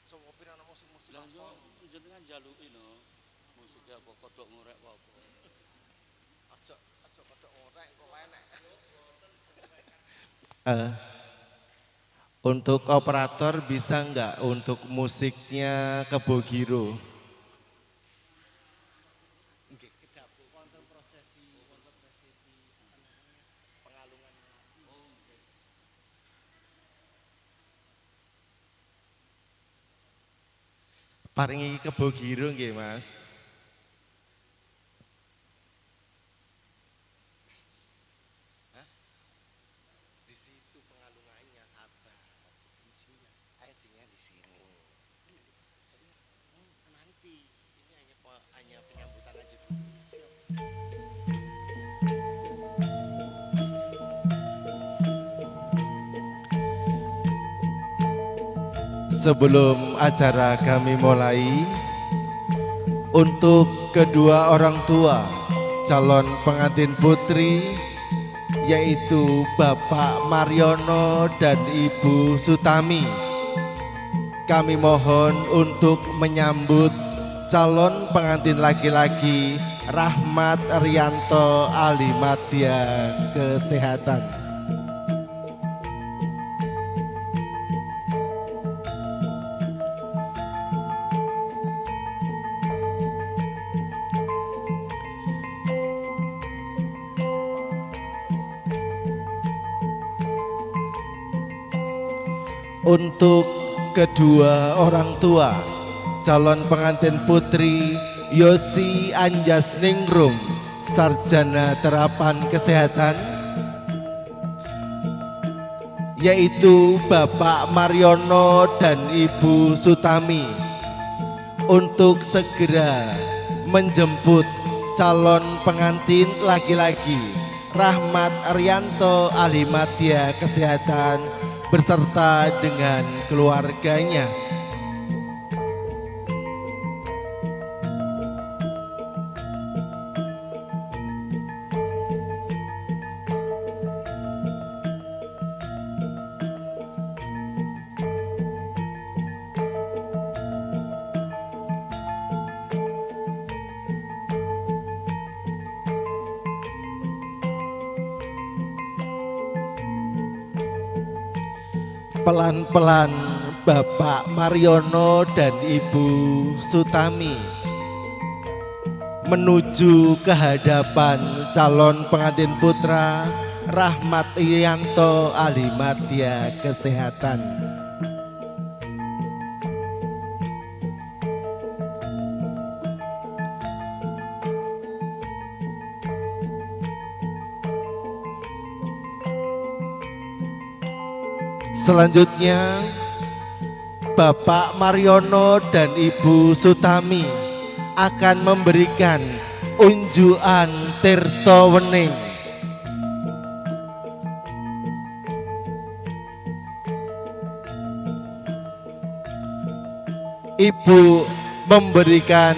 Sopo ana musik-musik Lah yo apa? Jenengan jaluki no. Musik apa, kodok ngorek apa apa. Aja aja kodok ngorek kok enek. Untuk operator bisa enggak untuk musiknya Kebogiro? Nggih, kedap wonten prosesi apa namanya? Pengalungan. Oh, nggih. Paringi Kebogiro nggih, Mas. Hah? Di situ pengalungannya, sabar. MC-nya, MC-nya di sini. Nanti ini hanya penyambutan aja dulu. Siap. Sebelum acara kami mulai, untuk kedua orang tua calon pengantin putri, yaitu Bapak Maryono dan Ibu Sutami, kami mohon untuk menyambut calon pengantin laki-laki Rahmat Rianto Alimadya Kesehatan. Untuk kedua orang tua calon pengantin putri Yosi Anjas Ningrum, Sarjana Terapan Kesehatan, yaitu Bapak Maryono dan Ibu Sutami, untuk segera menjemput calon pengantin laki-laki Rahmat Rianto Alimadya Kesehatan beserta dengan keluarganya. Pelan-pelan Bapak Maryono dan Ibu Sutami menuju ke hadapan calon pengantin putra Rahmat Irianto Alimadya Kesehatan. Selanjutnya Bapak Maryono dan Ibu Sutami akan memberikan unjukan Tirta Wening. Ibu memberikan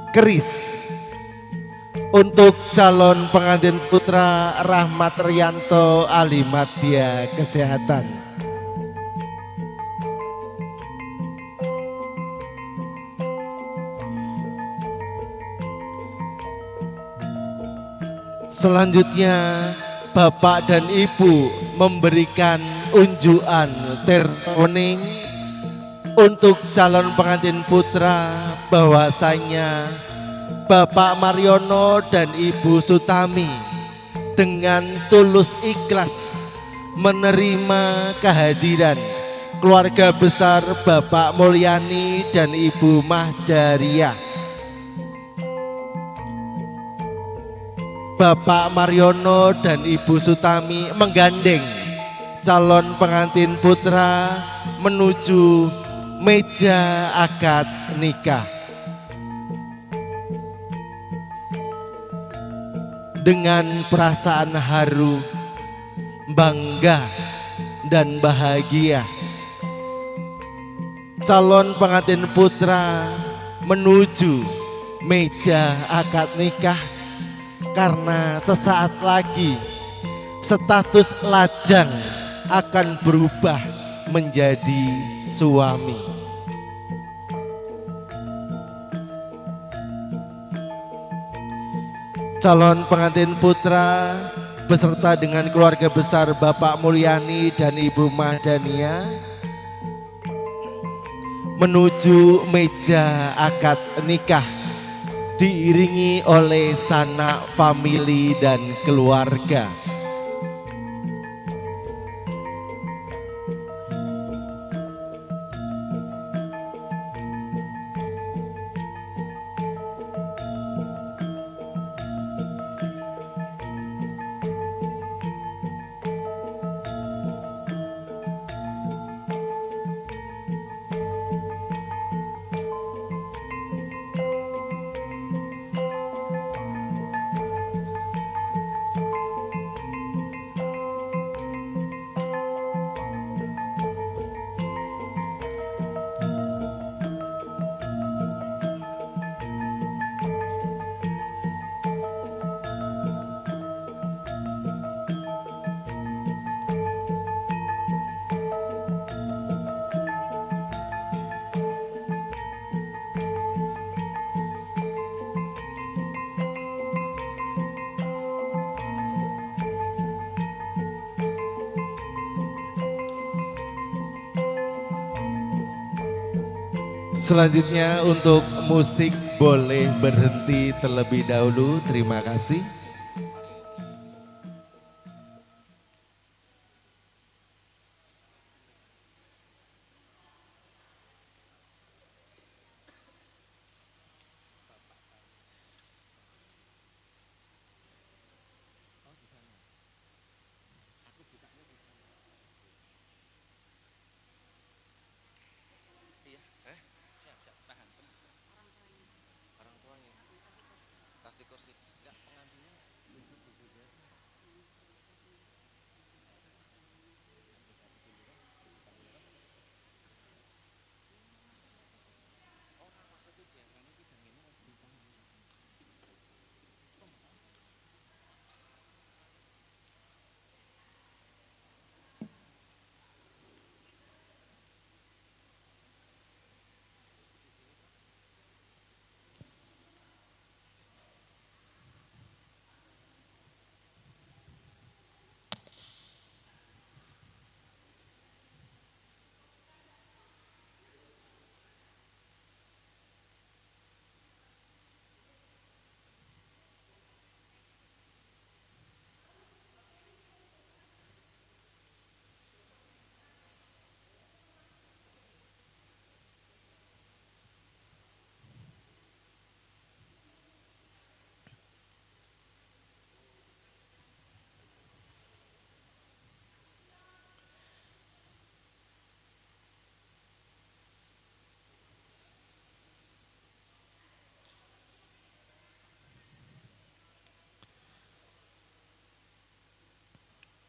keris untuk calon pengantin putra Rahmat Rianto Alimadya Kesehatan. Selanjutnya Bapak dan Ibu memberikan unjukan tirta wening untuk calon pengantin putra bahwasanya Bapak Maryono dan Ibu Sutami dengan tulus ikhlas menerima kehadiran keluarga besar Bapak Mulyani dan Ibu Mahdariyah. Bapak Maryono dan Ibu Sutami menggandeng calon pengantin putra menuju meja akad nikah. Dengan perasaan haru, bangga, dan bahagia, calon pengantin putra menuju meja akad nikah karena sesaat lagi status lajang akan berubah. menjadi suami. Calon pengantin putra beserta dengan keluarga besar Bapak Mulyani dan Ibu Mahdania menuju meja akad nikah diiringi oleh sanak famili dan keluarga. Selanjutnya untuk musik boleh berhenti terlebih dahulu. Terima kasih.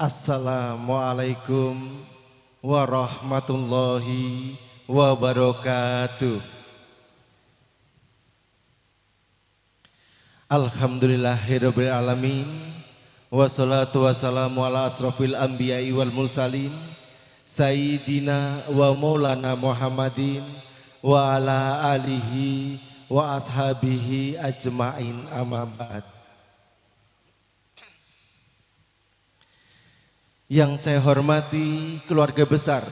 Assalamualaikum warahmatullahi wabarakatuh. Alhamdulillahirabbil alamin. Wassalatu wassalamu ala asrofil anbiya'i wal mursalin sayyidina wa maulana Muhammadin wa ala alihi wa ashabihi ajmain, amma ba'd. Yang saya hormati keluarga besar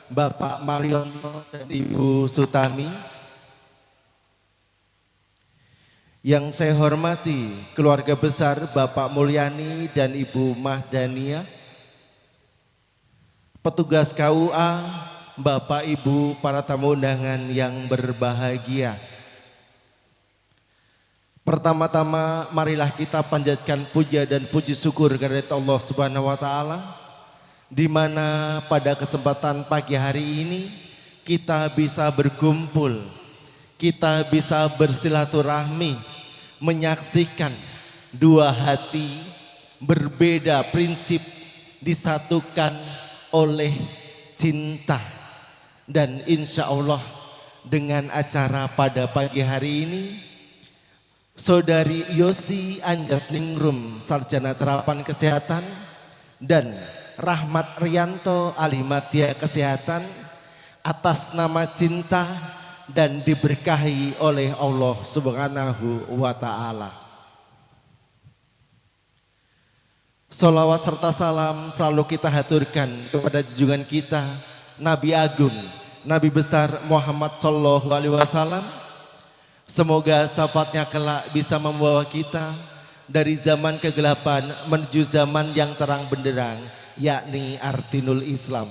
Bapak Mariono dan Ibu Sutami. Yang saya hormati keluarga besar Bapak Mulyani dan Ibu Mahdania. Petugas KUA, Bapak Ibu, para tamu undangan yang berbahagia. Pertama-tama marilah kita panjatkan puja dan puji syukur kepada Allah Subhanahu wa taala, di mana pada kesempatan pagi hari ini kita bisa berkumpul, kita bisa bersilaturahmi, menyaksikan dua hati berbeda prinsip disatukan oleh cinta. Dan insya Allah dengan acara pada pagi hari ini, Saudari Yosi Anjasningrum, Sarjana Terapan Kesehatan, dan Rahmat Rianto Alimadya Kesehatan atas nama cinta dan diberkahi oleh Allah Subhanahu wa Ta'ala. Salawat serta salam selalu kita haturkan kepada junjungan kita Nabi Agung, Nabi besar Muhammad Sallallahu Alaihi Wasallam. Semoga syafaatnya kelak bisa membawa kita dari zaman kegelapan menuju zaman yang terang benderang, yakni Artinul Islam.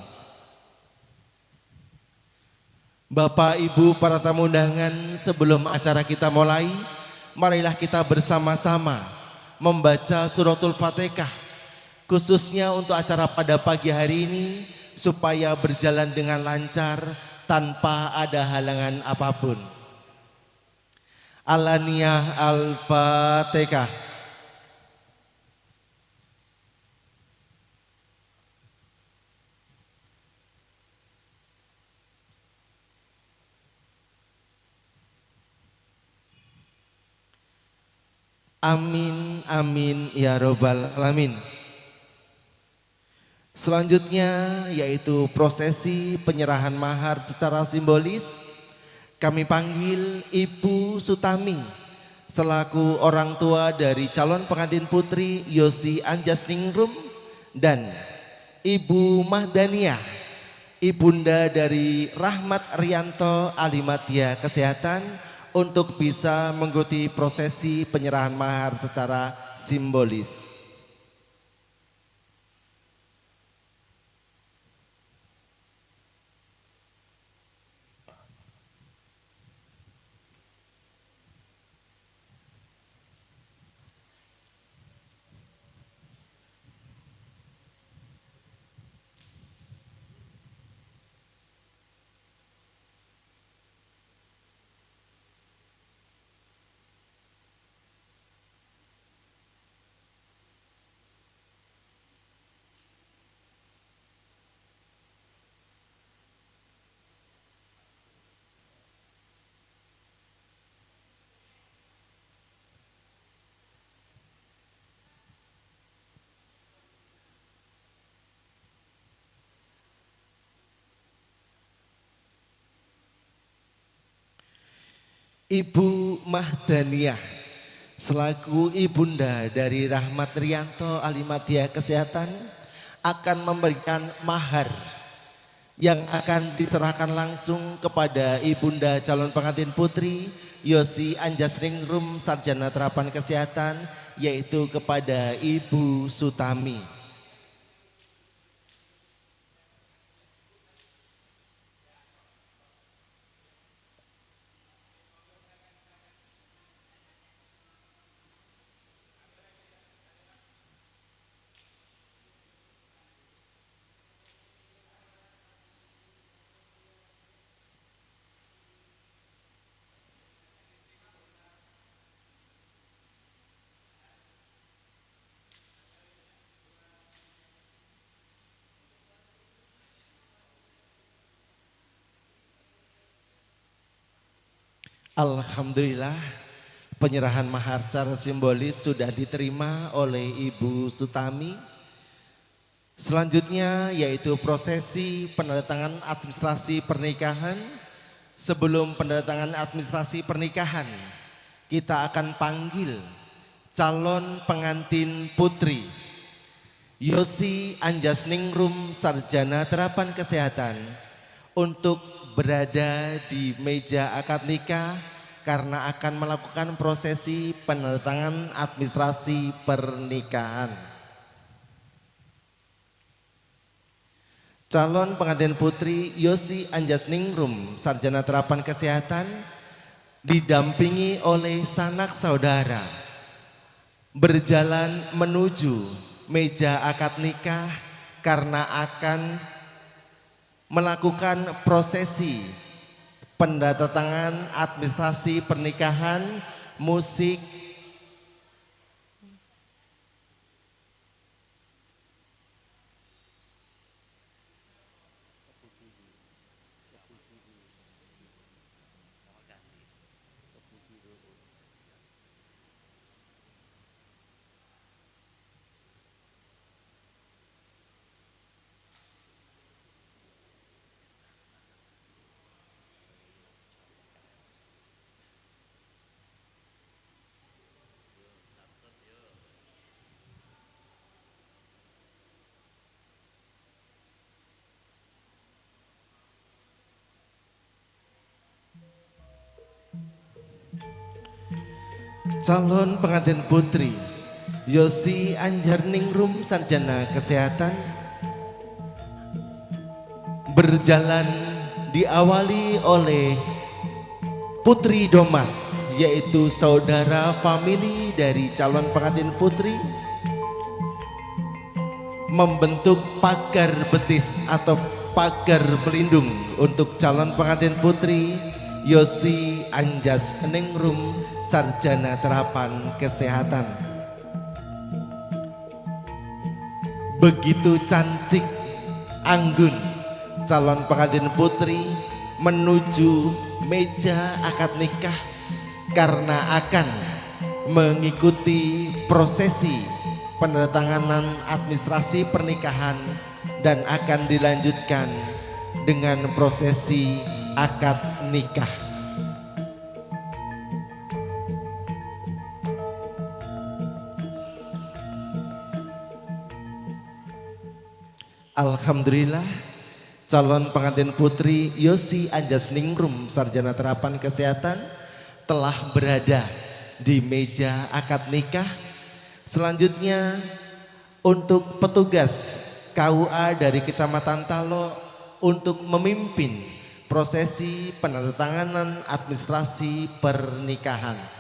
Bapak, Ibu, para tamu undangan, sebelum acara kita mulai, marilah kita bersama-sama membaca suratul Fatihah, khususnya untuk acara pada pagi hari ini, supaya berjalan dengan lancar tanpa ada halangan apapun. Alaniyah Al-Fatihah. Amin, amin, ya robbal alamin. Selanjutnya yaitu prosesi penyerahan mahar secara simbolis. Kami panggil Ibu Sutami selaku orang tua dari calon pengantin putri Yosi Anjasningrum dan Ibu Mahdaniah, ibunda dari Rahmat Rianto Alimadya Kesehatan, untuk bisa mengikuti prosesi penyerahan mahar secara simbolis. Ibu Mahdaniah selaku ibunda dari Rahmat Rianto Alimadya Kesehatan akan memberikan mahar yang akan diserahkan langsung kepada ibunda calon pengantin putri Yosi Anjasningrum Sarjana Terapan Kesehatan, yaitu kepada Ibu Sutami. Alhamdulillah, penyerahan mahar secara simbolis sudah diterima oleh Ibu Sutami. Selanjutnya yaitu prosesi penandatangan administrasi pernikahan. Sebelum penandatangan administrasi pernikahan, kita akan panggil calon pengantin putri Yosi Anjasningrum Sarjana Terapan Kesehatan untuk berada di meja akad nikah karena akan melakukan prosesi penandatangan administrasi pernikahan. Calon pengantin putri Yosi Anjasningrum Sarjana Terapan Kesehatan didampingi oleh sanak saudara berjalan menuju meja akad nikah karena akan melakukan prosesi penandatangan administrasi pernikahan, musik, Calon pengantin putri Yosi Anjarningrum Sarjana Kesehatan berjalan diawali oleh Putri Domas, yaitu saudara famili dari calon pengantin putri, membentuk pagar betis atau pagar pelindung untuk calon pengantin putri Yosi Anjas Ningrum Sarjana Terapan Kesehatan. Begitu cantik anggun calon pengantin putri menuju meja akad nikah karena akan mengikuti prosesi penandatanganan administrasi pernikahan dan akan dilanjutkan dengan prosesi akad nikah. Alhamdulillah, calon pengantin putri Yosi Anjasningrum Sarjana Terapan Kesehatan telah berada di meja akad nikah. Selanjutnya untuk petugas KUA dari Kecamatan Tallo untuk memimpin prosesi penandatanganan administrasi pernikahan.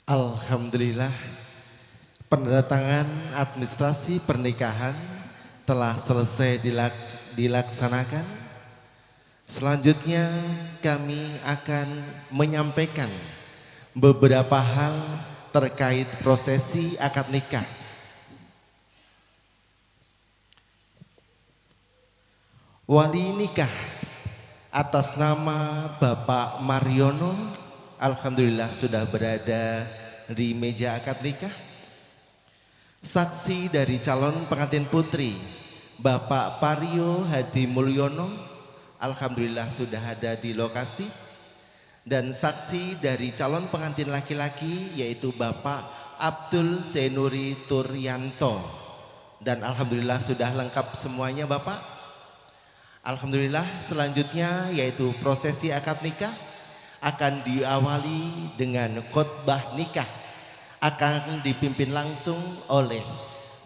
Alhamdulillah, pendatangan administrasi pernikahan telah selesai dilaksanakan. Selanjutnya kami akan menyampaikan beberapa hal terkait prosesi akad nikah. Wali nikah atas nama Bapak Mariono, alhamdulillah sudah berada di meja akad nikah. Saksi dari calon pengantin putri Bapak Paryo Hadi Mulyono, alhamdulillah sudah ada di lokasi. Dan saksi dari calon pengantin laki-laki yaitu Bapak Abdul Zenuri Turyanto. Dan alhamdulillah sudah lengkap semuanya Bapak. Alhamdulillah, selanjutnya yaitu prosesi akad nikah akan diawali dengan khotbah nikah, akan dipimpin langsung oleh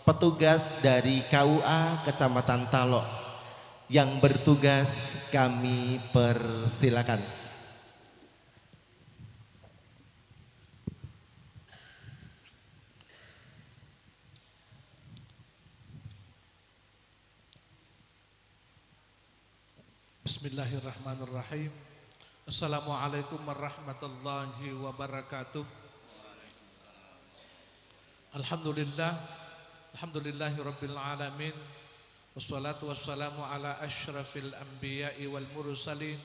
petugas dari KUA Kecamatan Talok. Yang bertugas kami persilakan. Bismillahirrahmanirrahim. Assalamualaikum warahmatullahi wabarakatuh. Alhamdulillah, alhamdulillahi rabbil alamin. Wassalatu wassalamu ala asyrafil anbiya'i wal mursalin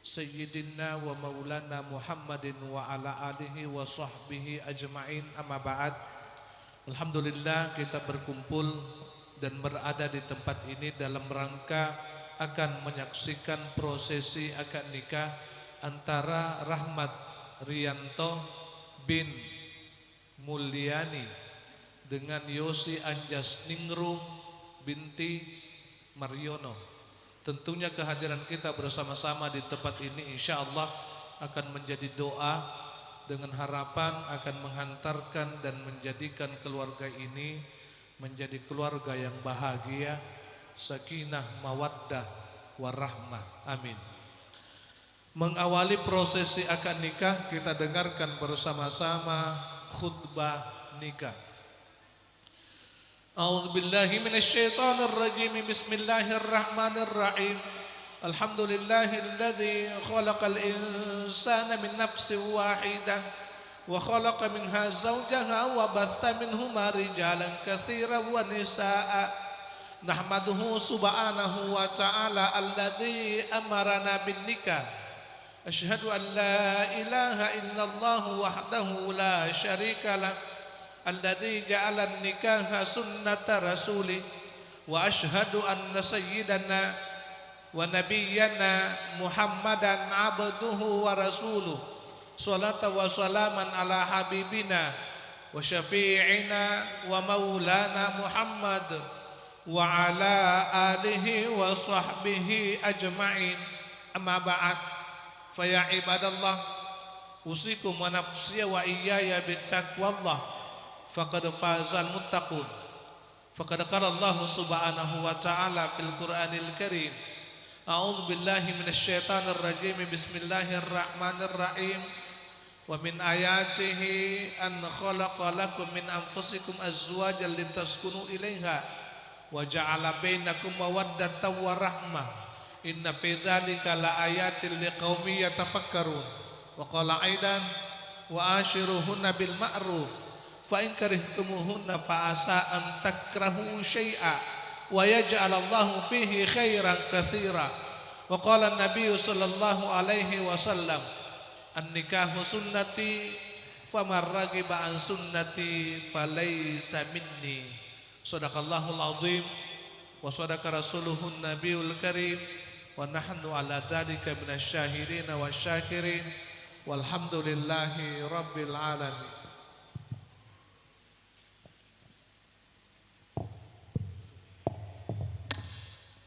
sayyidina wa maulana Muhammadin wa ala alihi wa sahbihi ajma'in, amma ba'd. Alhamdulillah, kita berkumpul dan berada di tempat ini dalam rangka akan menyaksikan prosesi akad nikah antara Rahmat Rianto bin Mulyani dengan Yosi Anjas Ningrum binti Mariono. Tentunya kehadiran kita bersama-sama di tempat ini insya Allah akan menjadi doa dengan harapan akan menghantarkan dan menjadikan keluarga ini menjadi keluarga yang bahagia, sakinah, mawaddah, warahmah. Amin. Mengawali prosesi akad nikah, kita dengarkan bersama-sama khutbah nikah. A'udzubillahi minasyaitonirrajim. Bismillahirrahmanirrahim. Alhamdulillahilladzi khalaqal insana min nafsin wahidah wa khalaqa minha zawjaha wa batha minhuma rijalan katsiran wa nisaa. Nahmaduhu subhanahu wa ta'ala alladzi amarana bin nikah. Asyhadu an la ilaha illallah wahdahu la syarika lah alladzi ja'ala an-nikaha sunnata rasulih. Wa asyhadu anna sayyidana wa nabiyyana Muhammadan abduhu wa rasuluh. Salata wa salaman ala habibina wa syafi'ina wa maulana Muhammad wa ala alihi wa sahbihi ajma'in. Amma ba'd. Fa ya ibadallah, usikum wa nafsi wa iyaya bittaqwallah faqad fazal muttaqun. Faqad qala Allah subhanahu wa ta'ala fil Qur'anil Karim. A'udzu billahi minasy syaithanir rajim. Bismillahirrahmanirrahim. Wa min ayatihi an khalaqa lakum min anfusikum azwajan litaskunu ilaiha wa ja'ala bainakum mawaddatan wa rahmah. Inna fi dzalika laayatin liqaumin yatafakkarun. Wa qala aidan wa ashiruhunna bil ma'ruf fa in karihtumuhunna fa asa an takrahu syai'a wa yaj'alallahu fihi khairan katsira. Wa qala an-nabiy sallallahu alaihi wasallam, an-nikahu sunnati faman raghiba an sunnati falaysa minni. Sadaqallahul azim wa sadaqa rasuluhun nabiyul karim wa nahnu ala dzalika minasy syahirin wasyakirin walhamdulillahi rabbil alamin.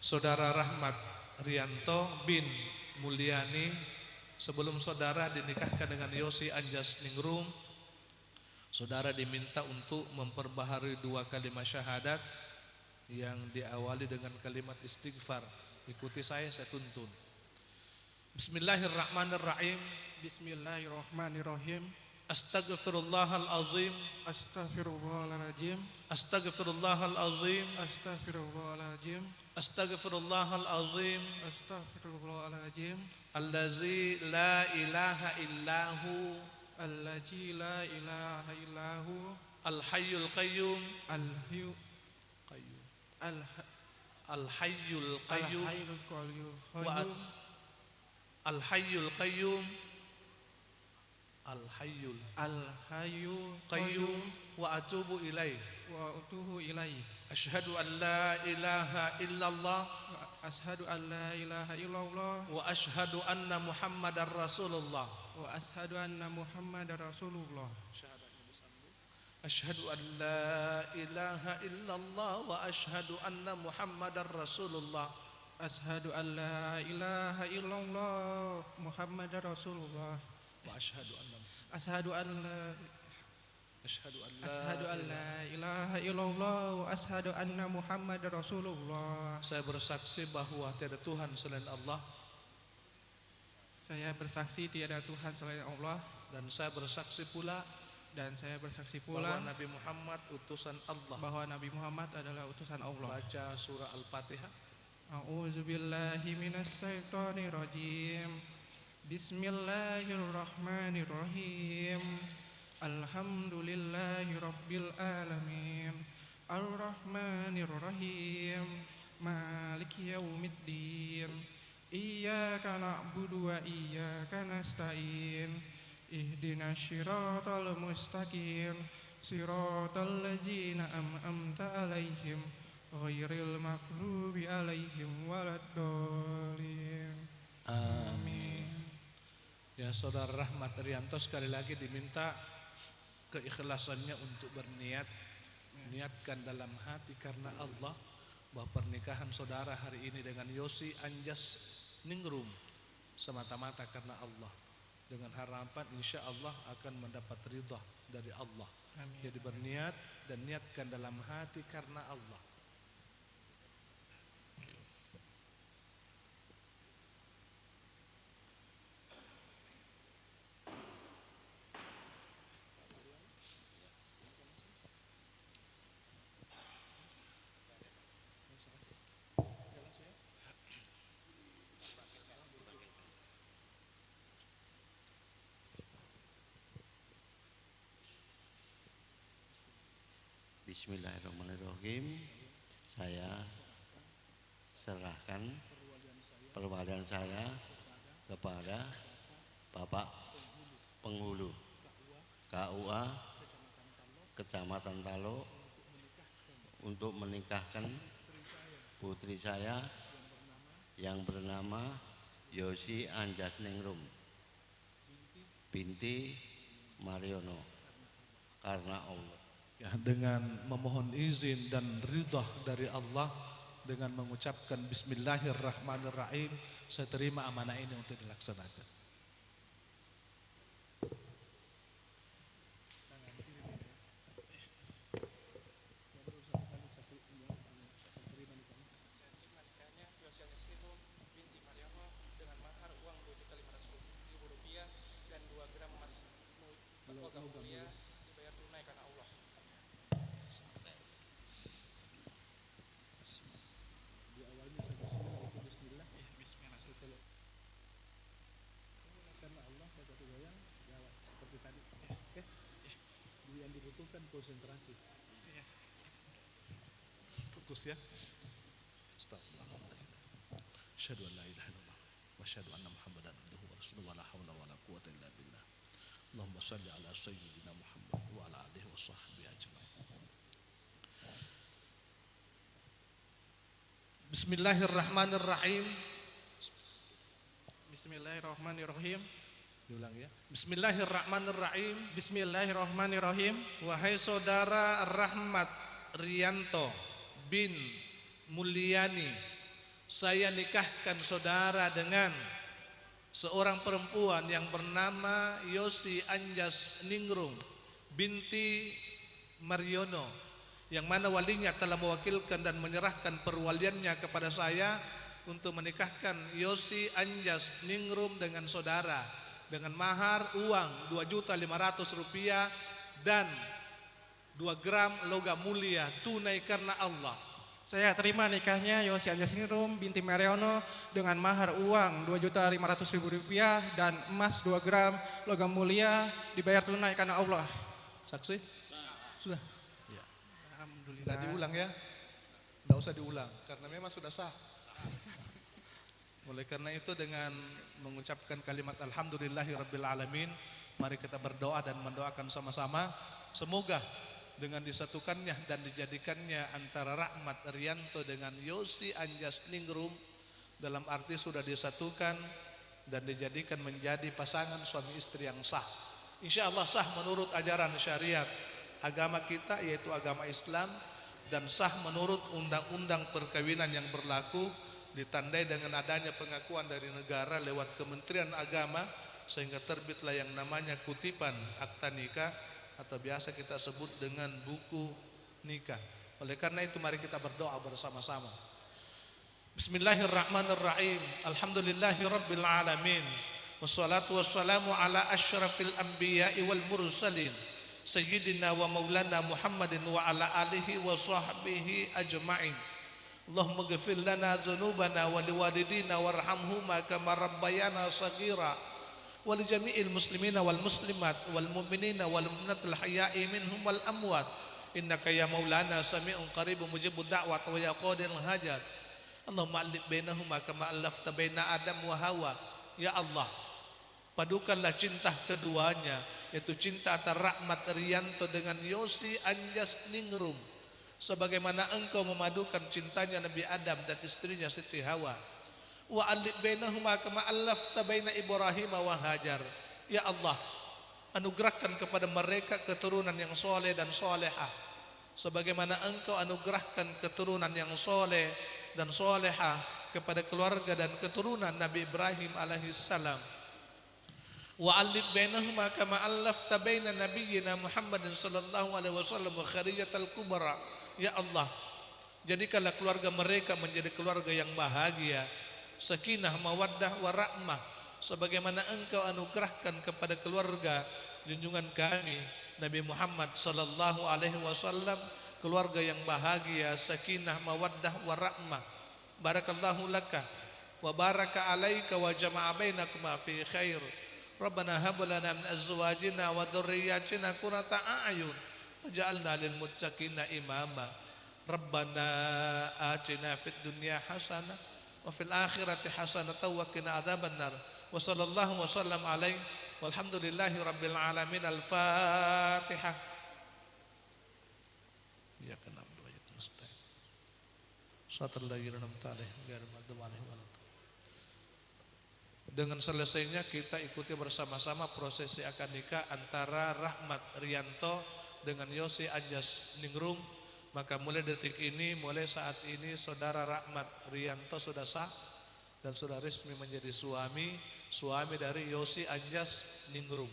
Saudara Rahmat Rianto bin Mulyani, sebelum saudara dinikahkan dengan Yosi Anjas Ningrum, saudara diminta untuk memperbaharui dua kalimat syahadat yang diawali dengan kalimat istighfar. Ikuti saya tuntun. Bismillahirrahmanirrahim. Bismillahirrahmanirrahim. Astaghfirullahal azim. Astaghfirullahalazim. Astaghfirullahal azim. Astaghfirullahalazim. Astaghfirullahal azim. Astaghfirullahalazim. Allazi la ilaha illahu. Allazi la ilaha illahu. Al hayyul qayyum. Al hayyul qayyum. Al hayyul qayyum. Al hayyul qayyum. Al hayyul Al hayyul qayyum wa atubu ilaih. Wa atubu ilaih. Asyhadu an la ilaha illallah. Asyhadu an la ilaha illallah. Wa asyhadu anna Muhammadar Rasulullah. Wa asyhadu anna Muhammadar Rasulullah. Asyhadu an la ilaha illallah wa asyhadu anna Muhammadar Rasulullah. Asyhadu an la ilaha illallah Muhammadar Rasulullah. Wa asyhadu anna asyhadu an la asyhadu an la ilaha illallah wa asyhadu anna Muhammadar Rasulullah. Saya bersaksi bahwa tiada Tuhan selain Allah. Saya bersaksi tiada Tuhan selain Allah. Dan saya bersaksi pula, dan saya bersaksi pula bahwa Nabi Muhammad utusan Allah. Bahwa Nabi Muhammad adalah utusan Allah. Baca surah Al-Fatihah. A'udzubillahi minasyaitonirrajim. Bismillahirrahmanirrahim. Alhamdulillahi rabbil alamin. Arrahmanirrahim. Maliki yaumiddin. Iyyaka na'budu wa iyyaka nasta'in. Ihdinas siratal mustaqim. Siratal ladzina an'amta 'alaihim ghairil maghdubi 'alaihim waladdallin. Amin. Ya, Saudara Rahmat Rianto sekali lagi diminta keikhlasannya untuk berniat, niatkan dalam hati karena Allah bahwa pernikahan saudara hari ini dengan Yosi Anjas Ningrum semata-mata karena Allah, dengan harapan insya Allah akan mendapat ridha dari Allah. Amin. Jadi berniat dan niatkan dalam hati karena Allah. Bismillahirrahmanirrahim. Saya serahkan perwalian saya kepada Bapak Penghulu KUA Kecamatan Talo untuk menikahkan putri saya yang bernama Yosi Anjas Ningrum binti Mariono karena Allah. Ya, dengan memohon izin dan ridha dari Allah dengan mengucapkan Bismillahirrahmanirrahim, saya terima amanah ini untuk dilaksanakan. Saya terima nikahnya Yosi Anjas Ningrum binti Mariono dengan mahar uang Rp2.500.000 dan 2 gram emas logam mulia dibayar tunai karena Allah. Di awalnya saya bismillah, itu bismillah. Bismillah. Saya kalau karena Allah saya kasih goyang, jawab seperti tadi. Oke. Yang dibutuhkan konsentrasi. Fokus ya. Astagfirullah. Asyhadu an la ilaha illallah wa asyhadu anna Muhammadan abduhu wa rasuluhu wa la haula wa la quwwata illa billah. Allahumma shalli ala sayyidina Muhammad wa ala alihi wa sahbihi ajma'in. Bismillahirrahmanirrahim. Bismillahirrahmanirrahim. Diulang ya. Bismillahirrahmanirrahim. Bismillahirrahmanirrahim. Wahai saudara Rahmat Rianto bin Mulyani, saya nikahkan saudara dengan seorang perempuan yang bernama Yosi Anjas Ningrum binti Mariono, yang mana walinya telah mewakilkan dan menyerahkan perwaliannya kepada saya untuk menikahkan Yosi Anjas Ningrum dengan saudara. dengan mahar uang Rp2.500.000 dan 2 gram logam mulia tunai karena Allah. Saya terima nikahnya Yosi Anjas Ningrum binti Mariono dengan mahar uang Rp2.500.000 dan emas 2 gram logam mulia dibayar tunai karena Allah. Saksi? Sudah. Ya. Alhamdulillah. Tidak diulang ya? Tidak usah diulang karena memang sudah sah. Oleh karena itu dengan mengucapkan kalimat alhamdulillahirabbil alamin, mari kita berdoa dan mendoakan sama-sama semoga dengan disatukannya dan dijadikannya antara Rahmat Rianto dengan Yosi Anjas Ningrum dalam arti sudah disatukan dan dijadikan menjadi pasangan suami istri yang sah. Insya Allah sah menurut ajaran syariat agama kita, yaitu agama Islam, dan sah menurut undang-undang perkawinan yang berlaku, ditandai dengan adanya pengakuan dari negara lewat Kementerian Agama, sehingga terbitlah yang namanya kutipan akta nikah atau biasa kita sebut dengan buku nikah. Oleh karena itu mari kita berdoa bersama-sama. Bismillahirrahmanirrahim. Alhamdulillahirabbil alamin. Wassalatu wassalamu ala asyrafil anbiya'i wal mursalin sayyidina wa maulana Muhammadin wa ala alihi wa sahbihi ajma'in. Allahumma ghfir lana dzunubana wa liwalidina warhamhuma kama rabbayana saghira wa li jami'il muslimina wal muslimat wal mu'minina wal mu'minatil hayya'i minhum wal amwat innaka ya maulana sami'un qaribun mujibud da'wat wa ya qadirul hajat. Allahumma alif bainahuma kama allafta baina Adam wa Hawa. Ya Allah, padukanlah cinta keduanya, yaitu cinta antara Rahmat Rianto dengan Yosi Anjas Ningrum, sebagaimana engkau memadukan cintanya Nabi Adam dan istrinya Siti Hawa. Wa alif bainahuma kama allafta baina Ibrahim wa Hajar. Ya Allah, anugerahkan kepada mereka keturunan yang soleh dan solehah, sebagaimana engkau anugerahkan keturunan yang soleh dan solehah kepada keluarga dan keturunan Nabi Ibrahim alaihissalam. Wa alif bainahuma kama allafta baina nabiyyina Muhammadin sallallahu alaihi wasallam wa Khadijatul Kubra. Ya Allah, jadikanlah keluarga mereka menjadi keluarga yang bahagia, sakinah, mawaddah, warahmah, sebagaimana engkau anugerahkan kepada keluarga junjungan kami Nabi Muhammad sallallahu alaihi wasallam, keluarga yang bahagia, sakinah, mawaddah, warahmah. Barakallahu laka wa baraka alaika wa jama'a bainakuma fi khair. Rabbana hab lana min azwajina wa dhurriyyatina qurrata a'yun waj'alna lil muttaqina imama. Rabbana atina fid dunya hasanah wa fil akhirati hasanah wa qina adzabannar. Wa sallallahu wa sallam alaihi walhamdulillahi rabbil alamin. Al-Fatihah. Iyyaka na'budu wa iyyaka nasta'in. Shiratal ladzina an'amta 'alaihim ghairil maghdubi 'alaihim waladdallin. Dengan selesainya kita ikuti bersama-sama prosesi akad nikah antara Rahmat Rianto dengan Yosi Anjas Ningrum. Maka mulai detik ini, mulai saat ini saudara Rahmat Rianto sudah sah dan sudah resmi menjadi suami, suami dari Yosi Anjas Ningrum.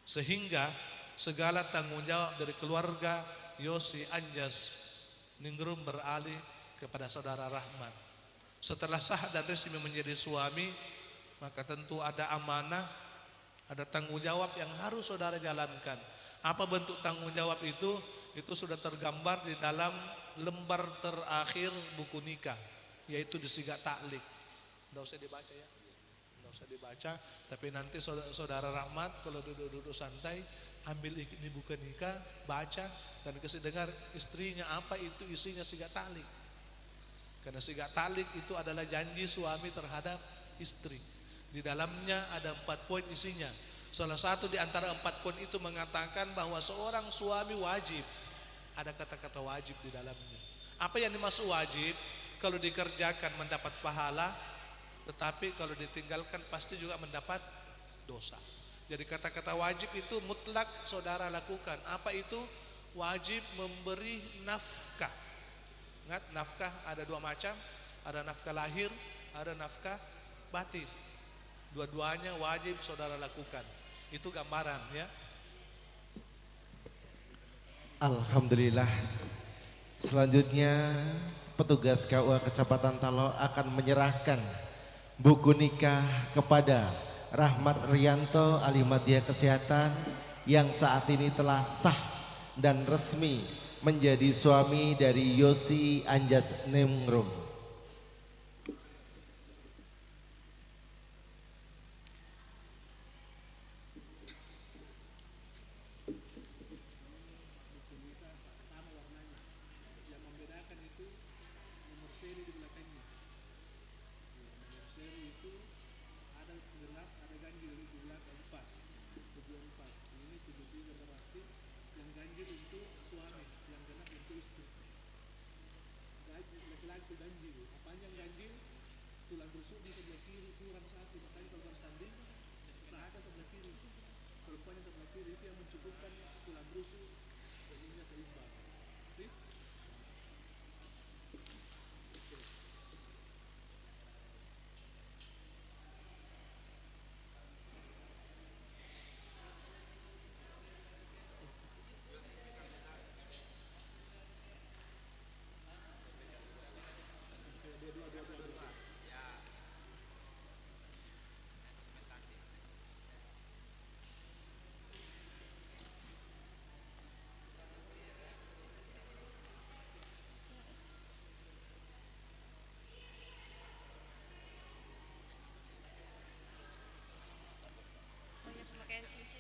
Sehingga segala tanggung jawab dari keluarga Yosi Anjas Ningrum beralih kepada saudara Rahmat. Setelah sah dan resmi menjadi suami, maka tentu ada amanah, ada tanggung jawab yang harus saudara jalankan. Apa bentuk tanggung jawab itu? Itu sudah tergambar di dalam lembar terakhir buku nikah, yaitu di siga taklik. Nggak usah dibaca ya, nggak usah dibaca. Tapi nanti saudara Rahmat kalau duduk-duduk santai, ambil ini buku nikah, baca dan kasih dengar istrinya apa itu isinya siga taklik. Karena siga taklik itu adalah janji suami terhadap istri. Di dalamnya ada 4 poin isinya. Salah satu di antara 4 poin itu mengatakan bahwa seorang suami wajib. Ada kata-kata wajib di dalamnya. Apa yang dimaksud wajib? Kalau dikerjakan mendapat pahala, tetapi kalau ditinggalkan pasti juga mendapat dosa. Jadi kata-kata wajib itu mutlak saudara lakukan. Apa itu? Wajib memberi nafkah. Ingat, nafkah ada 2 macam. Ada nafkah lahir, ada nafkah batin. Dua-duanya wajib saudara lakukan. Itu gambaran ya. Alhamdulillah. Selanjutnya petugas KUA Kecamatan Tallo akan menyerahkan buku nikah kepada Rahmat Rianto Alimadya Kesehatan yang saat ini telah sah dan resmi menjadi suami dari Yosi Anjas Ningrum.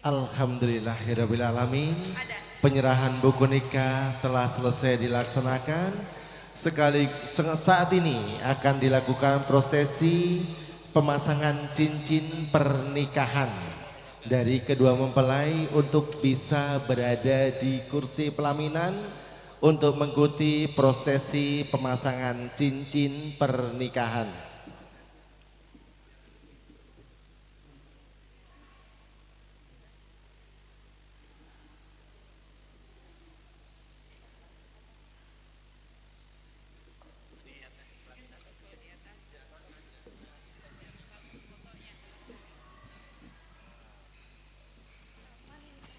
Alhamdulillahirabbil alamin. Penyerahan buku nikah telah selesai dilaksanakan. Sekali saat ini akan dilakukan prosesi pemasangan cincin pernikahan dari kedua mempelai untuk bisa berada di kursi pelaminan untuk mengikuti prosesi pemasangan cincin pernikahan.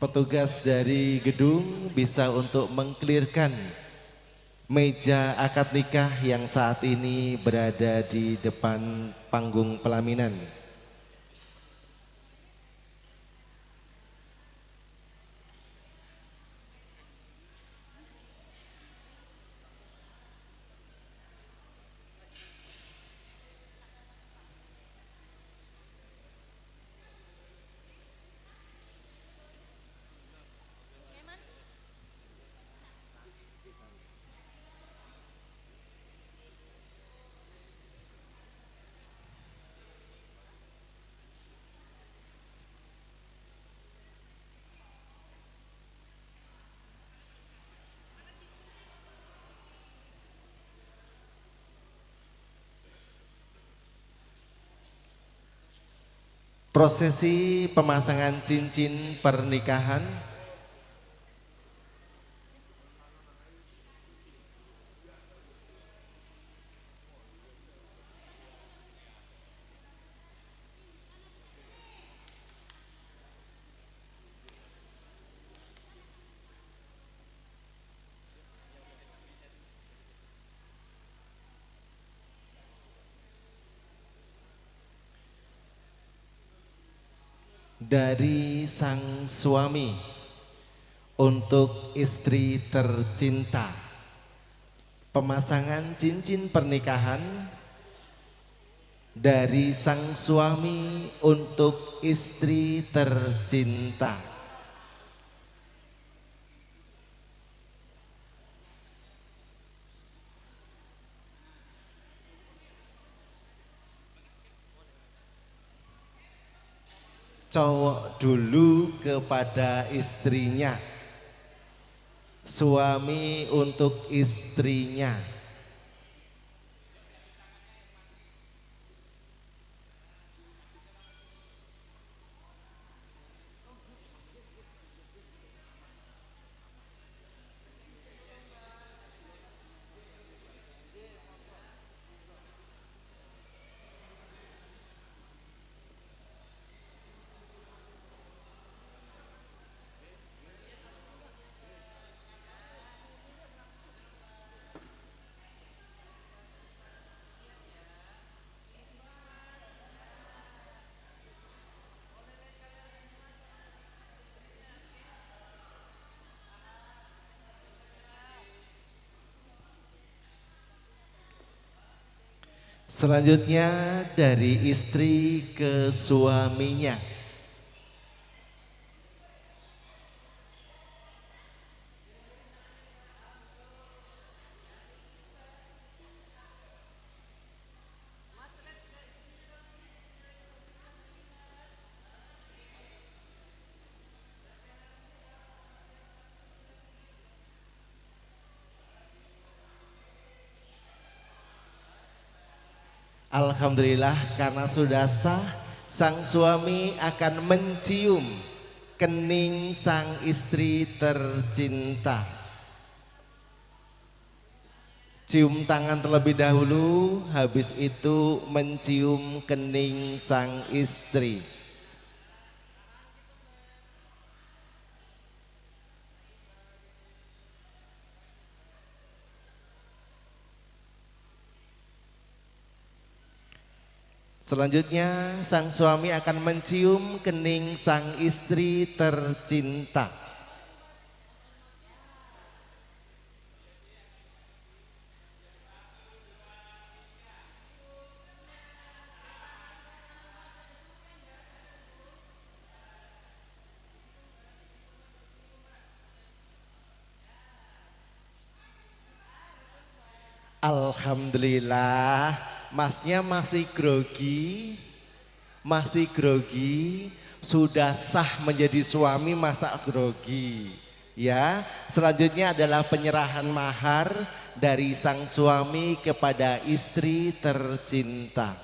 Petugas dari gedung bisa untuk mengklirkan meja akad nikah yang saat ini berada di depan panggung pelaminan. Prosesi pemasangan cincin pernikahan dari sang suami untuk istri tercinta. Pemasangan cincin pernikahan dari sang suami untuk istri tercinta. Cowok dulu kepada istrinya, suami untuk istrinya. Selanjutnya dari istri ke suaminya. Alhamdulillah, karena sudah sah, sang suami akan mencium kening sang istri tercinta. Cium tangan terlebih dahulu, habis itu mencium kening sang istri. Selanjutnya sang suami akan mencium kening sang istri tercinta. Alhamdulillah, masnya masih grogi, sudah sah menjadi suami masa grogi. Ya, selanjutnya adalah penyerahan mahar dari sang suami kepada istri tercinta.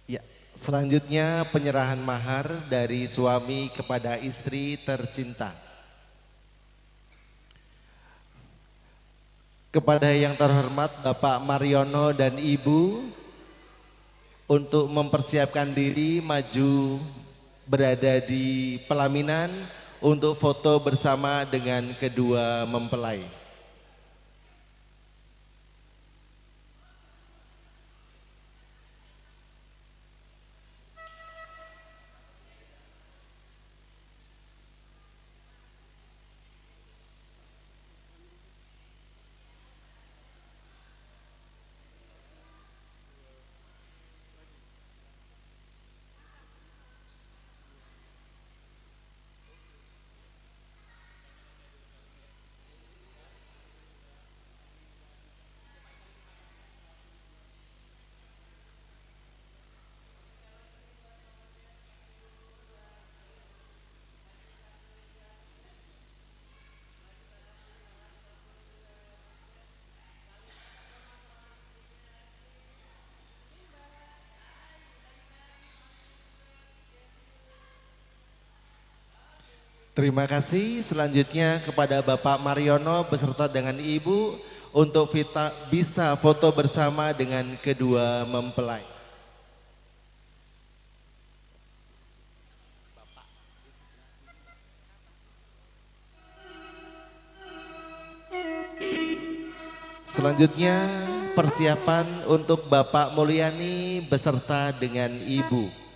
Ya, selanjutnya penyerahan mahar dari suami kepada istri tercinta. Kepada yang terhormat Bapak Mariono dan Ibu, untuk mempersiapkan diri maju berada di pelaminan untuk foto bersama dengan kedua mempelai. Terima kasih selanjutnya kepada Bapak Mariono beserta dengan Ibu untuk bisa foto bersama dengan kedua mempelai. Selanjutnya persiapan untuk Bapak Mulyani beserta dengan Ibu.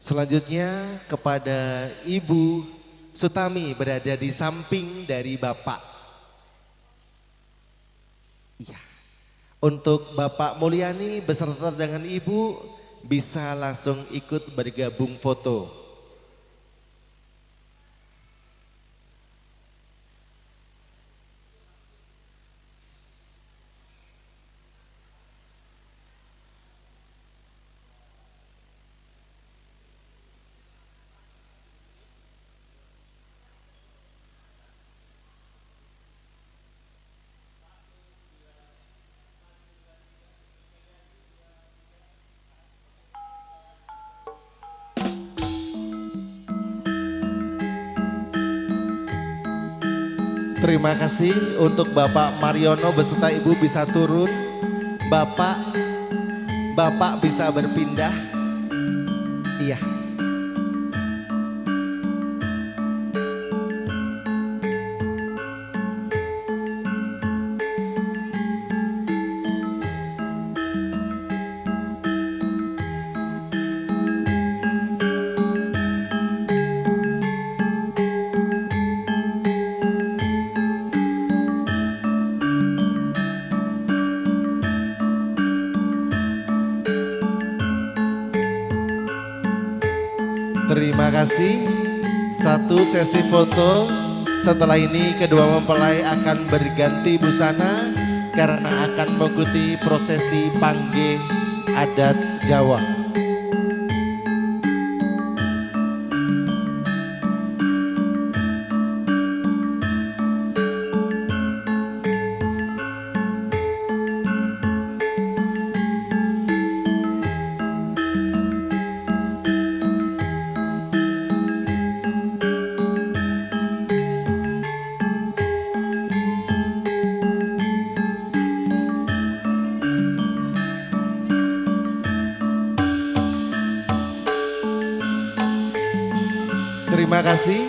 Selanjutnya kepada Ibu Sutami berada di samping dari Bapak. Iya. Untuk Bapak Mulyani beserta dengan Ibu bisa langsung ikut bergabung foto. Terima kasih untuk Bapak Mariono beserta Ibu bisa turun. Bapak bisa berpindah. Iya. Terima kasih. Satu sesi foto. Setelah ini kedua mempelai akan berganti busana karena akan mengikuti prosesi panggih adat Jawa. Terima kasih.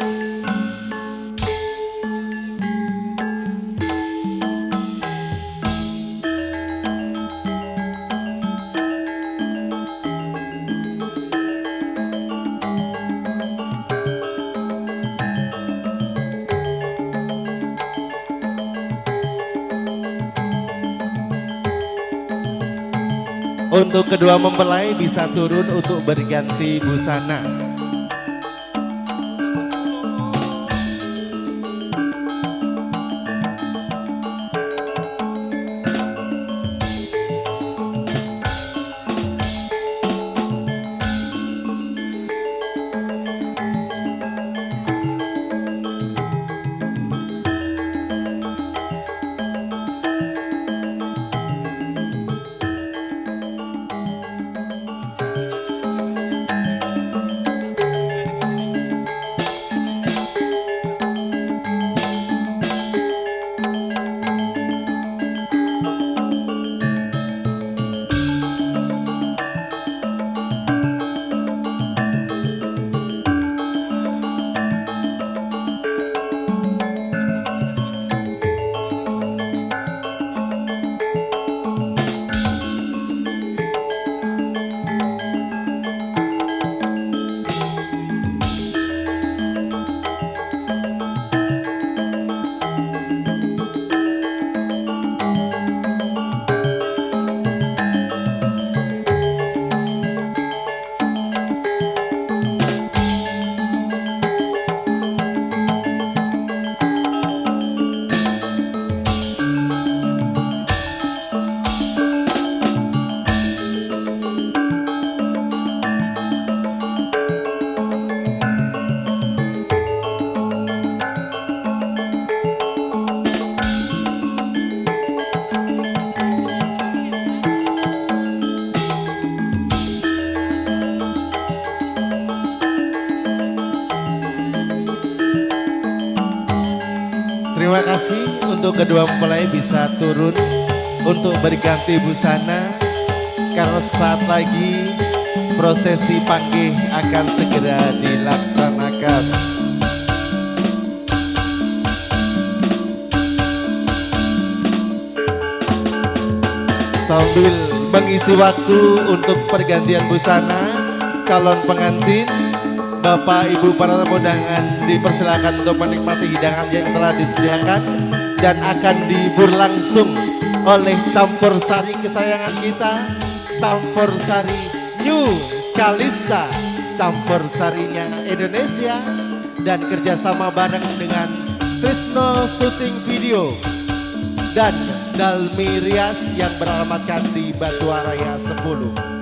Untuk kedua mempelai bisa turun untuk berganti busana. Terima kasih untuk kedua mempelai bisa turun untuk berganti busana karena saat lagi prosesi panggih akan segera dilaksanakan. Sambil mengisi waktu untuk pergantian busana, calon pengantin. Bapak Ibu para tamu undangan dipersilakan untuk menikmati hidangan yang telah disediakan dan akan dihibur langsung oleh campur sari kesayangan kita, Campur Sari New Kalista, campur sarinya Indonesia, dan kerjasama bareng dengan Trisno Shooting Video dan Dalmi Rias yang beralamatkan di Batuaraya 10.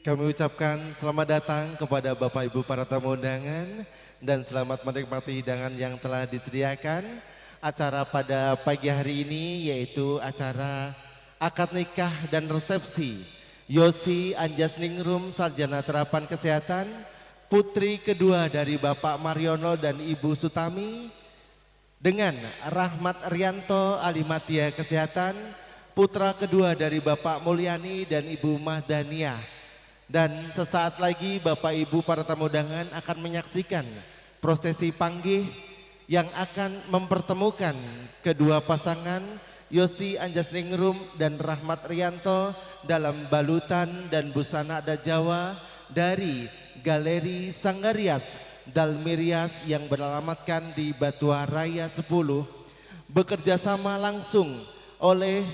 Kami ucapkan selamat datang kepada Bapak Ibu para tamu undangan dan selamat menikmati hidangan yang telah disediakan. Acara pada pagi hari ini yaitu acara akad nikah dan resepsi Yosi Anjasningrum, Sarjana Terapan Kesehatan, putri kedua dari Bapak Mariono dan Ibu Sutami, dengan Rahmat Rianto Alimatia Kesehatan, putra kedua dari Bapak Mulyani dan Ibu Mahdaniah. Dan sesaat lagi Bapak Ibu para tamu undangan akan menyaksikan prosesi panggih yang akan mempertemukan kedua pasangan Yosi Anjasningrum dan Rahmat Rianto dalam balutan dan busana adat Jawa dari Galeri Sanggarias Dalmirias yang beralamatkan di Batua Raya 10, bekerja sama langsung oleh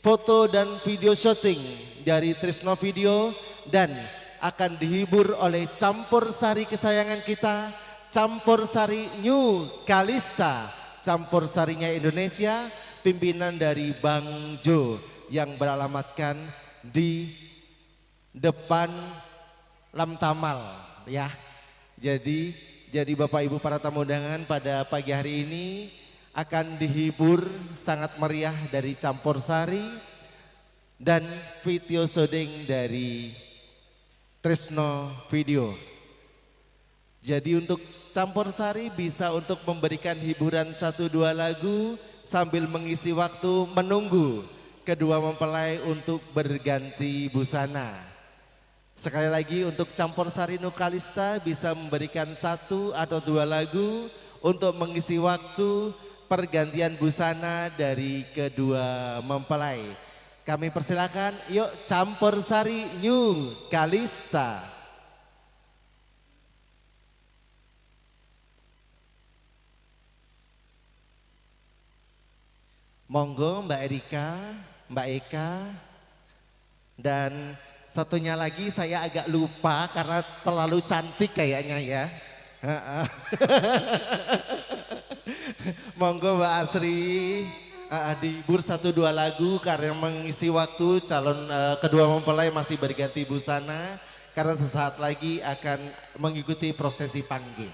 foto dan video shooting dari Trisno Video dan akan dihibur oleh campur sari kesayangan kita, Campur Sari New Kalista, campur sarinya Indonesia, pimpinan dari Bang Jo yang beralamatkan di depan Lamtamal ya. Jadi Bapak Ibu para tamu undangan pada pagi hari ini akan dihibur sangat meriah dari campur sari dan video shooting dari Trisno Video. Jadi untuk campur sari bisa untuk memberikan hiburan 1-2 lagu sambil mengisi waktu menunggu kedua mempelai untuk berganti busana. Sekali lagi untuk campur sari Nukalista bisa memberikan 1 atau 2 lagu untuk mengisi waktu pergantian busana dari kedua mempelai. Kami persilakan, yuk campur sari New Kalista. Monggo Mbak Erika, Mbak Eka, dan satunya lagi saya agak lupa karena terlalu cantik kayaknya ya. Monggo Mbak Asri, dihibur 1-2 lagu karena mengisi waktu calon kedua mempelai masih berganti busana karena sesaat lagi akan mengikuti prosesi panggil.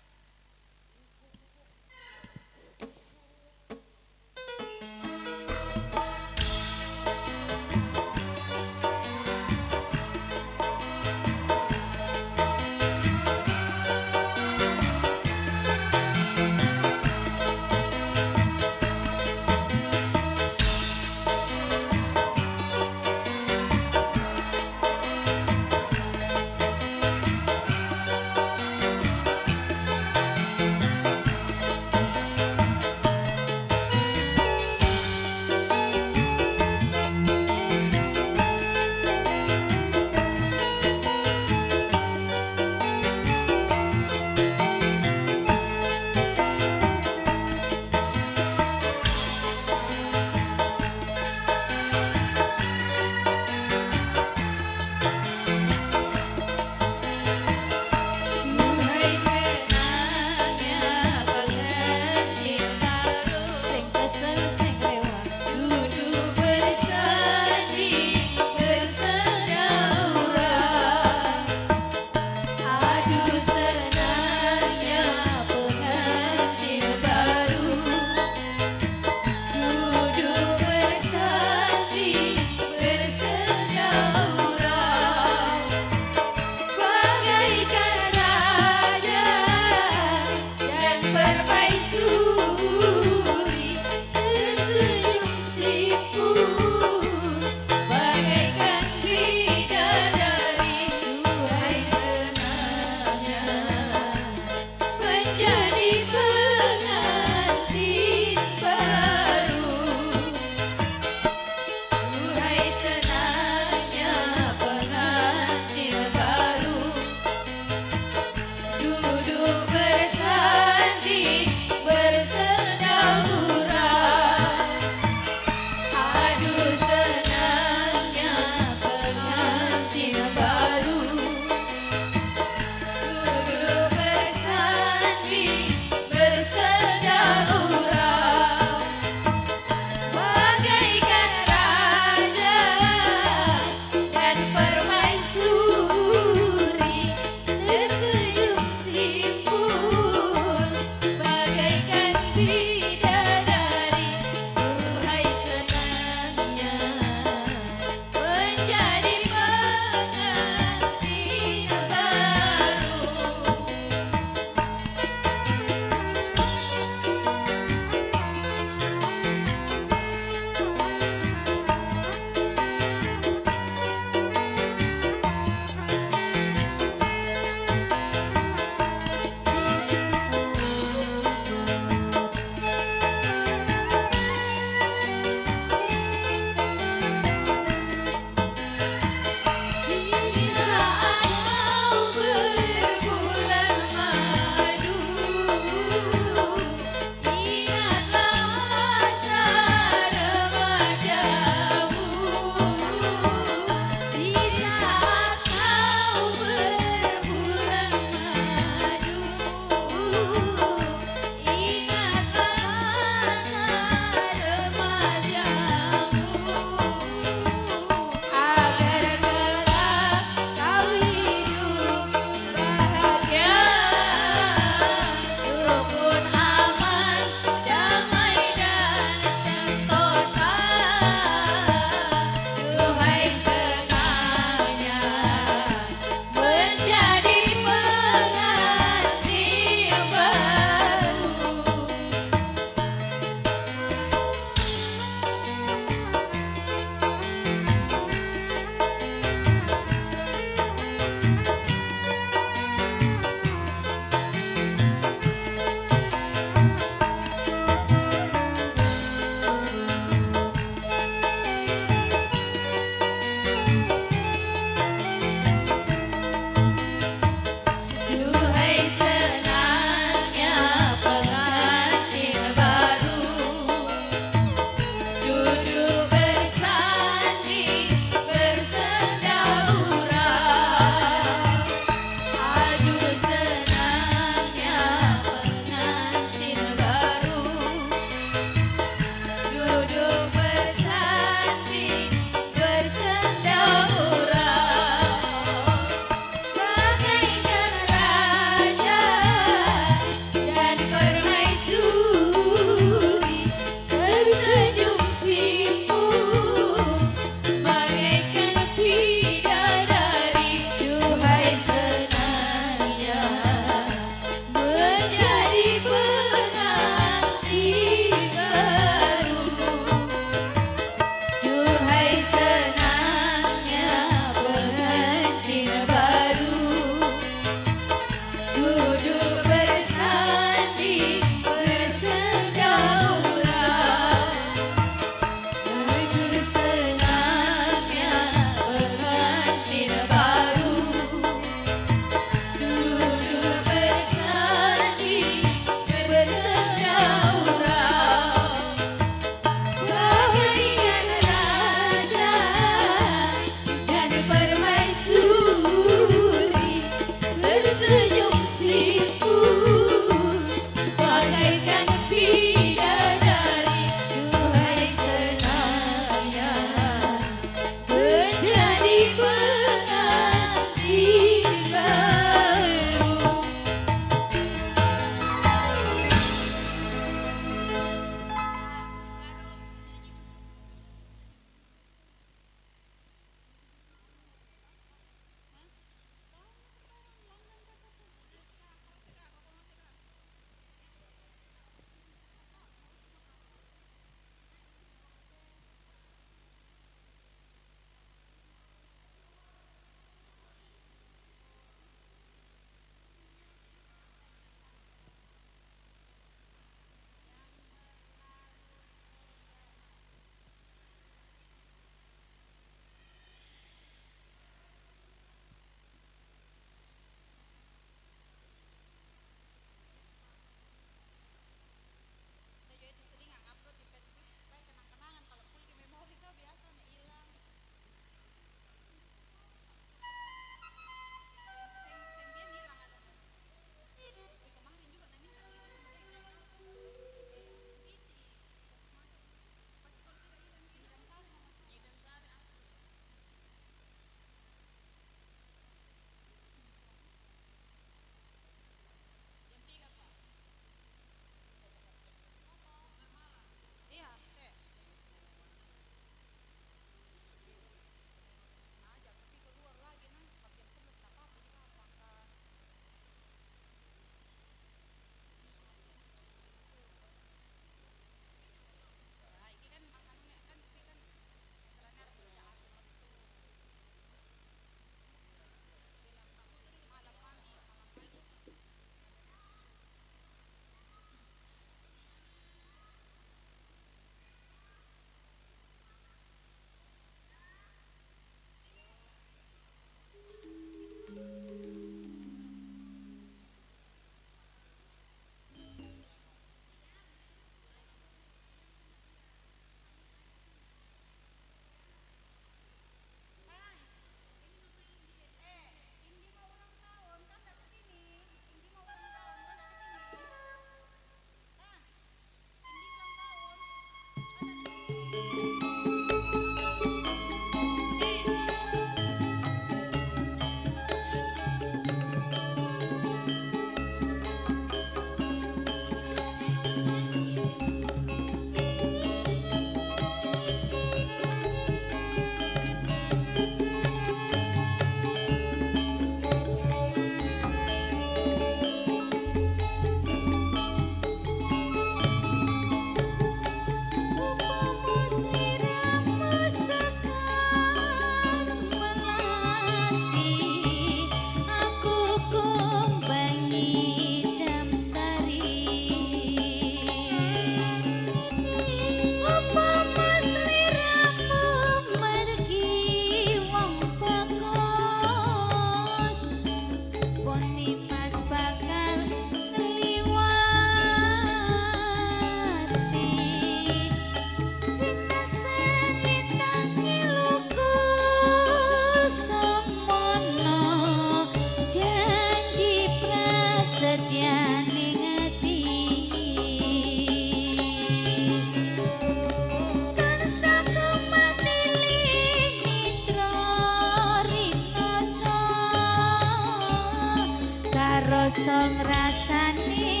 Kosong rasane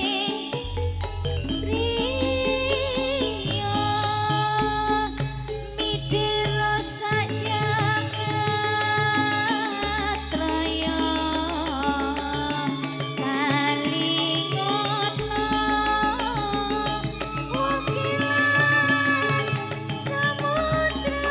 priya midira sak jagat raya kalingono wakilan samudra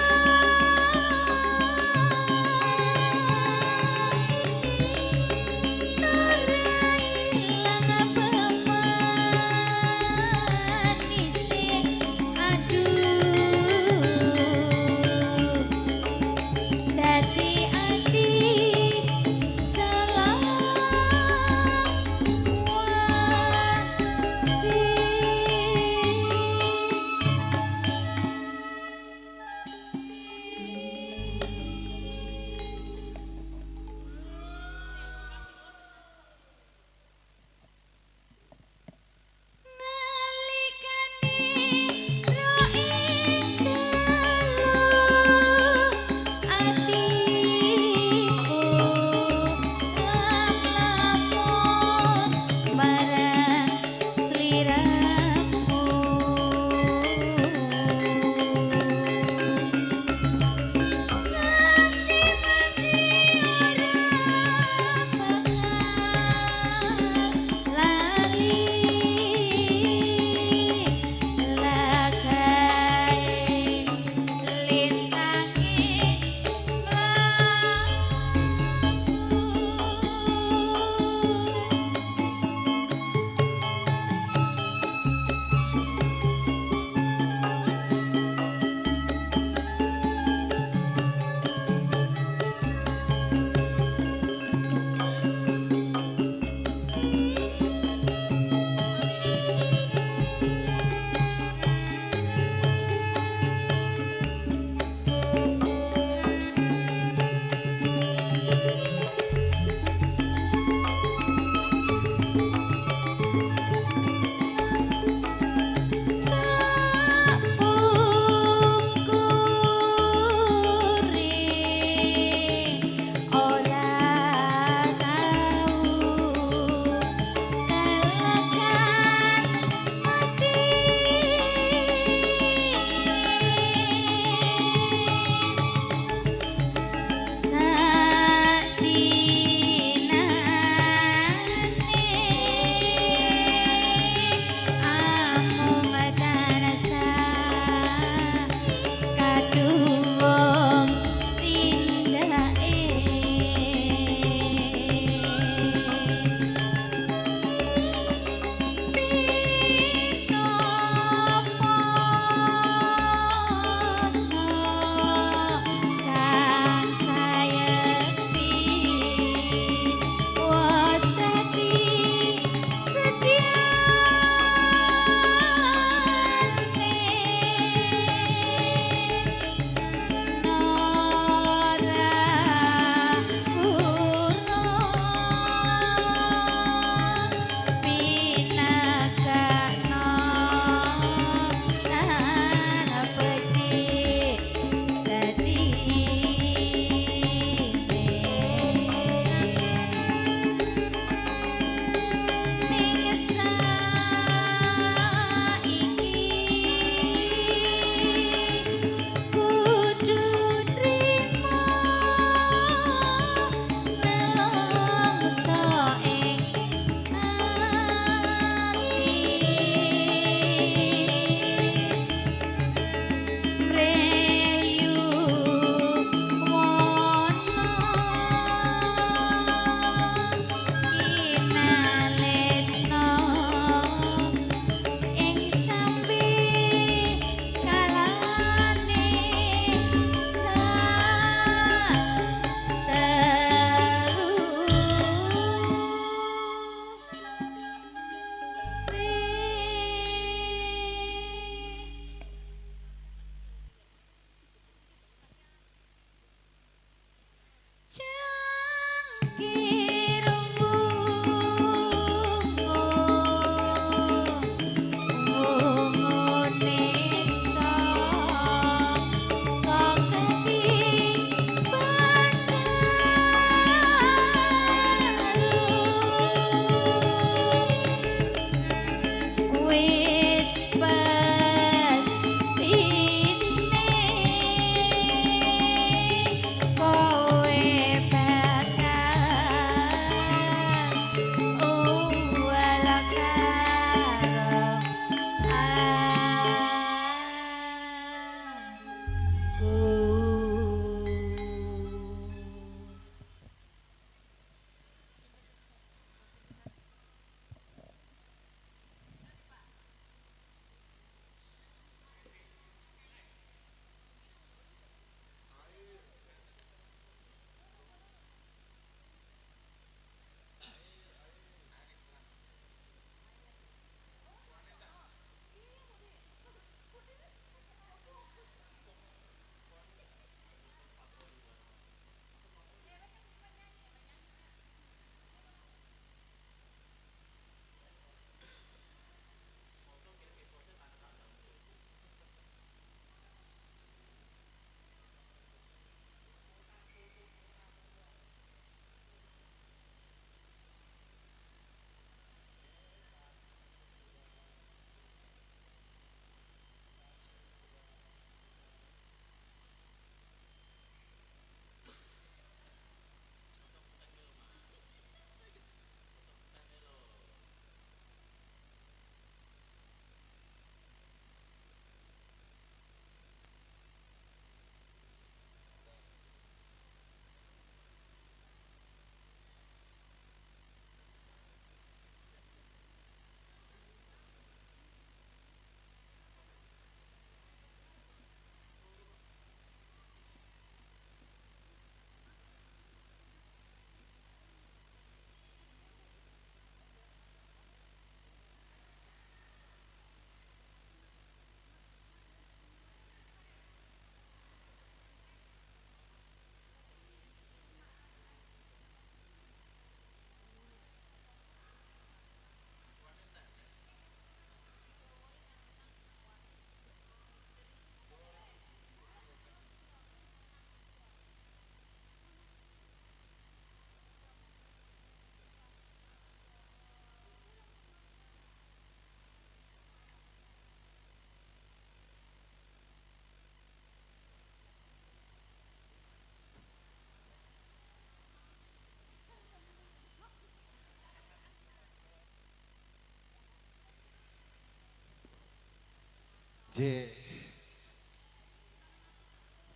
J.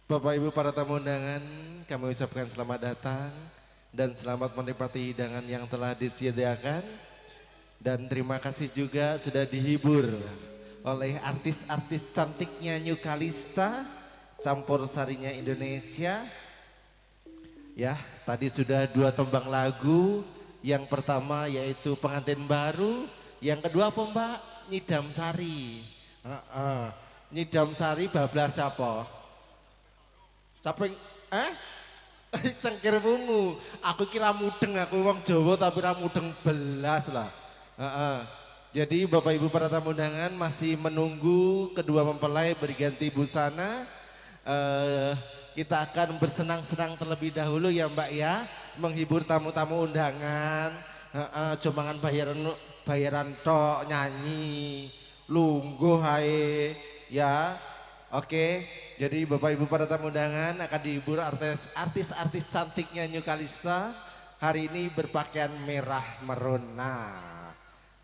Bapak Ibu para tamu undangan, kami ucapkan selamat datang dan selamat menikmati hidangan yang telah disediakan. Dan terima kasih juga sudah dihibur oleh artis-artis cantiknya New Kalista, campur sarinya Indonesia. Ya, tadi sudah 2 tembang lagu. Yang pertama yaitu Pengantin Baru, yang kedua apa Mbak? Nyidam Sari. Nyidam Sari bablas siapa? Caping Cengkir wungu. Aku kira mudeng, aku wong Jawa tapi ra mudeng belas lah. Jadi Bapak Ibu para tamu undangan masih menunggu kedua mempelai berganti busana. Kita akan bersenang-senang terlebih dahulu ya Mbak ya, menghibur tamu-tamu undangan. Cumangan bayaran tok nyanyi, lungguh ae ya. Oke, jadi Bapak Ibu para tamu undangan akan dihibur artis-artis cantiknya New Kalista hari ini berpakaian merah merona.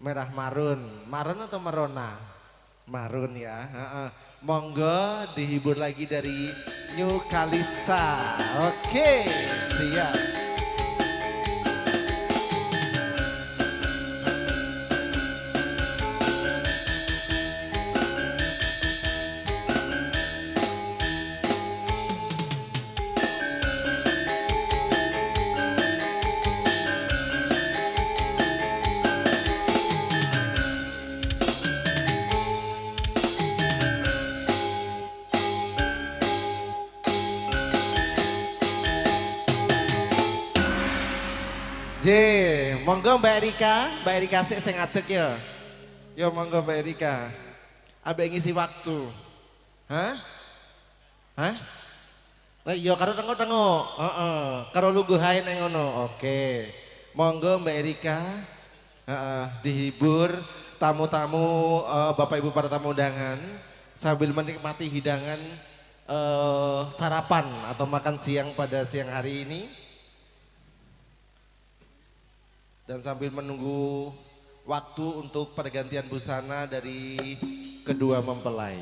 Merah marun, marun atau merona? Marun ya. Monggo dihibur lagi dari New Kalista. Oke, siap. J, monggo Mbak Erika sik sing ngadeg ya. Yo monggo Mbak Erika. Ambek ngisi waktu. Hah? Hah? Lah yo karo tengok-tengok. Heeh, karo lungguh ae nang ngono. Oke. Monggo Mbak Erika. Heeh, dihibur tamu-tamu Bapak Ibu para tamu undangan sambil menikmati hidangan sarapan atau makan siang pada siang hari ini. Dan sambil menunggu waktu untuk pergantian busana dari kedua mempelai.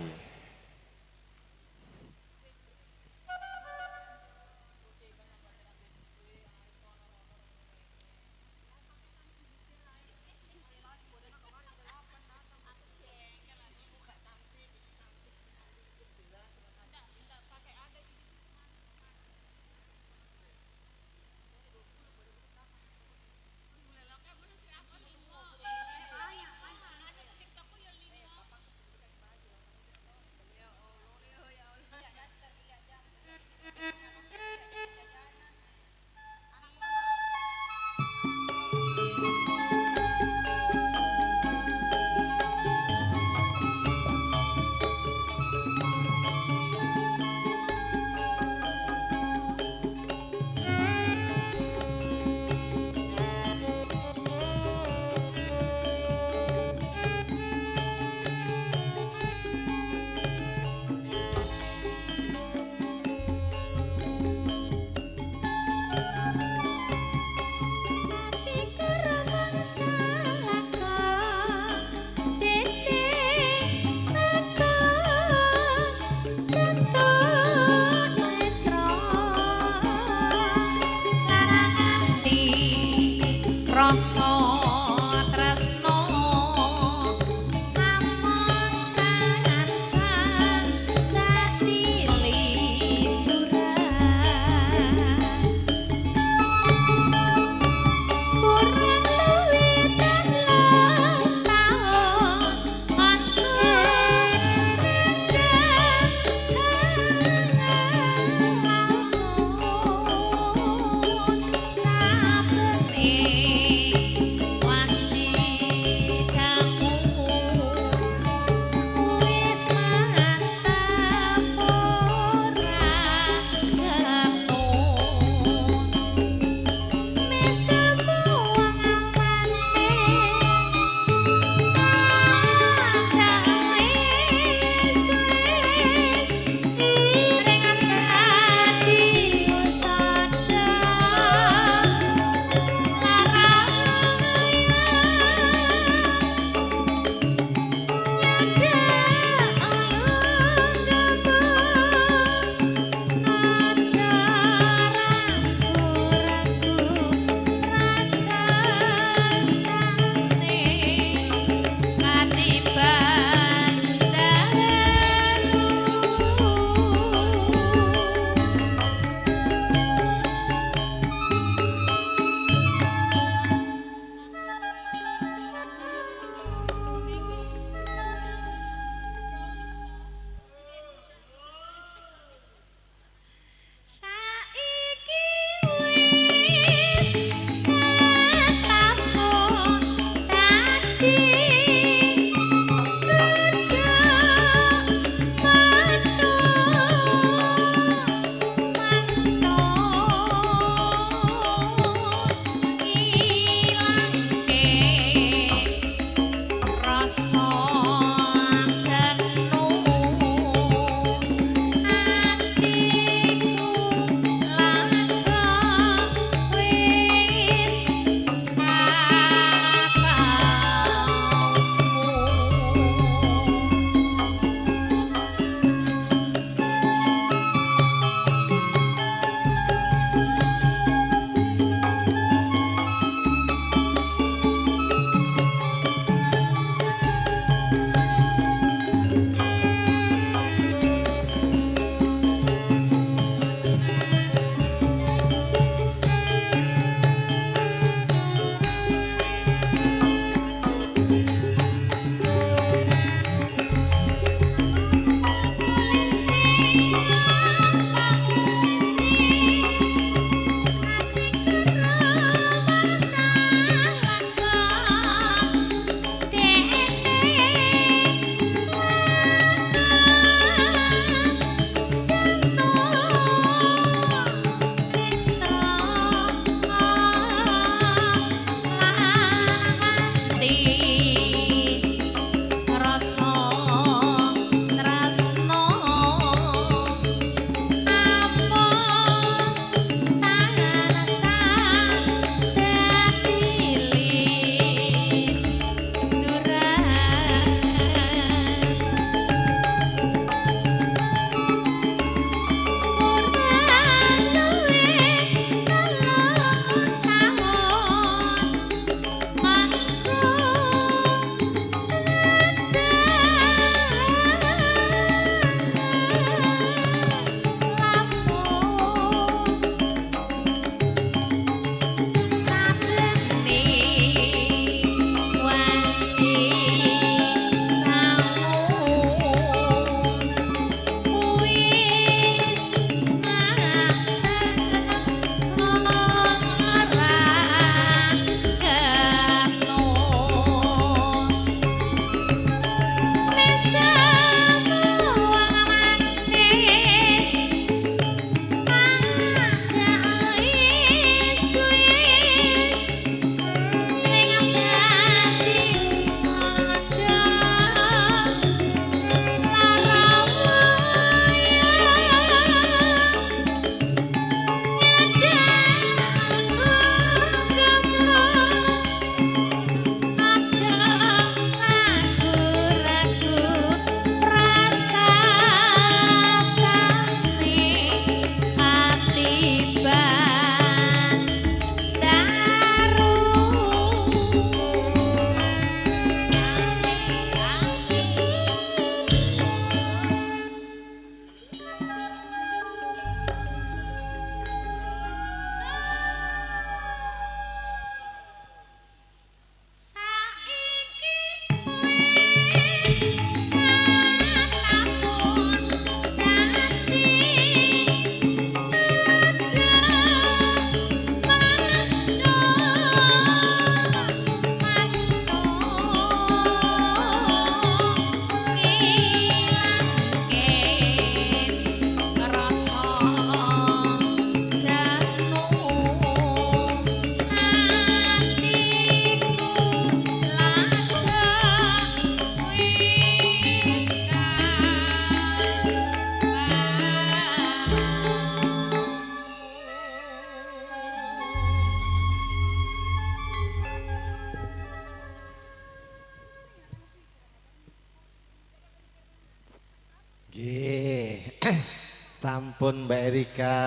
Sampun Mbak Erika.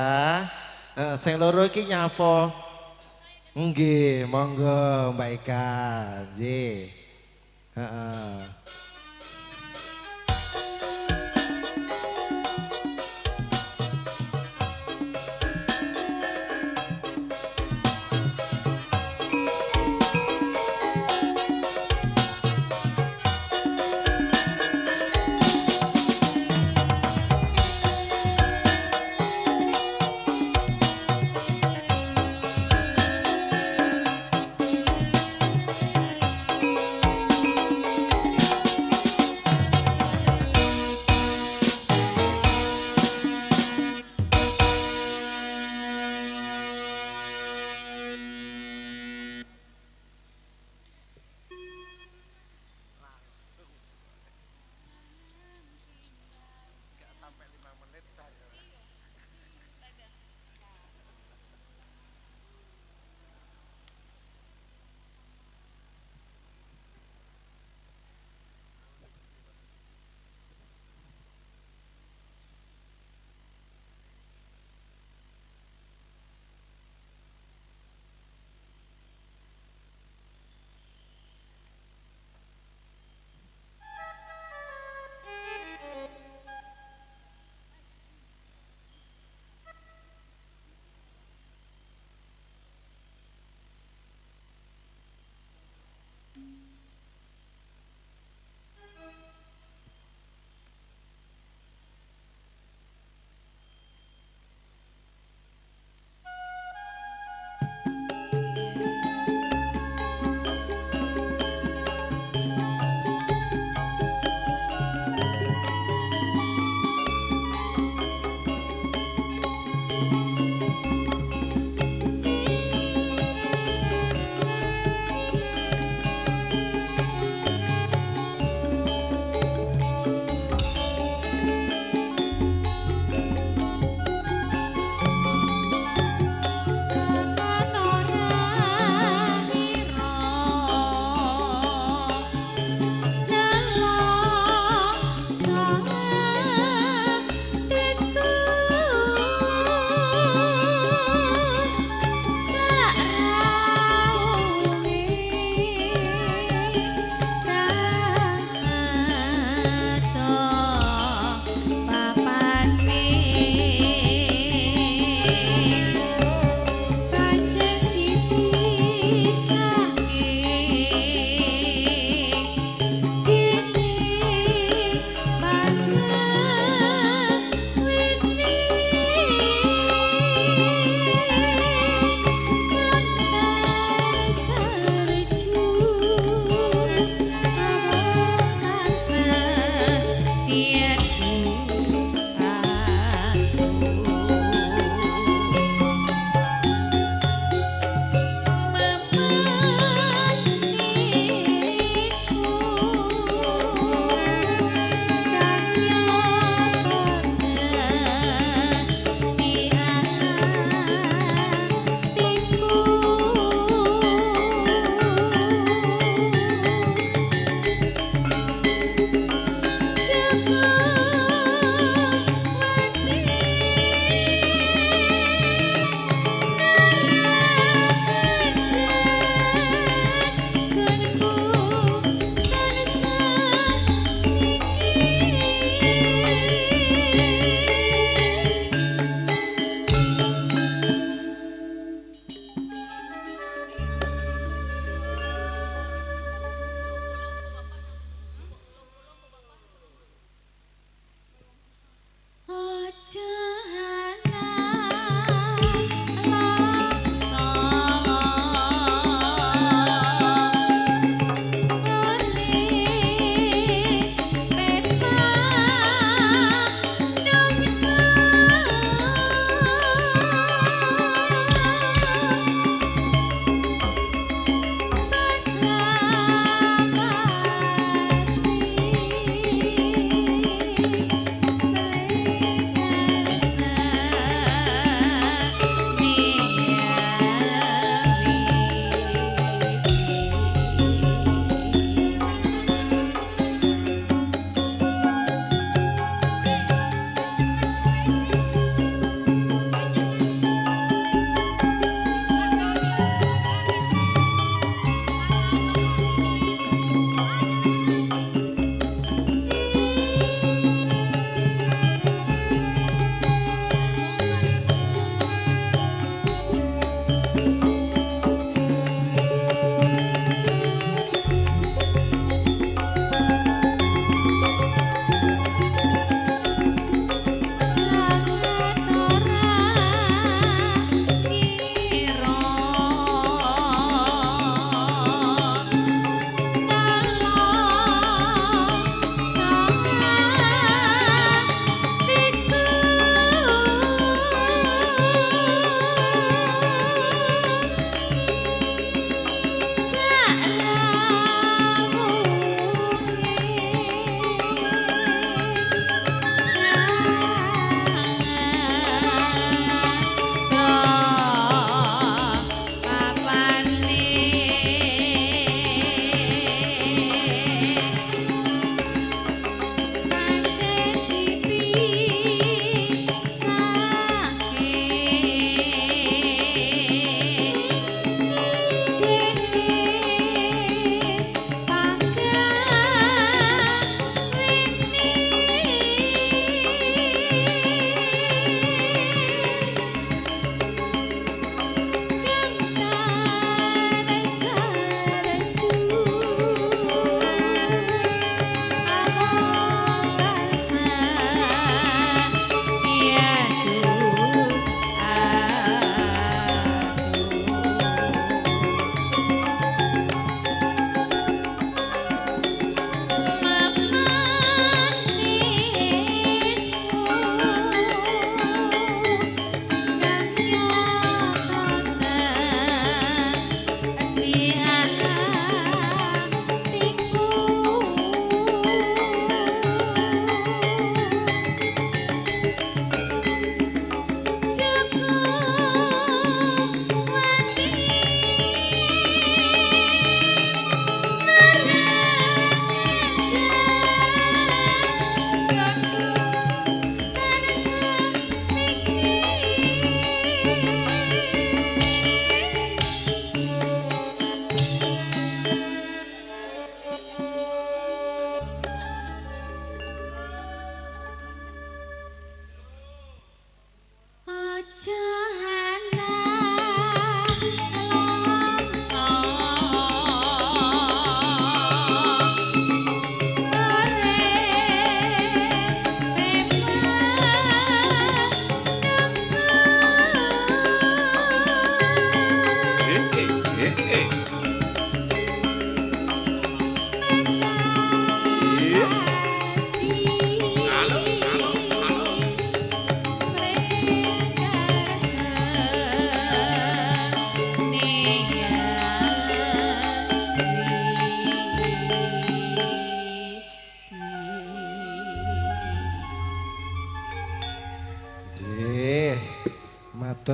Sing loro iki nyapa? Nggih, monggo Mbak Ika. Nggih. Heeh.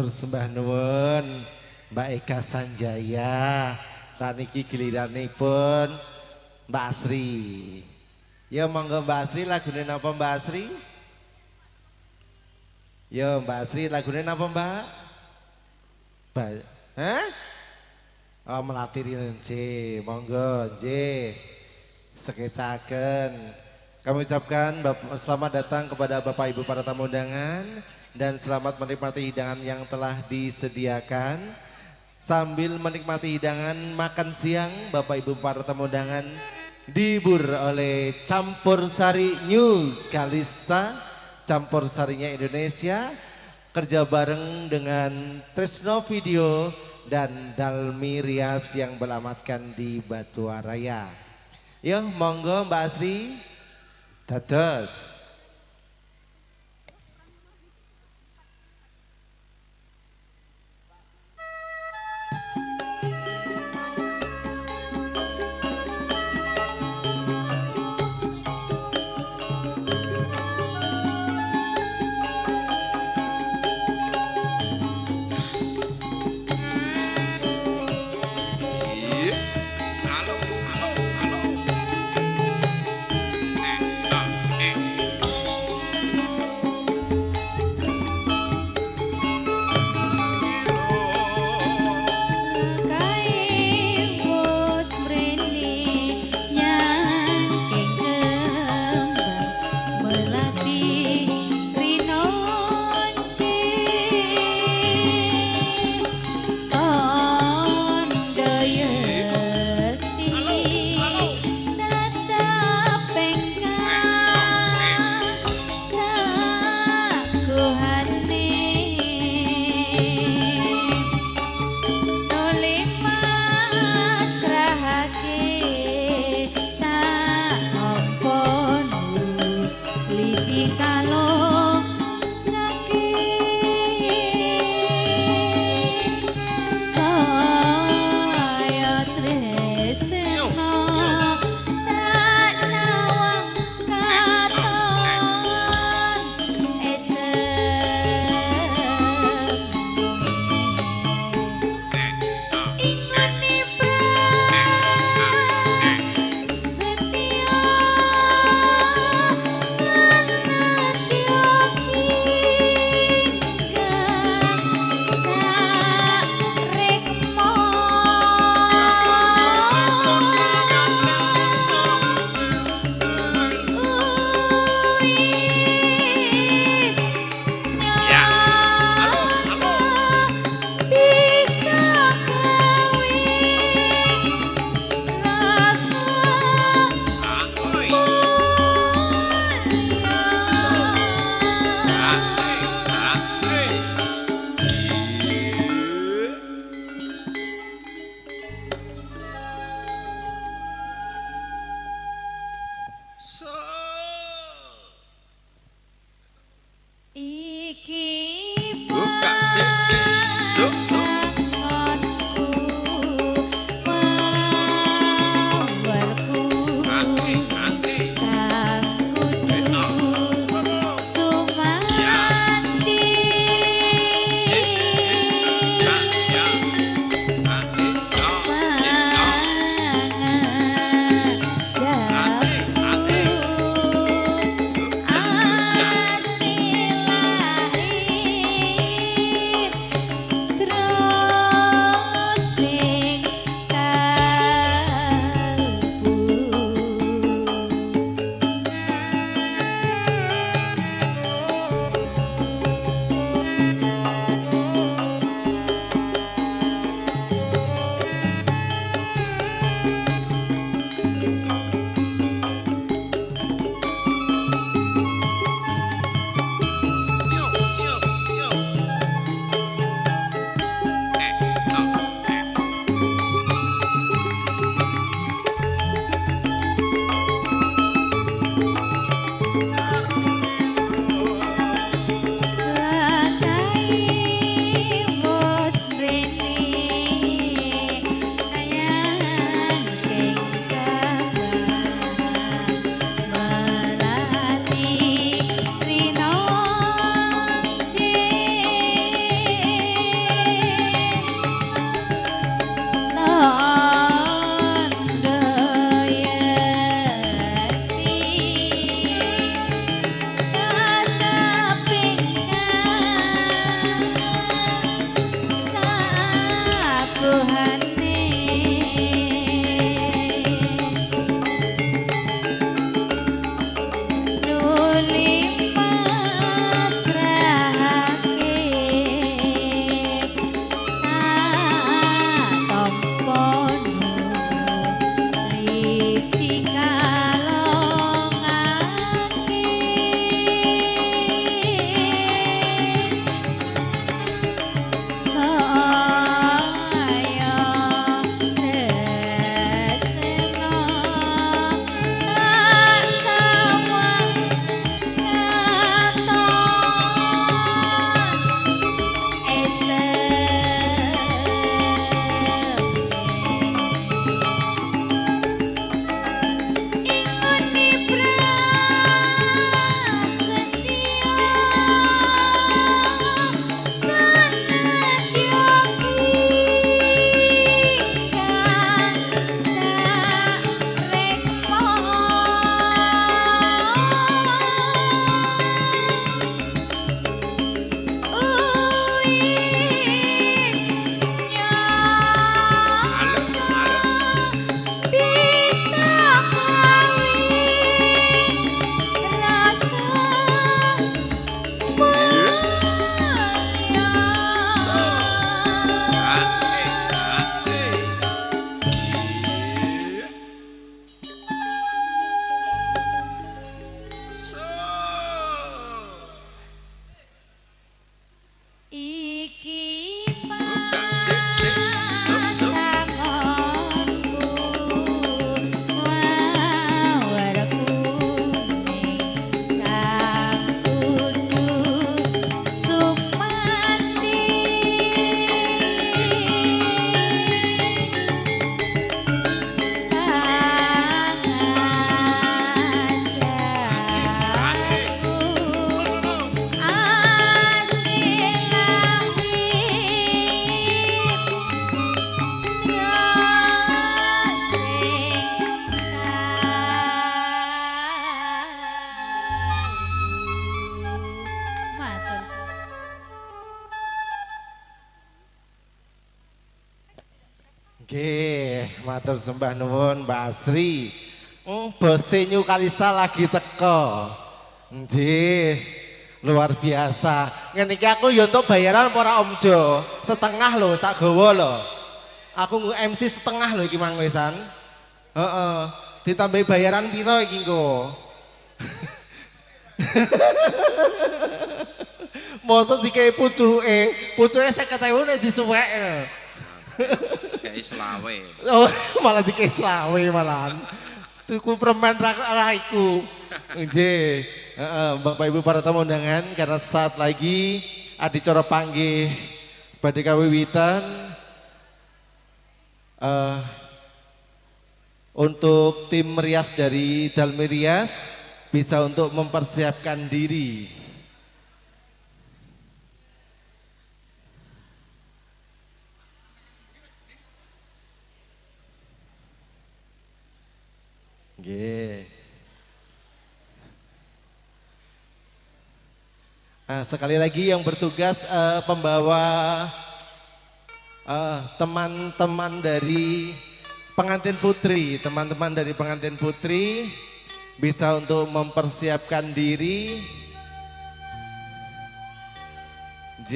Matur sembah nuwun Mbak Eka Sanjaya. Saniki giliranipun Mbak Asri. Ya monggo Mbak Asri, lagune napa Mbak Asri? Ya Mbak Asri lagune napa Mbak? Hah? Oh, Melati Rince, monggo nggih. Sekecaken. Kami ucapkan selamat datang kepada Bapak Ibu para tamu undangan dan selamat menikmati hidangan yang telah disediakan. Sambil menikmati hidangan makan siang, Bapak Ibu para tamu undangan dihibur oleh Campur Sari New Kalista, campur sarinya Indonesia, kerja bareng dengan Tresno Video dan Dalmi Rias yang beralamatkan di Batuaraya. Yo, monggo Mbak Asri, dados. Halo. Nggih, matur sembah nuwun Mbak Asri. Bose New Kalista lagi teko. Nggih, luar biasa. Ngene iki aku ya entuk bayaran apa ora Om Jo? Setengah lho, tak gawa lho. Aku MC setengah lho iki mang wisan. Heeh, ditambahi bayaran piro iki engko? Mosok dikei pucuke, pucuke 50.000 nek disuwek. Kayak selawe. Oh, malah dikei selawe malahan. Tuku permen ra iku. Nggih. Heeh, Bapak Ibu para tamu undangan, karena saat lagi adicara panggih badhe kawiwitan untuk tim rias dari Dalmi Rias bisa untuk mempersiapkan diri. Nggih. Nah, sekali lagi yang bertugas pembawa teman-teman dari pengantin putri, teman-teman dari pengantin putri bisa untuk mempersiapkan diri. J.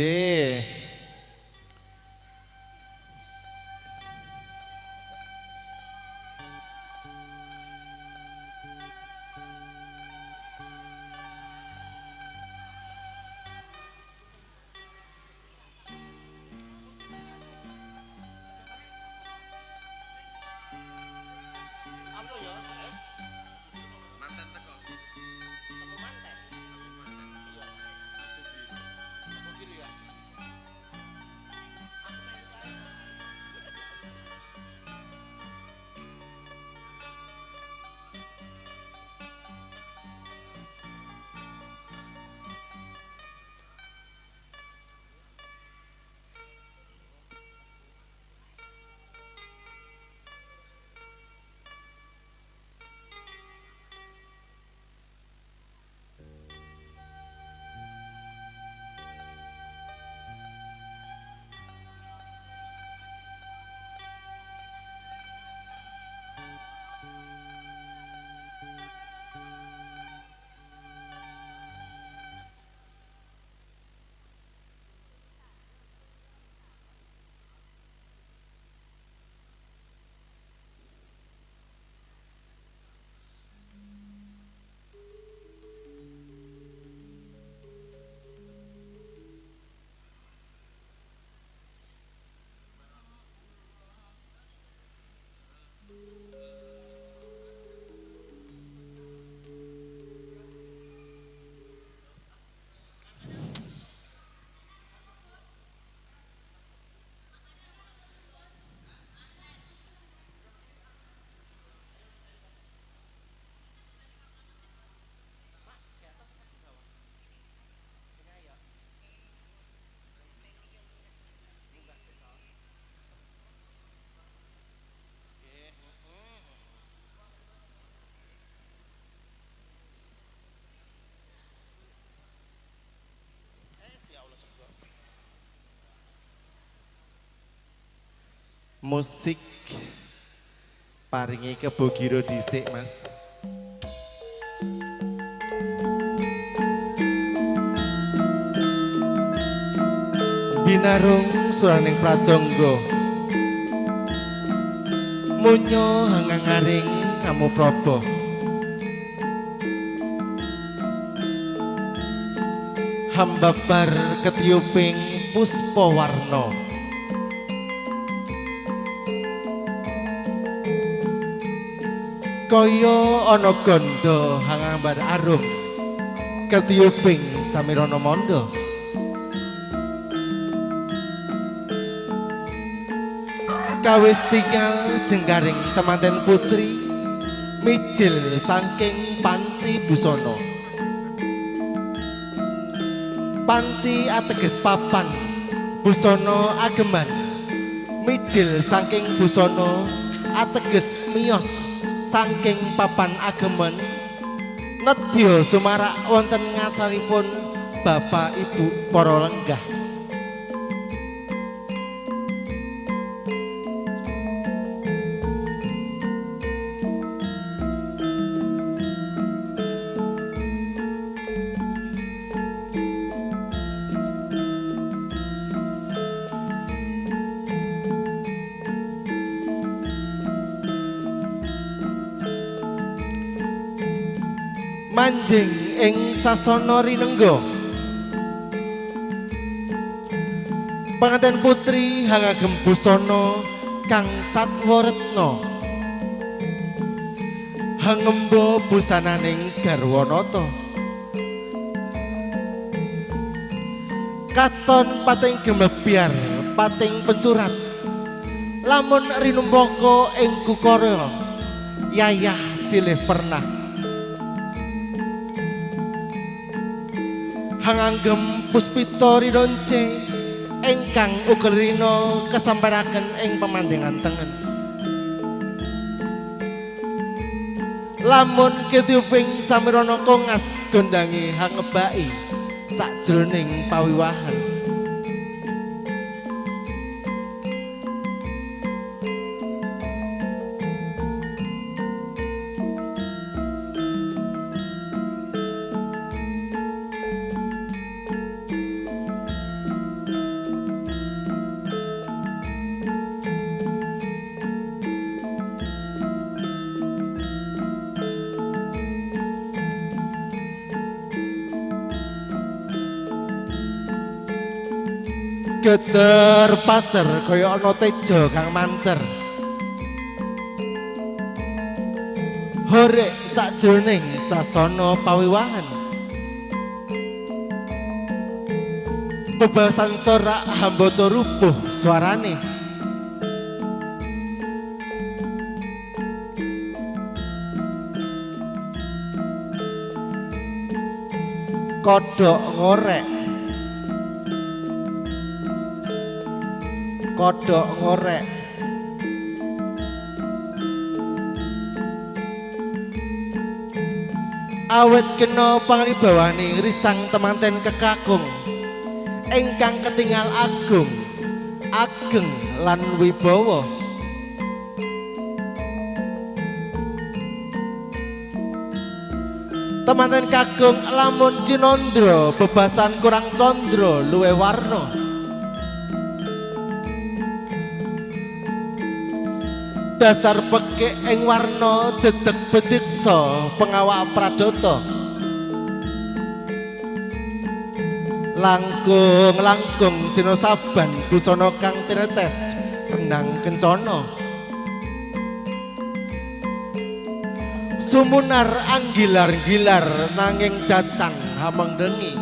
Musik paringi kebogiro dhisik, Mas. Binarung suraning pradangga munyo hangangaring kamu praba. Hambabar ketiyuping puspa warna. Kaya ana gandha hangambar arum ketiyuping samirana mandha. Kawis tinggal jenggaring temanten putri mijil saking panti busana. Panti ateges papan, busana ageman. Mijil saking busana ateges miyos saking papan ageman. Nedya sumarak wonten ngarsanipun bapak ibu para lenggah. Manjing ing sasana rinengga. Panganten putri hangagem busana kang satwa retna. Hangemba busananing garwanata. Katon pating gemebyar, pating pencurat. Lamun rinumpaka ing kukara, yayah silih pernah. Hanganggem puspita rinonce ingkang uga rina kesamperaken ing pemandangan tengen. Lamun ketiyuping samirana kongas gondange hangebaki sakjroning pawiwahan. Geter pater kaya ana teja kang manter. Horek sakjroning sasana pawiwahan. Bebasan sorak hambata rubuh suarane. Kodhok ngorek. Kodhok ngorek. Awet kena pangribawani risang temanten kekakung ingkang ketingal agung, ageng lan wibawa. Temanten kakung lamun cinandra bebasan kurang candra luwih warna. Dasar pekik ing warna dedeg bediksa pengawak pradata. Langkung-langkung sinosaban busana kang tinetes renang kencana. Sumunar anggilar-gilar nanging datang hamengdengi.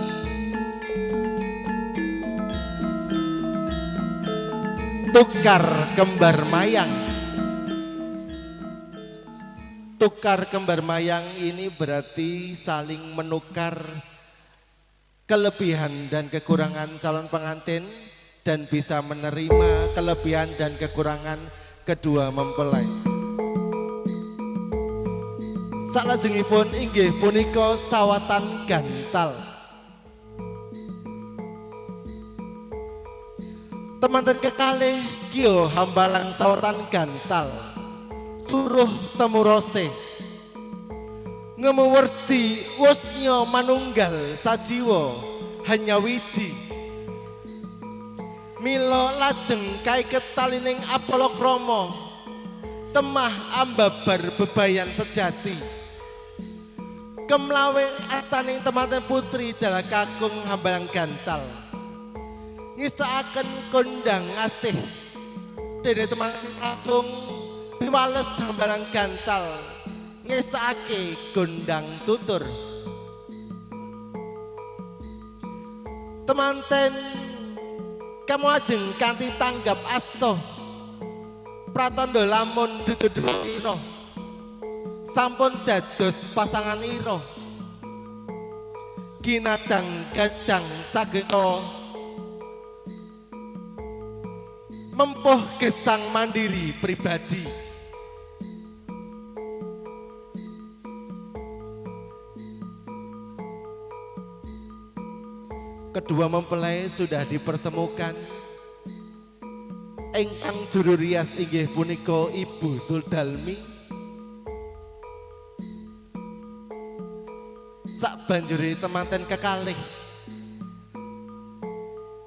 Tukar kembar mayang. Tukar kembar mayang ini berarti saling menukar kelebihan dan kekurangan calon pengantin dan bisa menerima kelebihan dan kekurangan kedua mempelai. Salajengipun inggih punika sawatan gantal. Temanten kekalih kiyo hambalang sawatan gantal. Suruh temurose ngemuwerdi wusnya manunggal sajiwa hanya wiji. Mila lajeng kaiket talining apala krama temah ambabar bebayan sejati. Kemlawe ataning temanten putri dalah kakung hambalang gantal. Ngisakaken kondang asih dene temanten kakung piwales hambalang gantal ngestakake gondang tutur. Temanten kamu ajeng kanthi tanggap asta pratandha lamun dudu-dudu sampun dados pasangan ira. Kinadang gadang sageta mempuh gesang mandiri pribadi. Kedua mempelai sudah dipertemukan. Ingkang juru rias inggih punika Ibu Suldalmi. Sakbanjure temanten kekalih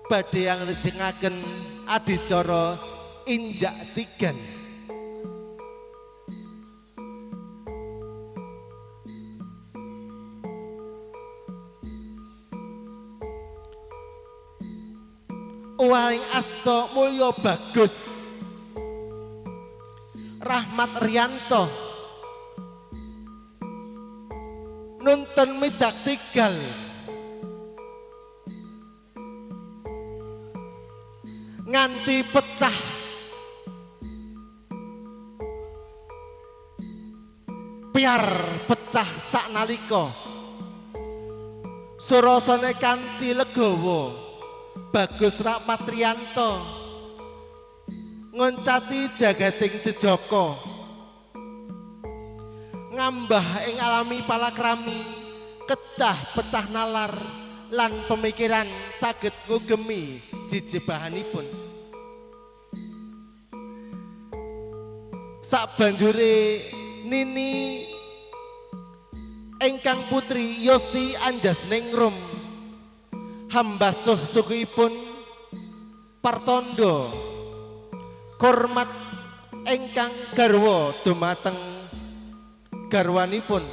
badhe nglajengaken adicara injak tigan. Waing asta mulya bagus Rahmat Rianto nuntun midak tigal nganti pecah piar pecah saknalika surasane kanthi legawa. Bagus Rahmat Rianto ngoncati jagating jejaka ngambah ing alami palakrami kedah pecah nalar lan pemikiran saged ngugemi jejebahanipun. Sabanjure Nini ingkang putri Yosi Anjasningrum hambasuh sukuipun Partondo kormat ingkang garwa dumateng garwanipun.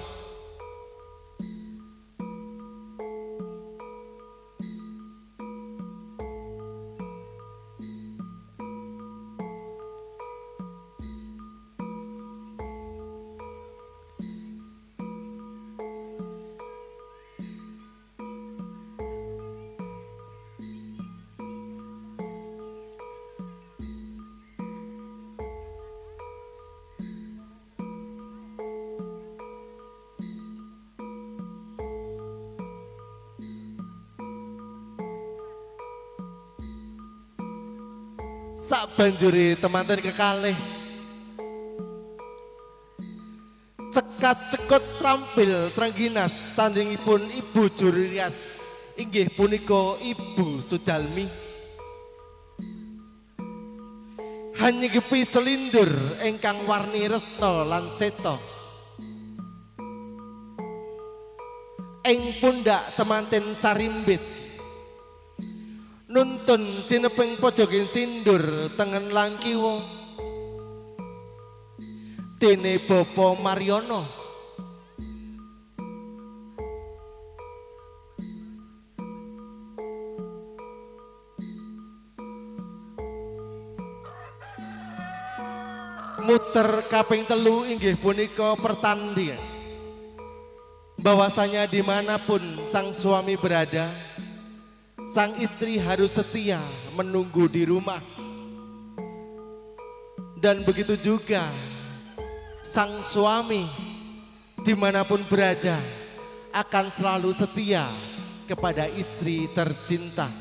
Sabanjure temanten kekalih cekat cekut trampil trengginas tandingipun Ibu Juririas inggih punika Ibu Sudalmi hanyegepi selindur ingkang warni retna lan seta ing pundak temanten sarimbit nuntun cinepeng pojoking sindur tengen lan kiwa dene Bapak Maryono muter kaping telu inggih punika pertandingan bahwasanya dimanapun sang suami berada sang istri harus setia menunggu di rumah. Dan begitu juga sang suami dimanapun berada akan selalu setia kepada istri tercinta.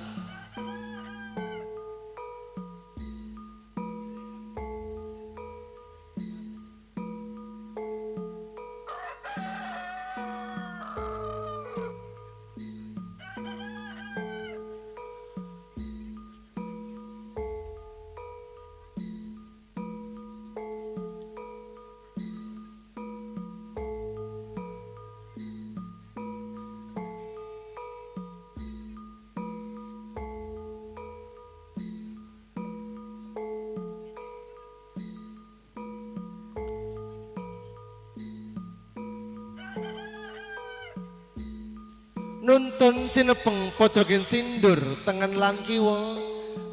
Nuntun cinepeng pojoking sindur tengen lan kiwa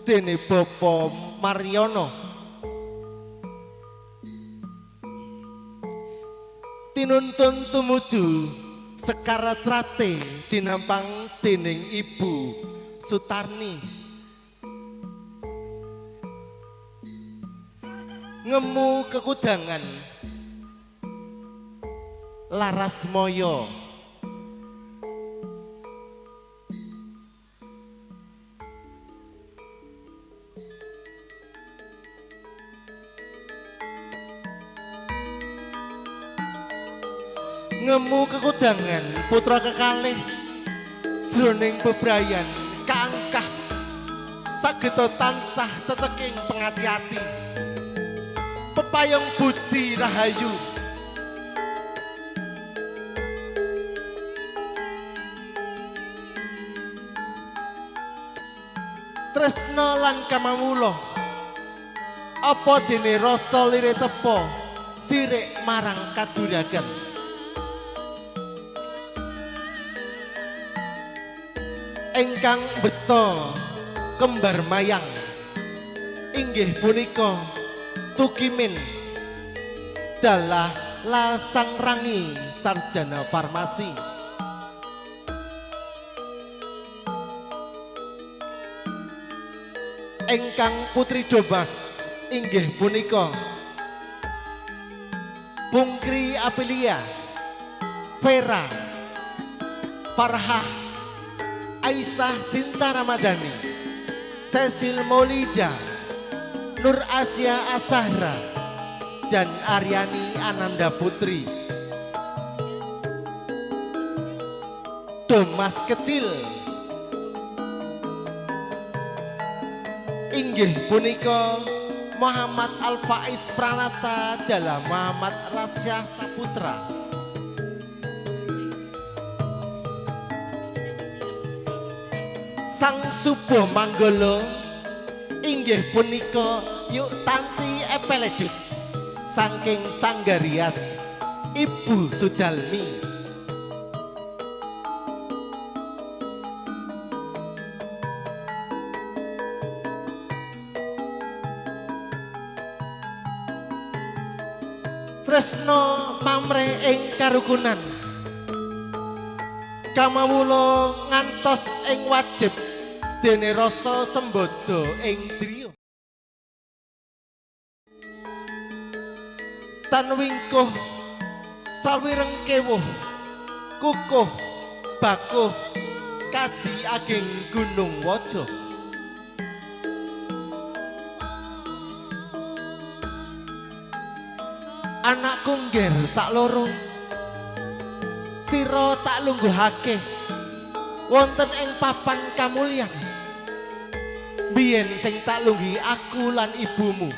dene Bapak Maryono tinuntun tumuju Sekar Trate dinampang dening Ibu Sutarni ngemu kekudangan laras moyo ngemu kekudangan putra kekalih jroning bebrayan kaangkah sageta tansah teteking pengati-ati pepayung budi rahayu tresna lan kamawula apa dene rasa lire tepa sirik marang kaduragan. Ingkang beto kembar mayang inggih punika Tukimin dalah Lasangrangi sarjana farmasi. Ingkang putri Domas inggih punika Pungkri Apilia, Vera, Farhah, Aisyah Sinta Ramadhani, Cecil Maulida, Nur Asia Asahra, dan Aryani Ananda Putri. Domas kecil inggih punika Muhammad Al-Faiz Pranata dalam Muhammad Rasya Saputra. Sang Subo Manggolo inggih punika Yuk Tanti Epeledut saking Sanggarias Ibu Sudalmi. Tresno pamrih ing karukunan kamawula ngantos ing wajib dene rasa sembodo ing driya. Tan wingkuh sawireng kewuh kukuh bakuh kadi ageng gunung waja. Anakku ngger sakloro sira tak lungguhake wonten ing papan kamulyan. Biyen sing tak lungguhi aku lan ibumu.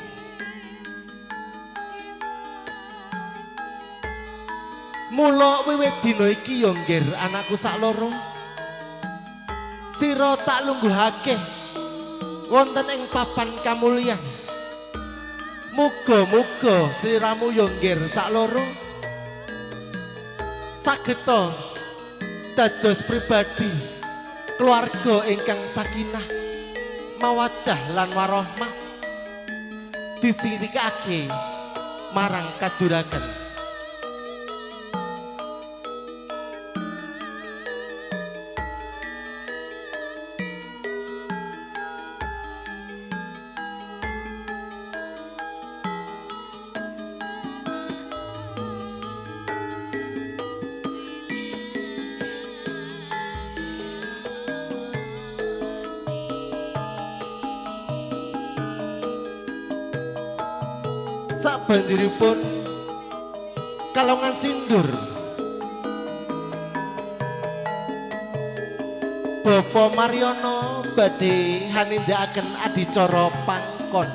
Mula wiwit dina iki ya ngger anakku sakloro sira tak lungguhake wonten ing papan kamulyan. Muga-muga sliramu ya ngger sakloro sageta dados pribadi keluarga ingkang sakinah mawaddah lan warohmah disirikake marang kaduraken. Sabanjuripun kalongan sindur Bapak Maryono badhe hanindakaken adicara pangkon.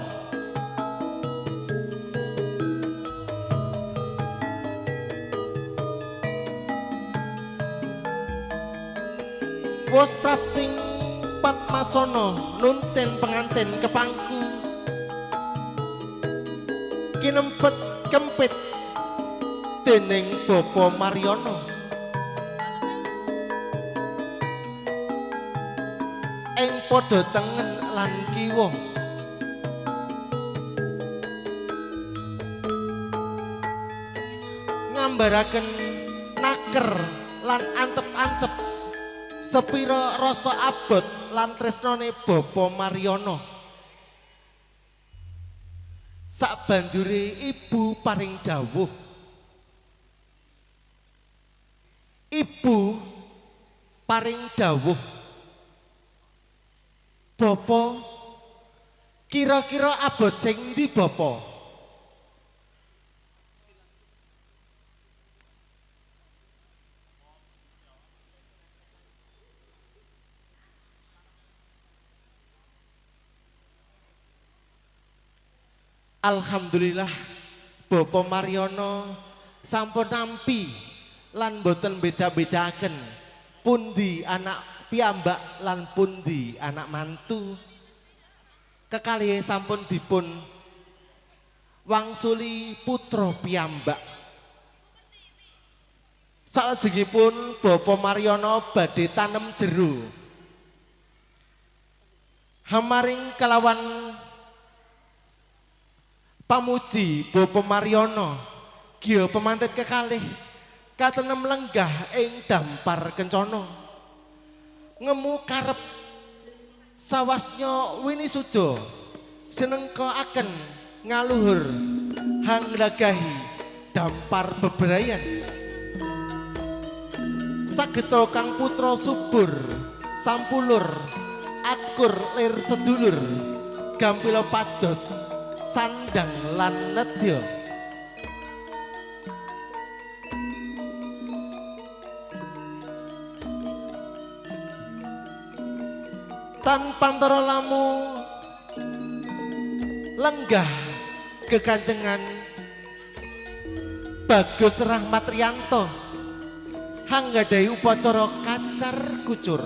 Wos prapting Padmasana nunten pengantin kepangku kinempet kempit dening Bapak Maryono. Ing padha tengen lan kiwa ngambaraken naker lan antep-antep sepira rasa abot lan tresnane Bapak Maryono. Sabanjure ibu paring dawuh, ibu paring dawuh, Bapak kira-kira abot sing ndi Bapak? Alhamdulillah Bapak Maryono sampun nampi lan boten beda-bedaken pundi anak piyambak lan pundi anak mantu. Kekalihe sampun dipun wangsuli putra piyambak. Salajengipun Bapak Maryono badhe tanem jero. Hamaring kalawan pamuji Bapak Mariono giya pemanten kekalih katenem lenggah ing dampar kencana ngemu karep sawasnya winisuda sinengkaaken ngaluhur hanglagahi dampar bebrayan sageta kang putra subur sampulur akur lir sedulur gampila pados sandang lan nedya. Tan pantara lamu lenggah kekancengan Bagus Rahmat Rianto hanggadhahi upacara kacar kucur.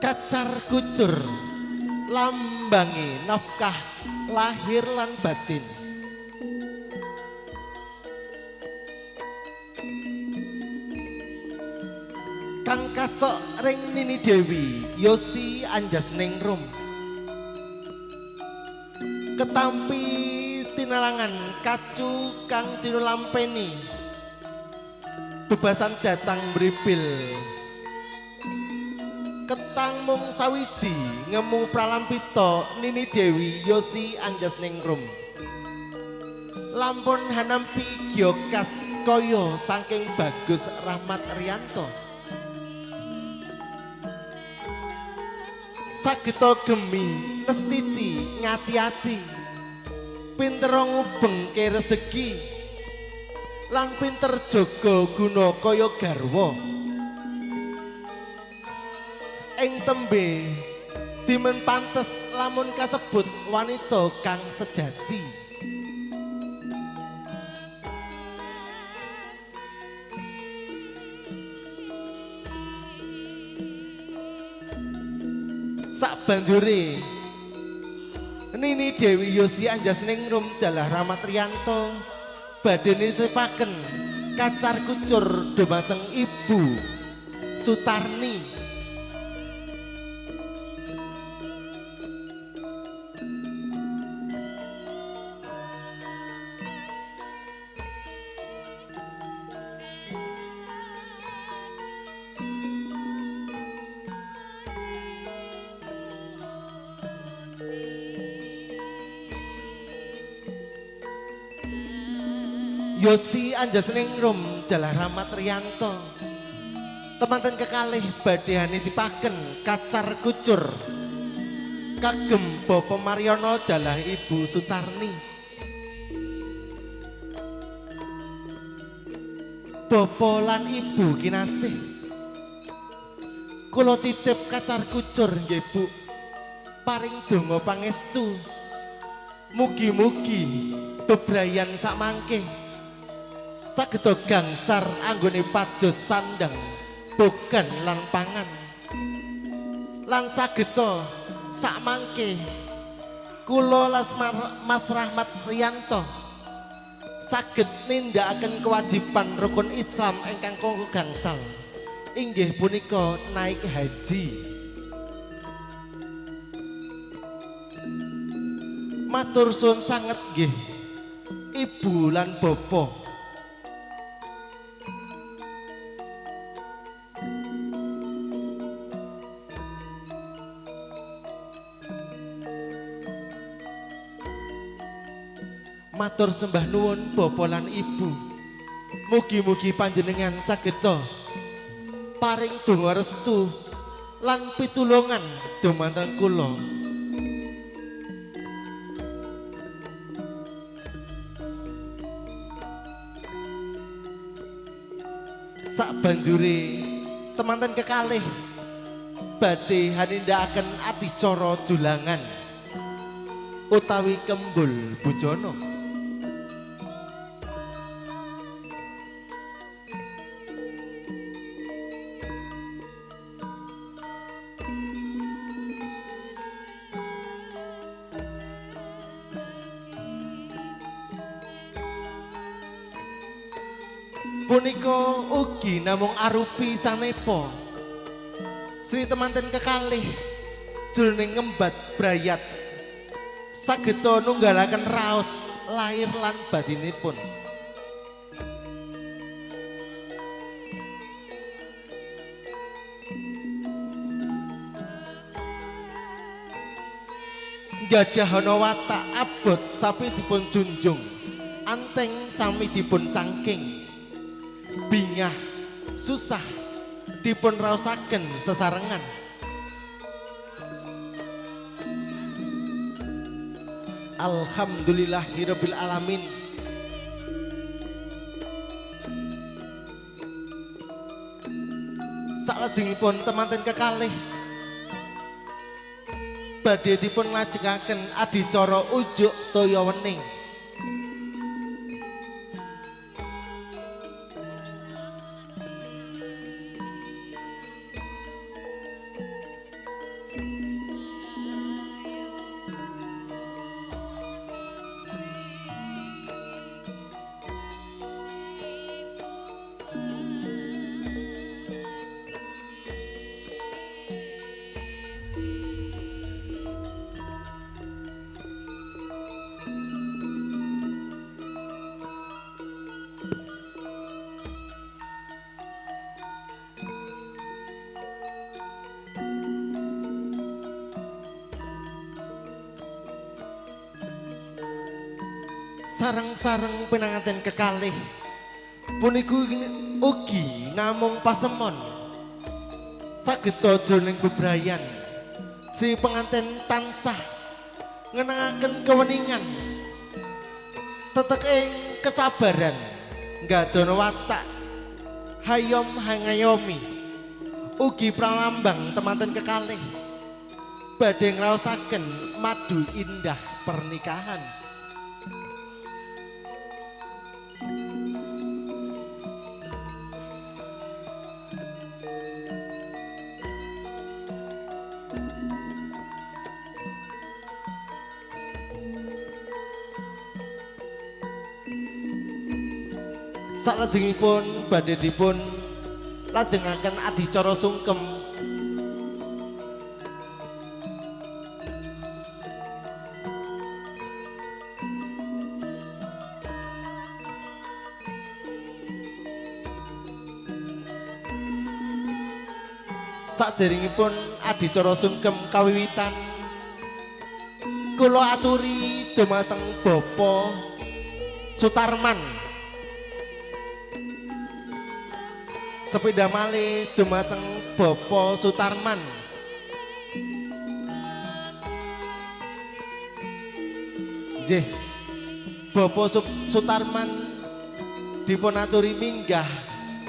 Kacar kucur lambangi nafkah lahir lan batin. Kang kasok ring Nini Dewi Yosi Anjasningrum ketampi tinalangan kacu kang sinulampeni bebasan datang mribil ketang mung sawiji ngemu pralampita Nini Dewi Yosi Anjasningrum lampun hanampi gyokas kaya saking Bagus Rahmat Rianto. Sageta gemi nestiti ngati-ati pinter ngubengke rezeki lan pinter jaga guna kaya garwa ing tembe dimen pantes lamun kasebut wanita kang sejati. Sak banjure Nini Dewi Yosi Anjasningrum dalah Rahmat Rianto badhe nitipaken kacar kucur dumateng Ibu Sutarni. Yosi Anjasningrum dalah Rahmat Rianto temanten kekalih badhe hanitipaken kacar kucur kagem Bapak Mariono dalah Ibu Sutarni. Bapak lan Ibu kinasih kula titip kacar kucur nggih Bu, paring donga pangestu mugi-mugi bebrayan sakmangke sageda gangsar anggone pados sandang bogan lan pangan lan sageda sakmangke kula Mas Rahmat Rianto saged nindakaken kewajiban rukun Islam ingkang kanggo gangsal inggih punika naik haji. Matur suwun sanget nggih Ibu lan Bapak. Matur sembah nuwun Bapak lan Ibu. Mugi-mugi panjenengan sageda paring donga restu lan pitulungan dumateng kula. Sak banjure temanten kekalih badhe hanindakaken adicara dulangan utawi kembul bujana. Punika ugi namung arupi sanepa. Sri temanten kekalih jroning ngembat brayat sageta nunggalaken raos lahir lan batinipun. Gadhah ana watak abot sapi dipun junjung, anteng sami dipun cangking, bingah susah dipun raosaken sesarengan. Alhamdulillahirabbil alamin. Salajengipun temanten kekalih badhe dipun lajengaken adicara ujuk toya wening. Sareng-sareng pinanganten kekalih puniku ugi namung pasemon sageta jroning bebrayan. Sri penganten tansah ngenangaken keweningan, tetek ing kesabaran, nggadono watak hayom hangayomi. Ugi pralambang temanten kekalih badhe ngraosaken madu indah pernikahan. Salajengipun badhe dipun lajengaken adicara sungkem. Saderengipun adicara sungkem kawiwitan, kula aturi dumateng Bapak Sutarman. Sepeda malih dumateng Bapak Sutarman. Nggih, Bapak Sutarman dipun aturi minggah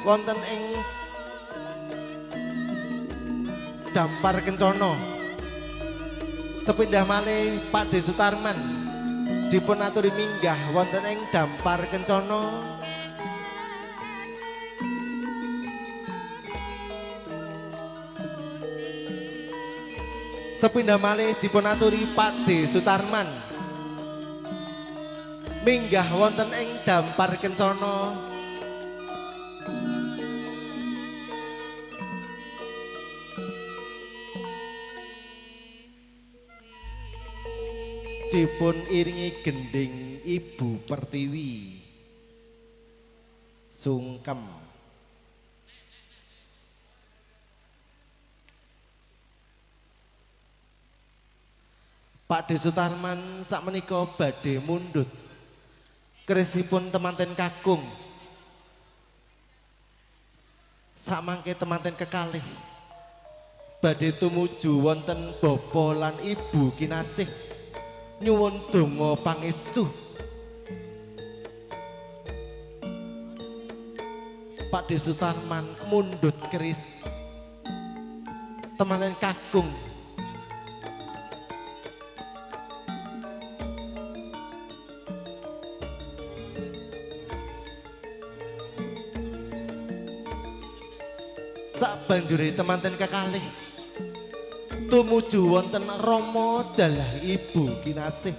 wonten ing Dampar Kencana. Sepindah malih Pak D. Sutarman dipun aturi minggah wonten ing Dampar Kencana. Sepindah malih dipun aturi Pak D. Sutarman minggah wonten ing Dampar Kencana. Dipun iringi gending Ibu Pertiwi sungkem. Pak D. Sutarman sakmenika badhe mundhut kerisipun temanten kakung. Samangke temanten kekalih badhe tumuju wonten bapa lan ibu kinasih nyuwun donga pangestu. Pak D. Sutarman mundhut keris temanten kakung. Sabanjure temanten kekalih tumuju wonten rama dalah ibu kinasih.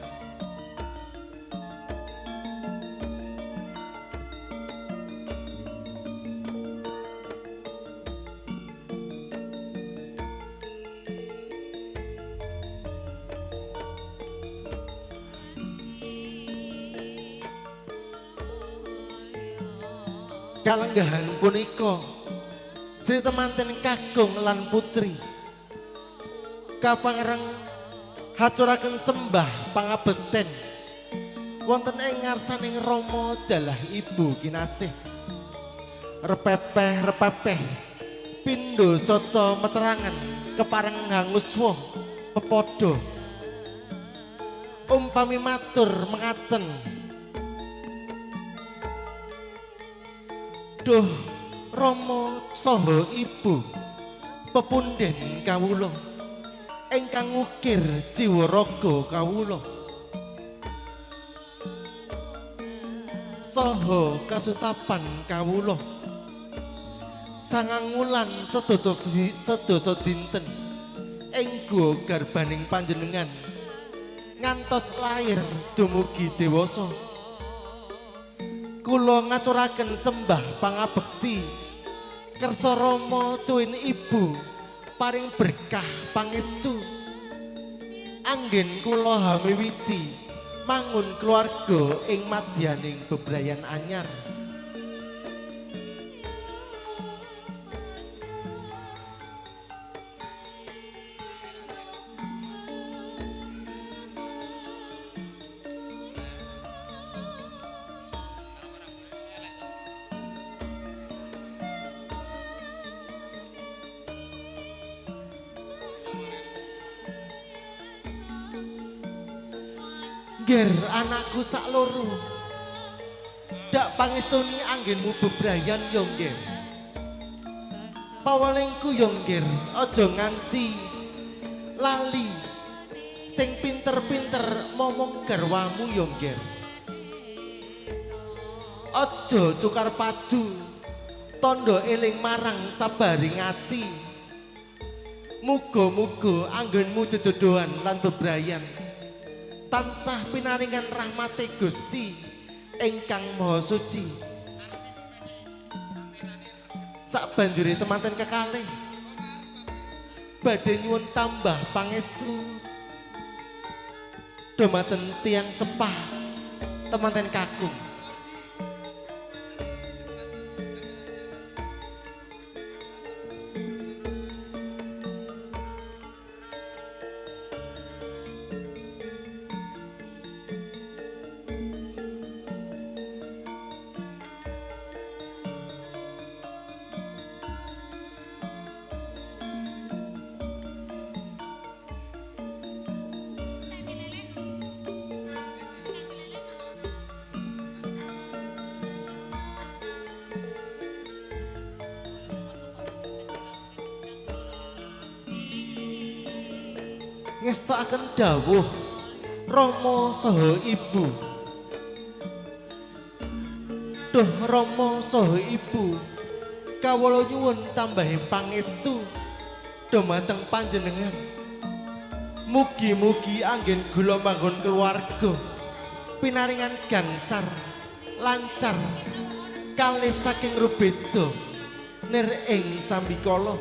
Kalenggahan punika Sri temanten kakung lan putri kapangreng haturaken sembah pangabekten wonten ing ngarsaning Rama dalah Ibu kinasih. Repepeh repepeh pindho sata meterangan kepareng hanguswa pepadha. Umpami matur mengaten, duh Rama saha Ibu pepunden kawula ingkang ngukir jiwa raga kawula saha kasutapan kawula sangang wulan sedasa dinten ing guwa garbaning panjenengan ngantos lair dumugi dewasa. Kula ngaturaken sembah pangabekti kersa Rama tuwin Ibu paring berkah pangestu anggen kula hamiwiti mangun keluarga ing madyaning bebrayan anyar. Nger anakku sak loro, dak pangestuni anggenmu bebrayan yo ngger. Pawalengku yo ngger, aja nganti lali sing pinter-pinter momong garwamu yo ngger. Aja tukar padu, tondo eling marang sabaring ati. Muga-muga anggenmu jejodohan lan bebrayan tansah pinaringan rahmate Gusti ingkang Maha Suci. Sabanjure temanten kekalih badhe nyuwun tambah pangestu dumateng tiyang sepah temanten kakung. Ngestokaken dawuh Rama saha Ibu. Duh Rama saha Ibu, kawula nyuwun tambahi pangestu dumateng panjenengan. Mugi-mugi anggen kula manggon keluarga pinaringan gangsar lancar kalih saking rubeda nir ing sambikala.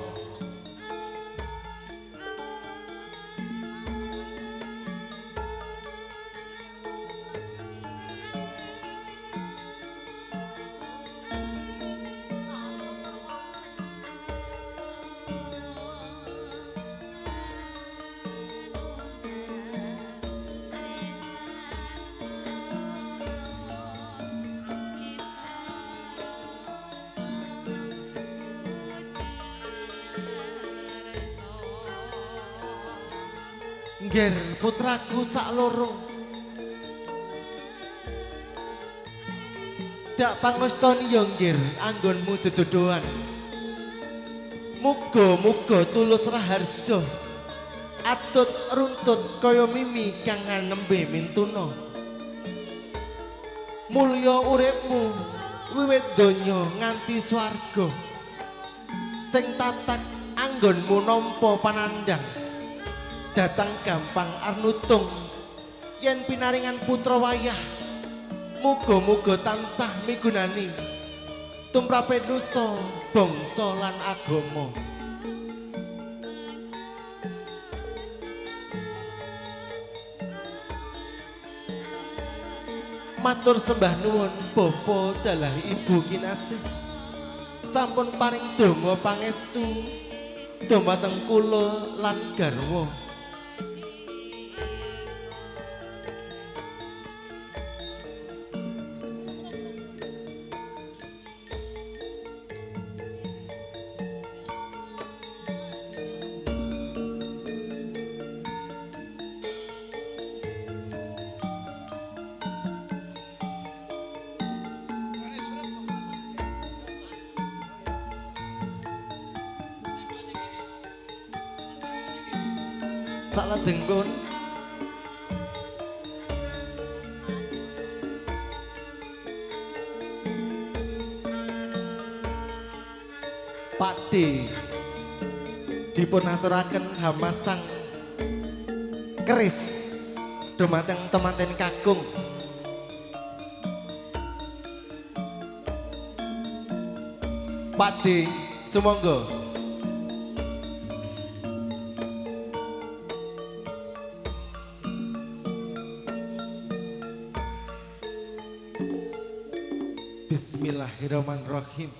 Ngger putraku sak loro, dak pangestoni yo ngger anggonmu jejodohan. Muga-muga tulus raharja atut runtut kaya mimi kang nembe mintuna. Mulya uripmu wiwit donya nganti swarga. Sing tatak anggonmu nampa panandhang datang gampang arnutung yen pinaringan putra wayah. Muga-muga tansah migunani tumrape nusa bangsa lan agama. Matur sembah nuwun Bapa dalah Ibu kinasih. Sampun paring donga pangestu dumateng kula lan garwa. Salajengipun Pak D dipun aturaken hamasang keris dumateng temanten kakung. Pak D sumangga. Bismillahirrahmanirrahim.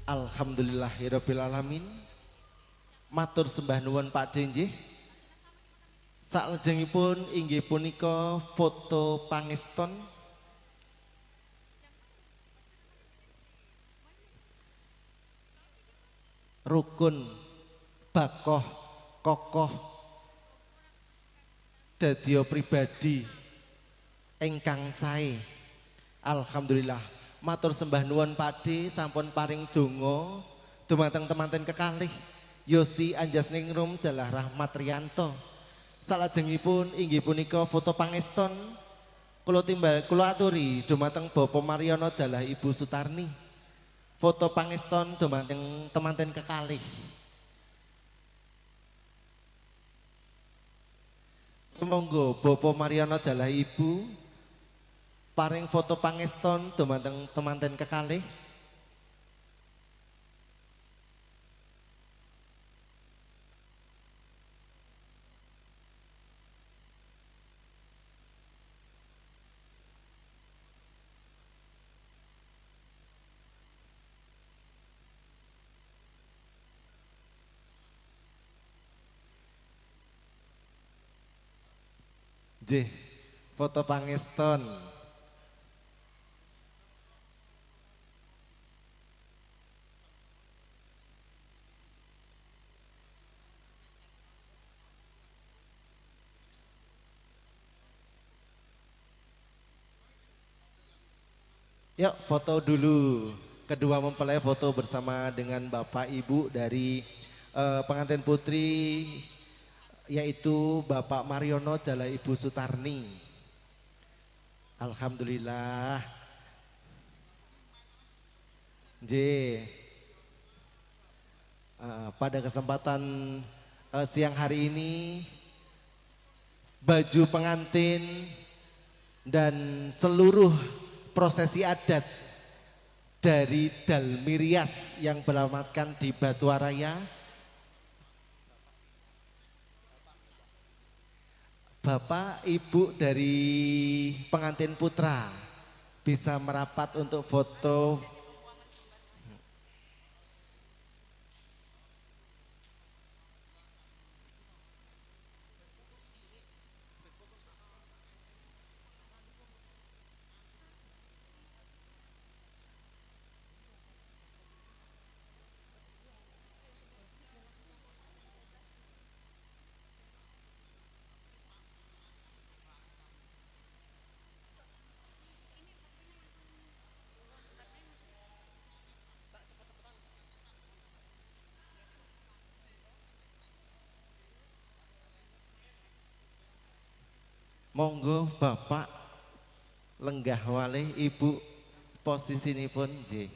Alhamdulillahirabbil alamin. Matur sembah nuwun Pak D nggih. Salajengipun inggih punika foto pangeston. Rukun bakoh kokoh dadiya pribadi ingkang sae. Alhamdulillah. Matur sembah nuwun Pak D sampun paring donga dumateng temanten kekalih Yosi Anjasningrum dalah Rahmat Rianto. Salajengipun inggih punika foto pangeston kula timbal kula aturi dumateng Bapak Mariono dalah Ibu Sutarni. Foto pangeston dumateng temanten kekalih. Sumangga Bapak Mariono dalah Ibu paring foto pangeston dumateng temanten kekalih. Nggih, foto pangeston. Yuk foto dulu. Kedua mempelai foto bersama dengan bapak ibu dari pengantin putri, yaitu Bapak Mariono dalah Ibu Sutarni. Alhamdulillah. Nggih. Pada kesempatan siang hari ini, baju pengantin dan seluruh prosesi adat dari Dalmirias yang beralamatkan di Batuaraya, Bapak Ibu dari pengantin putra bisa merapat untuk foto. Monggo Bapak lenggah walih, Ibu posisinipun nggih.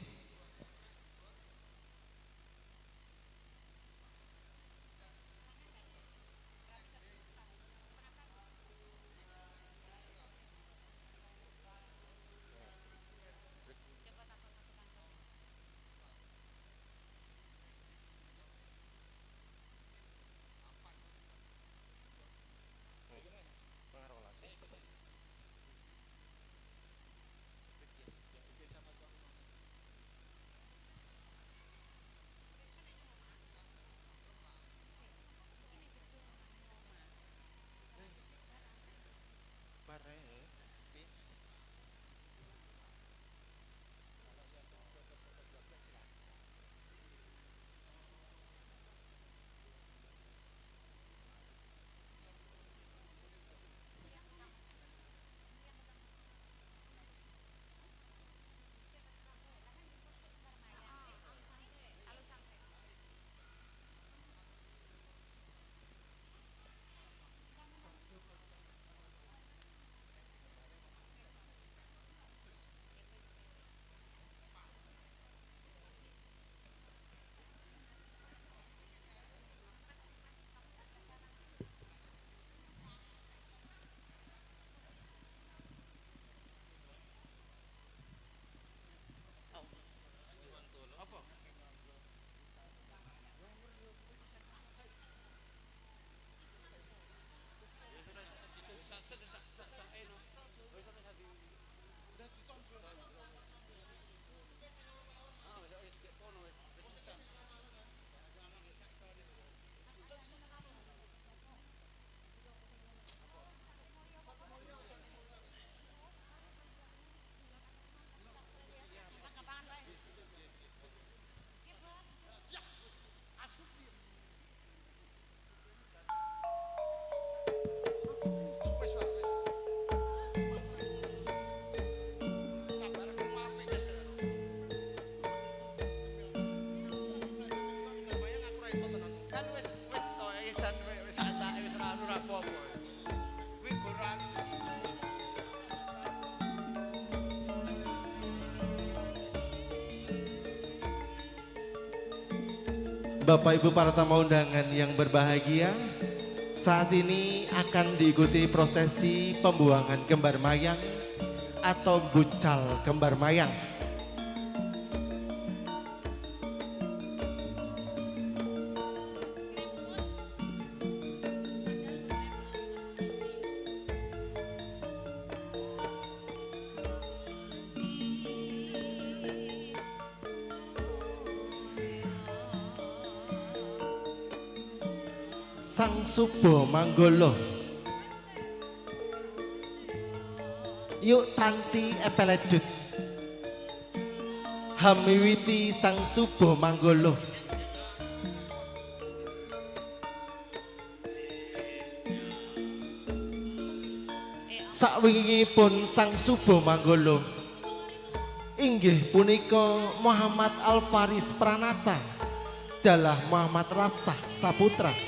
Bapak Ibu para tamu undangan yang berbahagia, saat ini akan diikuti prosesi pembuangan kembar mayang atau bucal kembar mayang. Sang Subo Manggolo, yuk tanti epeledut, hamiwiti Sang Subo Manggolo. Sakwingipun Sang Subo Manggolo inggih punika Muhammad Alfaris Pranata dalah Muhammad Rasah Saputra.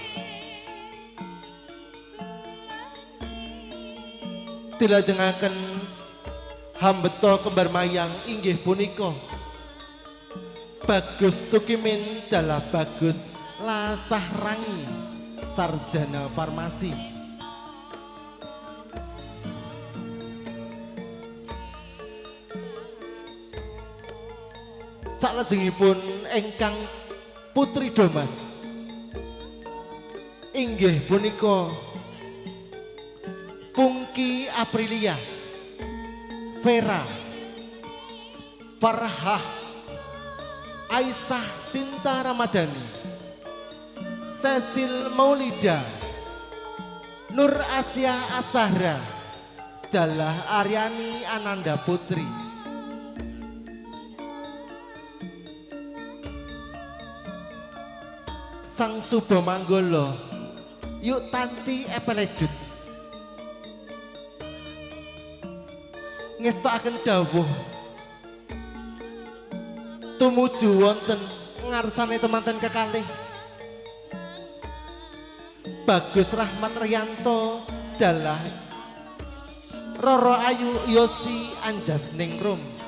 Dilajengaken hambeto kembar mayang inggih punika Bagus Tukimin dalah Bagus Lasahrangi sarjana farmasi. Salajengipun ingkang putri Domas inggih punika Pungki Aprilia, Vera, Farhah, Aisyah Sinta Ramadhani, Cecil Maulida, Nur Asia Asahra, Dalah Aryani Ananda Putri. Sang Subo Manggolo, yuk tanti epeledut, ngestokaken dawuh tumuju wonten ngarsane temanten kekalih Bagus Rahmat Rianto dalah Roro Ayu Yosi Anjasningrum.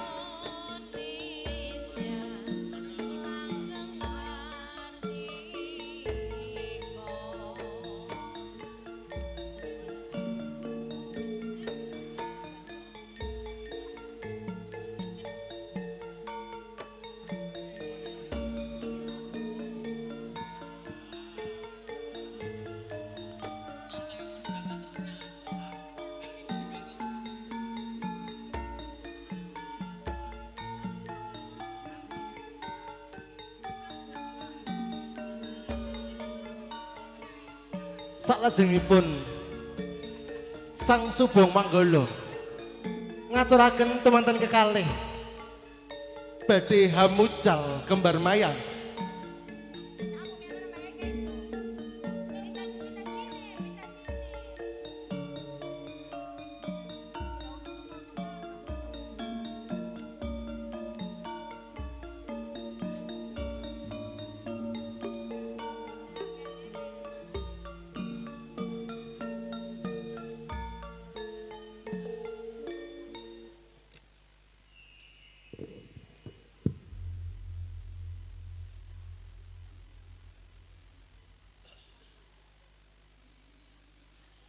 Salajengipun Sang Subo Manggolo ngaturaken temanten kekalih badhe hamucal kembar mayang.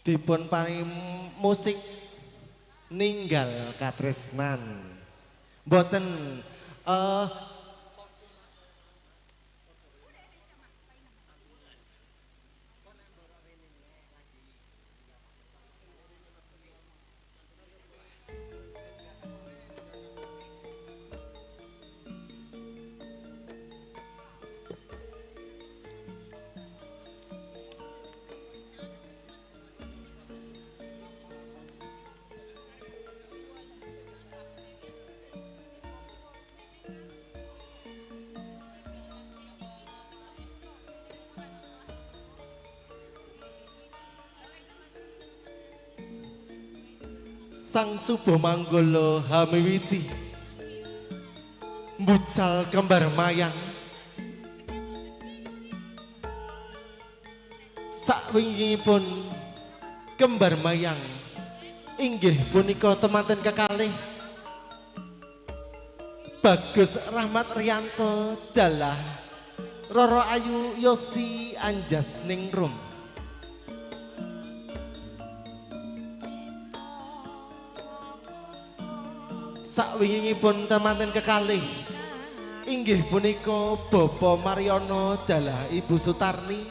Dipun paring musik ninggal katresnan. Mboten Sang Subo Manggolo hamiwiti mbucal kembar mayang. Sakwingipun kembar mayang inggih punika temanten kekalih Bagus Rahmat Rianto dalah Roro Ayu Yosi Anjas Ningrum. Sakwingipun temanten kekalih inggih punika Bapak Mariono dalah Ibu Sutarni.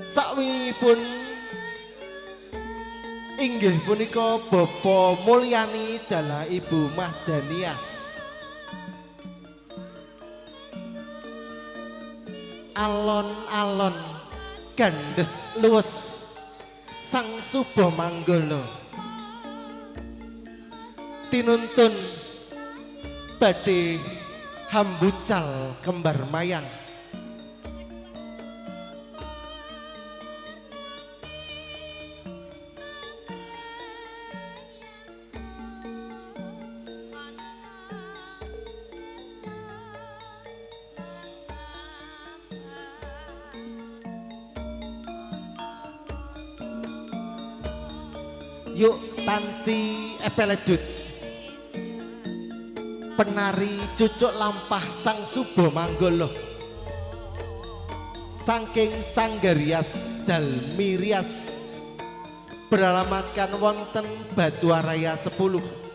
Sakwingipun inggih punika Bapak Mulyani dalah Ibu Mahdaniah. Alon-alon gandes luwes Sang Suba Manggala tinuntun badhe hambucal kembar mayang. Yuk Tanti Epeledut, penari cucuk lampah Sang Suba Manggala saking Sanggarias Dalmirias beralamatkan wonten Batuaraya 10.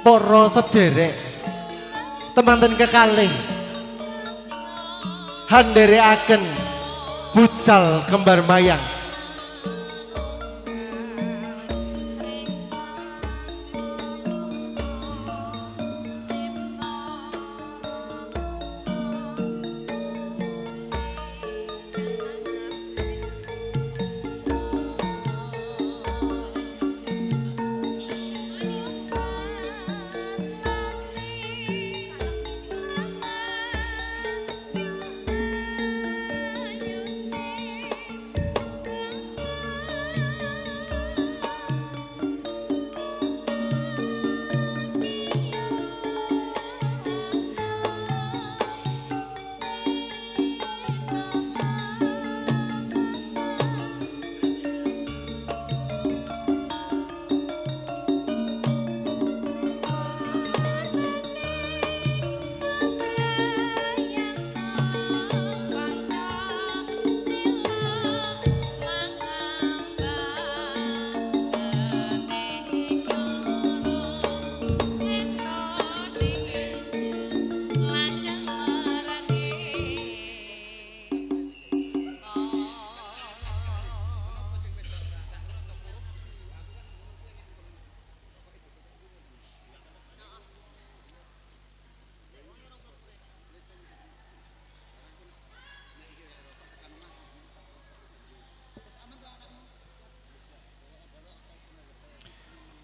Para sederek temanten kekalih handerekaken bucal kembar mayang.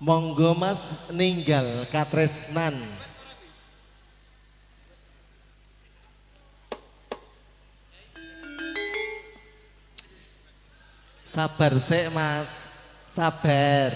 Monggo Mas ninggal katresnan. Sabar sik Mas, sabar.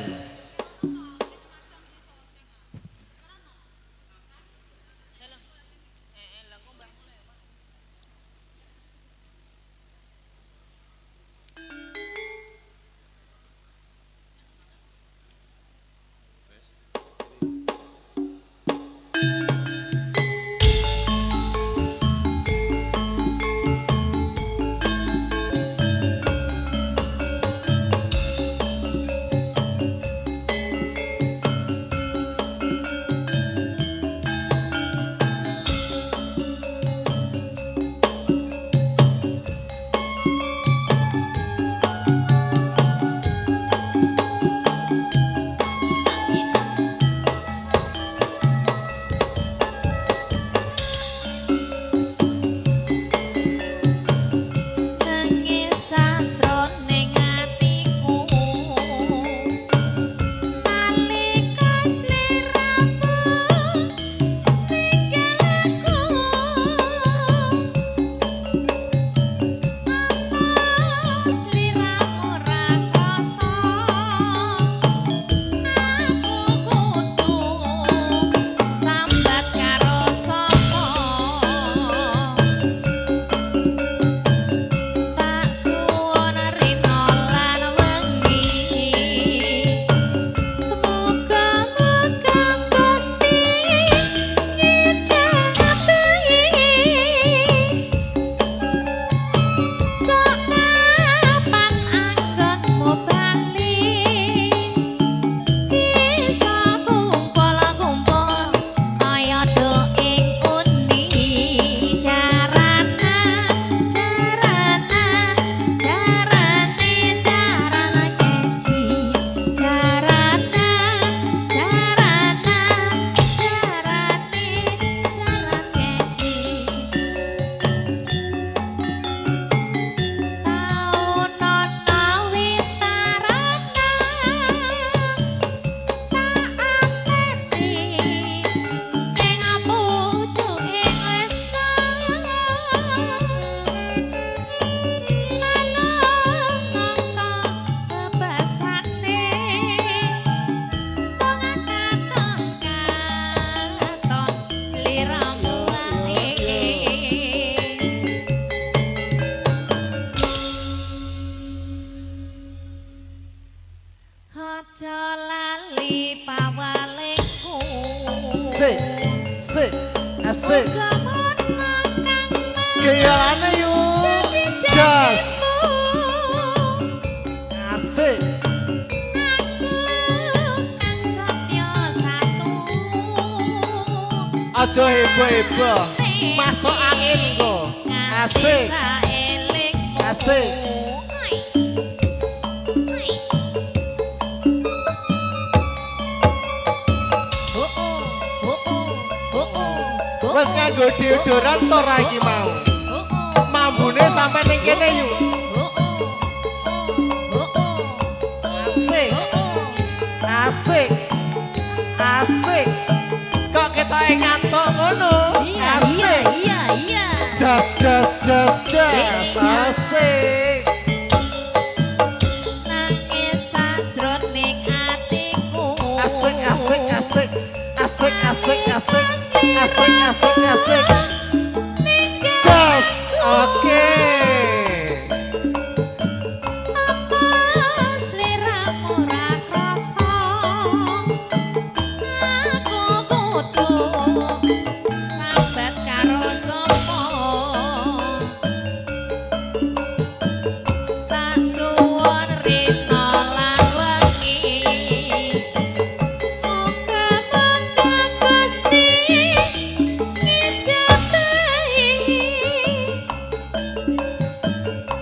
Aja lali pawalingku. Sik, sik, asik. Gayane yu. Jas. Asik. Aja heboh-heboh. Masuk angin kok. Asik. Asik. Wes nganggo deodoran to ra iki mau. Mambune sampe ning kene yu. Asik. Asik. Asik. Kok ketoke ngantuk ngono? Asik. Iya, iya. Jas jas jas jas. Asik. Nangis sajroning atiku. Asik asik asik. Asik asik asik. Asik asik asik. Jas. Oke. Apa sliramu ora krasa? Aku kudu sambat karo sapa? Tak suwun rina lan wengi. Muga-muga Gusti ngijabahi.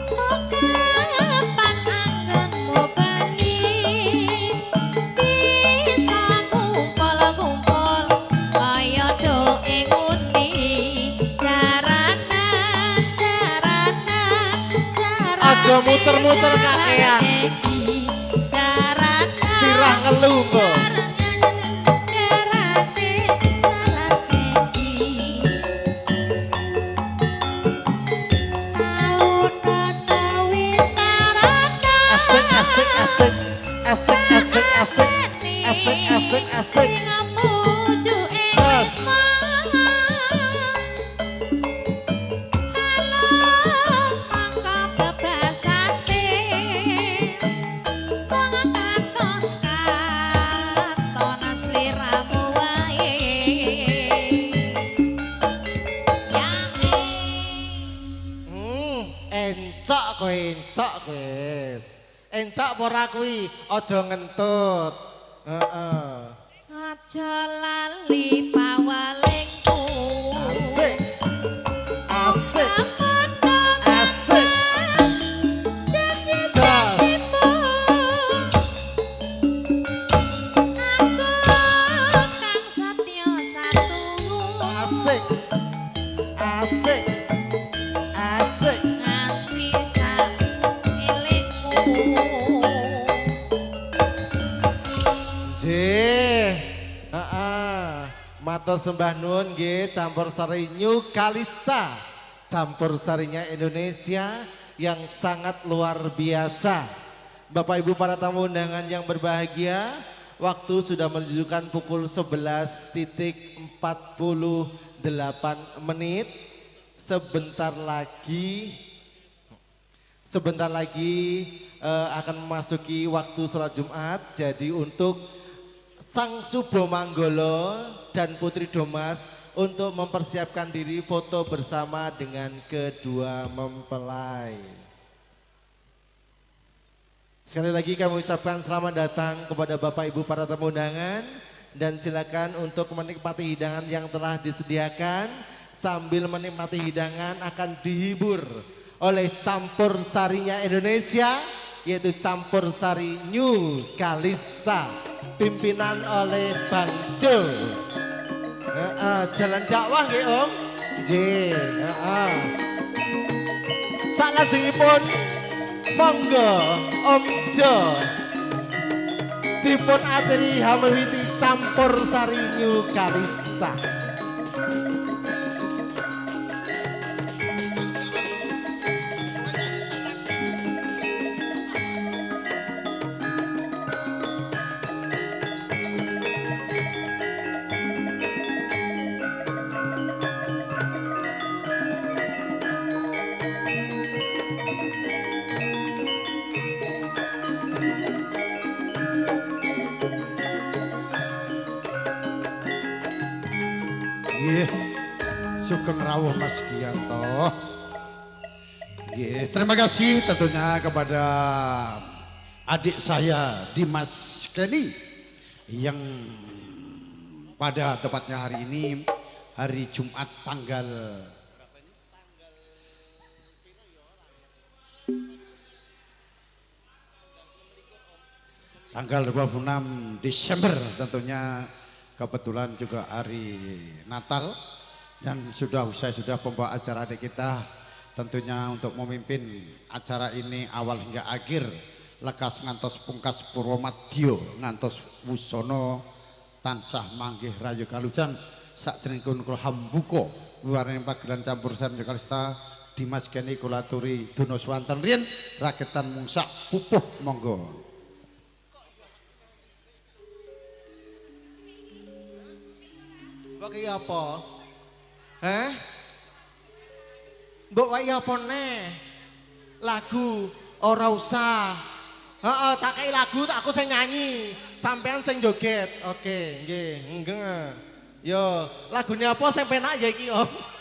Sokapan anggonmu bali bisa kumpul-kumpul kaya do ing uni. Jaranan jaranan jaranan. Aja muter-muter kakean. Jaranan Sirah ngelu kok. Encok wis. Encok apa ora kuwi? Aja ngentut. Heeh. Aja lali pawalingku. Asik. Asik. Asik. Jos. Aku kang satya satu. Asik. Asik. Asik. Nganti sak elingmu. Nggih. Heeh. Matur sembah nuwun nggih campur sari New Kalista. Campur sarinya Indonesia yang sangat luar biasa. Bapak Ibu para tamu undangan yang berbahagia, waktu sudah menunjukkan pukul 11.48 menit. Sebentar lagi akan memasuki waktu sholat Jumat. Jadi untuk Sang Subo Manggolo dan Putri Domas untuk mempersiapkan diri foto bersama dengan kedua mempelai. Sekali lagi kami ucapkan selamat datang kepada Bapak Ibu para tamu undangan dan silakan untuk menikmati hidangan yang telah disediakan. Sambil menikmati hidangan akan dihibur oleh campur sarinya Indonesia, yaitu campur sari New Kalista, pimpinan oleh Bang Jo. Jalan dakwah nggih Om. Nggih, heeh. Salajengipun monggo Om Jo dipun aturi hamiwiti campur sari New Kalista. Nggih. Sugeng rawuh Mas Gianto. Nggih, terima kasih tentunya kepada adik saya Dimas Kenny yang pada tepatnya hari ini hari Jumat tanggal 26 Desember, tentunya kebetulan juga hari Natal dan sudah usai sudah pembawa acara adik kita tentunya untuk memimpin acara ini awal hingga akhir lekas ngantos pungkas purwomadyo ngantos wusono tansah manggih rayu kalujan sakjroning kula hambuka wiwarane pagelan campur sari New Kalista Dimas Kenny kula aturi dono swanten riyen raketan mungsak pupuh monggo. Mbok iki apa? Heh? Mbok wae apa neh? Lagu ora usah. Heeh, tak kei lagu tak aku sing nyanyi, sampean sing joget. Oke, nggih, nggih. Yo, lagune apa sing penak ya iki, Om?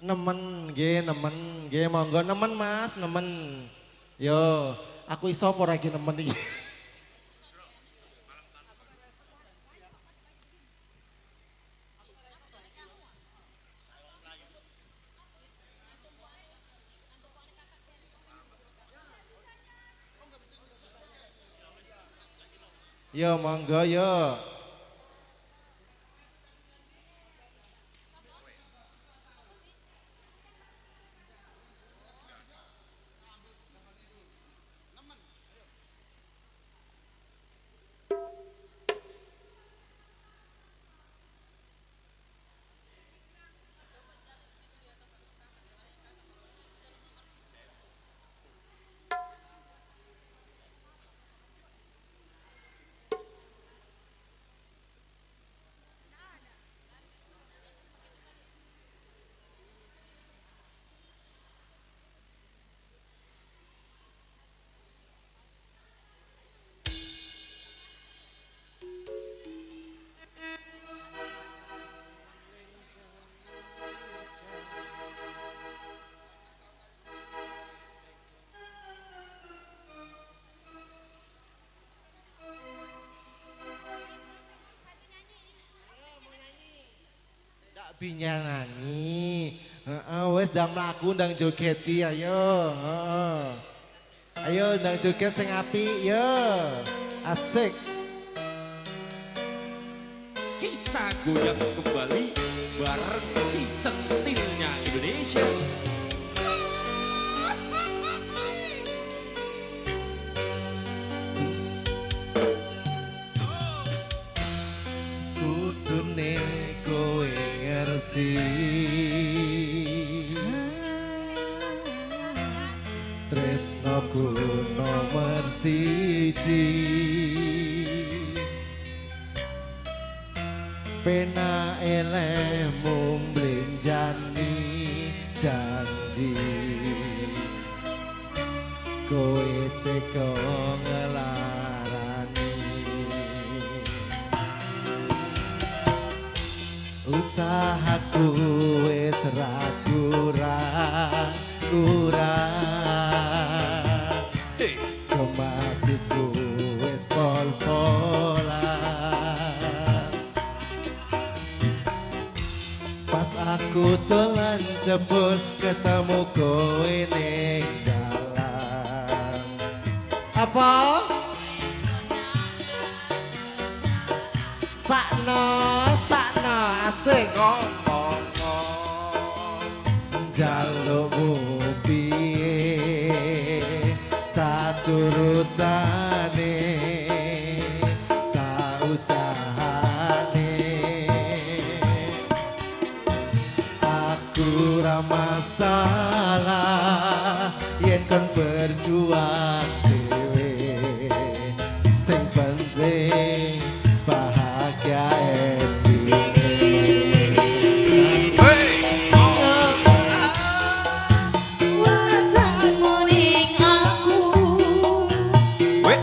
Nemen nggih, nemen nggih, monggo nemen Mas, nemen. Yo, aku iso apa ora iki nemen iki. Yo monggo yo. Binyanani. Heeh, wis ndang mlaku ndang jogeti ayo. Heeh. Ayo ndang joget sing apik yo. Asik. Kita goyang kembali bareng si centilnya Indonesia. Kudune kowe ngerti tresnoku nomor siji. Pena elemu mblenjani janji kowe teko ngelarani. Usahaku wis ra kurang kurang, kematiku wis pol-polan. Pas aku dolan jebul ketemu kowe ning dalan. Apa? Sakno, sakno asik ngomong. Njalukmu piye tak turutane tak usahane. Aku ra masalah yen kon berjuang dhewe, sing penting bahagia endinge. Wasanmu ning aku kowe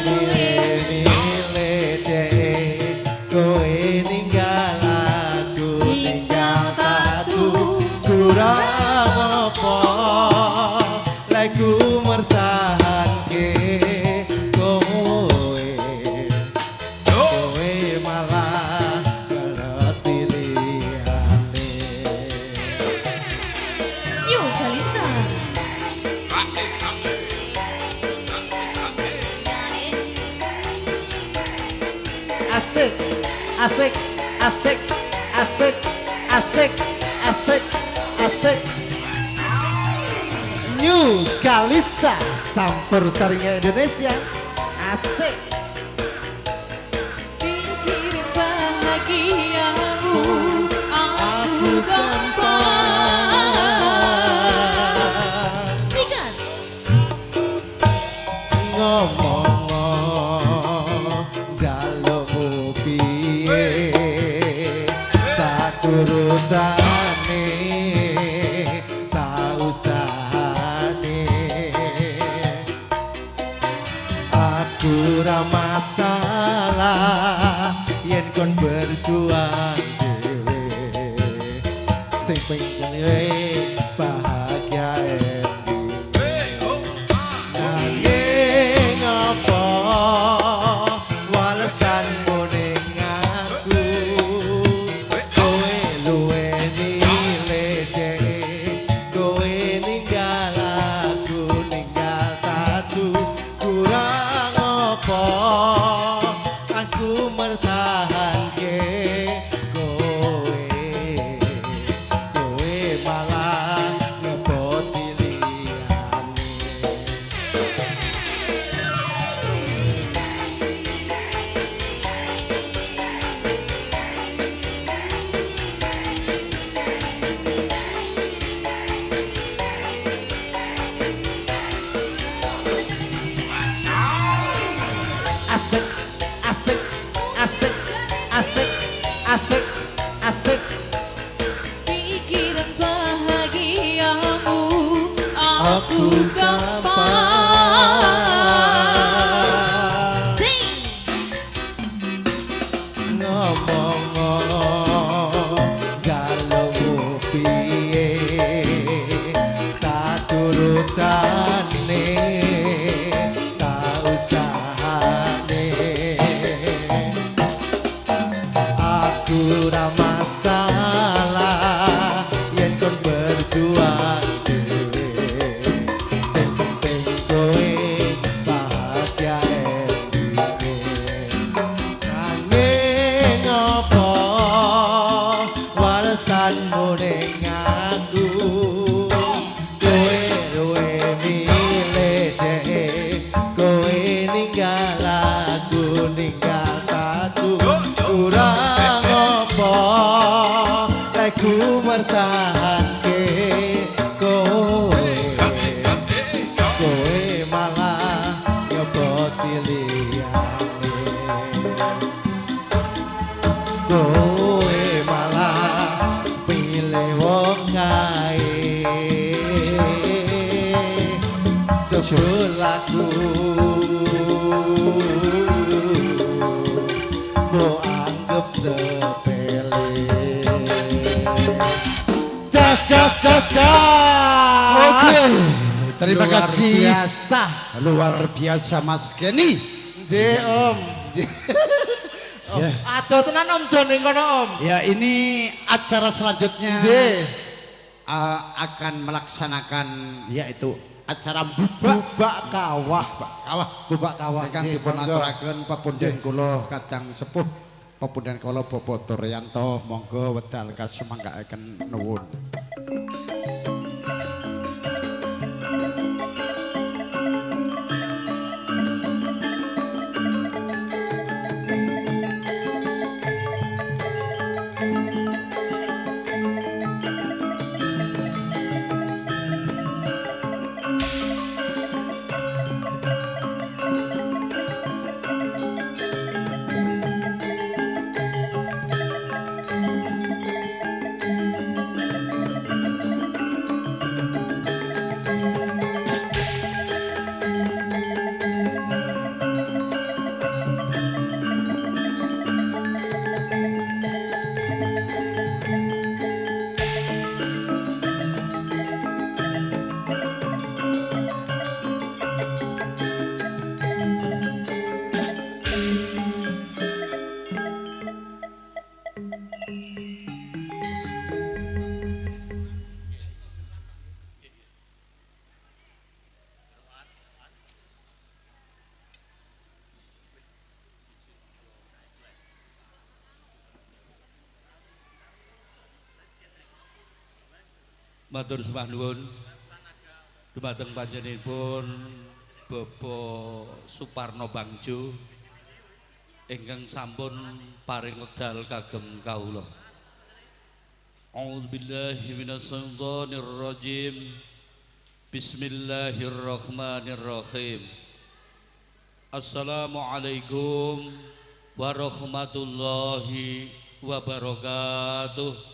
luwih Milih dhek, kowe ninggal aku ninggal tatu. Kurang apa leku mertahanke kowe, kowe malah ngerti liyane. New Kalista. Asik, asik, asik, asik, asik, asik, asik. New Kalista, campur saringnya Indonesia. Asik. Pikir bahagiamu aku gampang. Sikat. Ngomong jalukmu piye tak turutane tak usahane. Aku ra masalah yen kon berjuang dhewe, sing penting bahagia ending. Nanging apa walesanmu ning aku, kowe luwe milih dhek, kowe ninggal aku ninggal tatu. Kurang apa aku mertahanke kowe, kowe malah ngeboti liyane. Asik, asik, asik, asik, asik, asik. Pikiran bahagiamu aku gampang. Sing Ngomong jalukmu piye tak turutane tak usahane. Perilaku mbok anggap sepele. Jas jas jas jas. Oke, terima luar kasih. Biasa. Luar biasa Mas Kenny. Nggih, Om. Ya. Adoh tenan Om Jon ning kono Om. Ya, ini acara selanjutnya Nggih. Akan melaksanakan yaitu acara bubak Bubak kawah. kawah. Bubak kawah. Ingkang nggih, dipun monggo. aturaken pepunden kula kadang sepuh, pepunden kula Bapak Turyanto, monggo wedal kasumanggaaken nuwun. Matur sembah nuwun dumateng panjenenganipun Bapak Suparno Bangjo ingkang sampun paring wekdal kagem kawula. A'udzubillahi minasyaitonir rajim. Bismillahirrahmanirrahim. Assalamualaikum warahmatullahi wabarakatuh.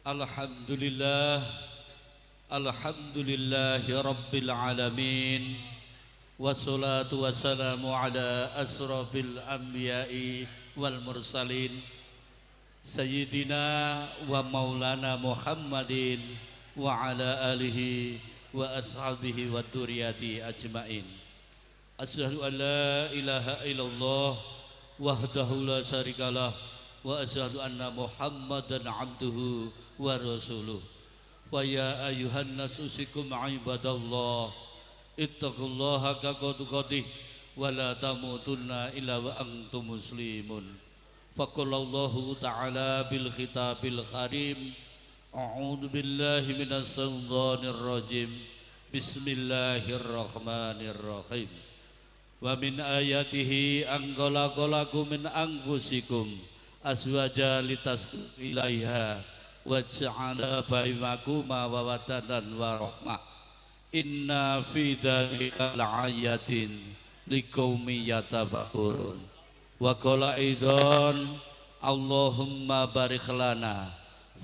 Alhamdulillah, alhamdulillahi rabbil alamin. Wassalatu wassalamu ala asrafil anbiya'i wal mursalin Sayyidina wa maulana Muhammadin wa ala alihi wa ashabihi wa dzurriyyati ajmain. Asyhadu an la ilaha illallah wahdahu la syarikalah wa asyhadu anna Muhammadan abduhu wa rasuluh. Fa ya ayuhan nas usikum ibadallah ittaqullaha haqqa tuqatih wa la tamutunna illa wa antum muslimun. Faqalallahu ta'ala bil khitabil karim. A'udzu billahi minasy syaithanir rajim. Bismillahirrahmanirrahim. Wa min ayatihi an khalaqalakum min anfusikum azwaja litaskunu ilaiha wa ja'ala bainakum mawaddatan wa rahmah. Inna fi dzalika laayatin liqaumin yatafakkarun. Wa qala aidan Allahumma barik lana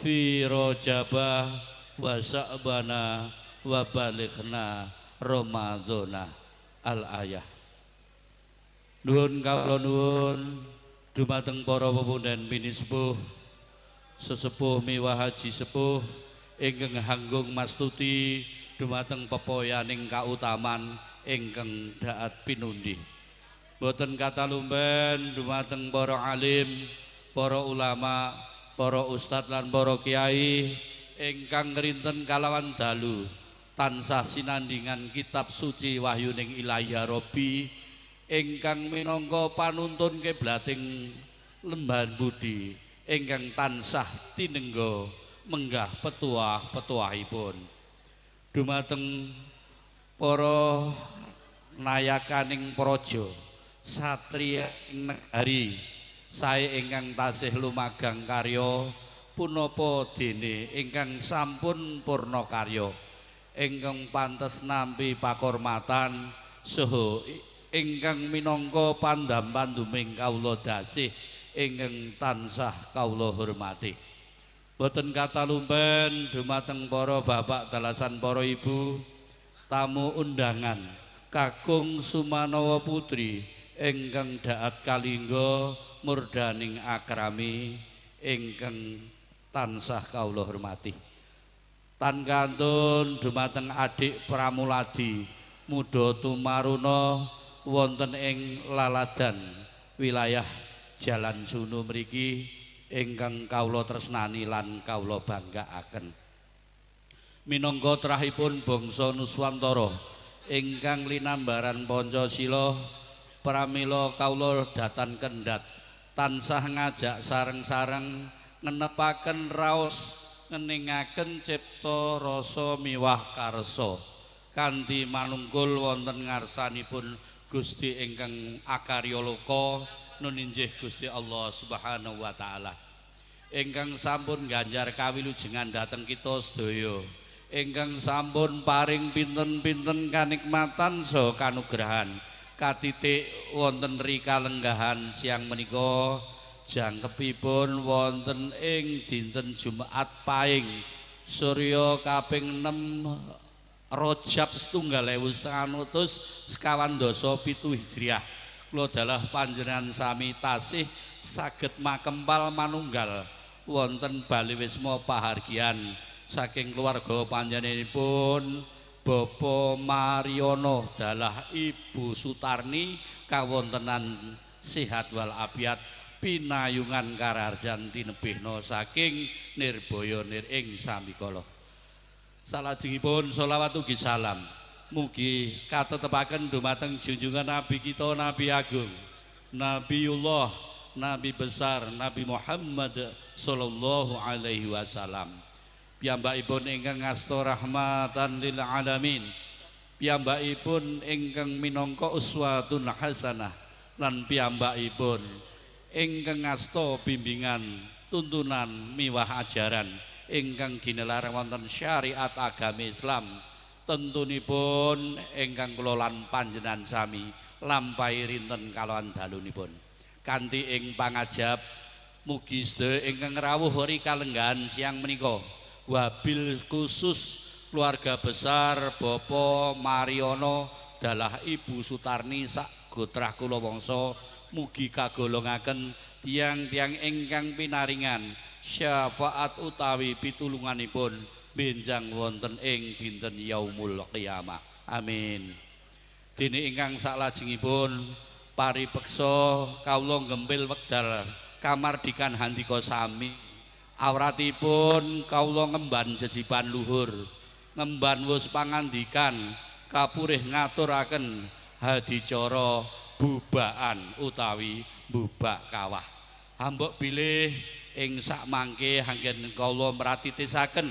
fi rajabah wa sa'bana wa balighna ramadhana. Al ayah. Nuwun kawula nuwun dumateng para pepunden pinisepuh, sesepuh miwah haji sepuh ingkang hanggung mastuti dumateng pepoyaning kautaman ingkang daat pinundi. Boten katalumben dumateng para alim, para ulama, para ustadz lan para kiai ingkang ngrinten kalawan dalu tansah sinandingan kitab suci wahyuning Ilahi Rabbi ingkang minangka panuntun kiblating lembahan budi ingkang tansah tinengga menggah petuah-petuahipun. Dumateng para nayakaning praja satriya ing negari sae ingkang tasih lumagang karya punapa dene ingkang sampun purna karya ingkang pantes nampi pakurmatan saha ingkang minangka pandham-pandhuming kawula dasih ingkang tansah kawula hormati. Boten katalumpen dumateng para bapak dalasan para ibu, Tamu undangan Kakung Sumanawa Putri ingkang daat kalingga murdaning akrami ingkang tansah kawula hormati. Tan kantun dumateng adik Pramuladi muda tumaruna wonten ing laladan wilayah Jalan Sunu mriki ingkang kawula tresnani lan kawula banggaaken. Minangka trahipun bangsa Nuswantara ingkang linambaran Pancasila, pramila kawula datan kendhat tansah ngajak sareng-sareng ngenepaken raos ngeningaken cipta rasa miwah karsa kanthi manunggul wonten ngarsanipun Gusti ingkang akarya loka nuninjih Gusti Allah Subhanahu wa taala ingkang sampun ganjar kawilujengan dhateng kita sedaya, ingkang sampun paring pinten-pinten kanikmatan saha kanugrahan katitik wonten rikalenggahan siang menika jangkepipun wonten ing dinten Jumat Paing surya kaping 6 Rajab 1947 Hijriah. Kula dalah panjenengan sami tasih saged makempal manunggal wonten Bali Wisma Pahargyan saking keluarga panjenenganipun Bapak Mariono dalah Ibu Sutarni kawontenan sehat wal afiat pinayungan kararjan tinebihna saking nirbaya nir ing sambikala. Salajengipun sholawat ugi salam mugi katetepaken dumateng junjungan Nabi kita Nabi Agung Nabiullah Nabi besar Nabi Muhammad sallallahu alaihi wasallam. Piyambakipun ingkang ngasta rahmatan lil alamin, piyambakipun ingkang minangka uswatun hasanah, lan piyambakipun ingkang ngasta bimbingan tuntunan miwah ajaran ingkang ginelar wonten syariat agama Islam. Tentunipun ingkang kula lan panjenengan sami lampahi rinten kalawan dalunipun kanthi ing pangajab mugi sedaya ingkang rawuh rikalenggahan siang menika wabil khusus keluarga besar Bapak Mariono dalah Ibu Sutarni sak gotrah kula wangsa mugi kagolongaken tiyang-tiyang ingkang pinaringan syafaat utawi pitulunganipun benjang wonten ing dinten yaumul qiyamah. Amin. Dene ingkang saklajengipun paripeksa kawula nggempil wekdal kamardikan handika sami. Awratipun kawula ngemban jejiban luhur, ngemban wus pangandikan kapurih ngaturaken hadicara bubaan utawi bubak kawah. Hambok bilih ing sakmangke anggen kawula mratitisaken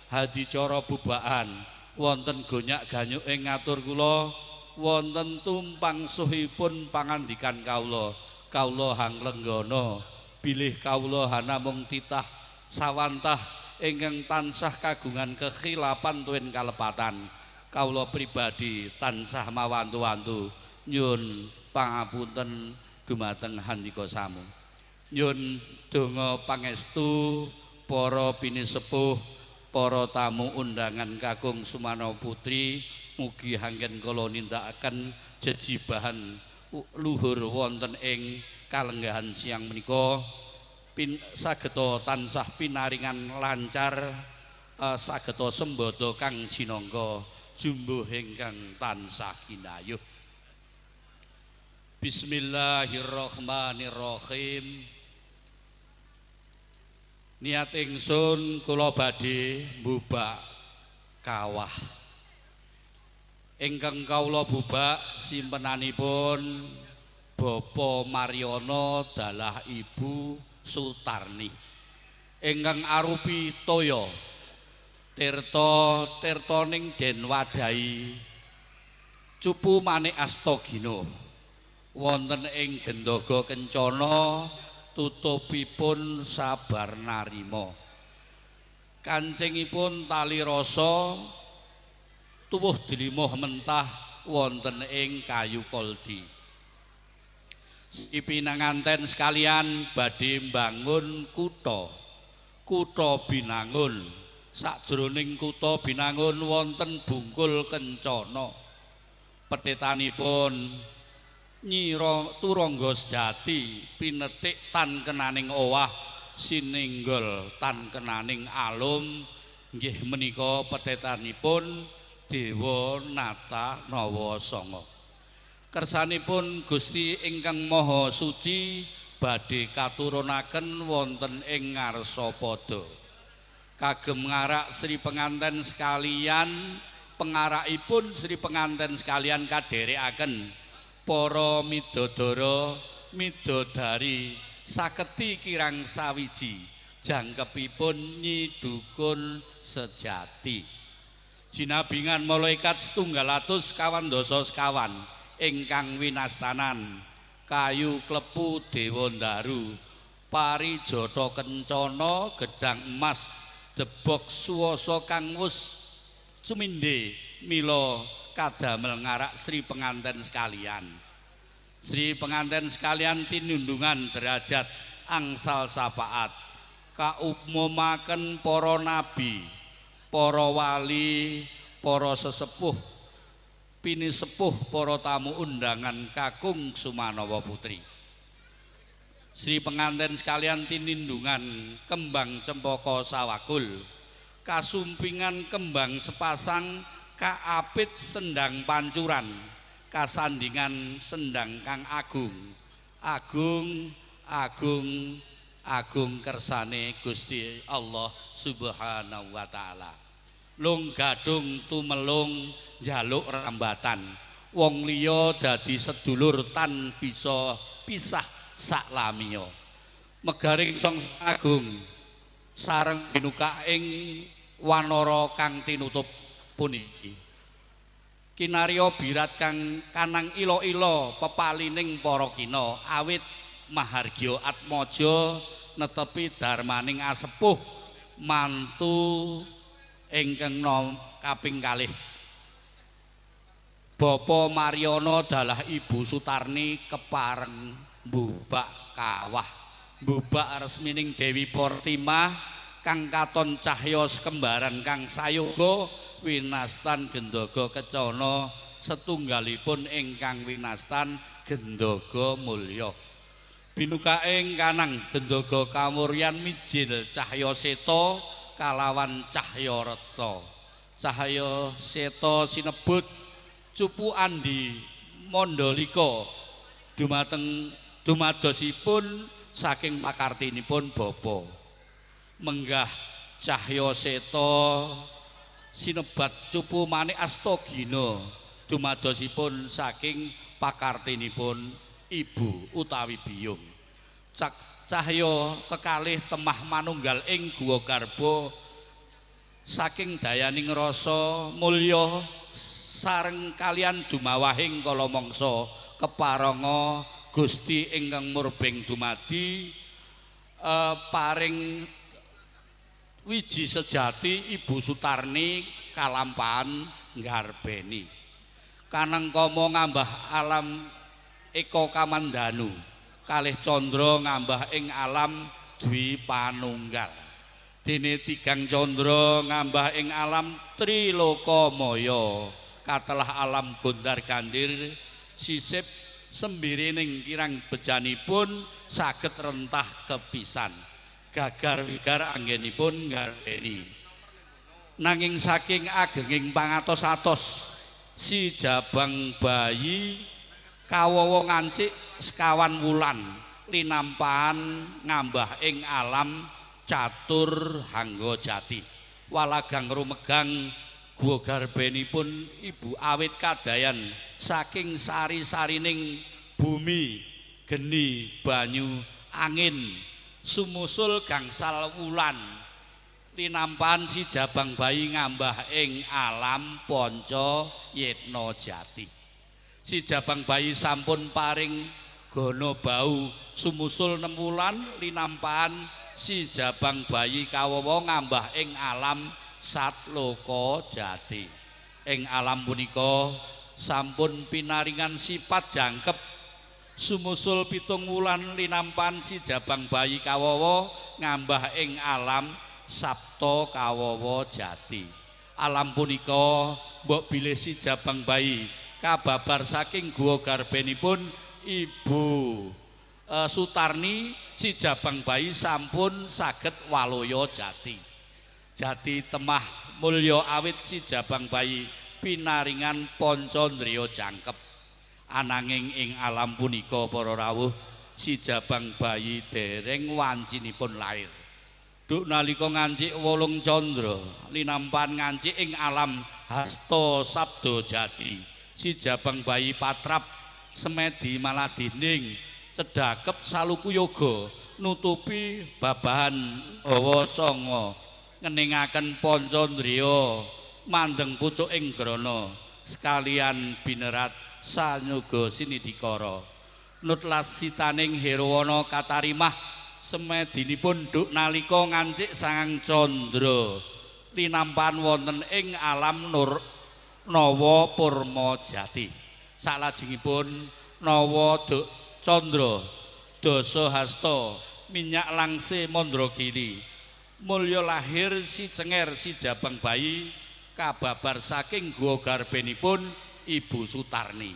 hadicara bubaan wonten gonyak ganyuk ing ngatur kula, wonten tumpang suhipun pangandikan kawula. Kawula hanglenggana bilih kawula hanamung titah sawantah ingkang tansah kagungan kekhilapan tuwin kalepatan. Kawula pribadi tansah mawantu-wantu nyun pangapunten dumateng handika samu. Nyun donga pangestu para pinisepuh, para tamu undangan Kakung Sumana Putri, mugi anggen kula nindakaken jejibahan luhur wonten ing kalenggahan siang menika sageta tansah pinaringan lancar, sageta sembada kang jinangka jumbuh ingkang tansah kinayuh. Bismillahirrahmanirrahim. Niat ingsun kula badhe mbubak kawah. Ingkang kawula bubak simpenanipun Bapak Mariono dalah Ibu Sutarni ingkang arupi toya tirta tirtaning den wadahi cupu manik astagina wonten ing Gendaga Kencana tutupipun sabar narima kancingipun tali rasa tuwuh dlimoh mentah wonten ing kayu koldi. Ipinanganten sekalian badhe mbangun kutha, kutha Binangun Sakjroning kutha Binangun wonten Bungkul Kencana. Petetanipun Nyi Turangga Sejati pinetik tan kenaning owah sinenggol tan kenaning alum nggih menika petetanipun Dewa Nata Nawa Sanga. Kersanipun Gusti ingkang Maha Suci badhe katurunaken wonten ing ngarsa pada. Kagem ngarak Sri Penganten sekalian, pengarakipun Sri Penganten sekalian kadherekaken para midodara midodari saketi kirang sawiji jangkepipun Nyi Dukun Sejati. Jinabingan malaikat 725 ingkang winastanan kayu klepu dewa ndaru parijata kencana gedang emas debok suwasa kang wus sumindhe mila kadamel ngarak Sri Penganten sekalian. Sri Penganten sekalian tinundungan derajat angsal syafaat kaumumaken para nabi, para wali, para sesepuh, pinisepuh para tamu undangan kakung Sumanawa Putri. Sri Penganten sekalian tinindungan kembang cempaka sawakul, kasumpingan kembang sepasang kaapit sendang pancuran, kasandingan sendang kang agung, agung, agung, agung kersane Gusti Allah Subhanahu wa taala. Lung gadung tumelung njaluk rambatan, wong liya dadi sedulur tan bisa pisah sak lamiya. Megaring song agung sareng binukaing wanara kang tinutup puniki. Kinarya birat kang kanang ila-ila pepalining para kina awit mahargya atmaja netepi darmaning asepuh mantu ingkang kaping kalih. Bapa Mariono dalah Ibu Sutarni kepareng mbubak kawah, mbubak resmining Dewi Portimah kang katon cahya sekembaran kang sayoga winastan gendaga kecana setunggalipun ingkang winastan gendaga mulya. Binukaing kanang gendaga kamuryan mijil cahya seta kalawan cahya reta. Cahya seta sinebut Cupu Andi Mandalika dumateng dumadosipun saking pakartinipun bapa. Menggah cahya seta sinebat Cupu Manik Astagina dumadosipun saking pakartinipun ibu utawi biyung. Cahya kekalih temah manunggal ing guwa garba saking dayaning rasa mulya sareng kalian dumawahing kala mangsa keparanga Gusti ingkang murbeng dumadi paring wiji sejati Ibu Sutarni kalampahan nggarbeni. Kanangkama ngambah alam Eka Kamandanu, kalih candra ngambah ing alam Dwi Panunggal. Dene tigang candra ngambah ing alam Trilokamaya, katelah alam gondar gandir sisip sembirining kirang bejanipun saged rentah kepisan. Gagar wigar anggenipun nggarbeni. Nanging saking agenging pangatos-atos si jabang bayi kawawa ngancik sekawan wulan linampahan ngambah ing alam catur hangga jati. Walagang rumegang guwa garbenipun ibu awit kadayan saking sari-sarining bumi, geni, banyu, angin sumusul gangsal wulan linampahan si jabang bayi ngambah ing alam Panca Yitna Jati. Si jabang bayi sampun paring gono bau sumusul 6 wulan linampahan si jabang bayi kawawa ngambah ing alam Satloka Jati. Ing alam punika sampun pinaringan sifat jangkep sumusul 7 wulan linampahan si jabang bayi kawawa ngambah ing alam Sabta Kawawa Jati. Alam punika mbok bilih si jabang bayi kababar saking guwa garbenipun Ibu Sutarni, si jabang bayi sampun saged waloya jati. Jati temah mulya awit si jabang bayi pinaringan pancandriya jangkep. Ananging ing alam punika para rawuh si jabang bayi dereng wancinipun lair. Duk nalika ngancik 8 candra linampan ngancik ing alam hasta sabda jati, si jabang bayi patrap semedi maladining cedhakep saluku yoga nutupi babahan hawa sanga ngeningaken pancandriya mandeng pucuk ing grana sekalian binerat sanyoga sinidikara. Nutlasitaning Herowana katarimah semedinipun duk nalika ngancik sangang candra linampan wonten ing alam nur Nawa Purma Jati. Salajengipun nawa duk candra dasa hasta minyak langse mandragiri mulya lahir si cenger si jabang bayi kababar saking guwa garbenipun Ibu Sutarni.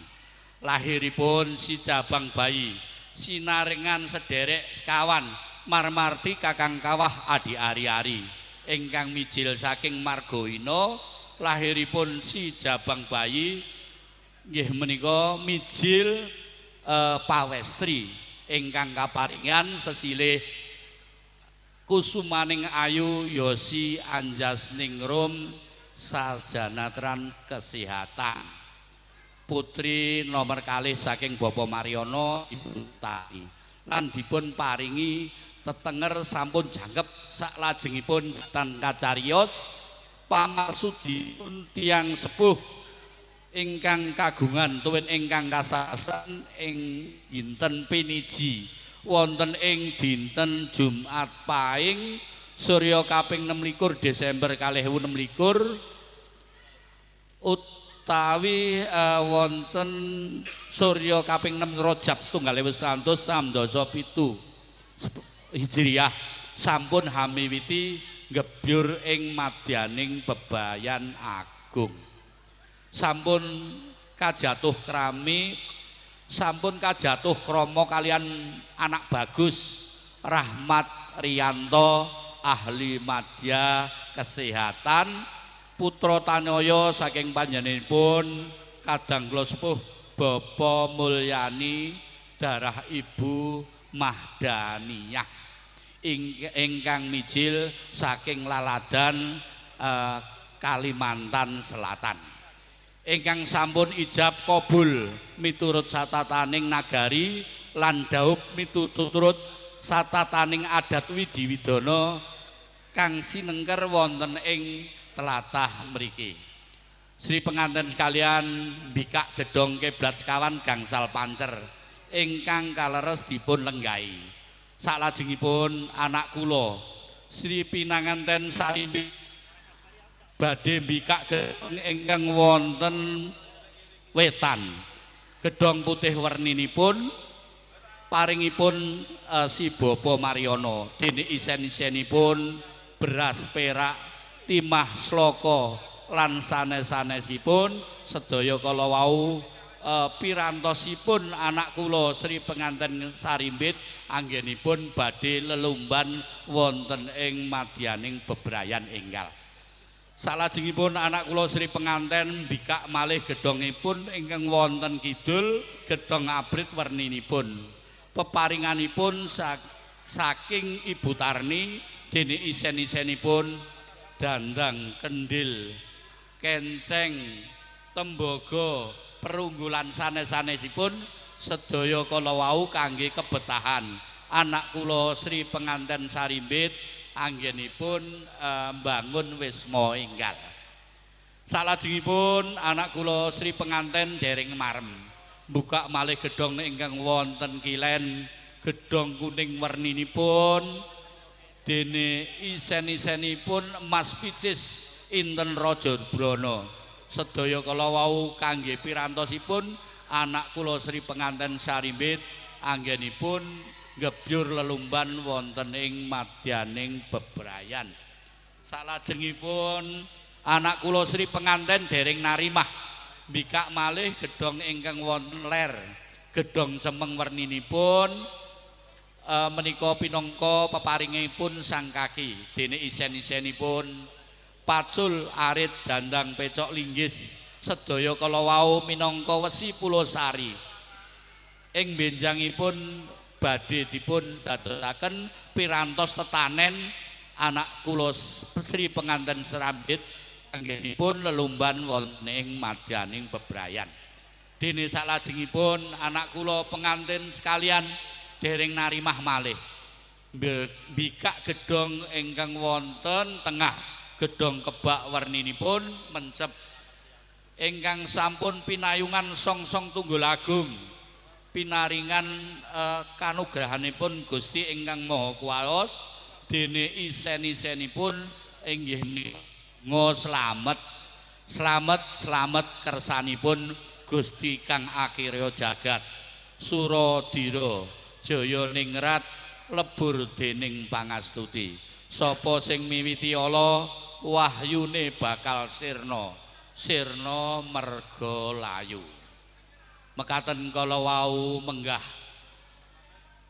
Lahiripun si jabang bayi sinarengan sederek sekawan marmarti kakang kawah adi ari-ari ingkang mijil saking Margoino. Lahiripun si jabang bayi nggih menika mijil pawestri ingkang kaparingan sesilih kusumaning ayu Yosi Anjasningrum sarjana tran kesehatan, putri nomor kalih saking Bapak Mariono Ibu Tari, lan dipun paringi tetenger sampun jangkep saklajengipun tan kacariyos pamaksudipun tiyang sepuh ingkang kagungan tuwin ingkang kasasan ing dinten piniji wonten ing dinten Jumat Paing surya kaping 26 Desember 2026 utawi wonten surya kaping 6 Rajab 1967 Hijriah sampun hamiwiti ngebyur ing madyaning bebayan agung. Sampun kajatuh krami, sampun kajatuh krama kalian anak bagus Rahmat Rianto ahli madya kesehatan putra tanaya saking panjenenganipun kadang kula sepuh Bapak Mulyani darah Ibu Mahdaniyah ingkang mijil saking Laladan Kalimantan Selatan ingkang sampun ijab kabul miturut satataning nagari lan daup miturut satataning adat widiwidana kang sinengker wonten ing tlatah mriki. Sri penganten sekalian mbikak gedhong kiblat sekawan gangsal pancer ingkang kaleres dipun lenggahi. Salajengipun anak kula Sri pinanganten sarimbi badhe mbikak gedhong ingkang wonten wetan. Gedhong putih werninipun paringipun si Bapak Mariono dene isen-isenipun beras perak timah sloka lan sanes-sanesipun sedaya kala wau pirantosipun anak kula Sri penganten Sarimbit anggenipun badhe lelumban wonten ing madyaning bebrayan enggal. Salajengipun anak kula Sri penganten mbikak malih gedhongipun ingkang wonten kidul gedhong abrit werninipun. Peparinganipun saking Ibu Tarni dene isen-isenipun dandang kendil kenteng tembaga perunggulan sanes-sanesipun sedaya kala wau kangge kebetahan anak kula Sri penganten Sarimbit anggenipun mbangun wisma enggal. Salajengipun anak kula Sri penganten dereng marem buka malih gedhong ingkang wonten kilen gedhong kuning werninipun dene isen-isenipun emas picis inten Raja Brana. Sedaya kala wau kangge pirantosipun anak kula Sri penganten Sarimbit anggenipun ngebyur lelumban wonten ing madyaning bebrayan. Salajengipun anak kula Sri penganten dereng narimah mbikak malih gedhong ingkang wonten ler gedhong cemeng werninipun menika pinangka peparingipun sang kaki dene isen-isenipun pacul arit dandang pecok linggis sedaya kala wau minangka wesi pulosari ing benjangipun badhe dipun dadosaken pirantos tetanen anak kula Sri penganten Serambit anggenipun lelumban wonten ing madyaning bebrayan. Dene salajengipun anak kula pengantin sekalian dereng narimah malih mbikak gedhong ingkang wonten tengah gedhong kebak werninipun mencep ingkang sampun pinayungan songsong tunggul agung pinaringan kanugrahanipun Gusti ingkang Maha Kuwaos dene isen-isenipun inggih menika slamet slamet slamet kersanipun Gusti kang akhirya jagat Suradira jaya ningrat lebur dening pangastuti. Sapa sing miwiti ala wahyune bakal sirna sirna merga layu. Mekaten kala wau menggah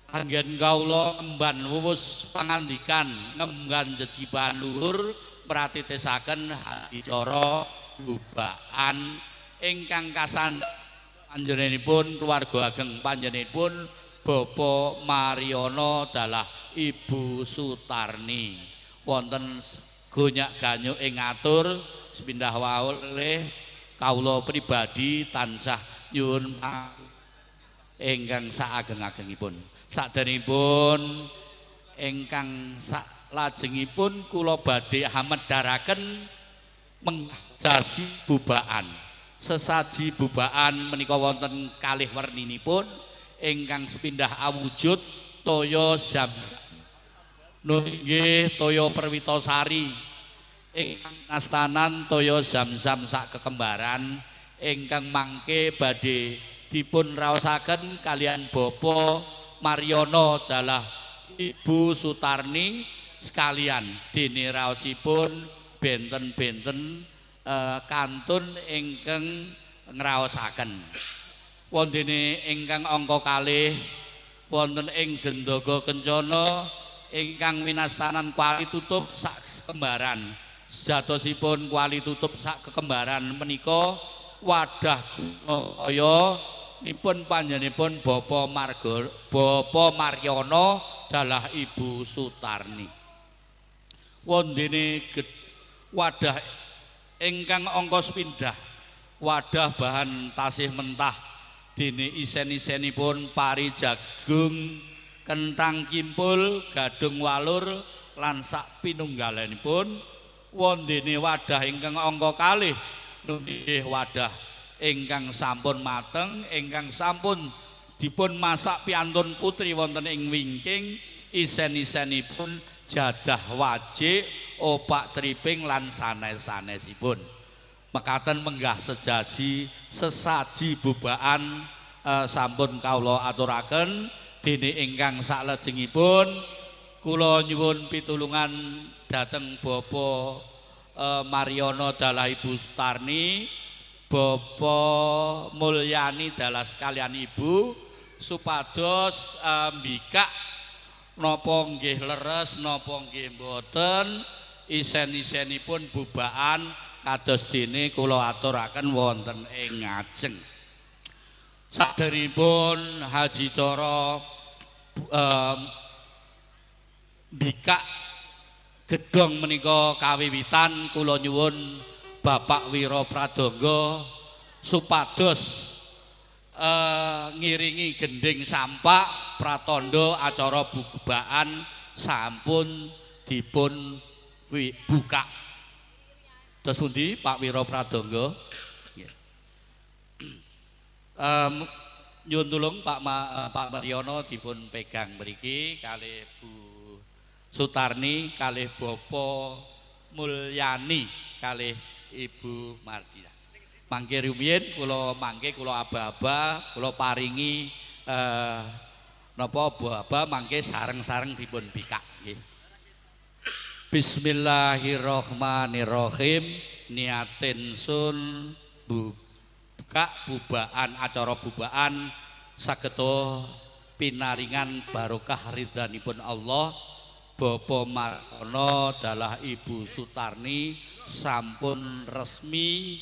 anggen kawula ngemban wuwus pangandikan ngemban jejibahan luhur pratitisaken adicara bubaan ingkang kasan panjenenganipun keluarga ageng panjenenganipun Bapak Mariono dalah Ibu Sutarni wonten gonyak ganyuk ing ngatur sepindah waoleh kawula pribadi tansah nyuwun ingkang saageng-agengipun. Saderengipun ingkang saklajengipun kula badhe hamedharaken mengjasi bubaan. Sesaji bubaan menika wonten kalih werninipun ingkang sepindah awujud toya jam nggih toya perwitasari ingkang nastanan toya zam-zam sak kekembaran ingkang mangke badhe dipun raosaken kalian Bapak Mariono dalah Ibu Sutarni sekalian dene raosipun benten-benten kantun ingkang ngraosaken. Wontene ingkang angka kalih wonten ing Gendaga Kencana ingkang winastanan kuali tutup sak kekembaran. Sejatosipun kuali tutup sak kekembaran menika wadah guna nipun panjenenganipun Bapak Mariono dalah Ibu Sutarni. Wondene wadah ingkang angka sepindah wadah bahan tasih mentah dene isen-isenipun pari jagung, kentang kimpul, gadung walur lan sak pinunggalanipun. Wondene wadah ingkang angka kalih nggih wadah ingkang sampun mateng, ingkang sampun dipun masak piantun putri wonten ing wingking isen-isenipun jadah wajik, opak criping lan sanes-sanesipun. Mekaten menggah sejaji sesaji bubaan sampun kawula aturaken. Dene ingkang saklajengipun kula nyuwun pitulungan dhateng Bapak Mariono dalah Ibu Sutarni, Bapak Mulyani dalah sekalian Ibu supados mbikak napa nggih leres napa nggih mboten isen-isenipun bubaan kados dene kula aturaken wonten ing ngajeng. Saderengipun Haji Cara mbikak gedhong menika kawiwitan kula nyuwun Bapak Wira Pradangga supados ngiringi gending sampak pratandha acara bubaan sampun dipun buka. Terus pundi Pak Wira Pradangga? Nyuwun tulung Pak Mariono dipun pegang mriki kalih Bu Sutarni, kalih Bapak Mulyani, kalih Ibu Mardina. Mangke rumiyin kula mangke kula aba-aba kula paringi napa aba-aba mangke sareng-sareng dipun bikak nggih. Bismillahirrahmanirrahim. Niatin sun buka bubaan acara bubaan sageto pinaringan barokah ridhanipun Allah. Bapak Martono dalah Ibu Sutarni sampun resmi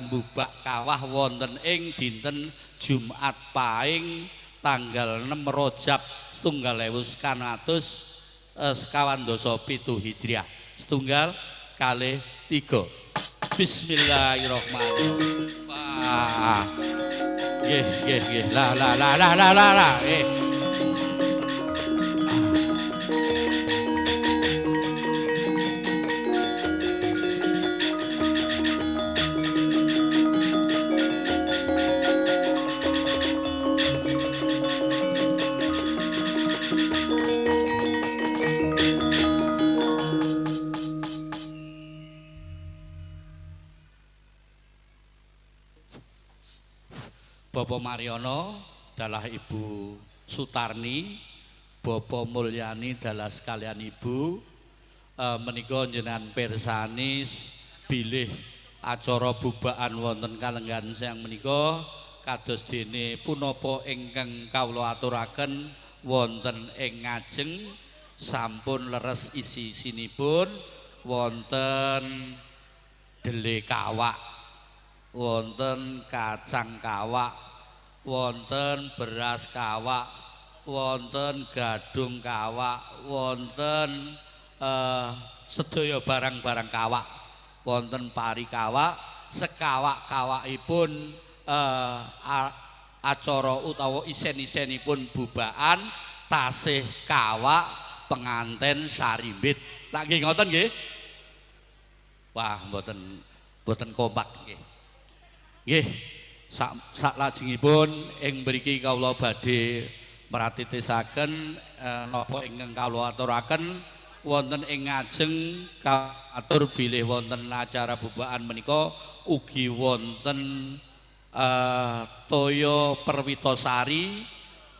mbubak kawah wonten ing dinten Jumat Paing tanggal 6 Rajab 1927 Hijriah 1,2 3. Bismillahirrahmanirrahim. Wah. Nggih, nggih, nggih. Lah lah lah lah lah lah lah. Bapak Mariono dalah Ibu Sutarni, Bapak Mulyani dalah sekalian Ibu, menika njenengan pirsani bilih acara bubaan wonten kalenggan siang menika kados dene punapa ingkang kawula aturaken wonten ing ngajeng sampun leres isi-isinipun wonten dele kawak, wonten kacang kawak, wonten beras kawak, wonten gadung kawak, wonten sedaya barang-barang kawak, wonten pari kawak, sekawak-kawakipun acara utawa isen-isenipun bubaan tasih kawak penganten sarimbit. Lak nggih ngoten nggih? Wah, mboten mboten kompak nggih. Nggih, sak lajengipun ing mriki kawula badhe meratitisaken napa ingkang kawula aturaken wonten ing ngajeng katur bilih wonten acara bubaan menika ugi wonten toya Perwitasari,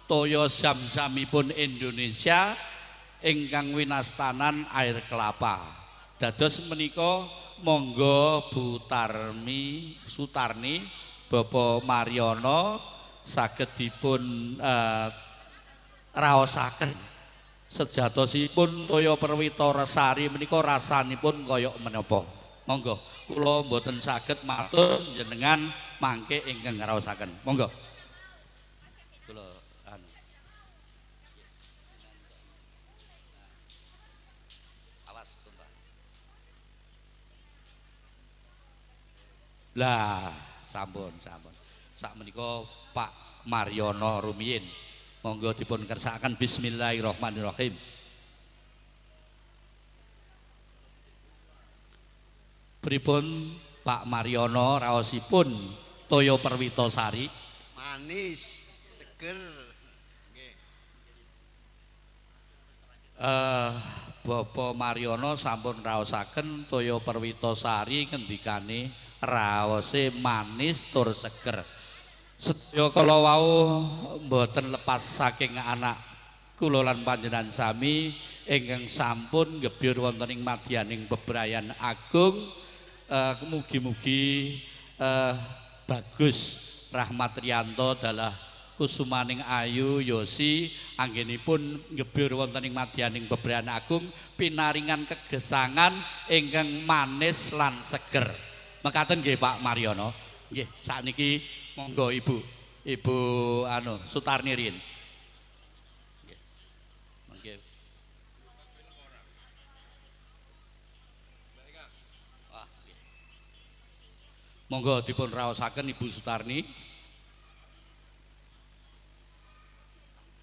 toya zam-zamipun Indonesia ingkang winastanan air kelapa. Dados menika monggo Bu Tarmi Sutarni, Bapak Mariono saged dipun raosaken sejatosipun toya Perwitasari menika rasanipun kaya menapa. Monggo kula mboten saged matur jenengan mangke ingkang ngraosaken. Monggo. Kula anu. Awas tumpah. Lah, sampun, sampun. Sak menika Pak Mariono rumiyin. Monggo dipun kersakaken bismillahirrahmanirrahim. Pripun Pak Mariono raosipun toya Perwitasari? Manis, seger. Nggih. Bapak Mariono sampun raosaken toya Perwitasari ngendikane raose manis tur seger. Sedaya kala wau mboten lepas saking anak kula lan panjenengan sami ingkang sampun gebyur wonten ing madyaning bebrayan agung. Mugi-mugi bagus Rahmat Rianto dalah kusumaning ayu Yosi anggenipun ngebyur wonten ing madyaning bebrayan agung pinaringan kegesangan ingkang manis lan seger. Mekaten nggih Pak Mariono. Nggih, sakniki monggo Ibu, Ibu anu Sutarni riyin. Nggih. Mangke. Wah, nggih. Monggo dipun raosaken Ibu Sutarni.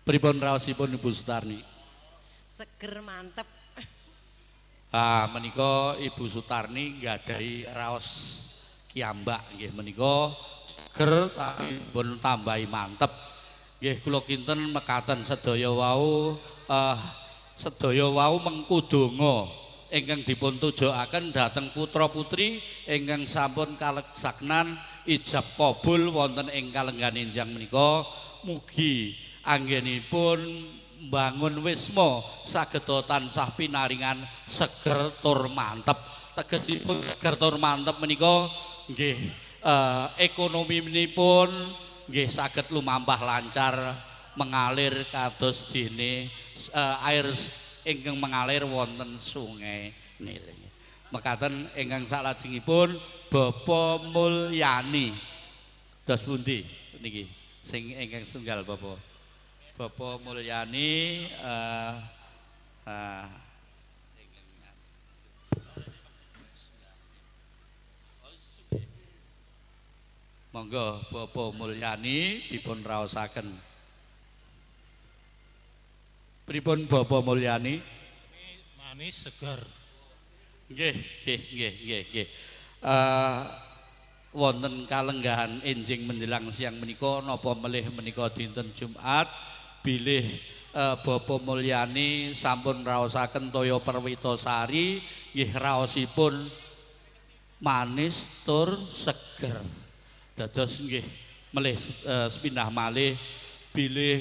Pripun raosipun Ibu Sutarni? Seger mantep. Ah, menika Ibu Sutarni nggadahi raos kiambak nggih menika seger tapi pun tambahi mantep. Nggih kula kinten mekaten sedaya wau sedaya wau mengku donga ingkang dipun tujuaken dhateng putra-putri ingkang sampun kaleksaknan ijab kabul wonten ing kalenggan enjang menika. Mugi anggenipun mbangun wisma saged tansah pinaringan seger tur mantep. Tegesipun seger tur mantep menika nggih ekonominipun nggih saged lumampah lancar mengalir kados dene air ingkang mengalir wonten sungai Nil. Mekaten ingkang salajengipun Bapak Mulyani. Dos pundi niki sing ingkang setunggal Bapak? Bapak Mulyani monggo Bapak Mulyani dipun raosaken. Pripun Bapak Mulyani? Manis seger. Nggih, nggih, nggih, nggih, nggih. Wonten kalenggahan enjing menjelang siang menika napa melih menika dinten Jumat bilih Bapak Mulyani sampun raosaken toya perwitasari nggih raosipun manis tur seger. Dados nggih melih sepindah malih bilih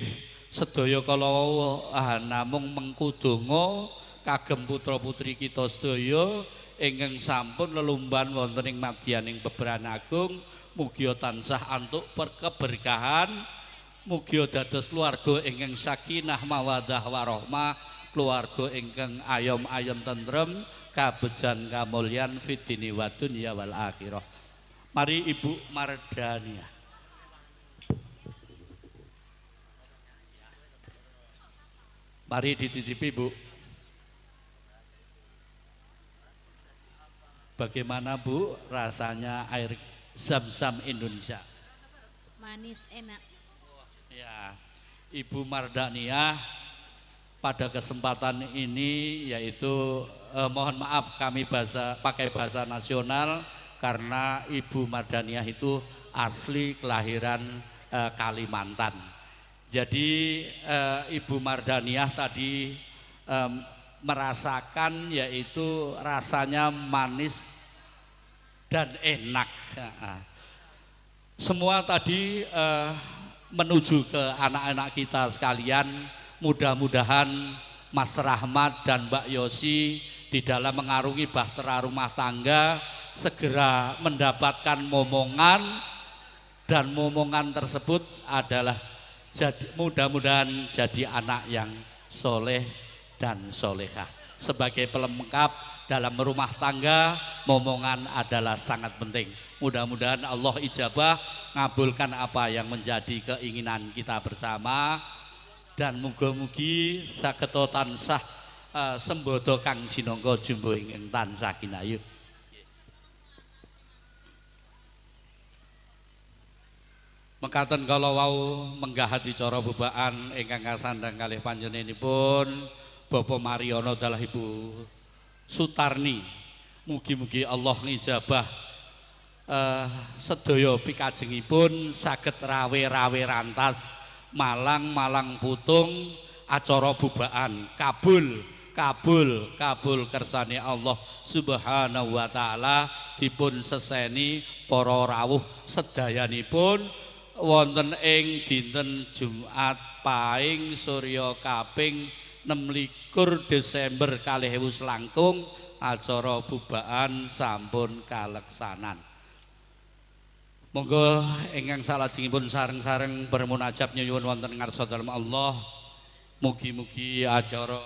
sedaya kala wau namung mengku donga kagem putra-putri kita sedaya ingkang sampun lelumban wonten ing madyaning bebrayan agung mugia tansah antuk keberkahan, mugia dados keluarga ingkang sakinah mawaddah warahmah, keluarga ingkang ayom-ayom tentrem, kabejan kamulyan fid dini wa dunya wal akhirah. Mari Ibu Mardania. Mari dicicipi Bu. Bagaimana Bu rasanya air zam-zam Indonesia? Manis enak. Ya, Ibu Mardania pada kesempatan ini yaitu mohon maaf kami pakai bahasa nasional karena Ibu Mardania itu asli kelahiran Kalimantan. Jadi Ibu Mardaniah tadi merasakan yaitu rasanya manis dan enak. Semua tadi menuju ke anak-anak kita sekalian. Mudah-mudahan Mas Rahmat dan Mbak Yosi di dalam mengarungi bahtera rumah tangga segera mendapatkan momongan, dan momongan tersebut adalah mudah-mudahan jadi anak yang soleh dan solehah. Sebagai pelengkap dalam rumah tangga, momongan adalah sangat penting. Mudah-mudahan Allah ijabah, ngabulkan apa yang menjadi keinginan kita bersama, dan mugi-mugi saged tansah sembodo kang jinangka jumbuh ing tansah kinayu. Mekaten kala wau menggah adicara bubaan ingkang kasandhang kalih panjenenganipun Bapak Mariono dalah Ibu Sutarni. Mugi-mugi Allah ngijabah sedaya pikajengipun saged rawe-rawe rantas malang-malang putung acara bubaan kabul kabul kabul kersane Allah Subhanahu wa taala, dipun seseni para rawuh sedayanipun wonten ing dinten Jumat Paing Surya kaping 26 Desember 2000 langkung acara bubaan sampun kaleksanan. Monggo ingkang salajengipun sareng-sareng bermunajat nyuwun wonten ngarsa dalem Allah. Mugi-mugi acara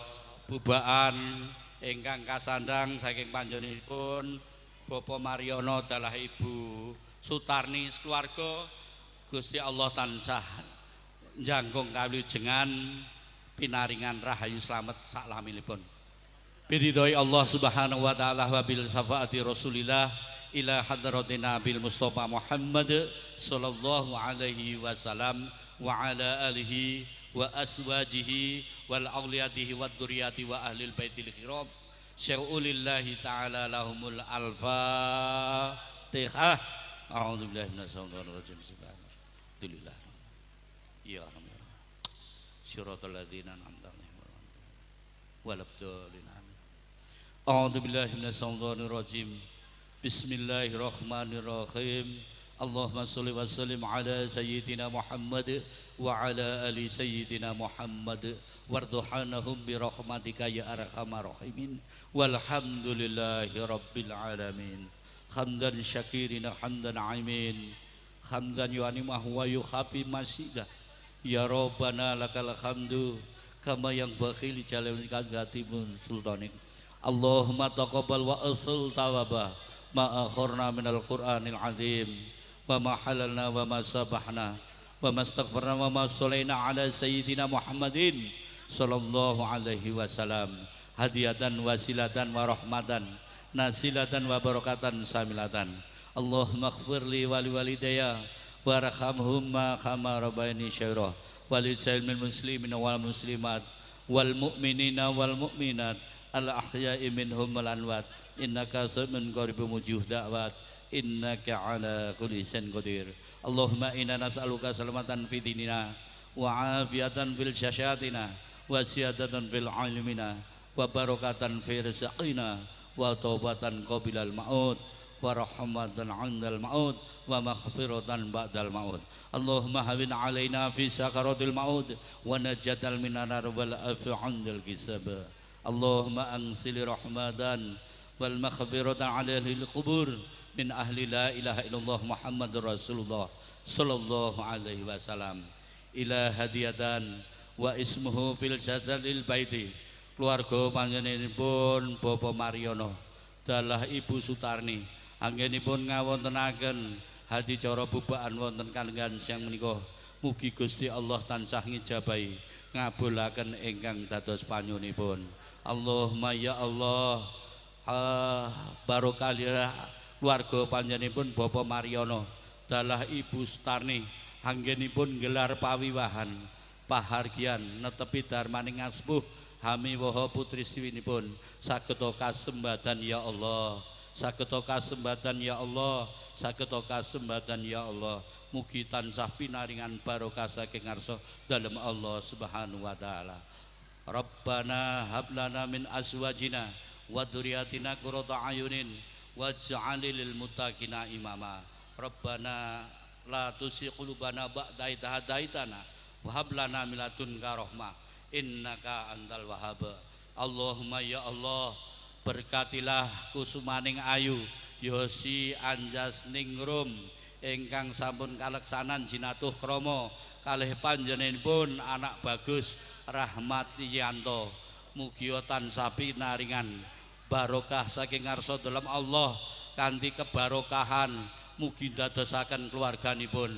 bubaan ingkang kasandhang saking panjenenganipun Bapak Mariono dalah Ibu Sutarni sekeluarga, Gusti Allah tansah njangkung kawilujengan pinaringan rahayu slamet saklaminipun. Biridhoi Allah Subhanahu wa taala wa bil syafaati Rasulillah ila hadratin Nabil Mustafa Muhammad sallallahu alaihi wasallam wa ala alihi wa aswajihi wal awliyatihi wad dzurriyyati wa ahlil baitil kiram. Syaulillahi ta'ala lahumul al-fatihah. A'udzubillahi minasyaitonir rajim. Alhamdulillah. Ya Rabbi. Siratal ladzina an'amta 'alaihim waladdallin. Amin. A'udzubillahi minasyaitonir rajim. Bismillahirrahmanirrahim. Allahumma sholli wa sallim ala sayyidina Muhammad wa ala ali sayyidina Muhammad warduhanahum bi rahmatika ya arhamar rahimin. Walhamdulillahi rabbil alamin. Hamdan syakirina hamdan aimin hamdan yu'animahu wa yukhafi masidah. Ya Rabbana lakal hamdu kama yang bakhili jalan gatimun sultanik. Allahumma taqabbal wa asil tawabah ma akhirna minal qur'anil azim wa ma halalna wa ma sabahna wa ma astaghfarna wa ma sholaina ala sayyidina Muhammadin sallallahu alaihi wasallam hadiyatan wasilatan wa rahmatan nasilatan wa barakatan samilatan. Allahumma ighfirli wa liwalidayya warhamhuma kama rabbayani shaira wa li jami'il muslimin wal muslimat wal mu'minina wal mu'minat al ahya'i minhum wal amwat innaka samiun qaribun mujibud da'wat innaka ala kulli syai'in qadir. Allahumma inna nas'aluka salamatan fi dinina wa afiatan fil jasyatina wa siyadatan fil ilmina wa barakatan fi rizqina wa taubatan qabilal maut wa rahmatan 'indal maut wa maghfiratan ba'dal maut. Allahumma hawin 'alaina fi sakaratil maut wa najatal minan nar wal afi 'indal hisab. Allahumma anzil rahmatan wal maghfiratan 'ala ahlil qubur min ahli la ilaha illallah Muhammadur Rasulullah sallallahu alaihi wasallam ila hadiyatan wa ismuhu fil jazalil baiti. Keluarga panjenenganipun Bapak Mariono dalah Ibu Sutarni anggenipun ngawontenaken hadicara bubakan wonten kalenggan siang menika. Mugi Gusti Allah tansah ngijabahi ngabulaken ingkang dados panyuwunipun. Allahumma ya Allah barokah keluarga panjenenganipun Bapak Mariono dalah Ibu Sutarni anggenipun gelar pawiwahan pahargyan netepi darmaning ngaspuh hami waha putri siwinipun sageta kasembadan ya Allah, sageta kasembadan ya Allah, sageta kasembadan ya Allah. Mugi tansah pinaringan barokah saking ngarsa dalem Allah Subhanahu wa taala. Rabbana hab lana min azwajina wa dzurriyyatina qurrata a'yunin waj'al lil muttaqina imama. Rabbana la tuzigh qulubana ba'da idh hadaitana wa hab lana min ladunka rahmah innaka antal wahhab. Allahumma ya Allah berkatilah kusumaning ayu Yosi Anjas Ningrum ingkang sampun kaleksanan jinatuh krama kalih panjenenganipun anak bagus Rahmat Yanto. Mugi tansah pinaringan barokah saking ngarsa dalem Allah kanthi kebarokahan. Mugi dadosaken keluarganipun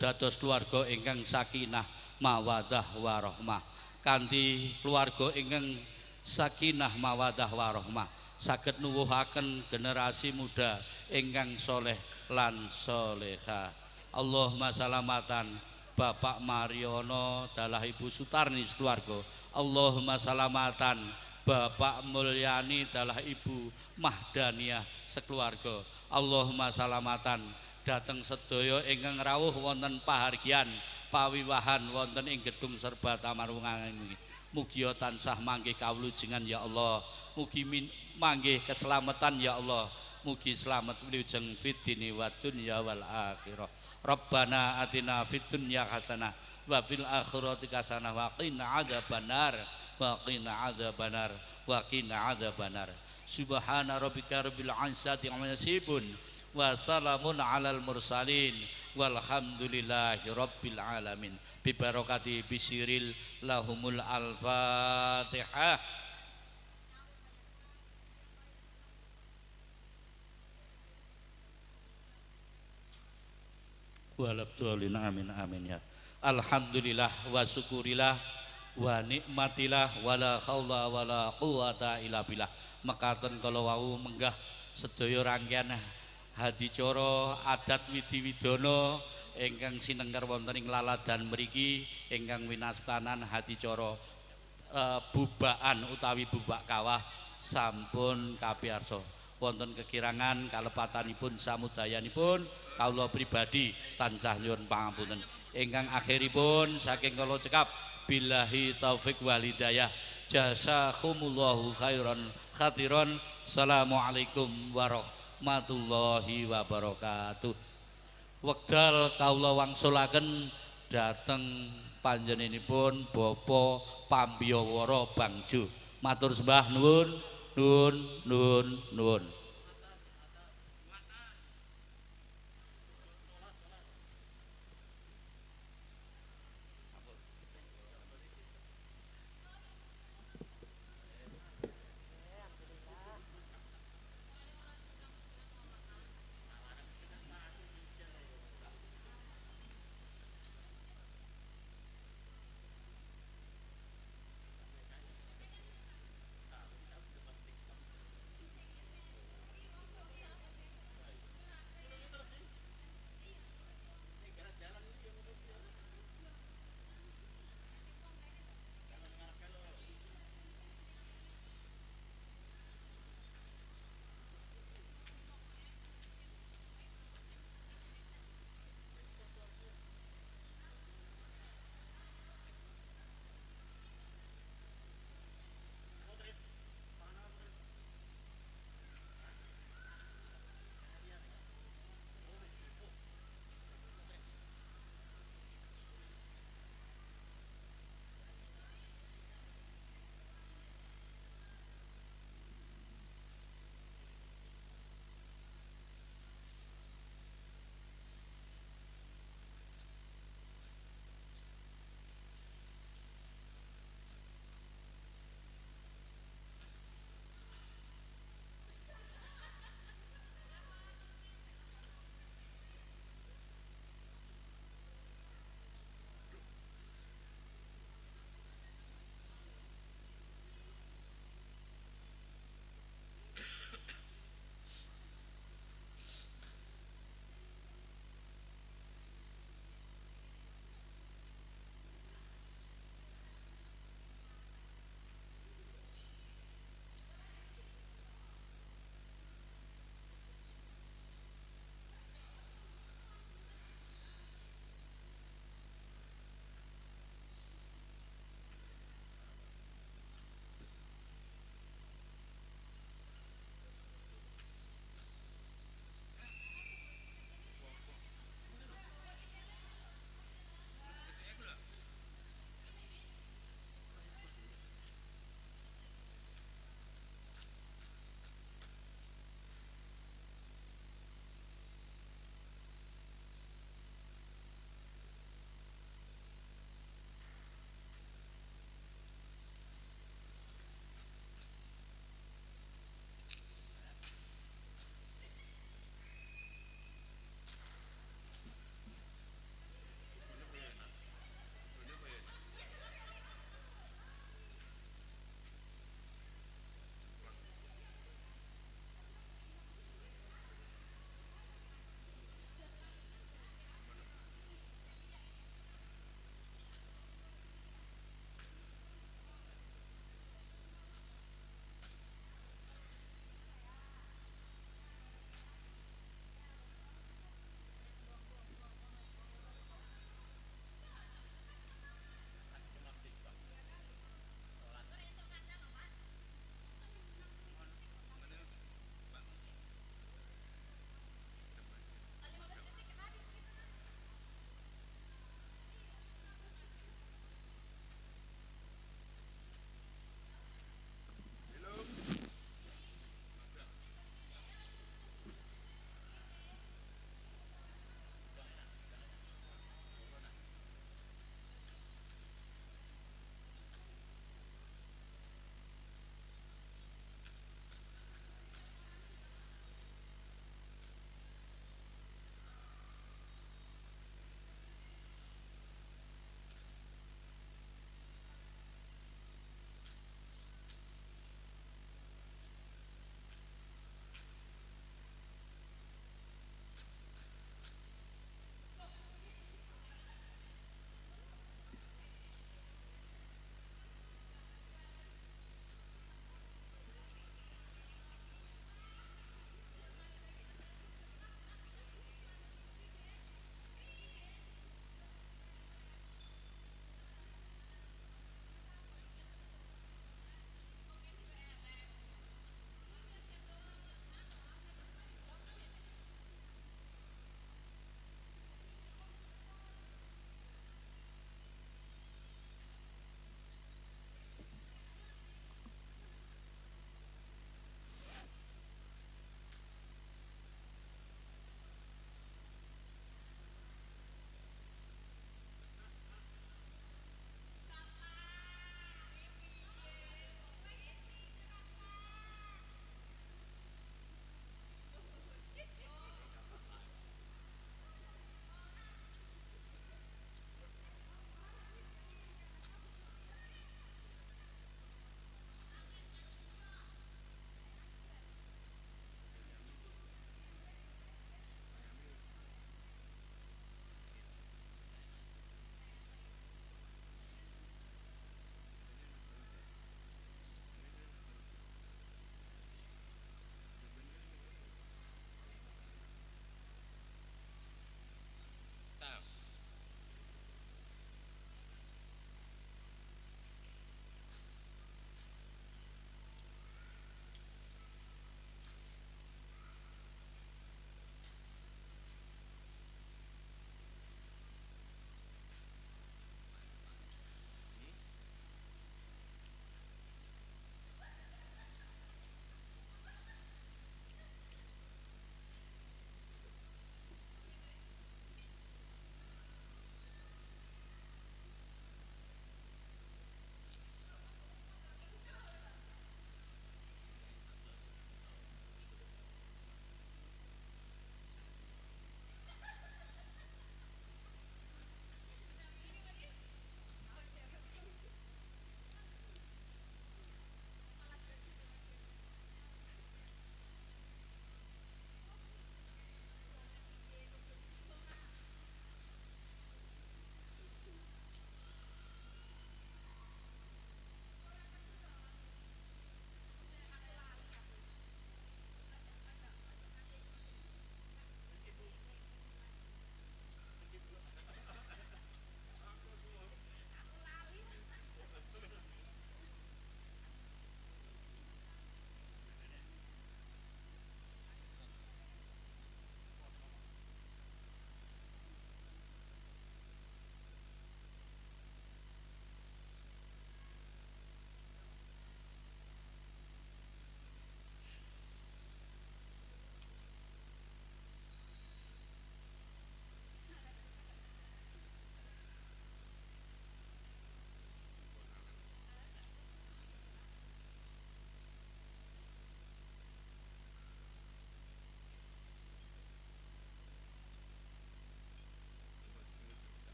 dados keluarga ingkang sakinah mawadah warahmah, kanthi keluarga ingkang sakinah mawadah warahmah saged nuwuhaken generasi muda ingkang soleh lan soleha. Allahumma salamatan Bapak Mariono dalah Ibu Sutarni sekeluarga. Allahumma salamatan Bapak Mulyani dalah Ibu Mahdaniah sekeluarga. Allahumma salamatan dateng sedaya ingkang rawuh wonten pahargyan pawiwahan wonten ing gedung Serba Tamarungan. Mugi tansah manggih kawulujengan ya Allah. Mugi manggih keselamatan ya Allah. Mugi slamet wilujeng fid dini wa dunya wal akhirah. Rabbana atina fid dunya hasanah wa fil akhirati hasanah wa qina adzabannar wa qina adzabannar wa qina adzabannar. Subhana rabbika rabbil izzati amma yasifun wa salamun alal mursalin walhamdulillahi rabbil alamin. Bi barakati bisiril lahumul al-fatihah. Walabdulin amin amin ya. Alhamdulillah wa syukurillah wa nikmatillah wala haula wala quwata illa billah. Mekaten kala wau menggah sedaya rangkaian hadicara adat widi widana ingkang sinengker wonten ing laladan mriki ingkang winastanan hadicara bubaan utawi bubak kawah sampun kapiyarsa. Wonten kekirangan kalepatanipun samudayanipun kawula pribadi tansah nyuwun pangapunten. Ingkang akhiripun saking kala cekap billahi taufik wal hidayah. Jazakumullahu khairan khatiran. Assalamualaikum warahmatullahi wabarakatuh. Wekdal kawula wangsulaken dhateng panjenenganipun Bapak Pambiyawara Bangjo. Matur sembah nuwun, nuwun, nuwun, nuwun.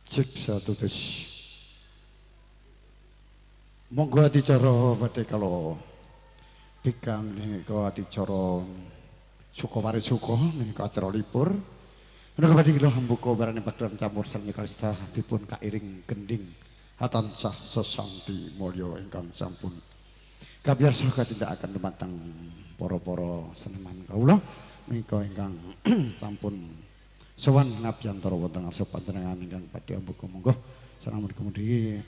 Cek satu tes. Monggo adicara badhe kala bikang nika adicara suka warisuka nika acara libur. Menika badhe kula hambuka barane pagelaran campur sareng kalista dipun kairing gending tansah sesanti mulya ingkang sampun kabiyarsa katindakaken dumateng para-para seneman kawula menika ingkang sampun sowan ngabiyantara wonten ngarsa panjenengan ingkang badhe ambuka monggo sareng mugi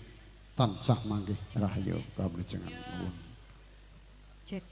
tansah manggih rahayu kawilujengan nuwun. Cek.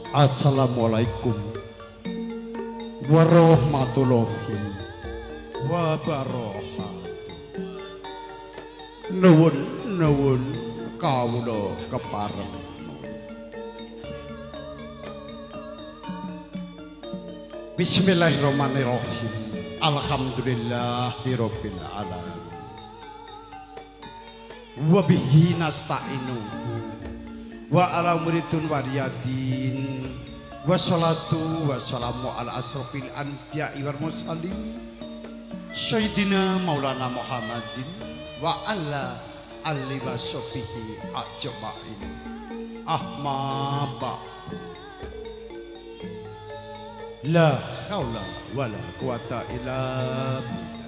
Assalamualaikum warahmatullahi wabarakatuh. Nuwun nuwun kawula kepareng. Bismillahirrahmanirrahim. Alhamdulillahirabbil alamin. Wa bihi nasta'inu wa ala muridun wariyadin. Wassalatu wassalamu ala asrofil anbiya'i wal mursalin Sayyidina Maulana Muhammadin wa ala alihi washabihi ajmain. Ahma ba'du. La haula wala quwata illa billah.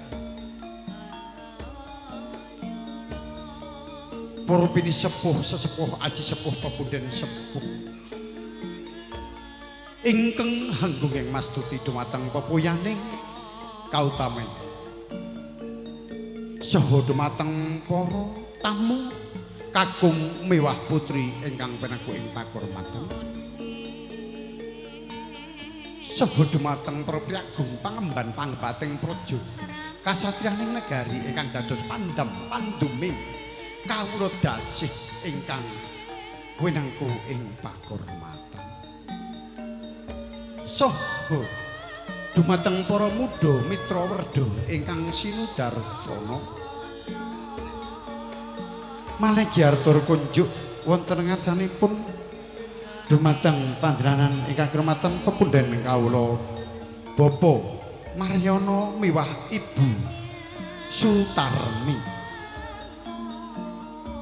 Para pini sepuh sesepuh aji sepuh pepunden sepuh ingkang hanggunging mastuti dumateng pepuyaning kautamen saha dumateng para tamu kakung mewah putri ingkang pinangku ing pakurmatan saha dumateng para priyagung pangemban pangbating praja kasatriyaning negari ingkang dados pandam pandume kawula dasih ingkang winangku ing pakurmatan. Saha dumateng para muda mitra werda ingkang sinudarsana malih giartur kunjuk wonten ngarsanipun dumateng panjenengan ingkang kirmatan pepunden kawula Bapak Maryono miwah Ibu Sutarmi.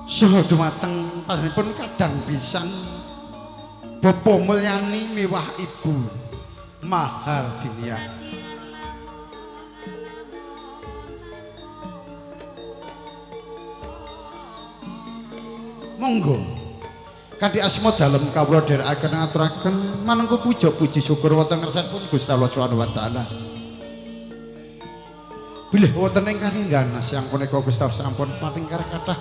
Saha dumateng panjenenganipun kadang pisan Bapak Mulyani miwah Ibu Mahardiniah. Monggo kanthi asma dalem kawula dherekaken ngaturaken manungku puja puji syukur wonten ngarsanipun Gusti Allah Subhanahu wa taala. Bilih wonten ing karinggan siang punika Gusti sampun paring kathah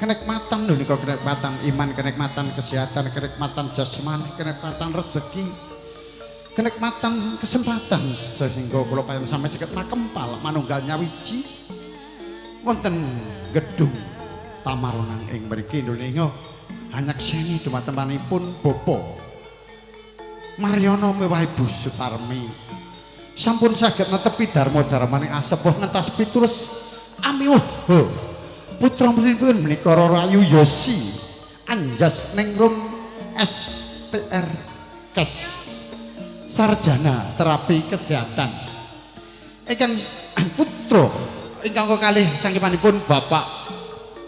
kenikmatan lho nika, kenikmatan iman, kenikmatan kesehatan, kenikmatan jasmani, kenikmatan rezeki, kenikmatan kesempatan sehingga kula panjenengan sami saged makempal manunggal nyawiji wonten gedung Tamaronang ing mriki ndulinga hanyakseni dumatengipun Bapak Maryono mewah Ibu Sutarmi sampun saged netepi dharma-dharmane asepuh ngentas pitulus amiwuh putra pun menika Rayu Yosi Anjas Ningrum SPR Kes Sarjana Terapi Kesehatan ingkang putra ingkang kalih sangkipanipun Bapak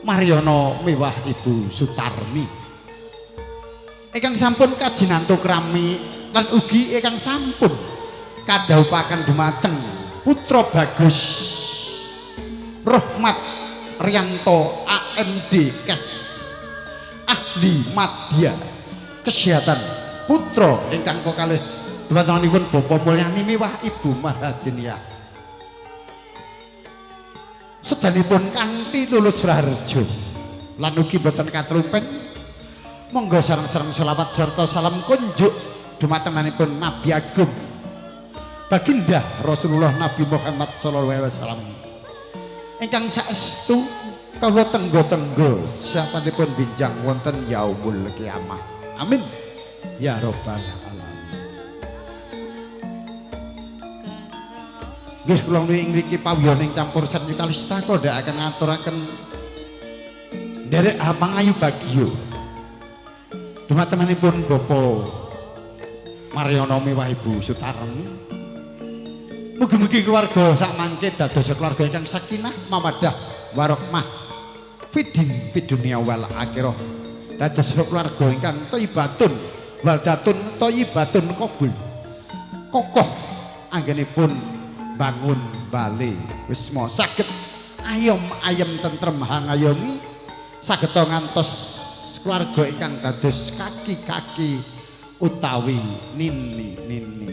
Maryono miwah Ibu Sutarmi ingkang sampun kajinantu krami lan ugi ingkang sampun kadhawuhaken dumateng putra Bagus Rohmat Rianto AMD Kes Ahli Madya Kesehatan putra ingkang kalih dumatengipun Bapak Mulyani miwah Ibu Mahadinia sedanipun kanthi lulus raharjo lan ugi boten katrumpen. Monggo sareng-sareng selawat serta salam kunjuk dumatengipun Nabi Agung Baginda Rasulullah Nabi Muhammad sallallahu alaihi wasallam ingkang saestu kawula tenggo-tenggo sapanipun binjang wonten yaumul kiamah. Amin ya rabbal alamin. Nggih kula ing mriki pawiyoning campur sari Kalista kandhakaken ngaturaken nderek pangayu bagyo dumatengipun Bapak Maryono miwah Ibu Sutarmi. Mugi-mugi keluarga sak mangke dados keluarga ingkang sakinah mawaddah warahmah fidin fidunya wal akhirah, dados keluarga ingkang thayyibatun waldatun thayyibatun qabul kokoh anggenipun bangun bale wisma saged ayom ayem tentrem hangayomi saged ngantos keluarga ingkang dados kaki-kaki utawi nini-nini.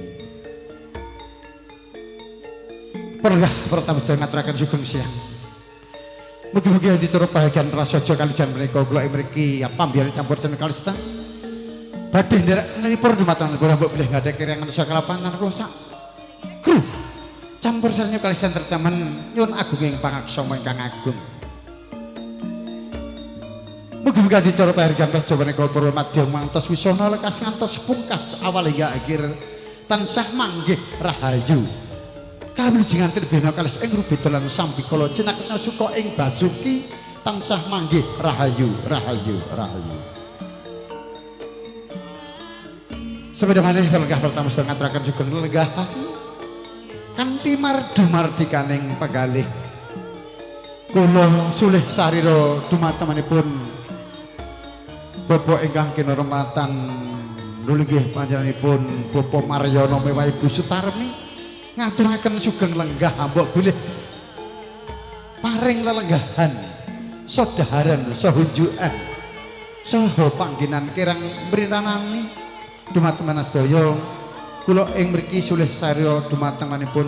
Pergah pertama sedaya ngaturaken sugeng siang. Mugi-mugi diturut bahagian prasaja kalijan menika kula mriki pambiyan campur jeneng Kalista. Badhe nderek nglipur dumateng kula mbok bilih ngadhek kirangan sakalapanan kula sak kru campur sareng Kalista tertemen nyuwun agunging pangaksama ingkang agung. Mugi-mugi diturut bahagian prasaja menika purwa madya mantos wisana lekas ngantos pungkas awal hingga akhir tansah manggih rahayu. Kawilujengan tirbena kalis ing rubeda lan sambikala cinakna suka ing basuki tansah manggih rahayu rahayu rahayu. Sepeda maneh lenggah pertama sedang ngaturaken sugeng lenggah kanthi mardu mardikaning penggalih kula sulih sarira dumatengipun Bapak ingkang kinurmatan nulunggih panjenenganipun Bapak Maryono mewah Ibu Sutarmi ngaturaken sugeng lenggah mbok bilih paring lelenggahan sodaharan sohunjukan saha panggenan kirang mriranani dumateng sedaya kula ing mriki sulih sarya dumatengipun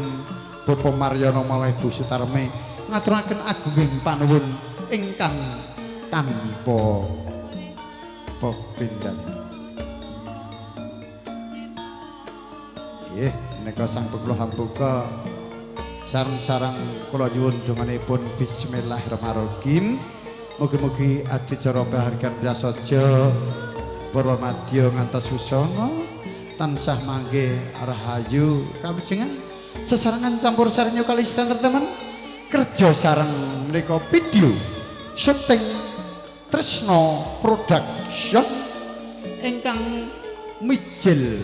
Bapak Maryono mawah Ibu Sutarmi ngaturaken agunging panuwun ingkang tanpa pepindhan. Nggih menika sang pekula hambuka sareng-sareng kula nyuwun donganipun bismillahirrahmanirrahim. Mugi-mugi adicara pahargyan prasaja purwa madya ngantos wusana tansah mangke rahayu kawijengan sesarengan campur sareng Kalista teman kerja sareng menika video syuting Tresno Production ingkang mijil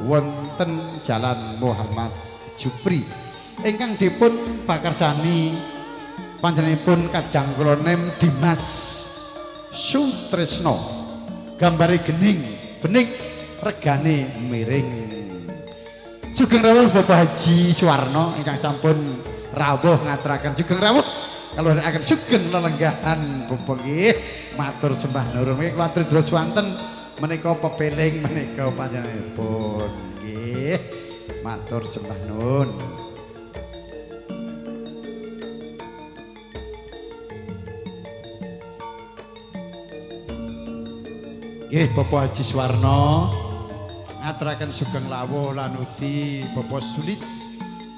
wonten Jalan Muhammad Jupri ingkang dipun pakarsani panjenenganipun kadang kula nem Dimas Sutresno gambare gening bening regane miring. Sugeng rawuh Bapak Haji Suwarno ingkang sampun rawuh ngaturaken sugeng rawuh kalau akan sugeng lelenggahan Bapak nggih matur sembah nuwun nggih kula atur swanten menika pepeling menika panjenenganipun nggih matur sembah nuwun. Nggih Bapak Haji Suwarno ngaturaken sugeng lawuh lan ugi Bapak Sulis,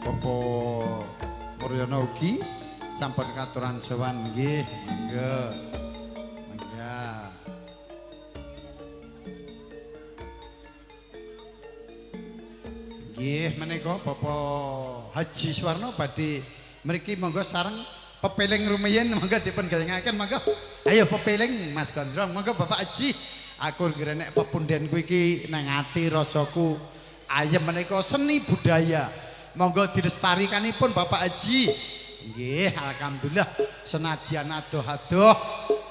Bapak Muryono ugi sampun katuran sowan nggih. Monggo. Mangga. Nggih menika Bapak Haji Suwarno badhe mriki monggo sareng pepeling rumiyin monggo dipun gayengaken monggo. Ayo pepeling Mas Gondrong monggo Bapak Haji. Aku nek pepundenku iki nang ati rasaku ayem menika seni budaya. Monggo dilestarikanipun Bapak Haji. Nggih, alhamdulillah senadyan adoh-adoh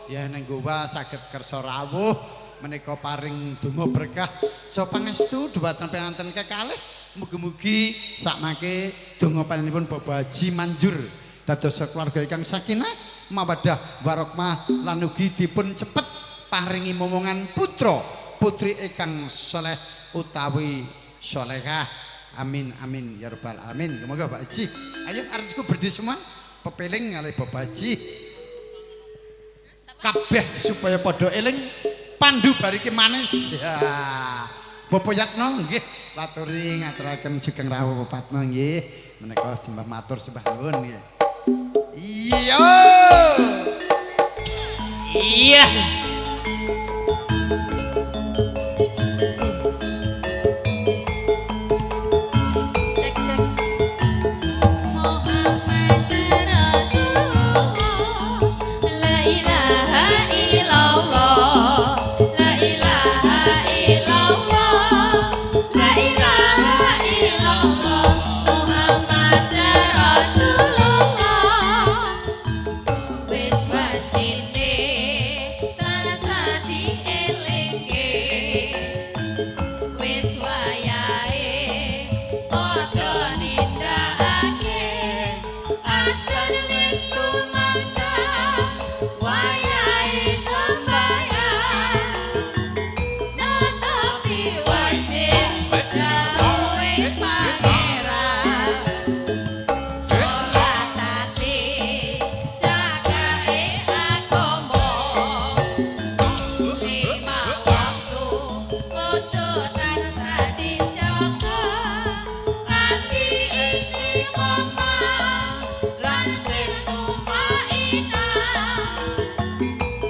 ya nang Gowa saged kersa rawuh menika paring donga berkah saha pangestu dhumateng panganten kekalih. Mugi-mugi sakmangke donga panjenenganipun Bapak Haji manjur dados keluarga ingkang sakinah mawaddah warahmah lan ugi dipun cepet paringi momongan putra putri ingkang soleh utawi solehah. Amin amin ya rabbal alamin. Semoga Pak Haji. Ayo artisku berdiri semua pepeling kalih Bapak Haji. Kabeh supaya padha eling pandu bariki manis. Ya. Bapak Yatno nggih laturi ngaturaken sugeng rawuh Bapak Yatno nggih. Menika sembah matur sembah nuwun nggih. Iya. Iya. Cek cek. Muhammad Rasulullah, la ilaha illallah, la ilaha illallah, la ilaha illallah, Muhammad Rasulullah. Wis wajine tansah dielingke, wis wayahe padha nindakake, adzan wis tumandang, wayahe sembahyang, netepi wajib dawuhe Pangeran. Salat ati jagae agama, lima waktu kudu tansah dijaga, ati istiqomah lan sing tumainah,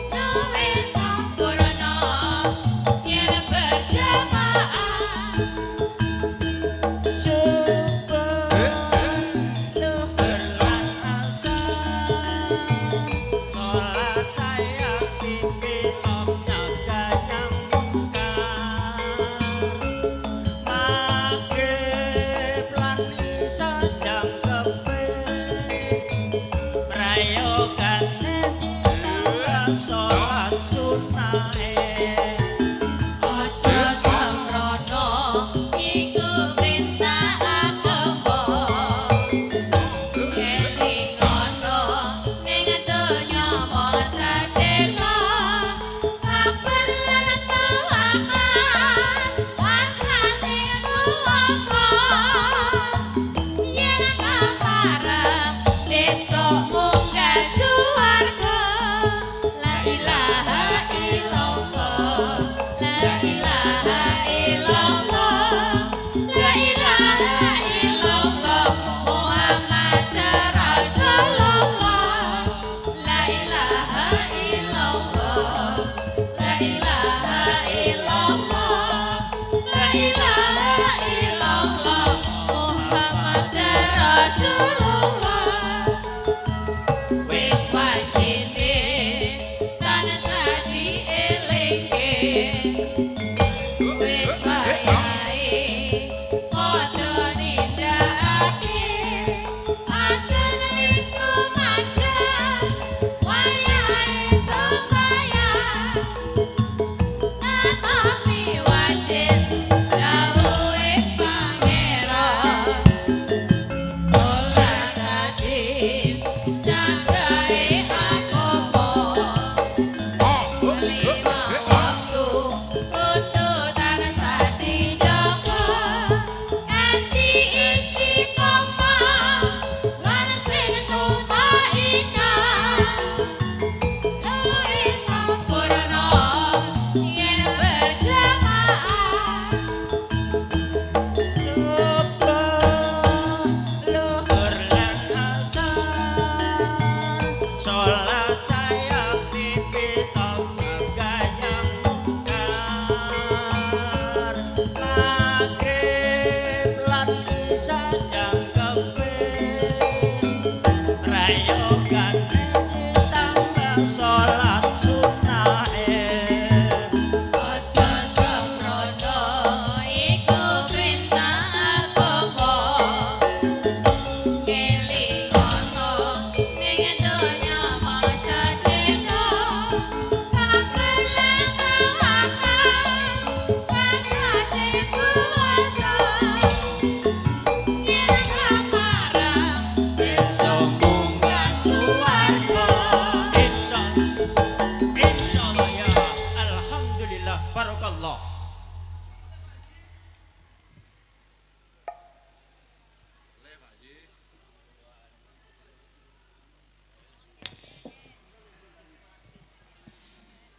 luwih sampurna yen berjamaah. Aja semrono iku perintah agama, elingono ning donya mung sedhela, sabar lan tawakal pasrah sing kuwasa, yen kaparep sesuk munggah suwarga. La ilaha illallah, la ilaha illallah, la ilaha illallah, Muhammad Rasulullah. La ilaha illallah, la ilaha illallah, la ilaha illallah, Muhammad Rasulullah. Wis wajine tansah dielingke, wis wayahe padha nindakake, adzan wis tumandang, wayahe sembahyang, netepi wajib.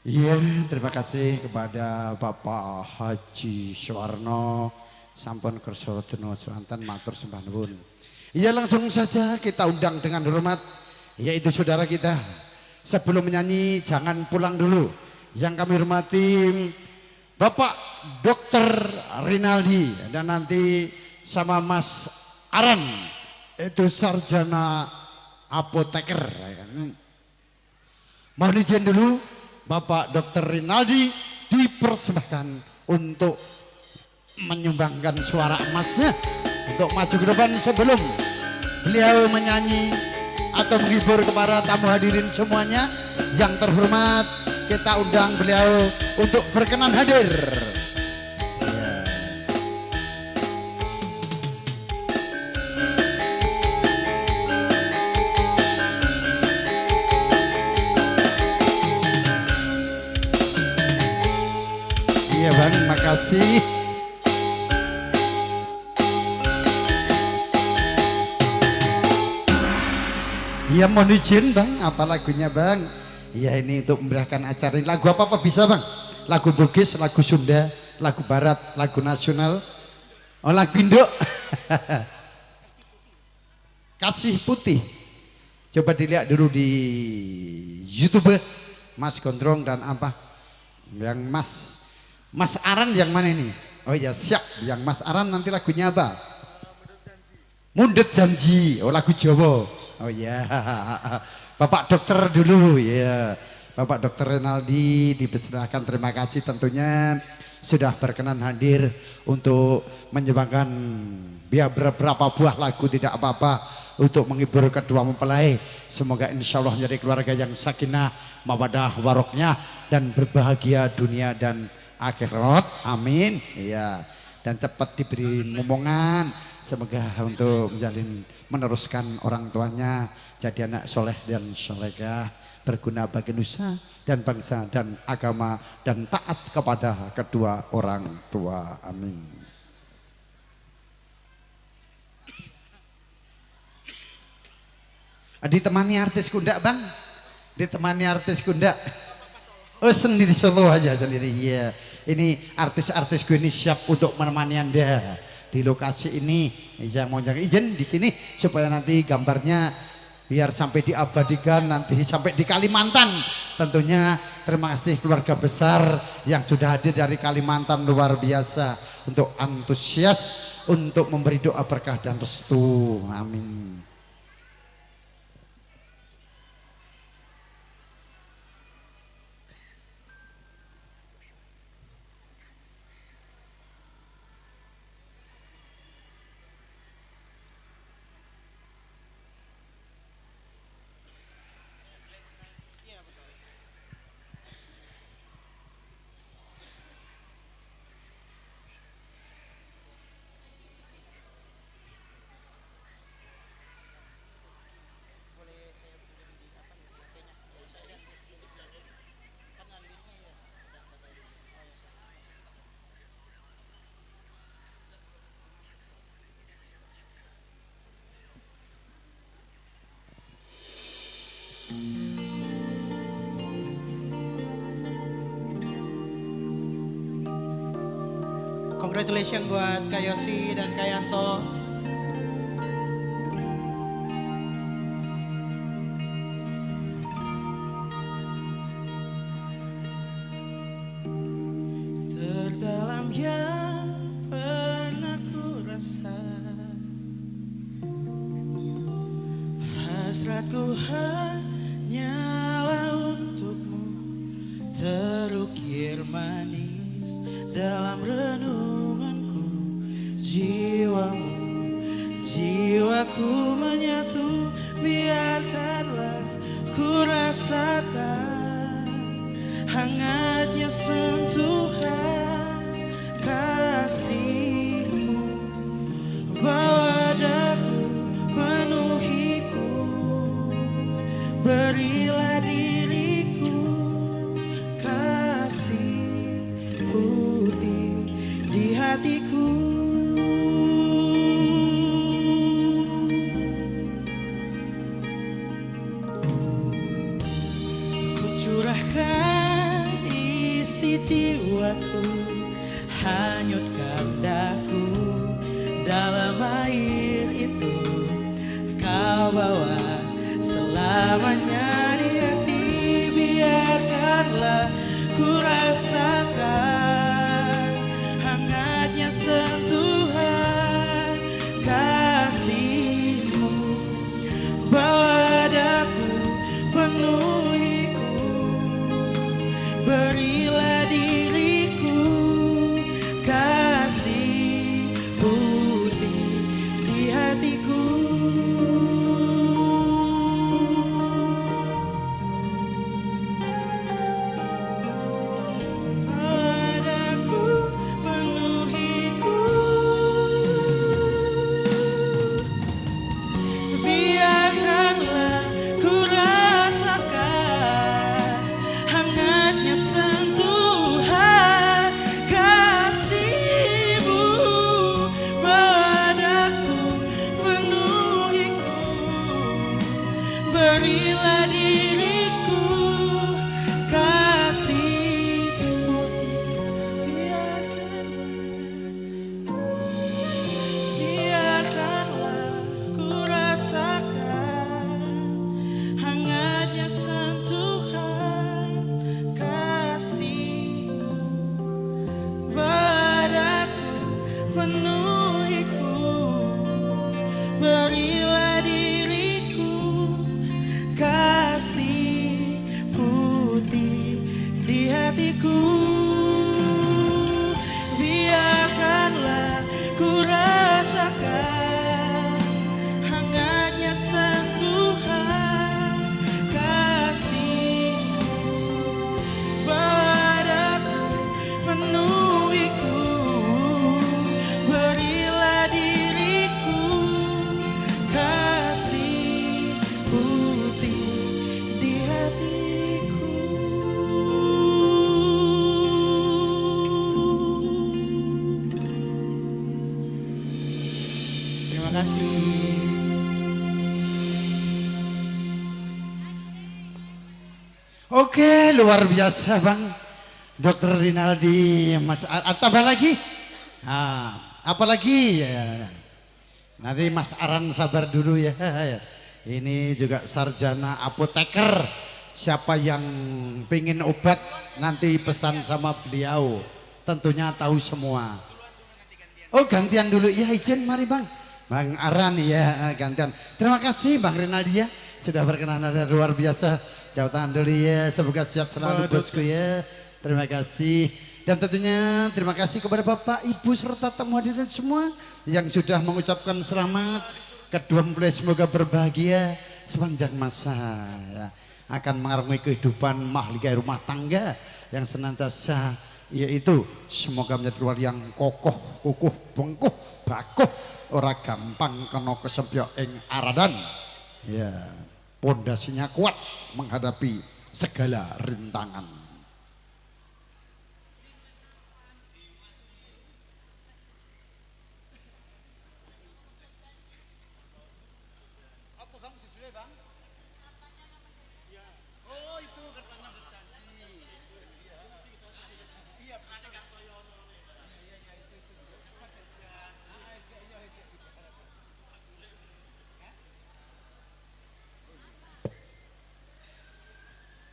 Iya, terima kasih kepada Bapak Haji Suwarno sampun kersa dina swanten matur sembah nuwun. Iya, langsung saja kita undang dengan hormat yaitu saudara kita. Sebelum menyanyi jangan pulang dulu. Yang kami hormati Bapak Dr. Rinaldi dan nanti sama Mas Aran itu sarjana apoteker. Mohon izin dulu Bapak Dr. Rinaldi dipersembahkan untuk menyumbangkan suara emasnya untuk maju ke depan sebelum beliau menyanyi atau menghibur kepada tamu hadirin semuanya. Yang terhormat kita undang beliau untuk berkenan hadir. Iya Bang, makasih. Iya, mohon izin Bang, apa lagunya Bang? Iya, ini untuk memeriahkan acara ini. Lagu apa-apa bisa Bang? Lagu Bugis, lagu Sunda, lagu Barat, lagu nasional. Oh, lagu Indo. Kasih Putih. Coba dilihat dulu di YouTube Mas Gondrong dan apa? Yang Mas Aran yang mana ini? Oh ya siap, yang Mas Aran nanti lagunya apa? Mundet Janji. Oh, lagu Jawa. Oh ya, Bapak Dokter dulu ya. Bapak Dokter Rinaldi dipersilahkan, terima kasih tentunya sudah berkenan hadir untuk menyumbangkan biar beberapa buah lagu tidak apa-apa untuk menghibur kedua mempelai. Semoga insya Allah menjadi keluarga yang sakinah, mawadah, waroknya dan berbahagia dunia dan akhirat. Amin. Iya. Dan cepat diberi momongan. Semoga untuk menjalin meneruskan orang tuanya jadi anak soleh dan solehah, berguna bagi nusa dan bangsa dan agama dan taat kepada kedua orang tua. Amin. Ditemani artis kundak Bang? Ditemani artis kundak? Oh, sendiri solo aja sendiri. Iya. Ini artis-artis gue ini siap untuk menemani Anda di lokasi ini. Saya mau jangan izin di sini supaya nanti gambarnya biar sampai diabadikan nanti sampai di Kalimantan. Tentunya terima kasih keluarga besar yang sudah hadir dari Kalimantan, luar biasa untuk antusias untuk memberi doa berkah dan restu. Amin. Congratulations buat Kak Yosi dan Kak Yanto. Terdalam yang pernah ku rasa, hasratku hanyalah untukmu, terukir manis dalam renunganku. Jiwamu, jiwaku menyatu, biarkanlah ku rasakan hangatnya sentuhan kasihmu. Bawa daku, penuhiku, berilah diriku kasih putih di hatiku. Ku curahkan Hanyutkan daku dalam air itu, kau bawa selamanya di hati. Biarkanlah ku rasakan hangatnya sentuhan kasihmu. Bawa daku, penuhiku, berilah diriku kasih putih di hatiku. Padaku, penuhiku, biarkanlah ku rasakan hangatnya sentuhan kasihmu. Padaku, penuhiku, berilah diriku kasih putih. Biarkanlah ku rasakan hangatnya sentuhan kasihmu. Padaku, penuhiku, berilah diriku kasih putih di hatiku. Biarkanlah ku rasakan hangatnya sentuhan kasihmu. Padaku, penuhiku, berilah diriku kasih putih di hatiku. Terima kasih. Oke, luar biasa Bang Dokter Rinaldi, Mas tambah lagi. Nah, apa lagi? Ya. Nanti Mas Aran sabar dulu ya. Ini juga sarjana apoteker. Siapa yang pingin obat nanti pesan sama beliau. Tentunya tahu semua. Oh, gantian dulu. Ya izin mari Bang. Bang Aran ya gantian. Terima kasih Bang Rinaldi ya sudah berkenan, luar biasa. Jauh tangan dulu ya, semoga sehat selalu bosku ya. Terima kasih. Dan tentunya terima kasih kepada Bapak, Ibu serta tamu hadirin semua yang sudah mengucapkan selamat. Kedua mempelai semoga berbahagia sepanjang masa ya. Akan mengarungi kehidupan mahligai rumah tangga yang senantiasa yaitu semoga menjadi keluarga yang kokoh, kukuh, bengkuh, bakuh, ora gampang kena kesempyok ing aradan. Ya, pondasinya kuat menghadapi segala rintangan.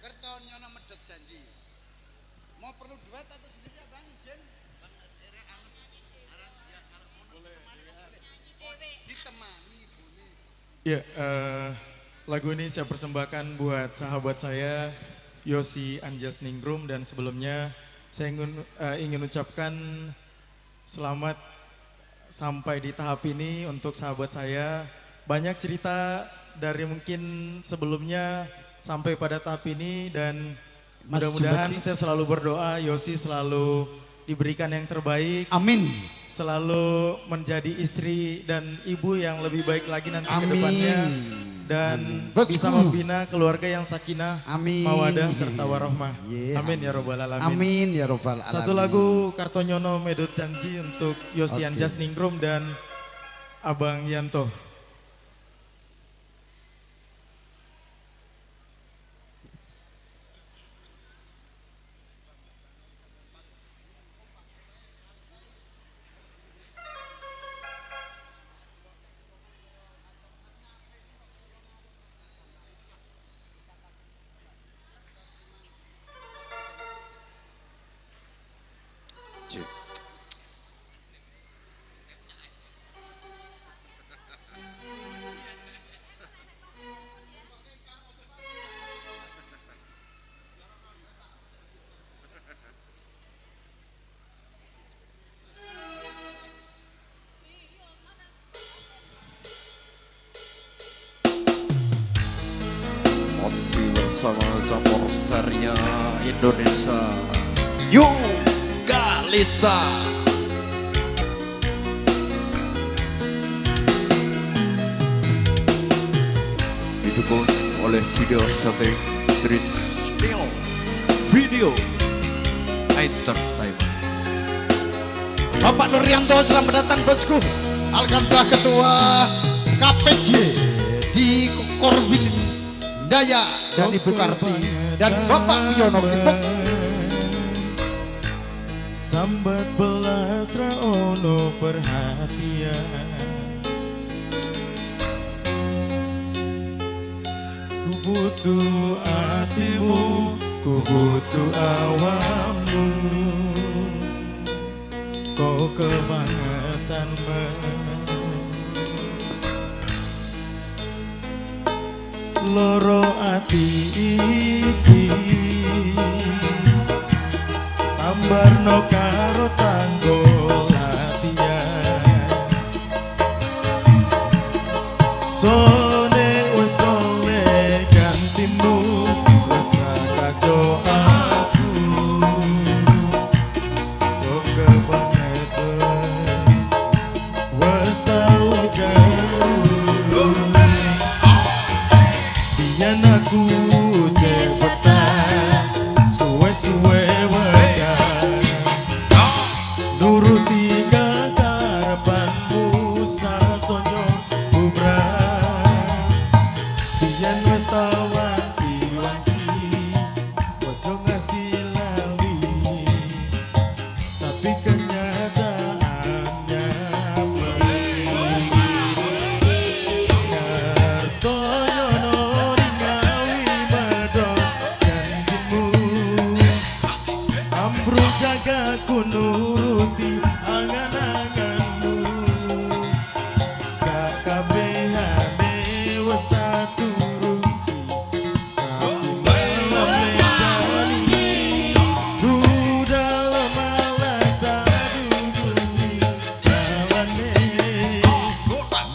Kertonyono medhot janji. Mau perlu duet atau sendiri ya Bang Jen? Bang Aran ya kalau mau boleh ditemani boleh. Ya, lagu ini saya persembahkan buat sahabat saya Yosi Anjas Ningrum, dan sebelumnya saya ingin ucapkan selamat sampai di tahap ini untuk sahabat saya. Banyak cerita dari mungkin sebelumnya sampai pada tahap ini, dan mudah-mudahan saya selalu berdoa Yosi selalu diberikan yang terbaik. Amin. Selalu menjadi istri dan ibu yang lebih baik lagi nanti ke depannya. Dan amin. Bisa membina keluarga yang sakinah, amin, mawadah serta warohmah. Yeah. Amin ya robbal alamin. Amin ya robbal alamin. Satu lagu Kartonyono Medot Janji untuk Yosi Anjas Ningrum dan Abang Yanto. bersama campur sarinya Indonesia New Kalista. Didukung oleh video setting Trisneo Video Entertainment. Bapak Nuryanto, selamat datang bosku. Alhamdulillah Ketua KPJ di Korwil Daya dan Ibu Karti dan Bapak Wiono Kipuk. Sambat belas ra ono perhatian. Ku butuh hatimu, ku butuh awamu. Kau kebangetan loro ati iki ambarno karo tanggo latihan sone wis oleh gantimu wis ra kajo aku kok kebangetan wis tau jauh. Biyen aku cepetan suwe-suwe wegah nuruti kekarepanmu sasonyo bubrah. Biyen wis tau wanti-wanti padha ngasih lali tapi kenyataannya jaga ku nuruti angan-anganmu sakabehane wis tak turuti tapi malah menjadi budal malah tak dudui dalane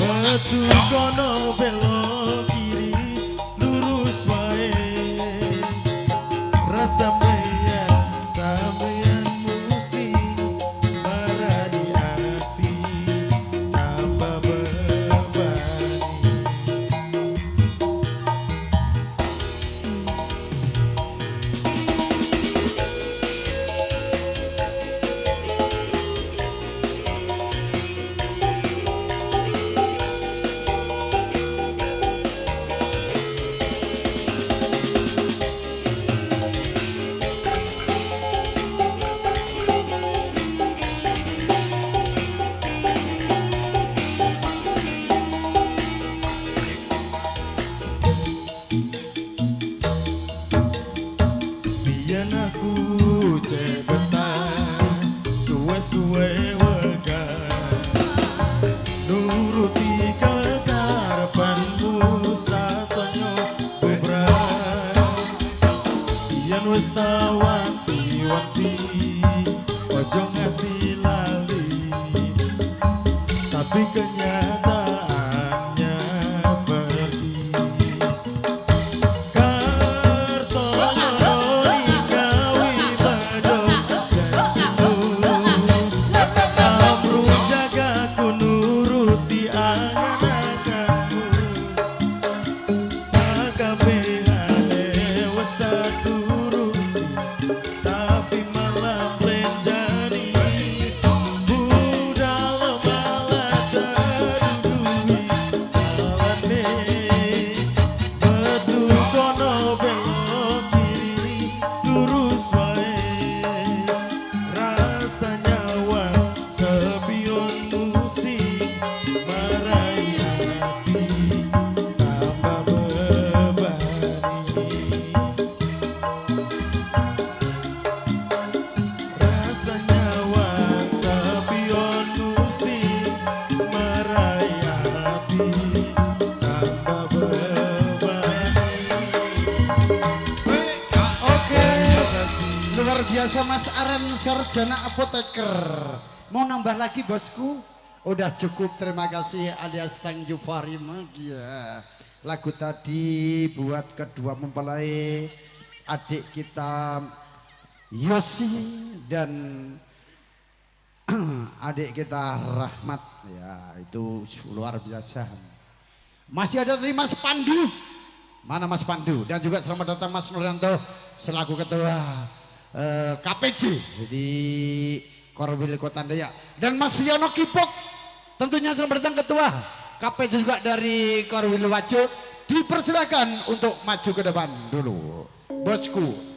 metu kono belok kiri lurus wae rasa sampeyan musik marani ati tambah bebani. Biyen aku cepetan suwe-suwe wegah nuruti kekarepanmu sasonyo bubrah. Biyen wis tau wanti-wanti ojo ngasih lali tapi kenyataannya pergi. Tapi malah melenjani budal malah terdui dalane metu kono belok kiri lurus wae rasa nyawa sepion musik marai hati tambah bebani. Rasa nyawa sepion musik marai hati tambah bebani. Oke, luar biasa Mas Aren Sarjana Apoteker. Mau nambah lagi bosku? Udah cukup, terima kasih alias thank you very much ya. Lagu tadi buat kedua mempelai adik kita Yosi dan adik kita Rahmat. Ya, itu luar biasa. Masih ada tadi Mas Pandu. Mana Mas Pandu? Dan juga selamat datang Mas Nuryanto selaku ketua KPJ di Korwil Kota Dayak. Dan Mas Wiono Kipok tentunya selamat datang ketua KPJ juga dari Korwil Wajo. Dipersilakan untuk maju ke depan dulu, bosku.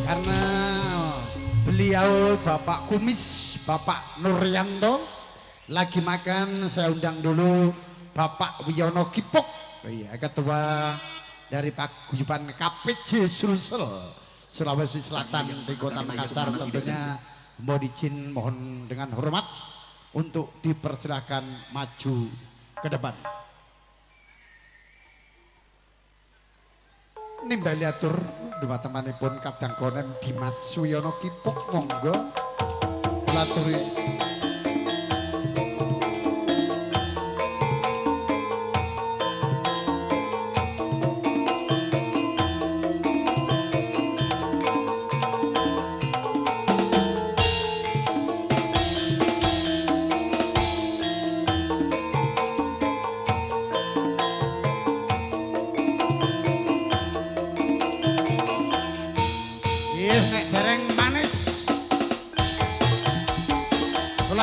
Karena beliau Bapak Kumis, Bapak Nuryanto lagi makan, saya undang dulu Bapak Wiono Kipok, iya, ketua dari Paguyuban KPJ Sulsel, Sulawesi Selatan di Kota Makassar. Tentunya mohon izin, mohon dengan hormat untuk dipersilakan maju ke depan. Nimbali atur dumatemanipun kadang konem Dimas Suyono Kipok, monggo laturi.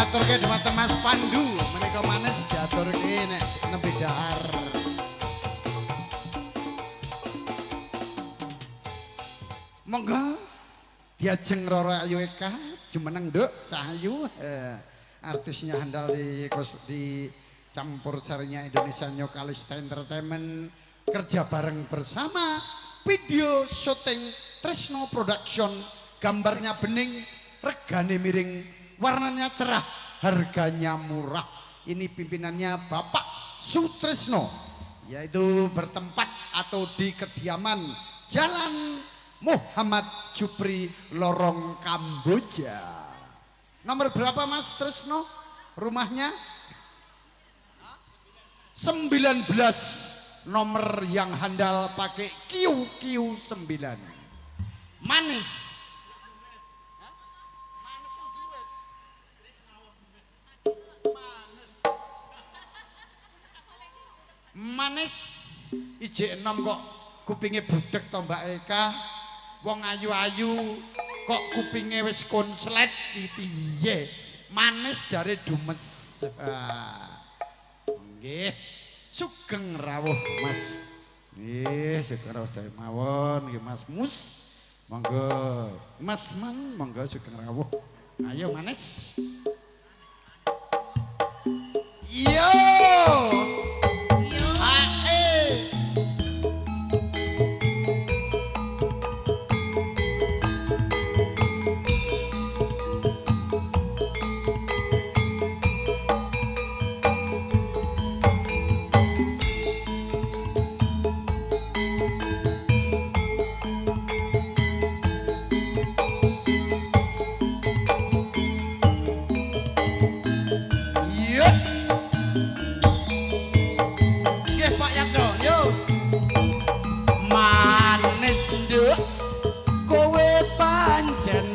Aturke dumateng Mas Pandu, menika manis diaturke nek nembe dahar. Monggo diajeng Roro Ayu Eka jumeneng nduk Cahayu, artisnya handal di campur sarinya Indonesia New Kalista Entertainment, kerja bareng bersama video syuting Tresno Production, gambarnya bening, regane miring, warnanya cerah, harganya murah. Ini pimpinannya Bapak Sutrisno, yaitu bertempat atau di kediaman Jalan Muhammad Jupri Lorong Kamboja. Nomor berapa Mas Trisno rumahnya? 19, nomor yang handal pakai QQ9. Manis. Manis ijek enom kok kupinge budek to Mbak Eka, wong ayu-ayu kok kupinge wis konslet piye? Manis jare dumes. Nggih, sugeng rawuh Mas. Nggih, sugeng rawuh sedaya mawon nggih Mas Mus. Monggo Mas Mang, monggo sugeng rawuh. Ayo manis. Yo.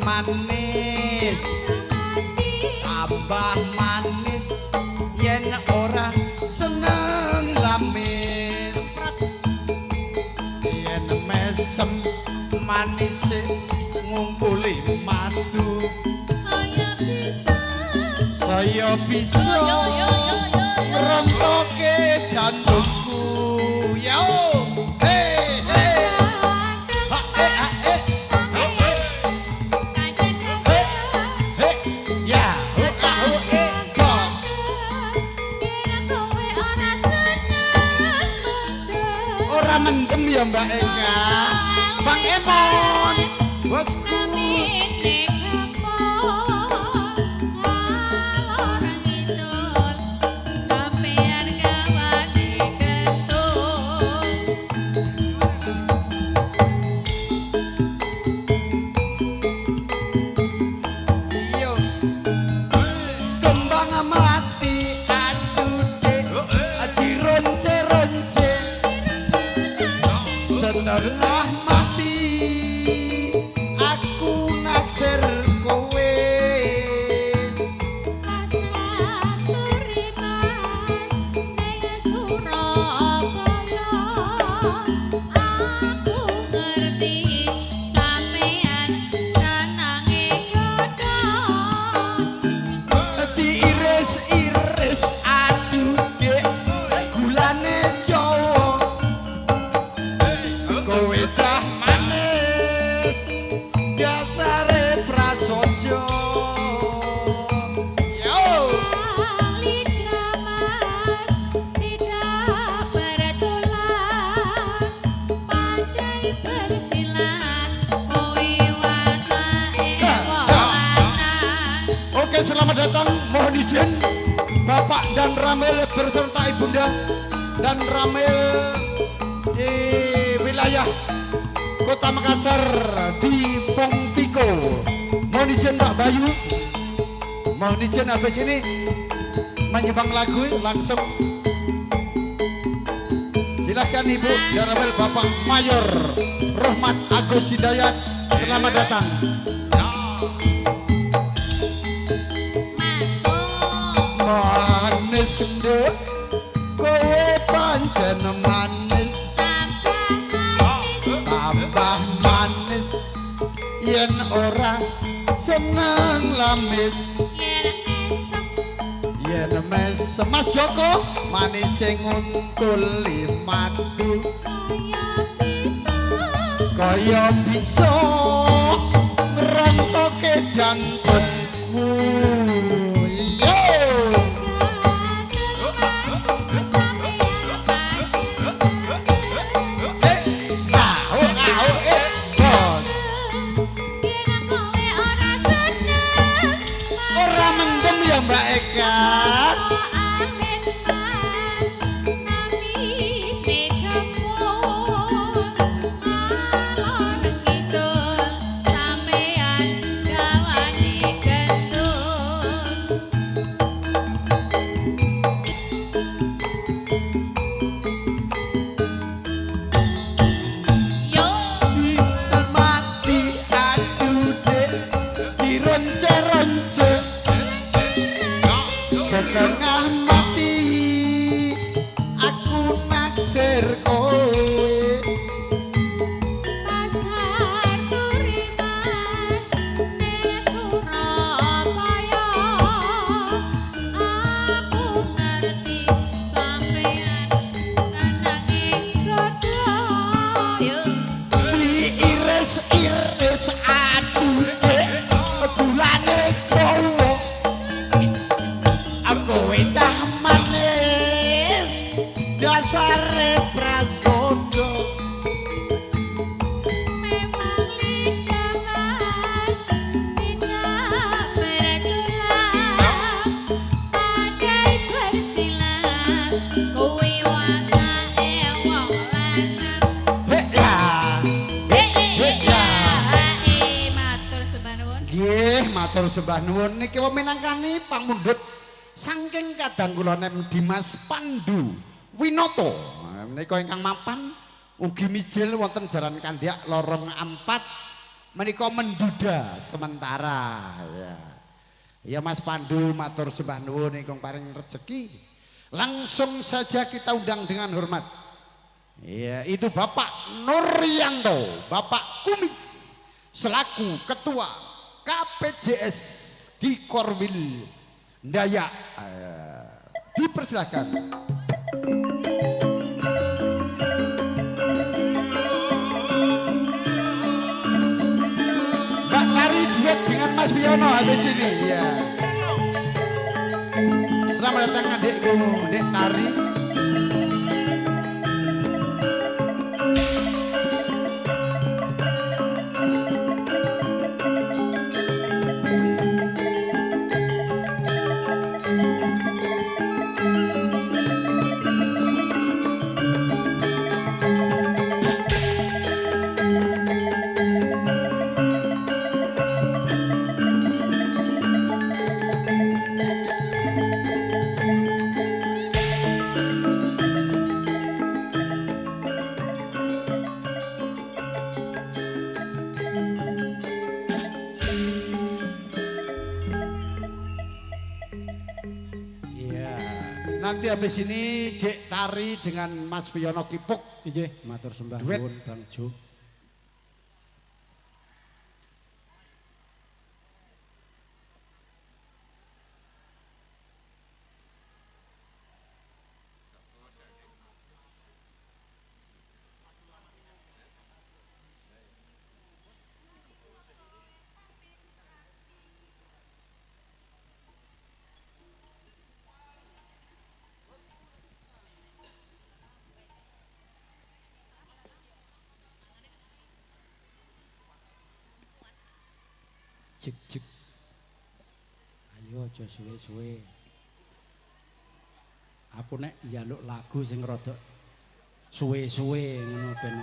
Manis, tambah manis yen ora seneng lamis, yen mesem manis ngumpuli madu, saya bisa, saya bisa rontoke jantung. mendem ya Mbak Eka. Bang Emon, bosku. Setengah mati aku naksir kowe. Pasar Turimas ning Surabaya, aku ngerti sampean senange godhong. Diiris-iris aduh dek gulane Jawa. Kowe cah manis dasare prasaja. Yo lidah mas tidak bertulang, pandai bersilat kowe watake wong lanang. Oke, selamat datang, mohon izin Bapak dan Ramil berserta Ibunda dan Ramil di wilayah Kota Makassar di Pongtiko. Mohon izin Pak Bayu, mohon izin habis ini menyumbang lagu langsung. Silakan Ibu dan Ramil Bapak Mayor Rohmat Agus Hidayat, selamat datang. Manis nduk kowe pancen manis, tambah manis yen ora seneng lamis, yen mesem. Mas Joko manis sing nguntuli madu kaya bisa ngrontoke jantungku. Yo Mbak Eka. Mati aduh dek dironce-ronce setengah mati aku naksir kowe. Pasar Turimas ning Surabaya, aku ngerti sampean senange godhong. Diiris-iris aduh dek gulane kowe. Kowe cah manis dasare prasaja. Memang lidah mas tidak bertulang, pandai bersilat kowe watake wong lanang. Hek ya, hek ya, matur sembah nuwun. Nggih, matur sembah nuwun. Niki minangkani pamundhut saking kadang kula nem Dimas Pandu Winoto. Menika ingkang mapan ugi mijil wonten Jalan Kandhak Lorong 4 menika menduda sementara ya. Ya Mas Pandu matur sembah nuwun ingkang paring rejeki. Langsung saja kita undang dengan hormat. Ya, itu Bapak Nuryanto, Bapak Kumis selaku Ketua KPJS di Korwil Dayak. Dipersilahkan. Mbak Tari duet dengan Mas Wiono habis ini ya. Selamat datang adikku, Dek Tari. Nanti habis ini Dek Tari dengan Mas Piyono Kipuk. Inggih, matur sembah nuwun Bang Jo. Cek cek. Ayo aja suwe-suwe. Aku nek njaluk lagu sing rada suwe-suwe ngono ben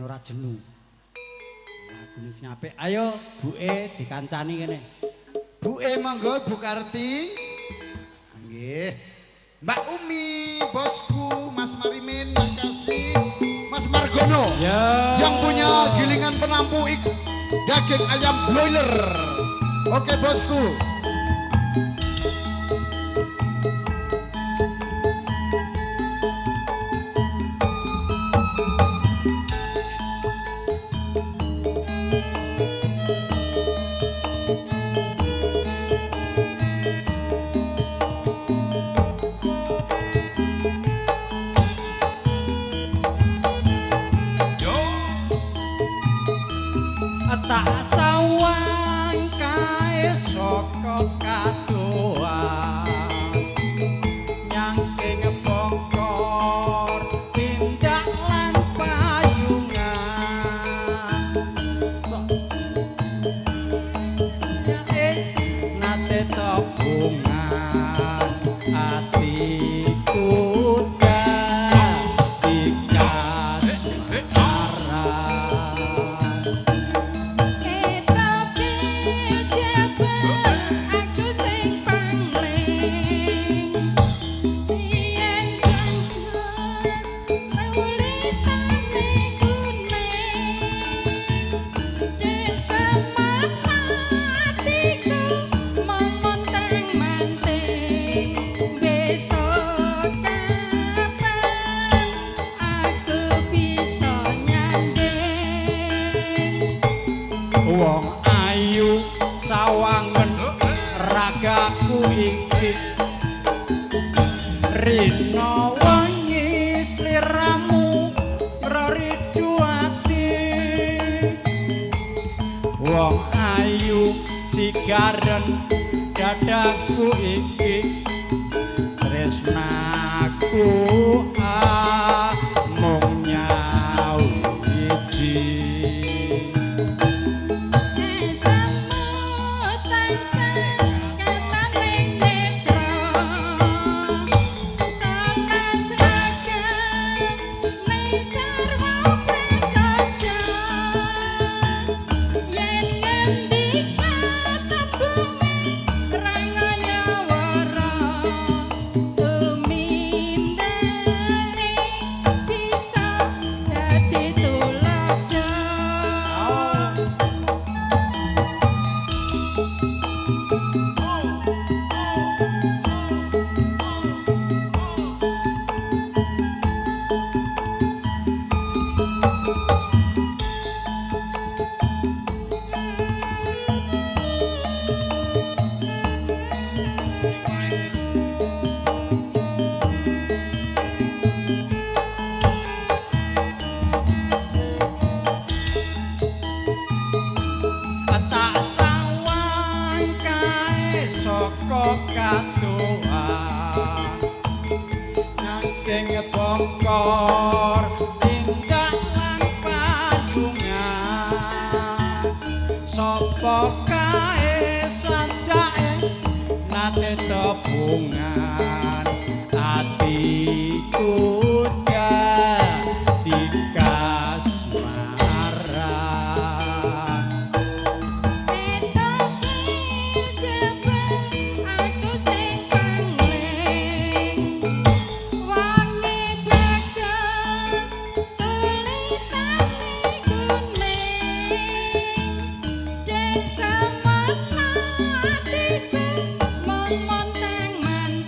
ora jenuh. Lagune sing apik. Ayo buke dikancani kene. Buke monggo Bu Karti. Nggih. Mbak Umi, bosku, Mas Marimin, makasih. Mas Margono ya. Yang punya gilingan penampu daging ayam broiler. Oke bosku. Tak sawang kae saka kadohan nyangking bongkor tindak lan payungan sok jae nate tebungan atiku dadi kasmaran. Wong ayu sawangen ragaku iki rina wengi sliramu ngridu ati. Wong ayu sigaren dadaku iki tresnaku amung nyawiji. Bongkor tindak lan payungan sapa kae sajake nate tebungan atiku dadi kasmaran. Aku sing pangling wangi bagas tulitane kuning dek semangat atiku mong montang manting.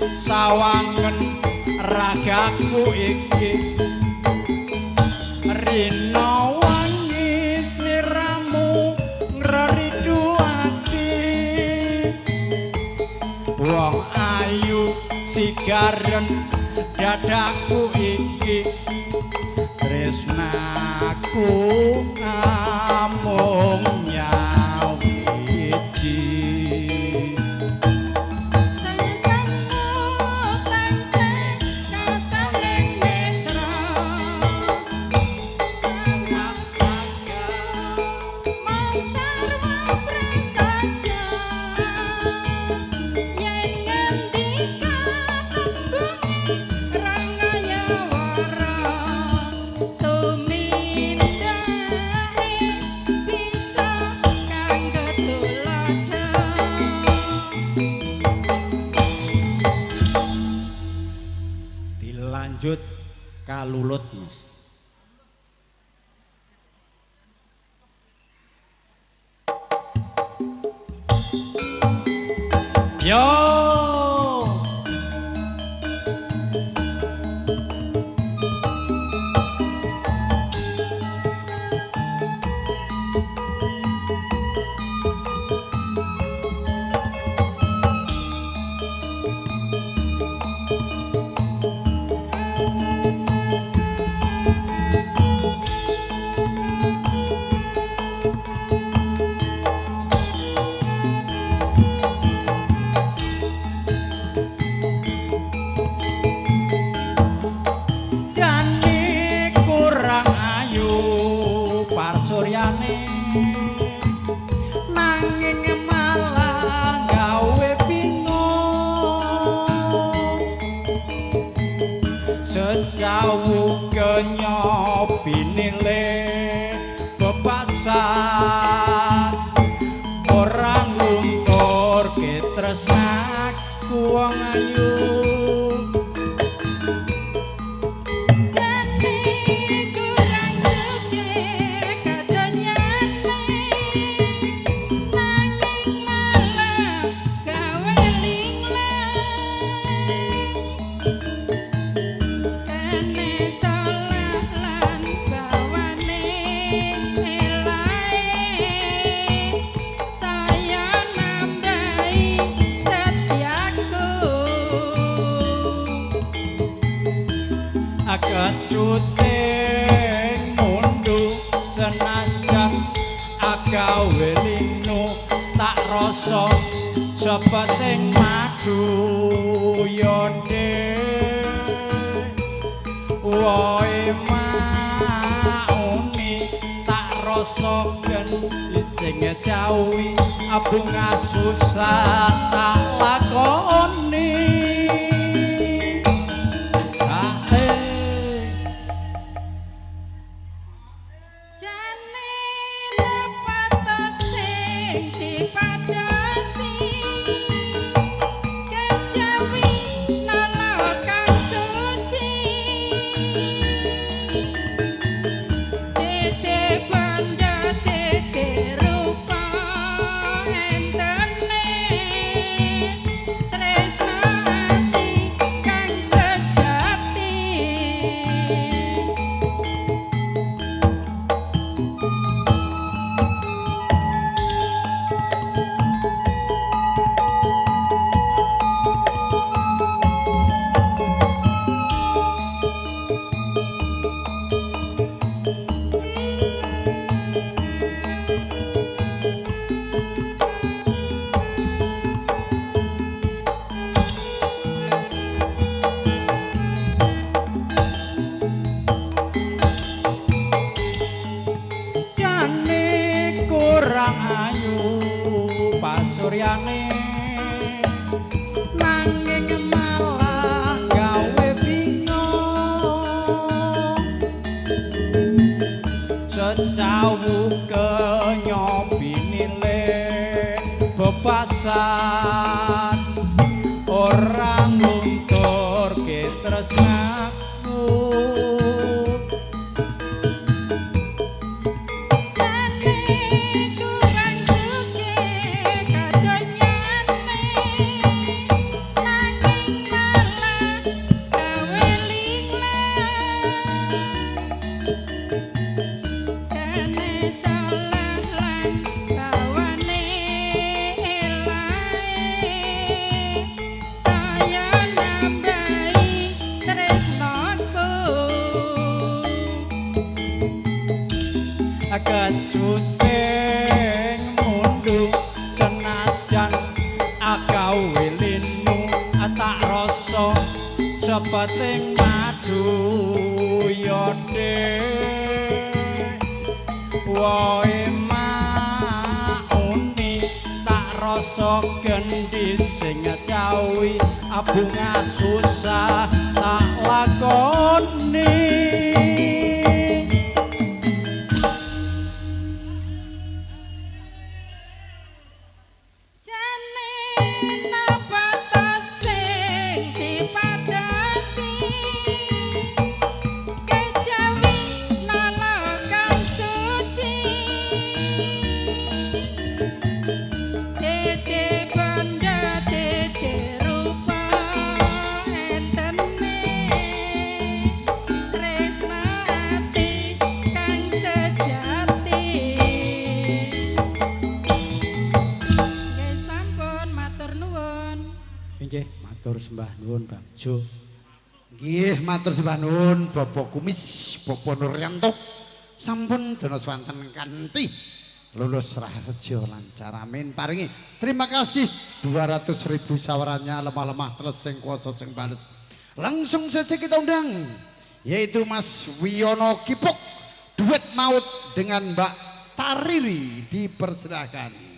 Sawangen ragaku iki rina wangi sliramu ngreridu ati wong ayu sigaren dadaku iki tresnaku amung nyawiji. Dilanjut kalulut Mas. Yo nanging malah gawe bingung secawu kenyopinile bebasan ora nguntur ketresnaku wong ayu. Kecuting mundu senajan agawe linu tak rasa sepeting madu yode woe mauni tak rasa gen ising jauhi bunga susah tak lakoni. Pasuryane nanging malah gawe bingung secawu kenyopinile bebasan ora nguntur ketresnaku. Nanging Sepeting madu ya Dik, woe mauni tak rasa gendhi sing cawi bunga susah tak lakoni. Matur sembah nuwun Bang Jo. Nggih, matur sembah nuwun Bapak Kumis, Bapak Nuryanto. Sampun dana swanten kanthi lulus raharja lancar amin. Paringi terima kasih 200.000 sawarannya lemah-lemah terus sing kuwasa sing bales. Langsung saja kita undang yaitu Mas Wiyono Kipuk duet maut dengan Mbak Tariri, dipersilakan.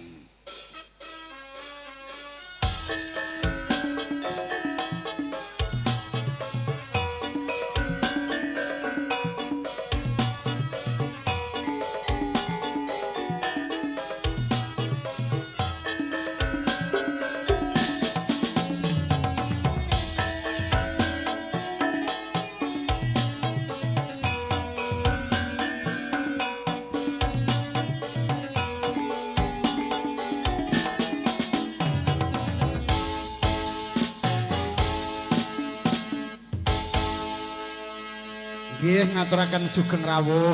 Nggih, ngaturaken sugeng rawuh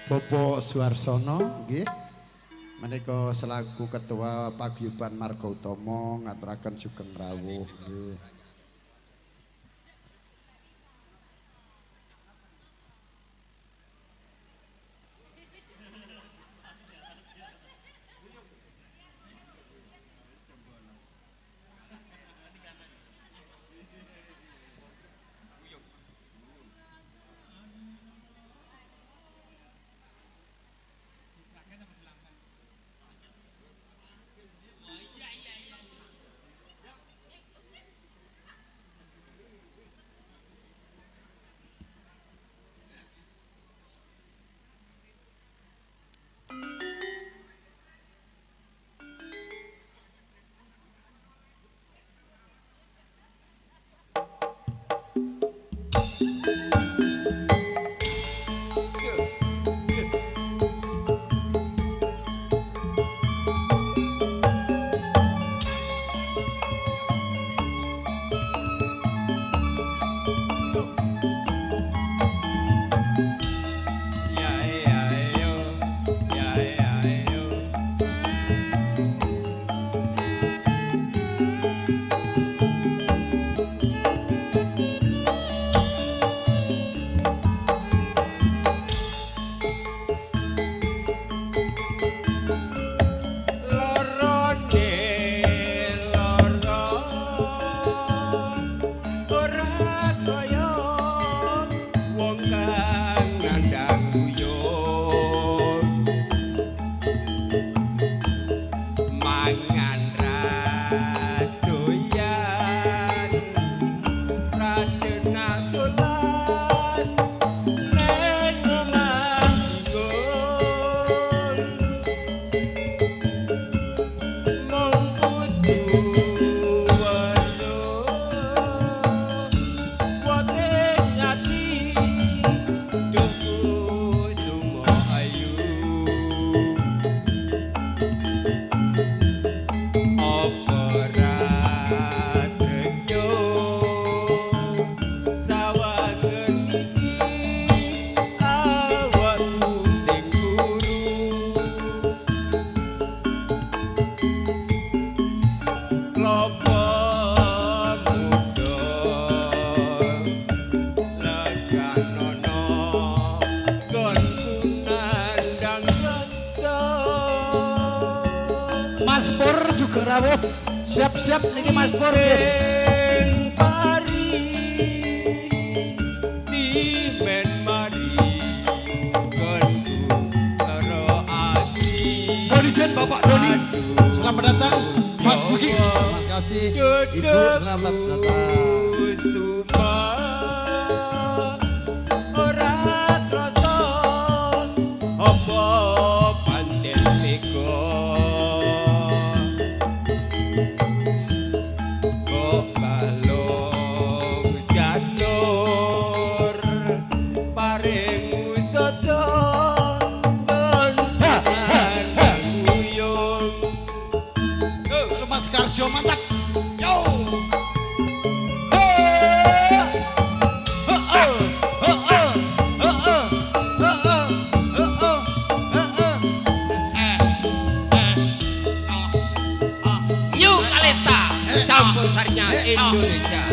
Bapak Suwarsono nggih. Menika selaku Ketua Paguyuban Marga Utama ngaturaken sugeng rawuh nggih. Mas Pur juga rawuh. Siap-siap niki Mas Pur nggih. Pari Kusuma ora krasa apa pancen tega kok balung janur paring usada guyung. Mas Karjo mantap. Yo. New Kalista campur sarinya Indonesia.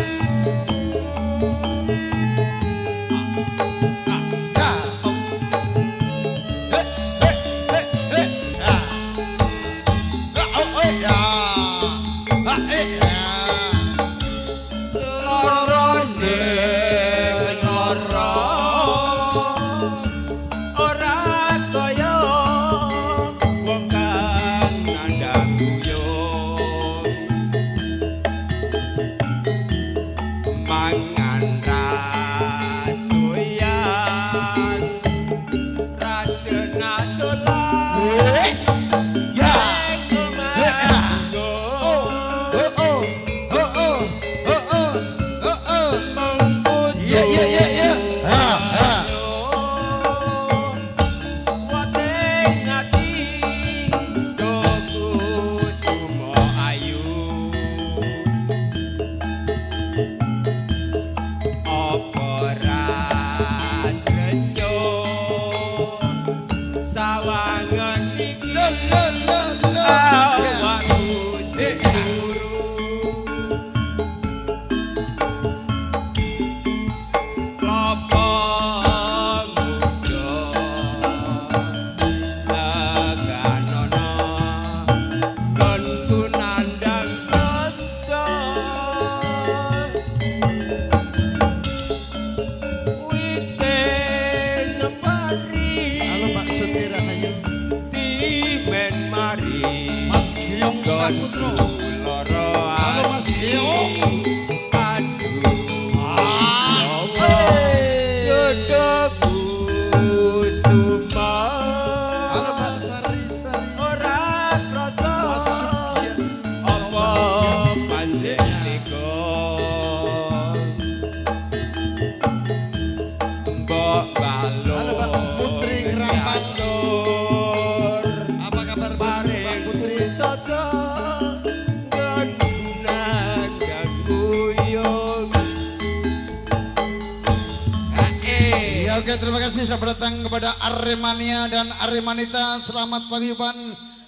Oke, terima kasih selamat datang kepada Aremania dan Aremanita. Selamat pagi Pan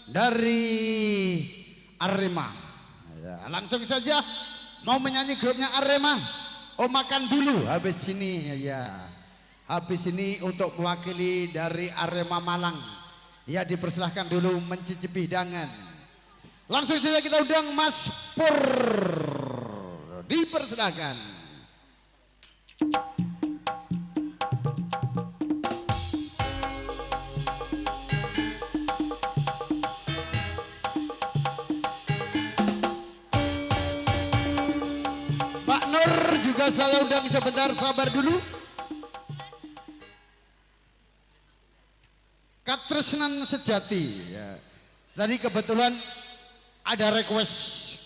dari Arema. Ya, langsung saja mau menyanyi grupnya Arema. Oh, makan dulu habis ini ya. Habis ini untuk mewakili dari Arema Malang. Ya, dipersilahkan dulu mencicipi hidangan. Langsung saja kita undang Mas Pur. Dipersilahkan. Pak Nur juga saya undang sebentar, sabar dulu. Katresnan sejati. Ya. Tadi kebetulan ada request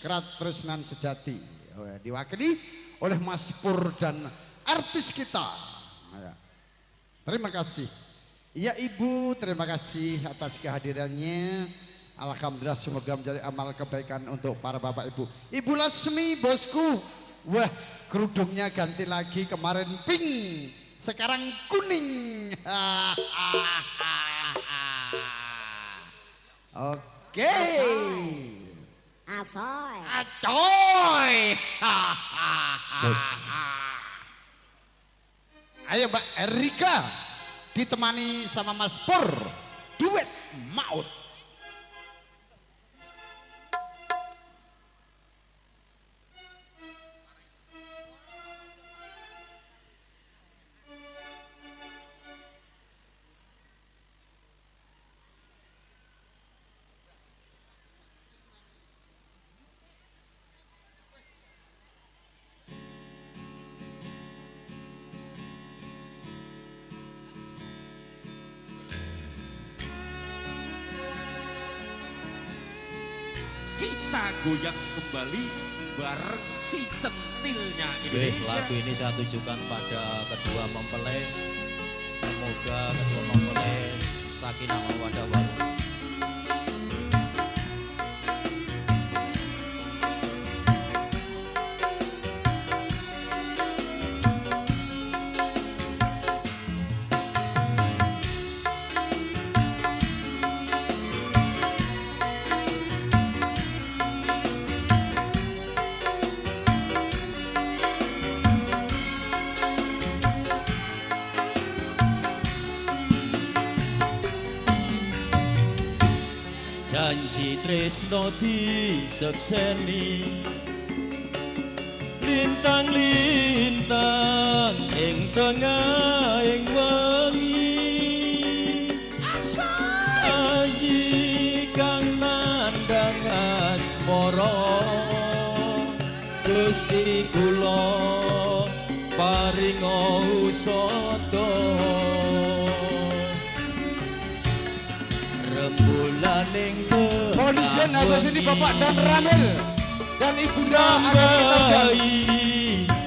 Katresnan sejati. Oh, ya. Diwakili oleh Mas Pur dan artis kita. Ya. Terima kasih. Ya Ibu, terima kasih atas kehadirannya. Alhamdulillah, semoga menjadi amal kebaikan untuk para bapak ibu. Ibu Lasmi bosku. Wah, kerudungnya ganti lagi, kemarin pink, sekarang kuning. Oke. Acoy. Acoy. Ayo Mbak Erika ditemani sama Mas Pur, duet maut. Kita goyang kembali bareng si centilnya Indonesia. Lagu ini saya tujukan pada kedua mempelai. Semoga kedua mempelai sakinah mawaddah warahmah. Janji tresno disekseni lintang-lintang ing tengahing wengi, ayi kang nandhang asmara Gusti kula paringa usada. Rembulaning mohon izin atas ini Bapak dan Ramil dan Ibunda akan kita undang.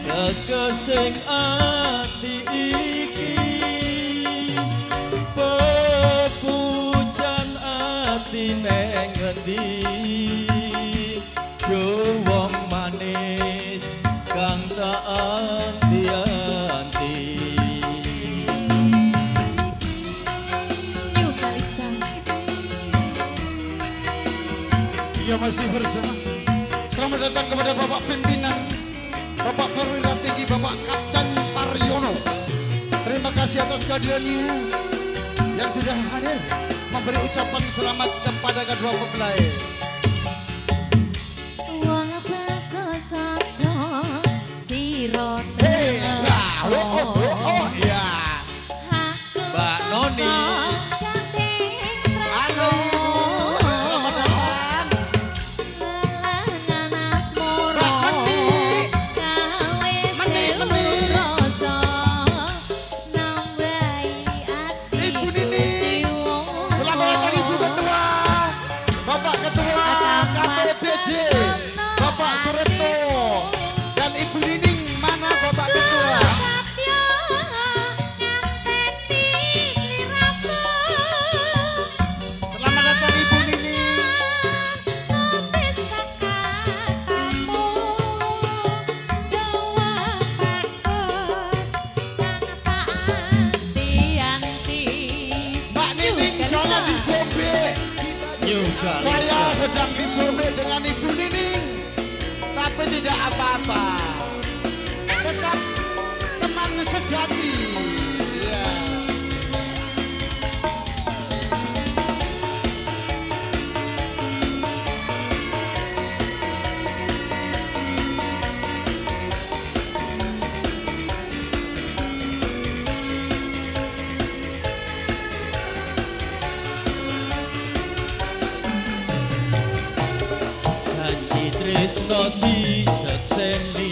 Kekesing ati iki pepujan ati neng ngendi, wong manis kang tak anti-anti. Ya masih bersama. Selamat datang kepada Bapak Pimpinan, Bapak Perwira Tinggi, Bapak Kapten Paryono. Terima kasih atas kehadirannya yang sudah hadir memberi ucapan selamat kepada kedua mempelai. Wong bagus aja sira. Hey, oh, oh, oh, ya. Mbak Noni. Halo. Bapak Suretno dan Ibu Nining, mana Bapak Ketua? Selamat datang Ibu Nining. Mbak Nining jangan dibombe. Saya sedang dibombe dengan Ibu Nining, tapi tidak apa-apa. Tetap teman sejati. Ya. Tresno disekseni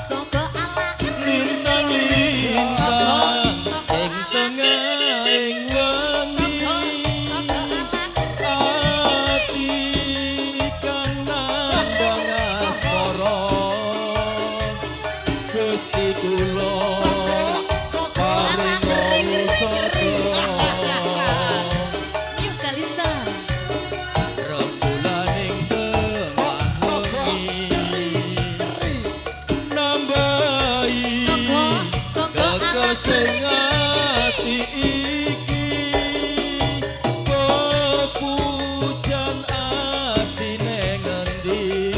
saka ala lintang-lintang ing tengahing wengi, ati kang nandhang asmara Gusti kula paringa usada. Sing ati iki pepujan ati neng ngendi,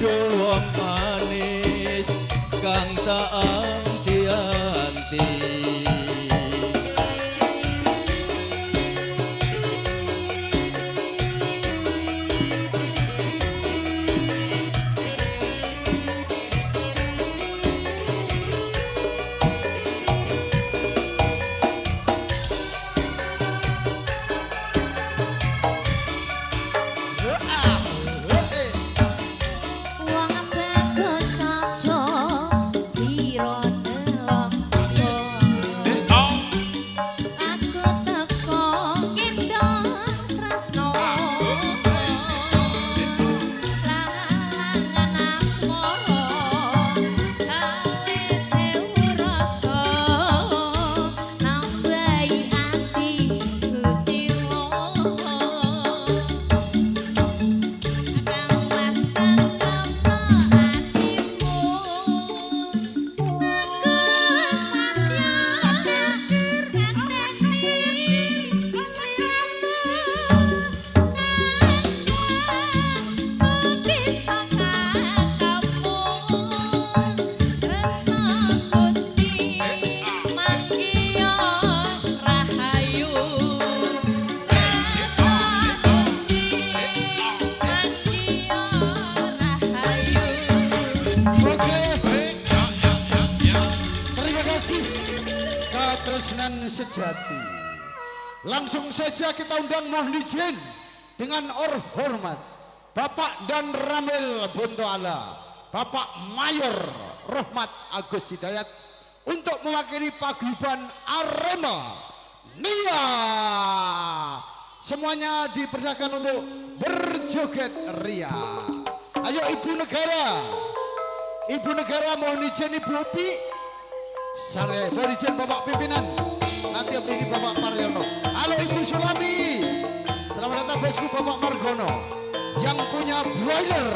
wong manis kang tak anti-anti. Wong bagus aja sira. Katresnan Sejati. Langsung saja kita undang mohon izin dengan hormat Bapak dan Ramil Bontoala, Bapak Mayor Rohmat Agus Hidayat untuk mewakili paguyuban Arema Nia. Semuanya dipersilakan untuk berjoget ria. Ayo Ibu Negara, Ibu Negara mohon izin Ibu Upi, sare mohon izin Bapak Pimpinan, nanti ini Bapak Mariono. Halo Ibu Sulami, selamat datang bosku Bapak Margono yang punya broiler.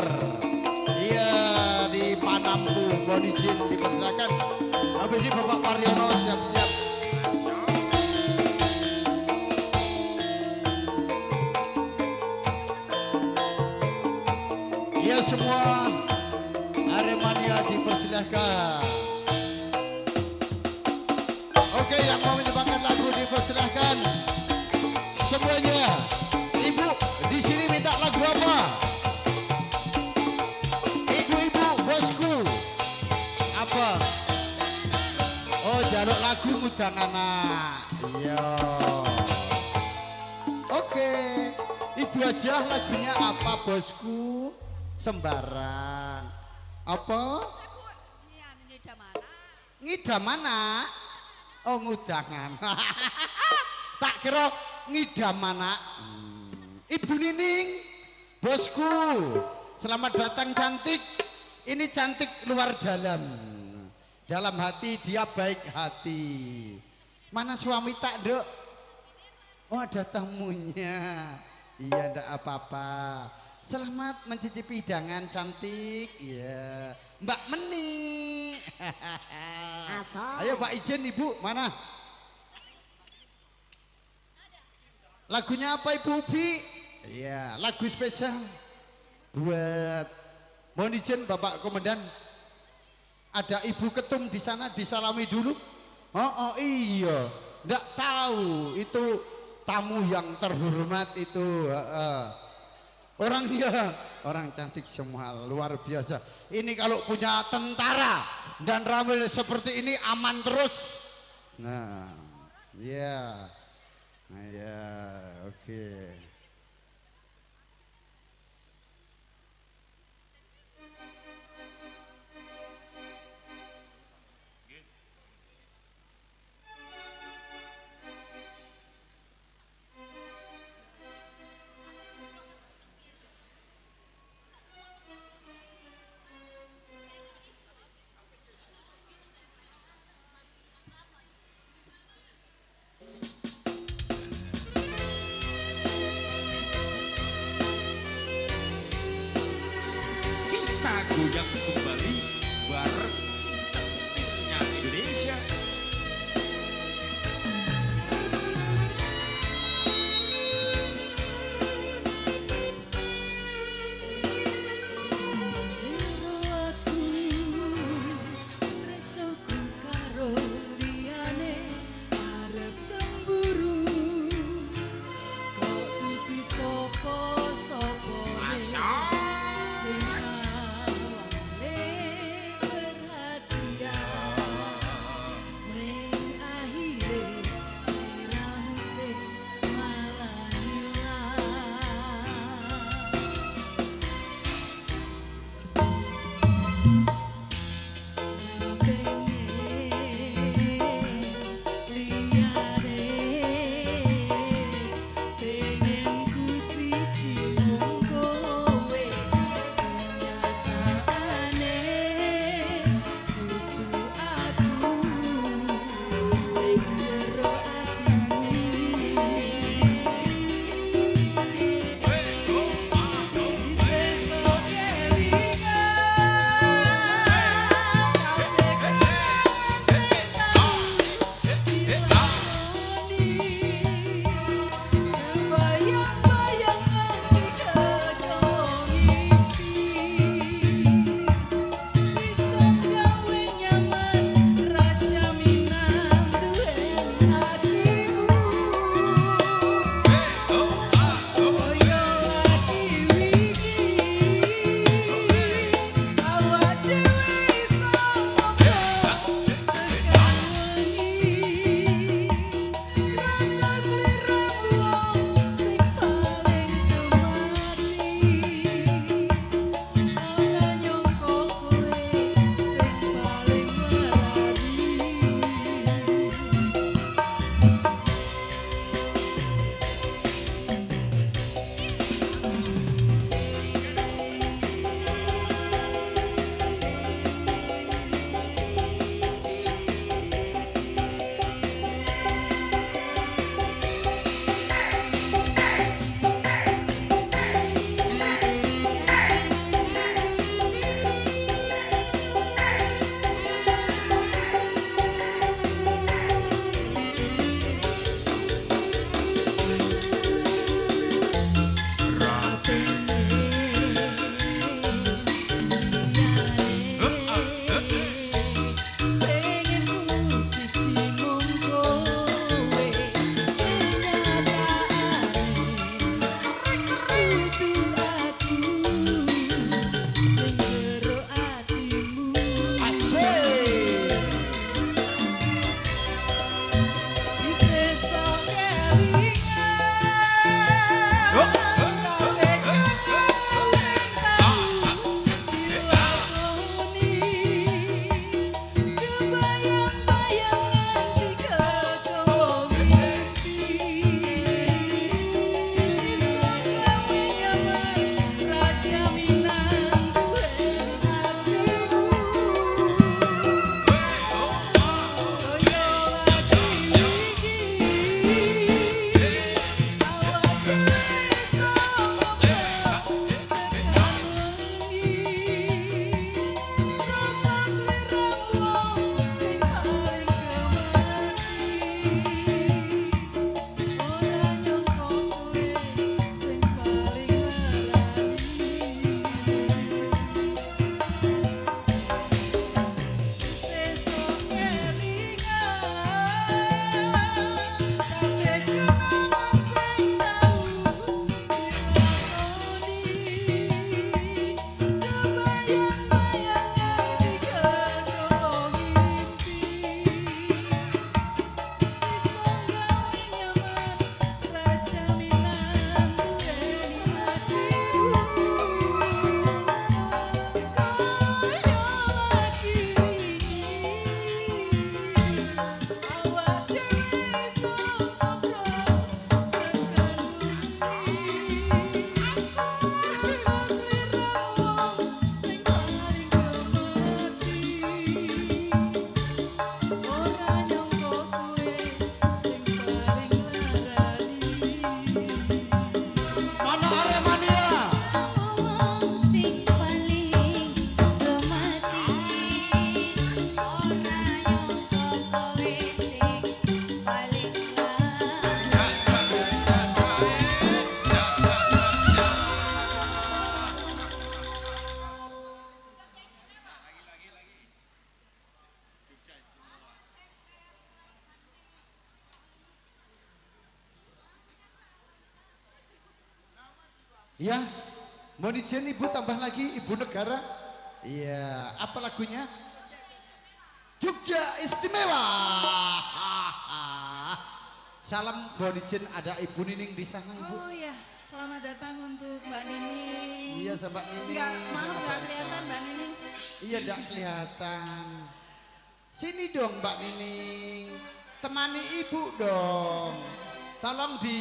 Iya di Panampu, mohon izin dipersilakan. Habis ini Bapak Mariono siap-siap. Ya semua Aremania dipersilahkan. Oke, yang mau menyumbangkan lagu dipersilahkan semuanya. Ibu di sini minta lagu apa? Ibu-ibu bosku apa? Oh, jaluk lagu ngundang anak. Iya. Oke, itu aja lagunya apa bosku? Sembarang. Apa? Ngidam anak. Oh, ngundang anak. Tak kira ngidam anak. Ibu Nining, bosku, selamat datang cantik. Ini cantik luar dalam. Dalam hati dia baik hati. Mana suami tak, Dok? Oh, ada tamunya. Iya, ndak apa-apa. Selamat mencicipi hidangan cantik. Iya, Mbak Meni. Apa? Ayo Pak izin Ibu, mana? Lagunya apa Ibu Upi? Iya, lagu spesial buat, mohon izin Bapak Komandan. Ada Ibu Ketum di sana, disalami dulu. Oh, oh iya, nggak tahu itu tamu yang terhormat itu. Orang dia, orang cantik semua, luar biasa. Ini kalau punya tentara dan ramil seperti ini aman terus. Nah, iya, nah, ya, oke. Goyang kembali bareng si centilnya Indonesia. Bayang-bayang Ya, mohon izin Ibu tambah lagi Ibu Negara. Iya, apa lagunya? Jogja Istimewa. Salam, mohon izin ada Ibu Nining di sana Ibu. Oh iya, selamat datang untuk Mbak Nining. Iya, Mbak Nining. Enggak, maaf enggak kelihatan Mbak Nining. Iya, enggak kelihatan. Sini dong Mbak Nining. Temani Ibu dong. Tolong di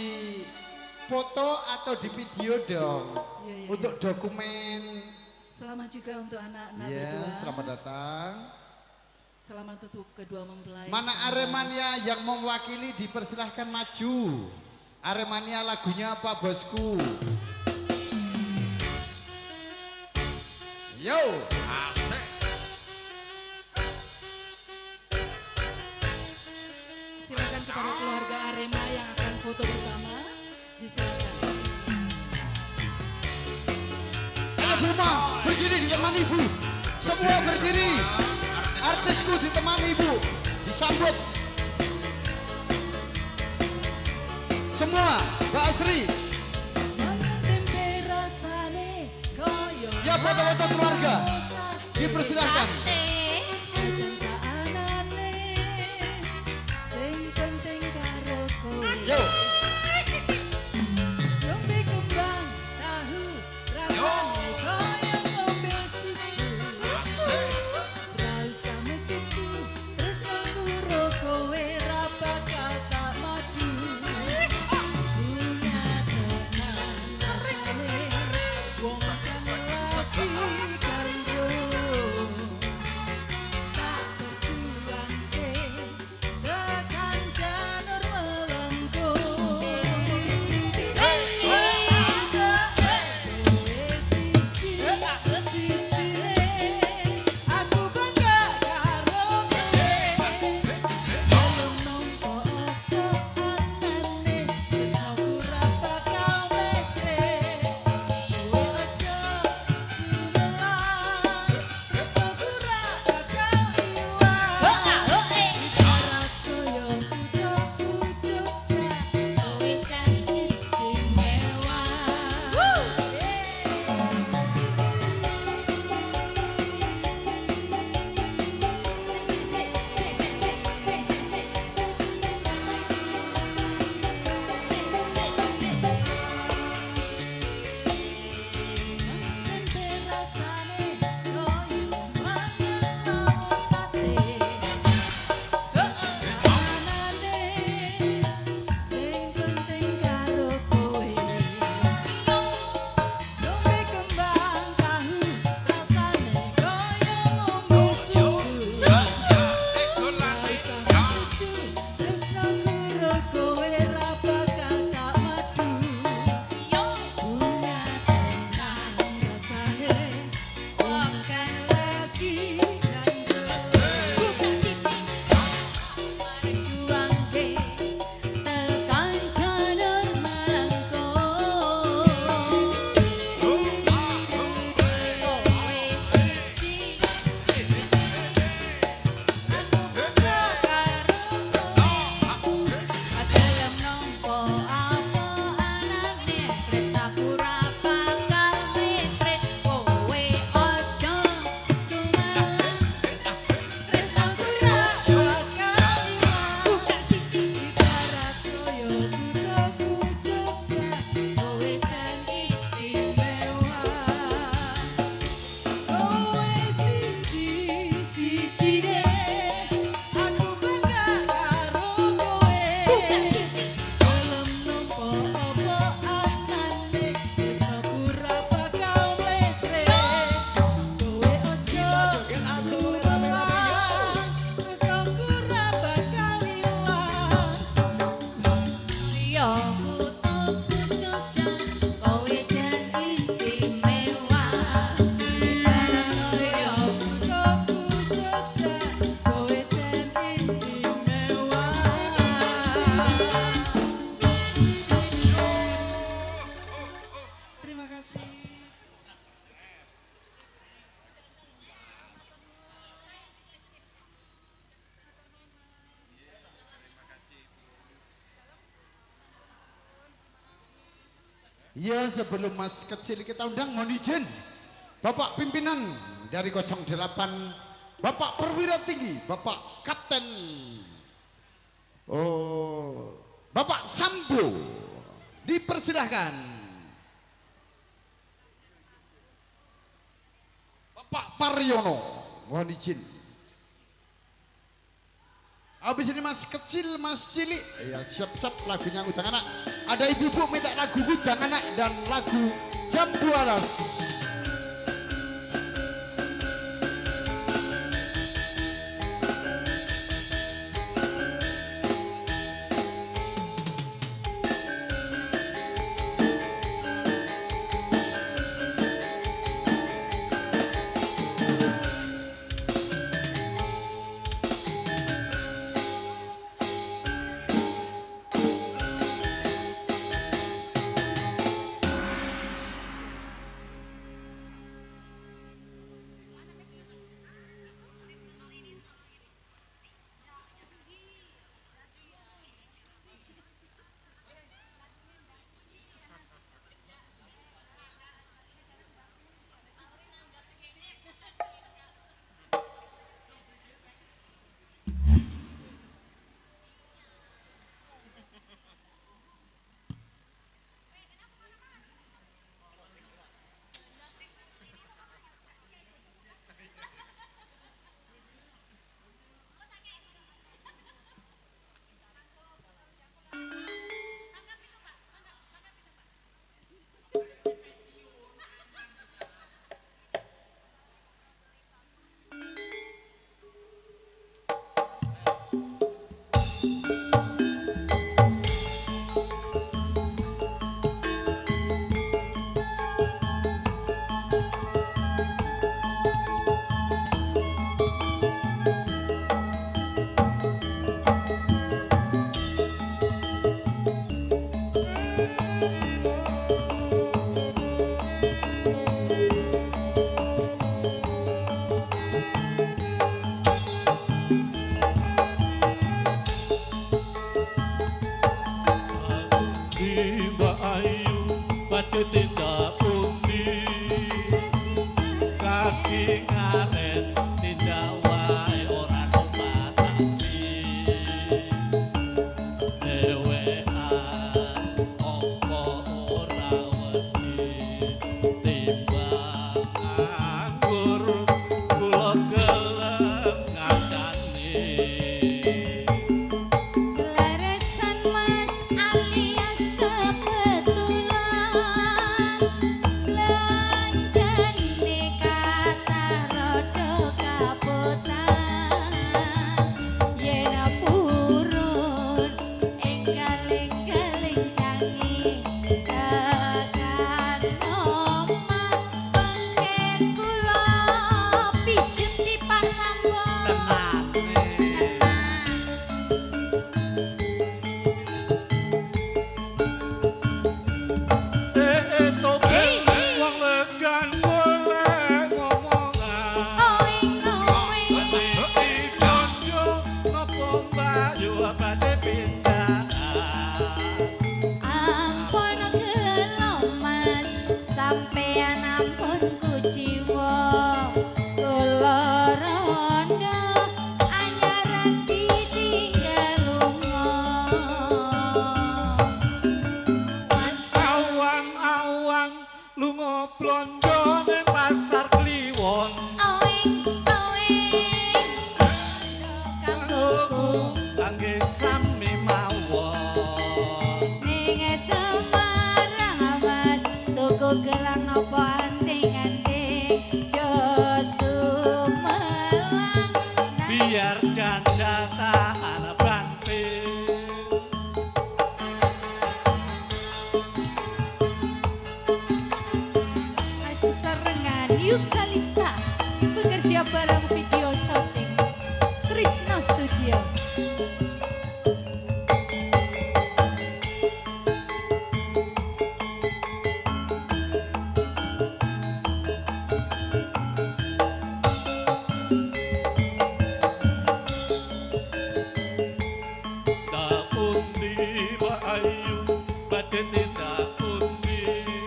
foto atau di video dong. Iya, iya, untuk dokumen. Selamat juga untuk anak-anak Iya, berdua. selamat datang. Selamat untuk kedua mempelai. Mana Aremania yang mewakili dipersilahkan maju. Aremania lagunya apa bosku? Yo, asik. Silakan kepada keluarga Arema yang akan foto bersama, disilakan. Ayo Buma, berdiri ditemani Ibu. Semua berdiri. Artisku ditemani Ibu, disambut. Semua, Mbak Asri. Ya foto-foto keluarga, dipersilahkan. Yo. Ya, sebelum Mas Kecil kita undang, mohon izin Bapak pimpinan dari 08, Bapak Perwira Tinggi, Bapak Kapten, oh, Bapak Sambo, dipersilahkan. Bapak Paryono, mohon izin. Habis ini Mas Kecil, Mas Cilik, ya siap-siap lagunya Ngundang Anak. Ada ibu-ibu minta lagu Ngundang Anak dan lagu Jambu Alas. Ayu badhe tindak pundi.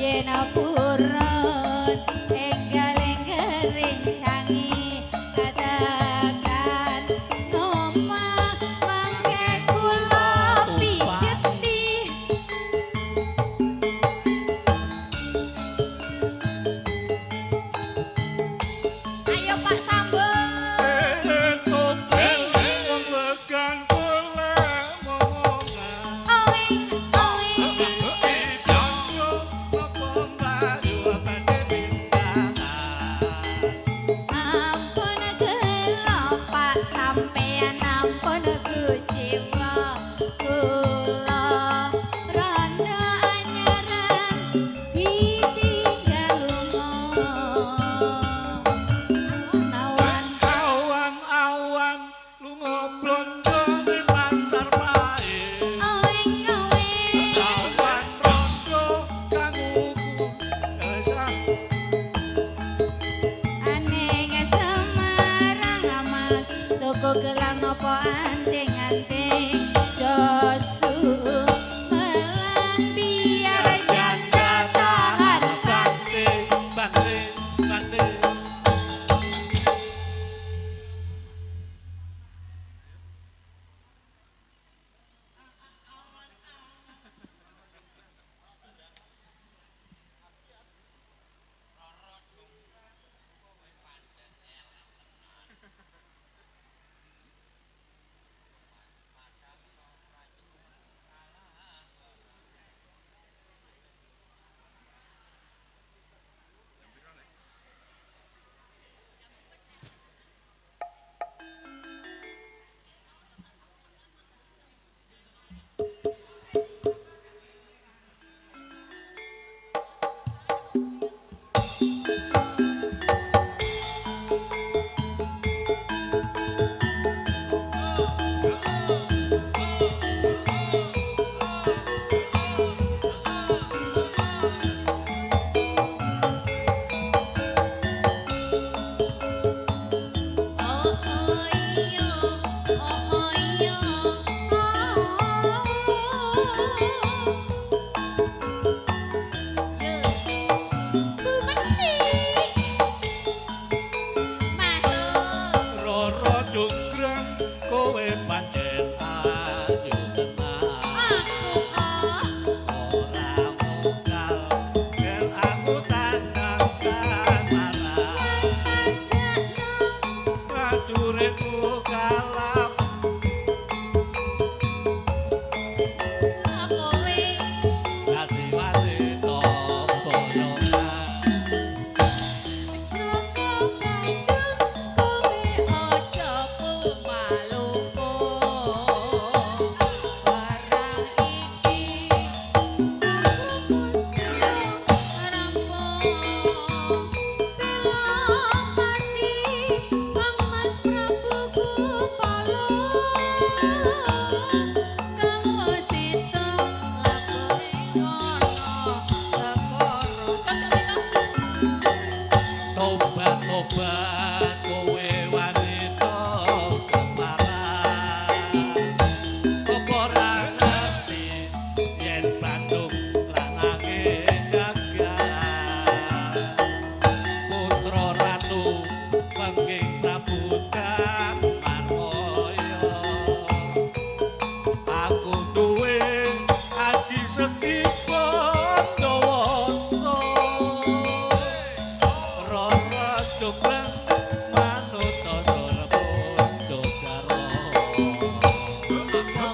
yen purun enggal ngrencangi katakan ngomah mangke kula pijeti. Ayo Pak Sambo. Ampun gelo Pak sampean ampun kuciwa kula rondo anyaran ditinggal lunga awan awan lunga blondo ning pasar pae. Oweng oweng Awan rondo kang uku aneng Semarang Mas toko gelang nopo anting-anting dosu melang biar janda tahan banting banting banting. Oh oh iya, oh oh iya, Bu Menteri masuk. Roro jonggrang kowe pancen ayu tenan. Aku kok Ora mokal yen aku tandang marang. Mas tandakno Prajuritku kalap kowe dadi wanita boyongan. Joko Bandung kowe aja pemaluko barang iki aku kudu rampung bela pati Kang Mas Prabu Gupala kang wis itu lakone ngono segara cocok Tobat tobat kowe wanita kemaran. Apa ora ngerti yen Bandung lanange jagat. Putra ratu pengging Prabu Darmanaya. Aku duwe adi sekti Pandawasa. Roro jonggrang manut Sora Pandhara. Joko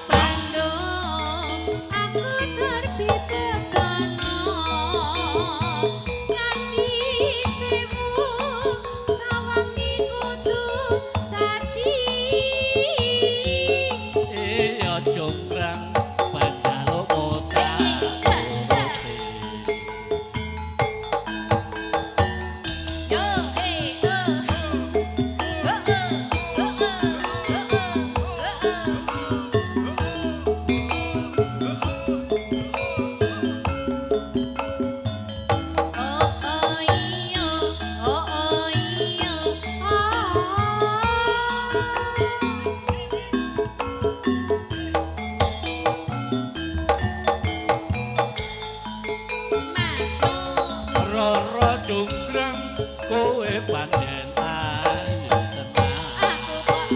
Bandung aku terbitepana ngadi sewu sawangi kudu dadi Iya jonggrang banjalukmu tak turuti. Yo eh oh oh oh oh oh oh oh iya oh oh iya ah. Mas Kowe pancen ayu tenan. Aku kok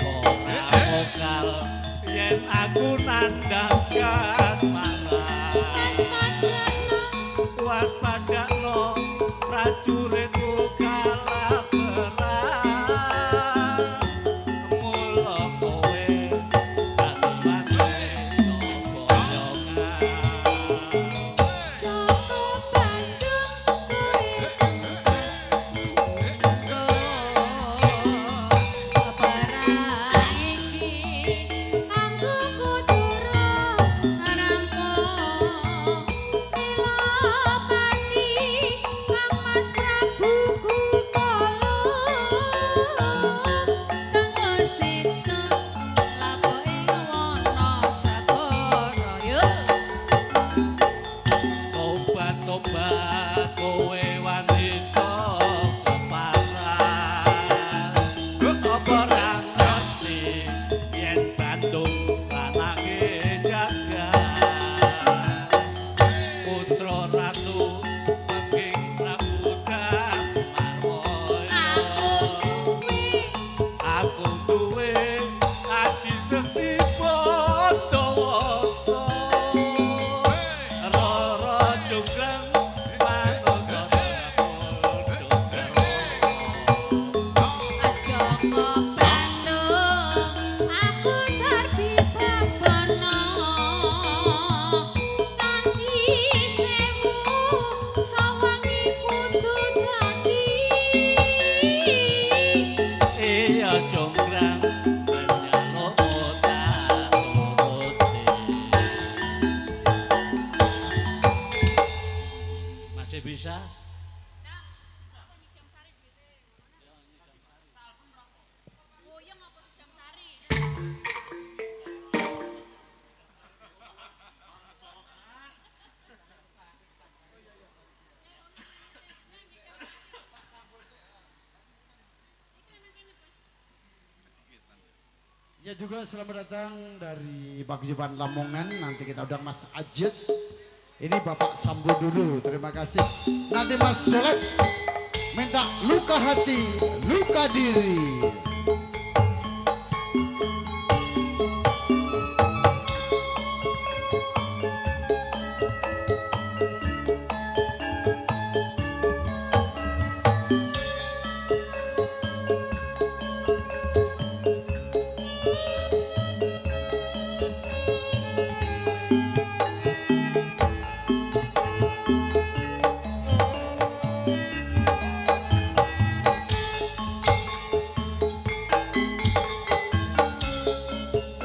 ora vokal yen aku nandang kasmaran. Waspadakno prajuritku kalah perang. Mula kowe katulan boyongan. Joko Bandung kowe perang iki aku kudu rampung. Elopati Kang Mas Prabu Kukala kang sita lapoke wana sagara yo. Tobat-tobat kowe wanita keparat. Apa ora ngerti yen Bandung lanange jagat. Putra Ratu Peking Prabu Damarwaya. Aku duwe aji sekti Bondowoso. Rara jonggrang manungsa Joko Bandung aku darbi babono. Candi Sewu sawangi kudu dadi. Iya jonggrang njaluk tak turuti. Masih bisa? Ya juga selamat datang dari Paguyuban Lamongan. Nanti kita undang Mas Ajit. Ini Bapak Sambo dulu, terima kasih. Nanti Mas Soleh minta luka hati, luka diri.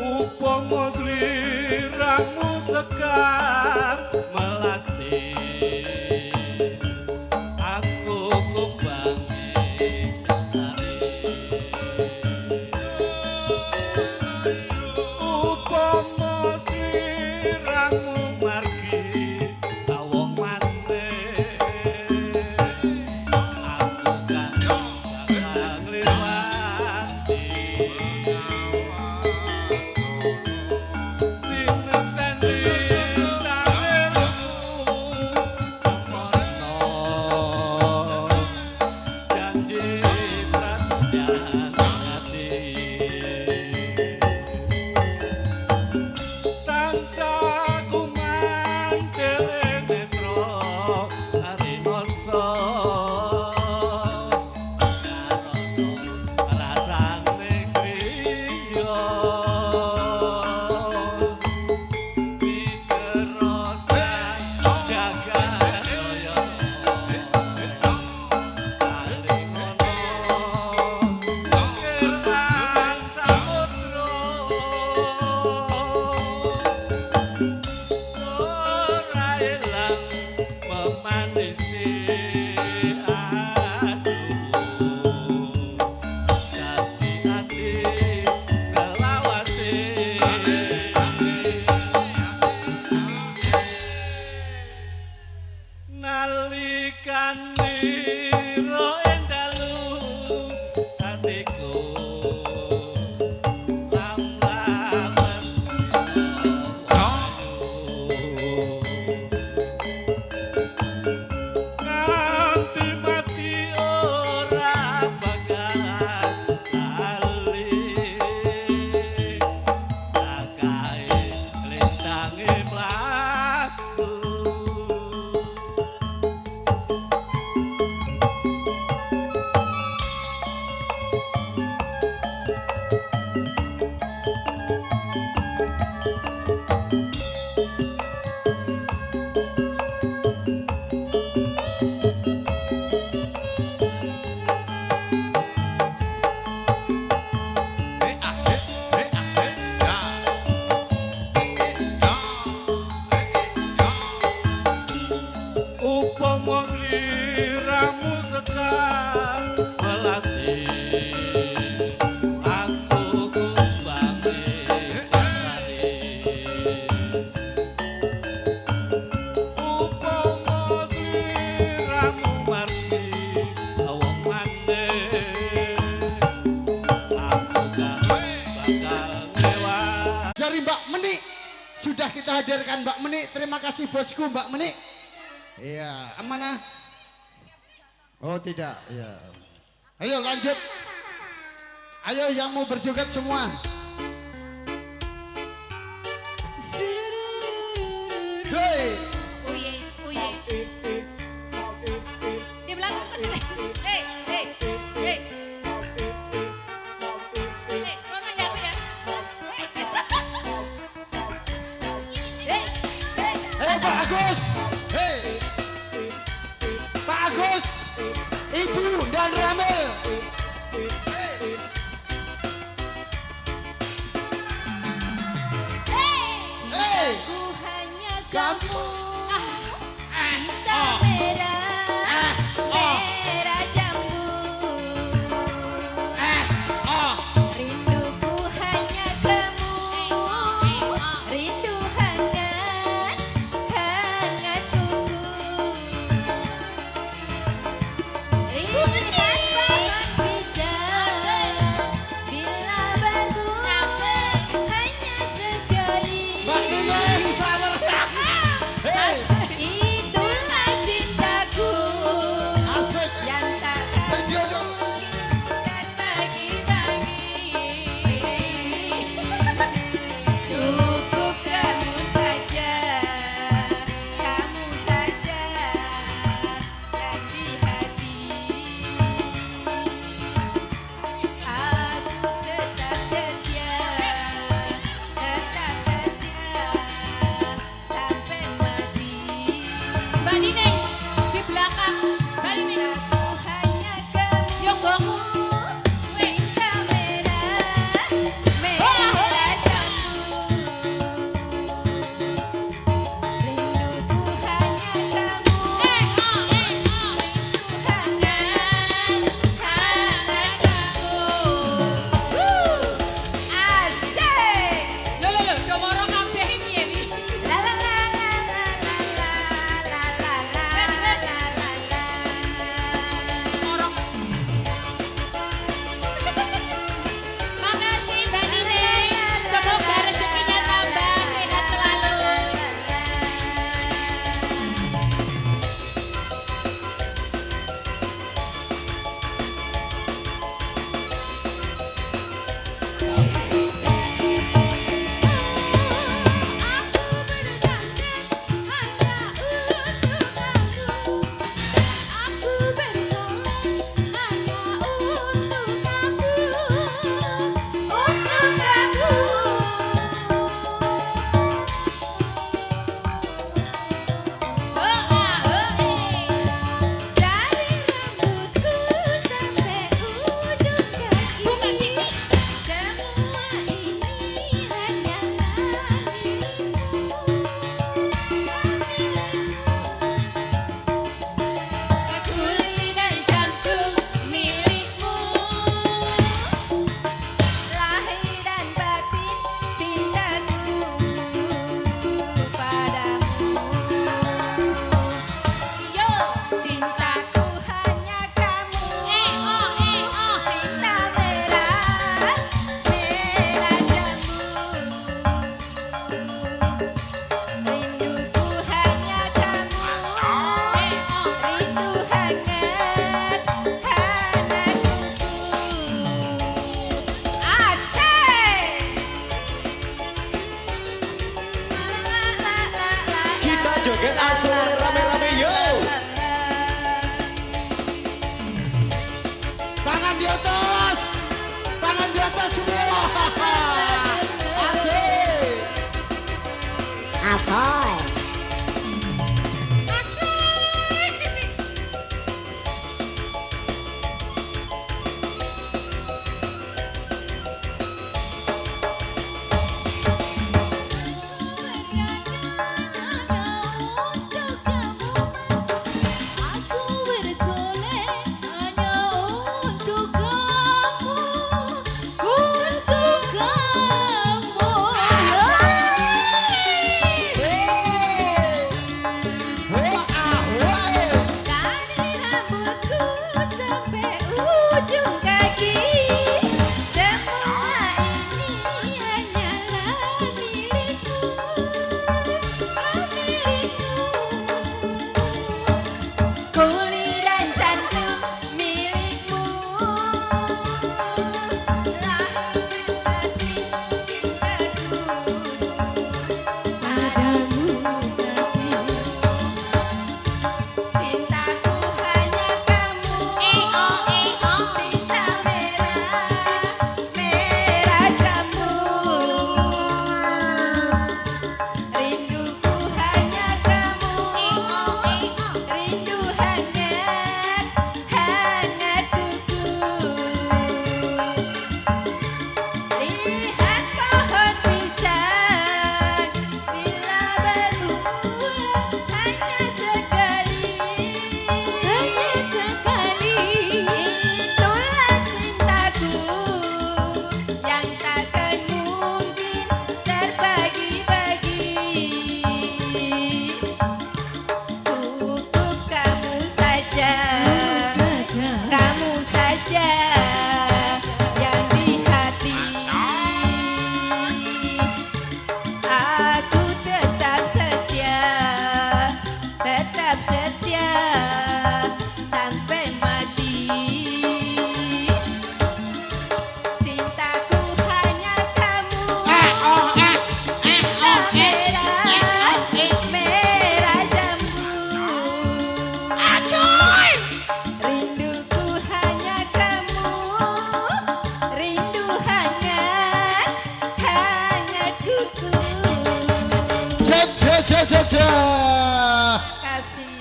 Upama sliramu sekar melati, aku kumbangi tari. Upama sliramu margi tawong mate, aku kang bakal ngliwati. Nganti mati. Upama sliramu sekar melati, aku kumbange kasari. Upama sliramu marsi wong maneh, aku gak bakal ngewa. Dari Mbak Menik sudah kita hadirkan Mbak Menik. Terima kasih bosku Mbak Menik. Iya, mana? Oh tidak, ya. Ayo lanjut. Ayo yang mau berjoget semua. Hei. Uye, uye. Di belakang kesini. Hei, hei, hei. Hei, kono nyapu ya. Hei, hei. Hei Pak Agus. Hei. Pak Agus, Ibu dan Ramil. Hey. Cintaku hanya kamu, cinta merah, merah jambu. Rinduku hanya kamu, rindu hangat, hangat tunggu. Lihat pohon pisang bila bagus hanya sekali. Mbak Nining, sabar. Hey. Itulah cintaku Asik. yang takkan Video dong. dan bagi-bagi. Cukup kamu saja yang di hati. Aku tetap setia, tetap setia sampai mati. Mbak Nining di belakang. Mbak Nining. Cintaku hanya kamu. Yo gongmu. Cinta merah, merah jambu. Rinduku hanya kamu. Rindu hangat, hangat aku. Asik. Lho lho lho, do moro kabeh iki piye iki? La la la la la la la la la la Wes, wes. la la la. Moro. Makasih Mbak Nining. Semoga rezekinya tambah, sehat selalu. Aku berdandan hanya untuk kamu. Aku bersolek hanya untuk kamu. Untuk kamu. Dari rambutku sampai ujung kaki. Bunga sini. Semua ini hanyalah milikmu, milikmu. Kulit dan jantung milikmu, lahir dan batin cintaku padamu. Yo. Cintaku hanya kamu. Oh, oh. Cinta merah, merah jambu. Rinduku hanya kamu. Rindu hangat, hangat tunggu. Asik. La la la la. Kita joget asik rame-rame yo. Tangan di atas. Tangan di atas semua. Asik. Apa? Aku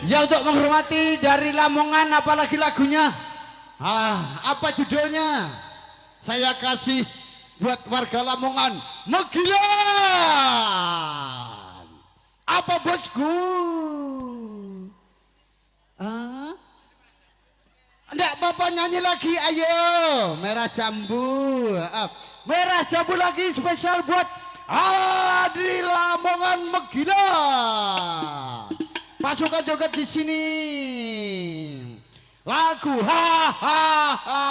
Ya untuk menghormati dari Lamongan, apalagi lagunya. Ah, apa judulnya? Saya kasih buat warga Lamongan, Megilan. Apa bosku? Ah? Enggak apa-apa nyanyi lagi, ayo. Merah jambu. Ah, merah jambu lagi spesial buat Adi Lamongan Megilan. Pasukan joget di sini. Lagu ha ha ha.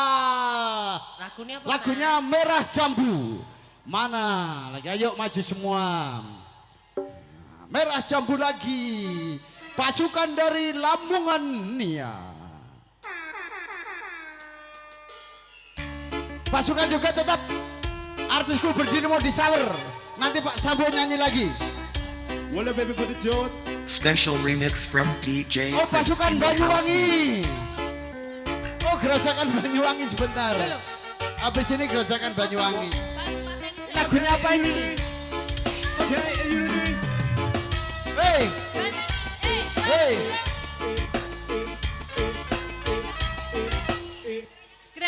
Lagunya apa? Lagunya Merah Jambu. Mana? Lagi ayo maju semua. Merah Jambu lagi. Pasukan dari Lamongan Nia. Pasukan juga tetap artisku berdiri mau disawer. Nanti Pak Sambo nyanyi lagi. Boleh baby put it. Special remix from DJ. Oh pasukan Banyuwangi. Oh gerajakan Banyuwangi sebentar. Abis ini gerajakan Banyuwangi. Lagunya apa ini? Hey, hey.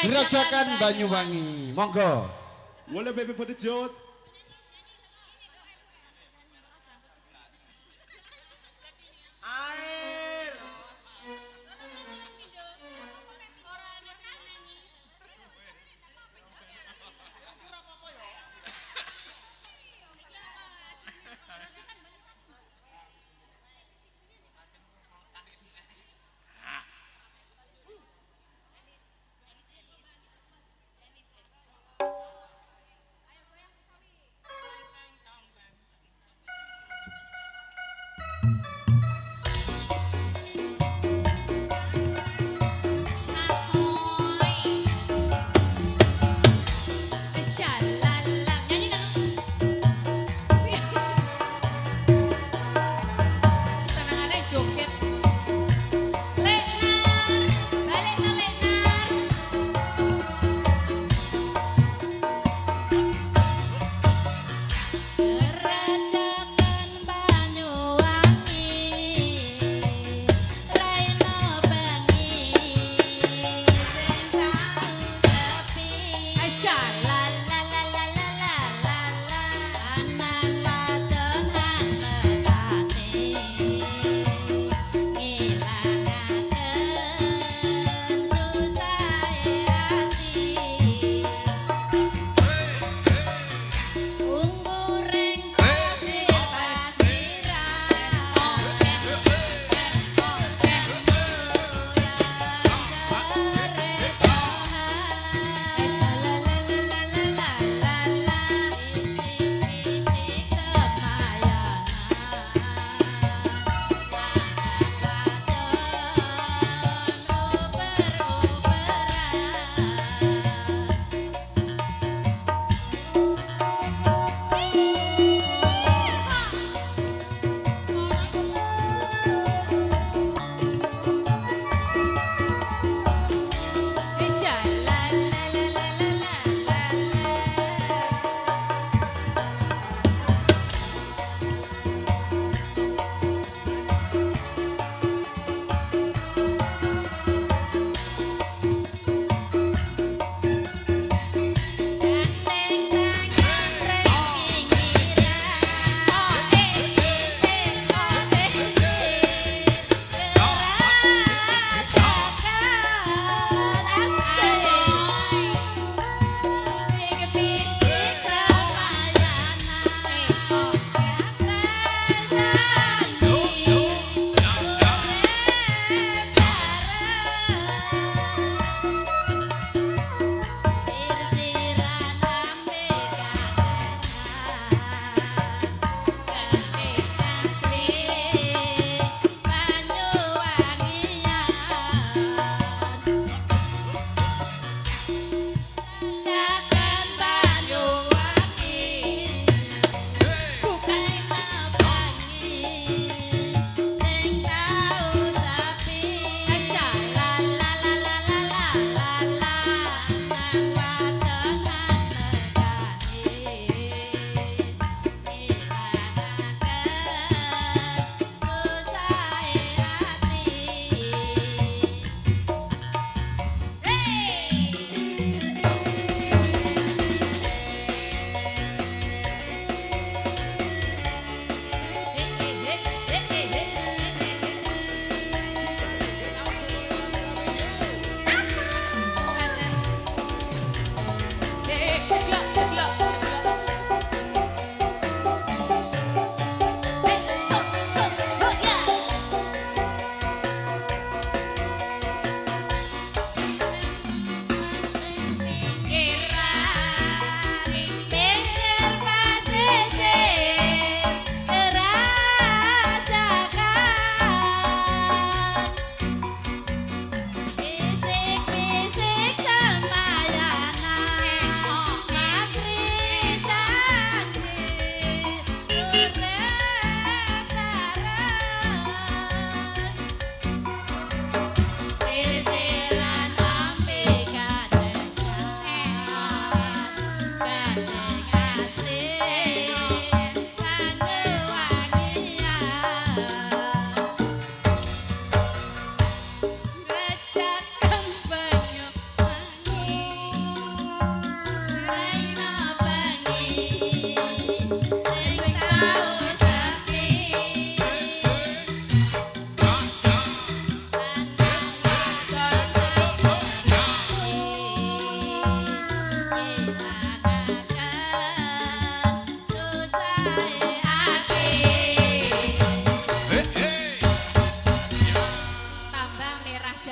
Gerajakan Banyuwangi. Monggo. Boleh baby put it.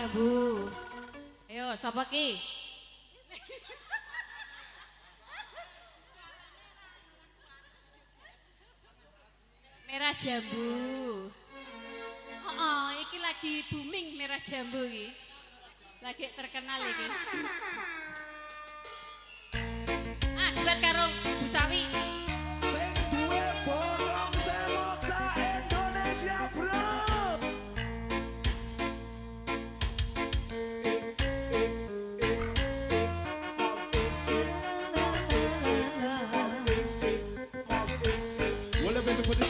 Jambu. Ayo, sapa ki? Merah Jambu. Oh, iki lagi booming Merah Jambu iki. Lagi terkenal iki. Ah, duet karo Bu Sawi. Sing duwe bolong semok sa Indonesia, bro. Boleh bentuk putih.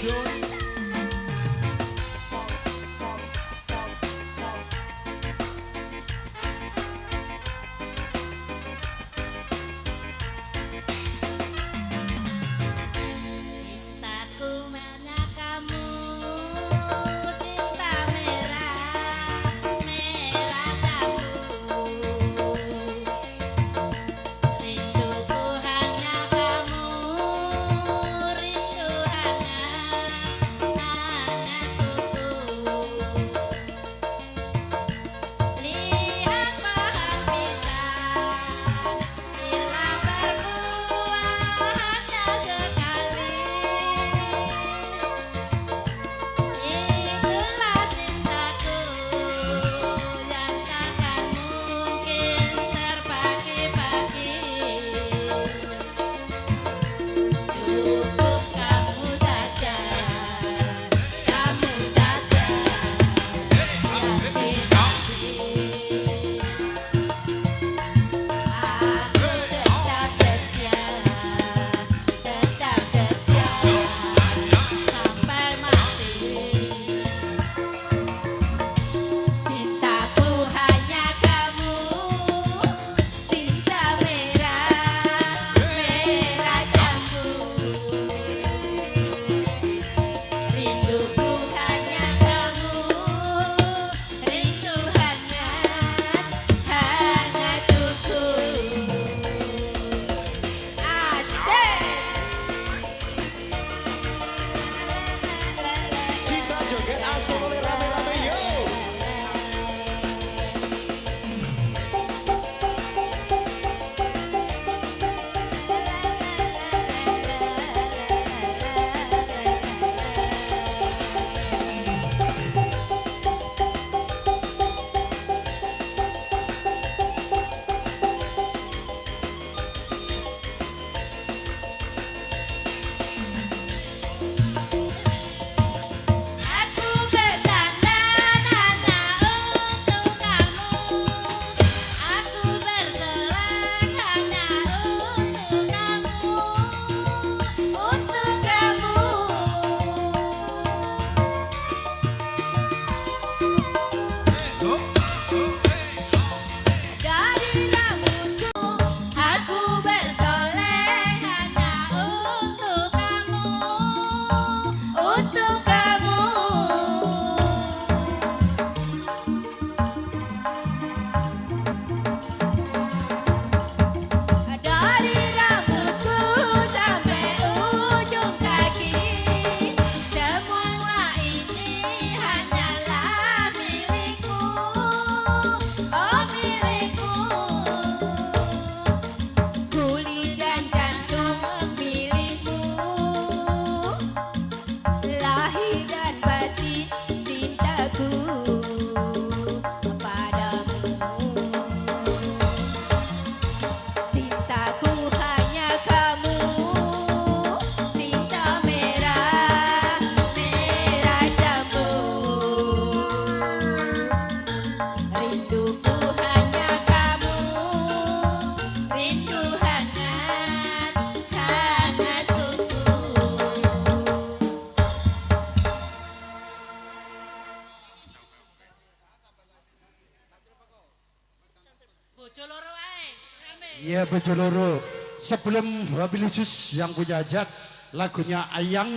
Iya, bojo loro. Sebelum wabil khusus yang punya hajat, lagunya Ayang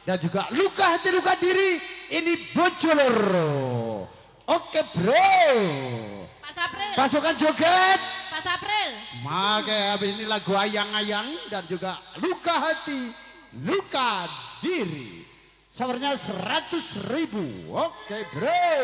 dan juga Luka Hati Luka Diri, ini bojo loro. Oke bro. Pak Sapril. Pasukan joget. Pak Sapril. Maka habis ini lagu Ayang-Ayang dan juga Luka Hati Luka Diri. Sawernya 100.000. Oke bro.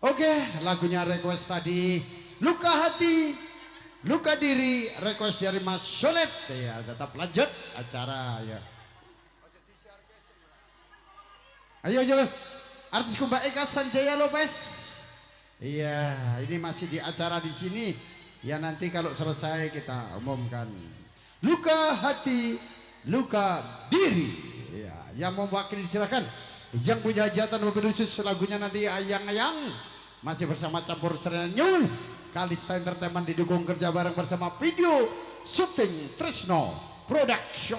Oke, lagunya request tadi Luka Hati, Luka Diri, request dari Mas Solet. Ya, tetap lanjut acara ya. Ayo, ayo. Artis Mbak Eka Sanjaya Lopez. Iya, ini masih di acara di sini. Ya nanti kalau selesai kita umumkan. Luka Hati, Luka Diri. Ya, yang mewakili silakan. Yang punya hajatan mobil khusus lagunya nanti ayang-ayang. Masih bersama campur sari New Kalista Entertainment didukung kerja bareng bersama video syuting Trisno Production.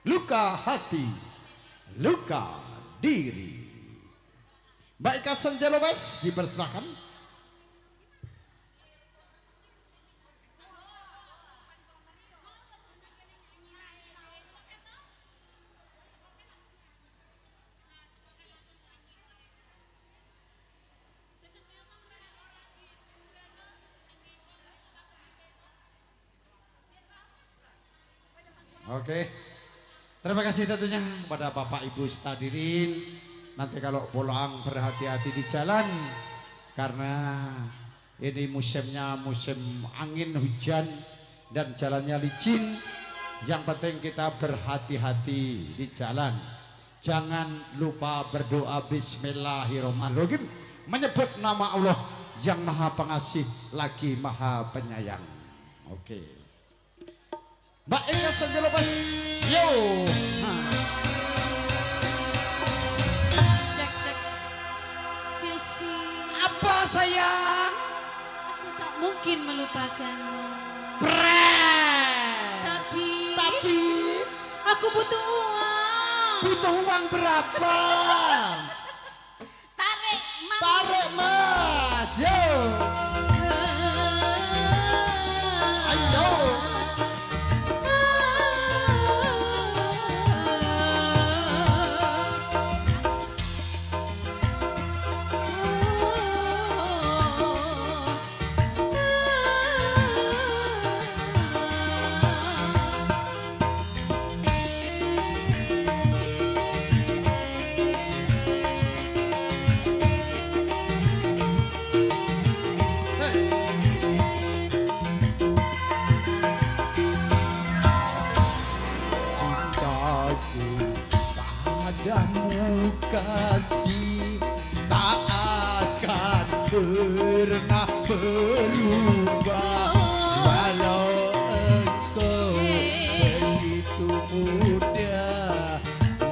Luka Hati, Luka Diri. Mbak Eka Sanjaya Lopez dipersilakan. Oke, terima kasih tentunya kepada Bapak Ibu hadirin. Nanti kalau pulang berhati-hati di jalan, karena ini musimnya musim angin hujan dan jalannya licin. Yang penting kita berhati-hati di jalan. Jangan lupa berdoa Bismillahirrahmanirrahim, menyebut nama Allah yang Maha Pengasih lagi Maha Penyayang. Oke. Mbak Eka Sanjaya Lopez, yo. Cek cek. Yosi. Apa sayang? Aku tak mungkin melupakanmu. Tapi aku butuh uang. Butuh uang berapa? Tarik mas. Tarik mas, yo. Ayo. Kasih tak akan pernah berubah, walau engkau begitu mudah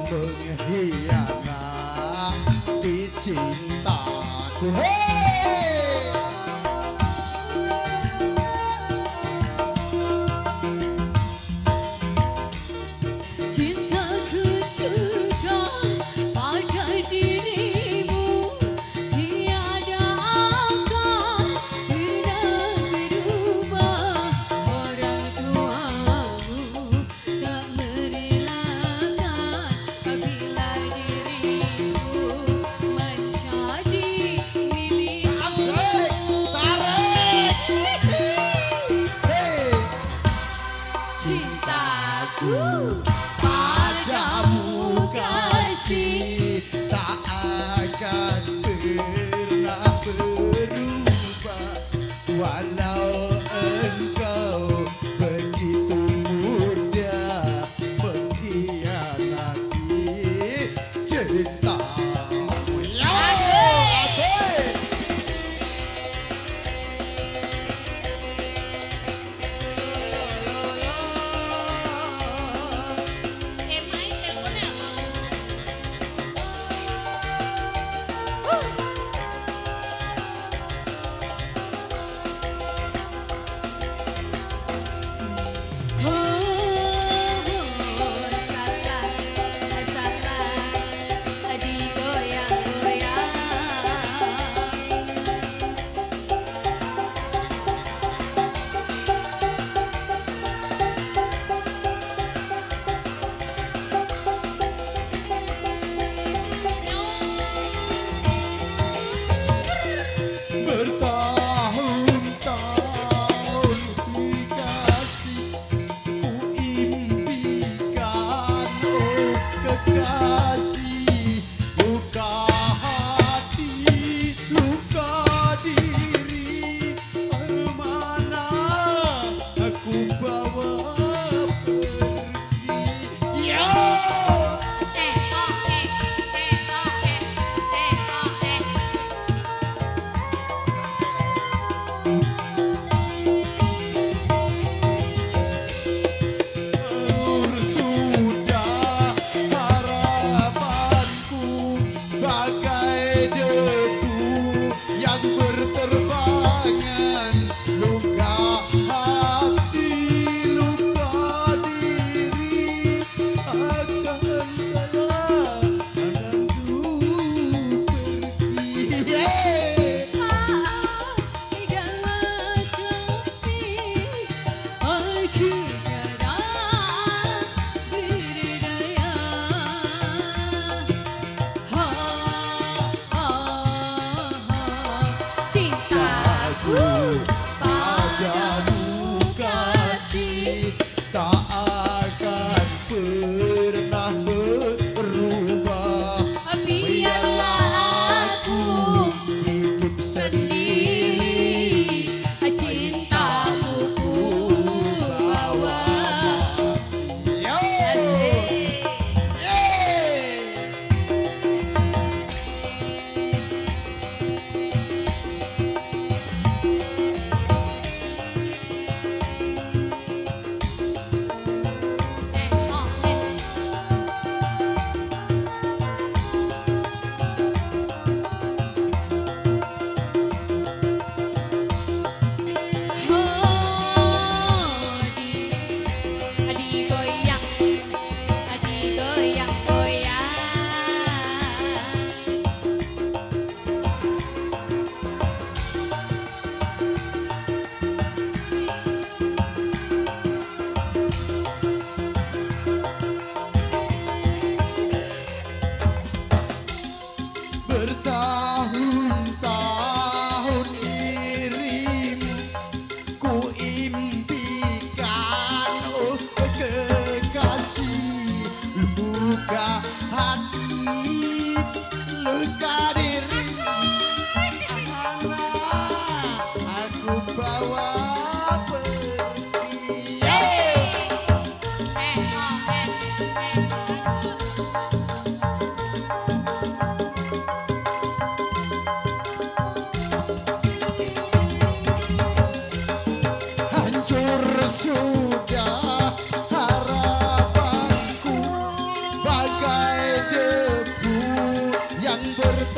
mengkhianati cintaku. Hey! Cintaku juga pada dirimu tiada akan pernah berubah. Orang tuamu tak merelakan bila dirimu menjadi milikku.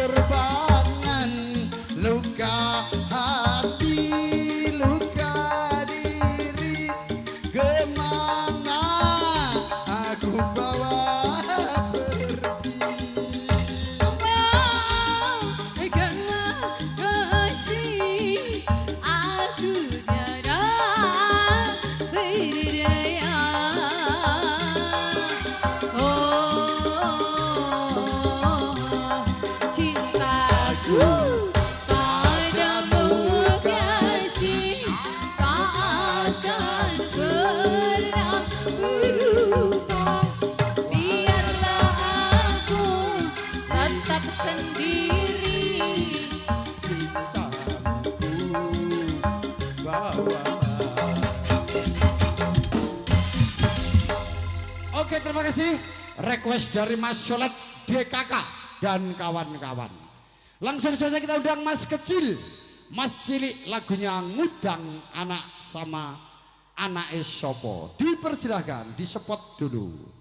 berterbangan. Luka hati, luka diri, kemana aku bawa pergi? Maafkanlah kasih, aku tiada berdaya. Oh, cintaku padamu kasih tak akan pernah berubah. Biarlah aku tetap sendiri. Oke, terima kasih. Request dari Mas Solet DKK dan kawan-kawan. Langsung saja kita undang Mas Kecil, Mas Cilik, lagunya Ngudang Anak sama Anak Sopo. Dipersilahkan, disepot dulu.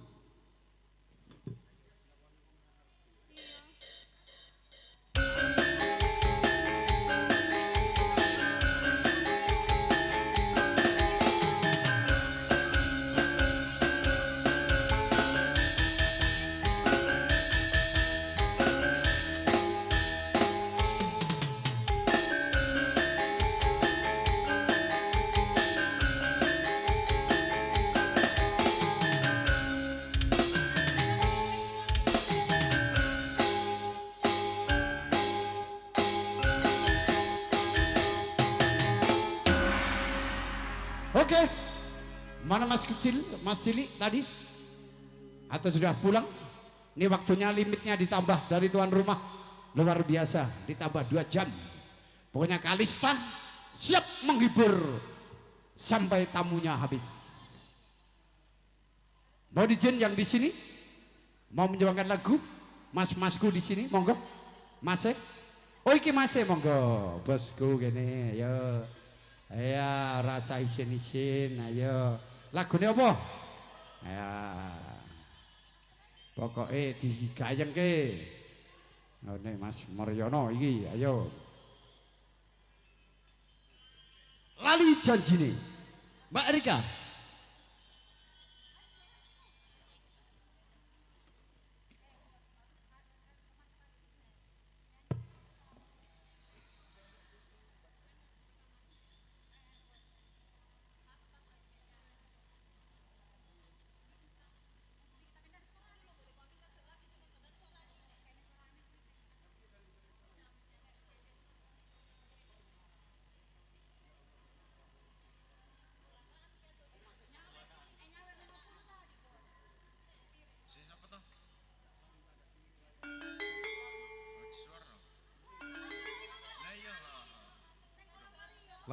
Oke, mana Mas Kecil, Mas Cilik tadi? Atau sudah pulang? Ini waktunya limitnya ditambah dari tuan rumah. Luar biasa, ditambah 2 jam. Pokoknya Kalista siap menghibur sampai tamunya habis. Mau izin yang di sini? Mau menyumbangkan lagu? Mas-masku di sini, monggo. Mase? Oh iki mase, monggo. Bosku gini, ayo. Ya, rasa isin-isin, ayo. Lagune apa? Ya. Pokoke digayengke. Ngene Mas Maryono iki, ayo. Lali janjine. Mbak Erika.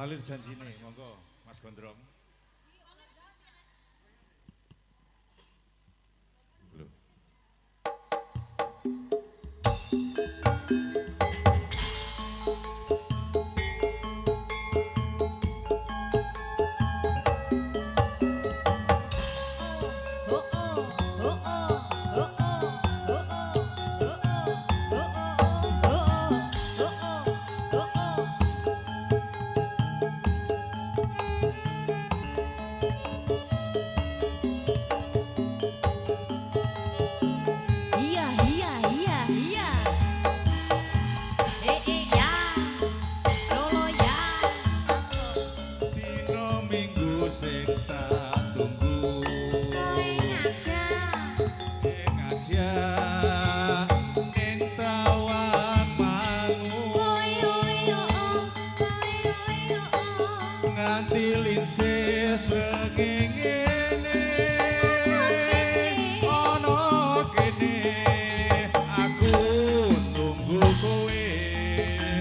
Lali janjine, monggo Mas Gondrong. Belum. Oh oh oh oh oh oh oh oh oh oh oh oh oh. Iya iya iya iya. Eh eh ya. Lolo ya. Dino Minggu sing tak tunggu. Kowe ngajak. Ngajak ning Tawang Mangu. Kowe yo oh. Kowe yo oh. Nganti linsih srengenge ana kene aku nunggu kowe.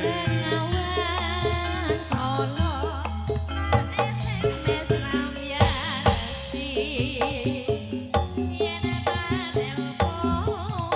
Bengawan Solo SMS Ramyati yen tak telepon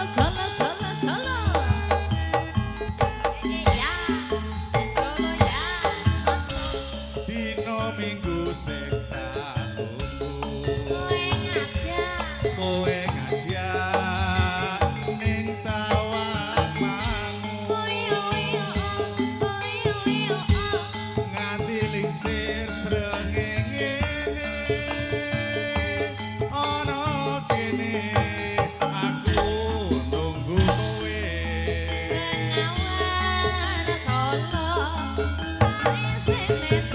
Solo, Solo, Solo, Solo. Ya, Solo ya. Dino Minggu sing tak tunggu. Kowe ngajak. Kowe ngajak ning Tawangmangu. Nganti lingsir srengenge ana kene aku nunggu kowe. Awan Solo, SMS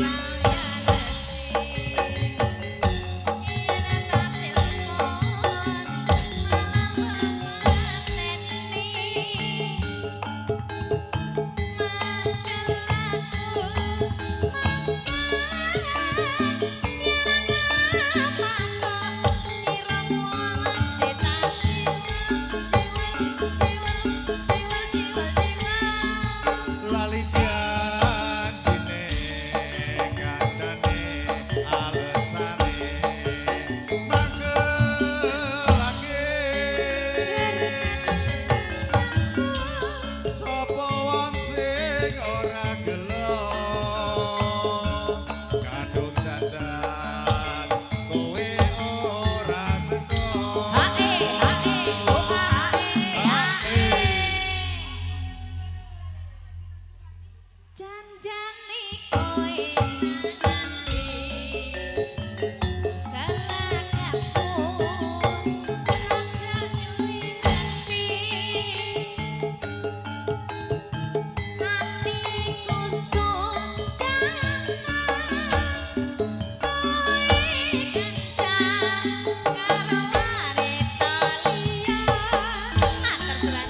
Lali janjine kandhane alesane magelake sapa wong sing ora gelo kadung dandan kowe ora teko. Hae hae oh hae hae. Janjane kowe nanti salahku aja nyuwiti atiku sojana kowe kencan karo wanita liya. Matur suwun.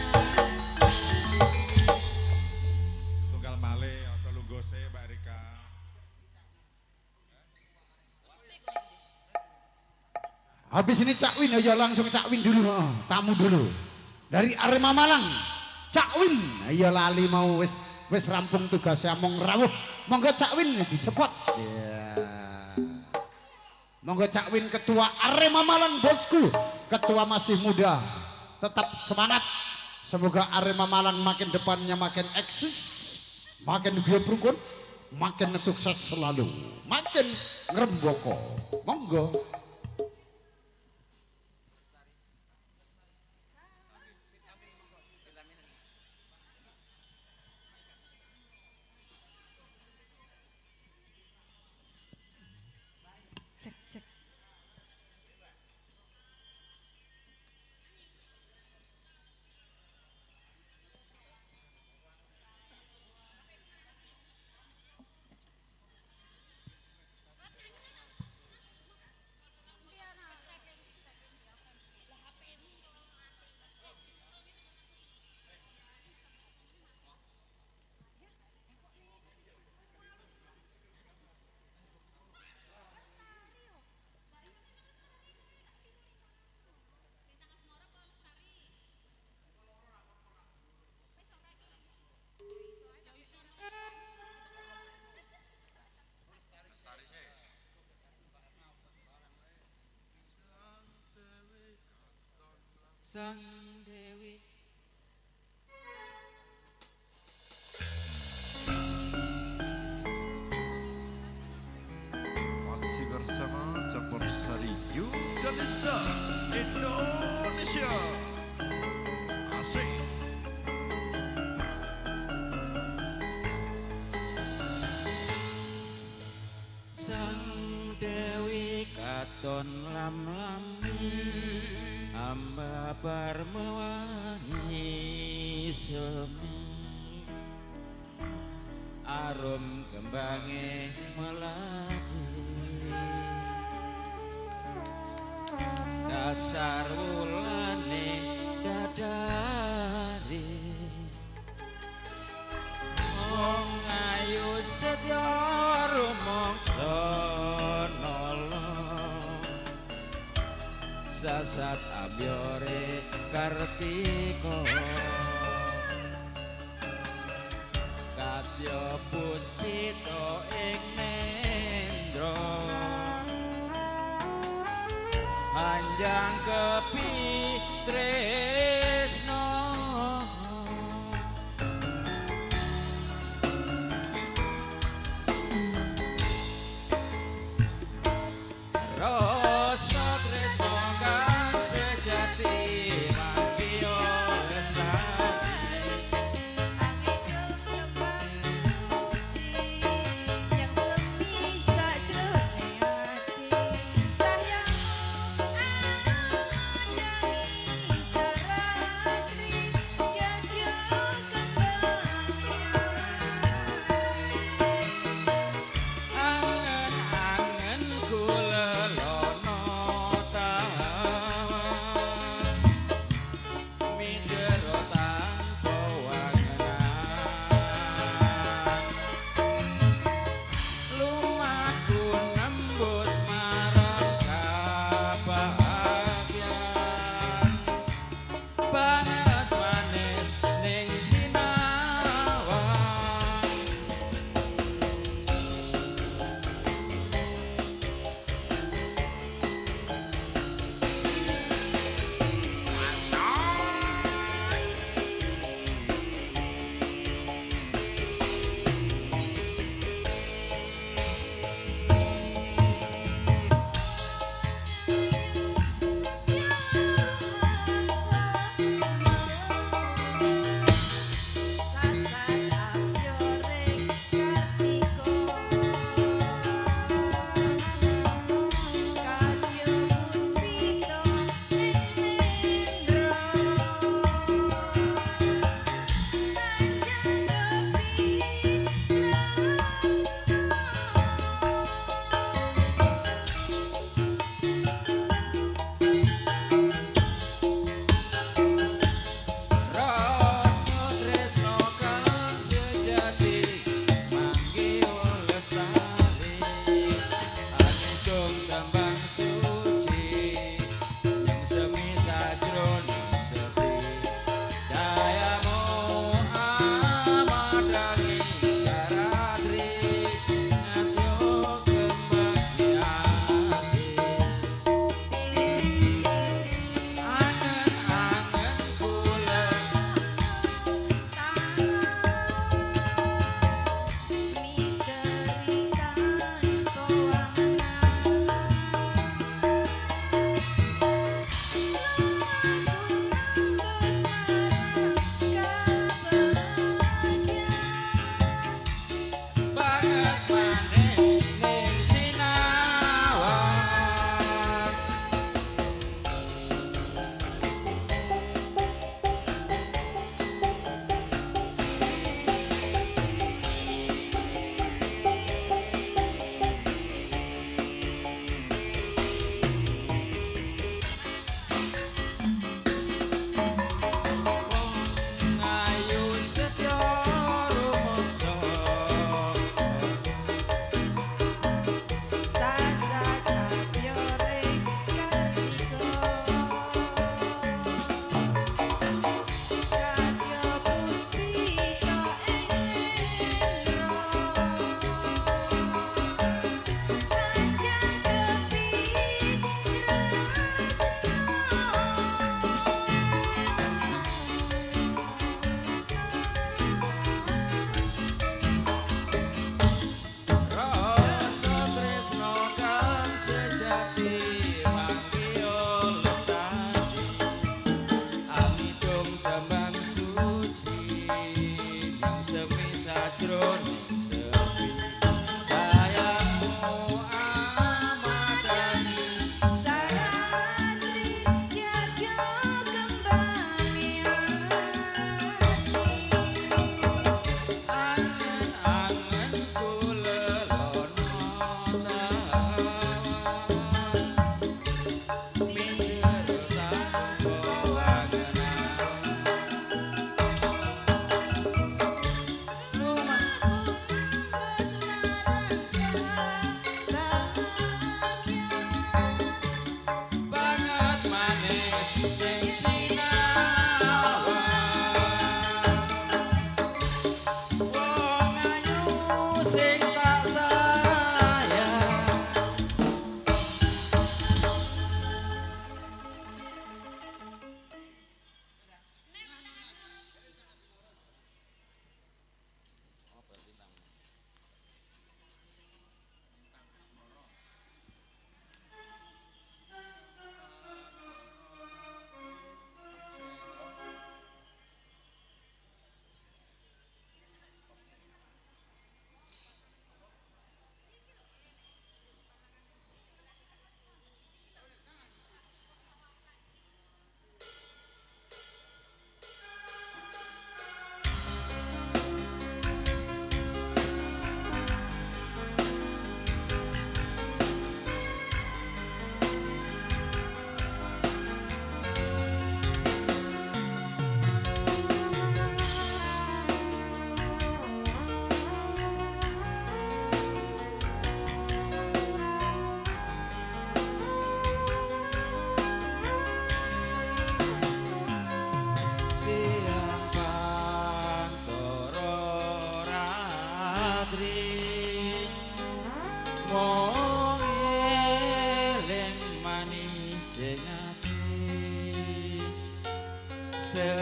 Tunggal malih aja lungguh sik Mbak Rika. Habis ini Cak Win, ya langsung Cak Win dulu, oh, tamu dulu. Dari Arema Malang, Cak Win. Ya lali mau wis wis rampung tugasnya mong rawuh. Monggo Cak Win di spot. Ya. Monggo Cak Win ketua Arema Malang bosku, ketua masih muda. Tetap semangat. Semoga Arema Malang makin depannya makin eksis, makin guyub rukun, makin sukses selalu, makin ngrembaka. Monggo. Cek cek. Sang Dewi Masih bersama Campursari Yukalista Indonesia. Asik. Sang Dewi katon lam-lami ambabar mewangi semi arum kembange melati dasar wulane dadari wong ayu setya rumangsa nala sasat ambyore kartika kadya puspita ing nendra anjang kepi tresna. banget manis ning Sinawang.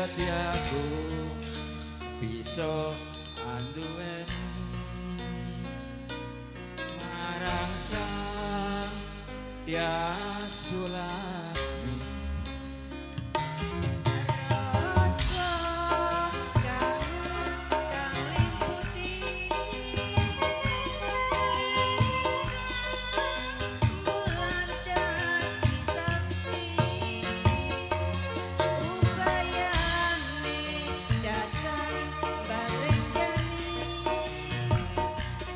Setiaku bisa anduweni marang sang Sulami. Rasa kangen kang liputi bulan dadi saksi upayane datang bareng jani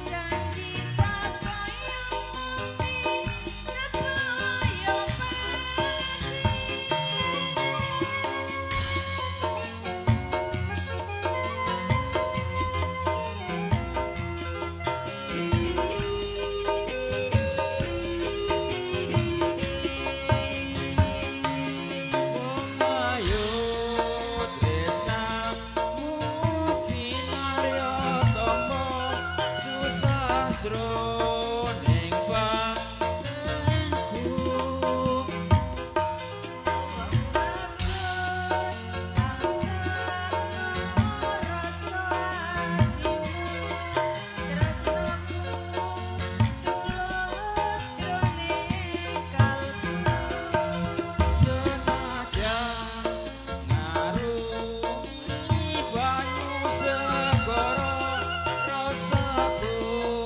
janji sabaya sebaya pati. Wong ayu tresnamu kinarya tapa susah jroning batinku. Rasa atimu tresnamu tulus jroning kalbu. Senajan ngarungi banyu segara rasaku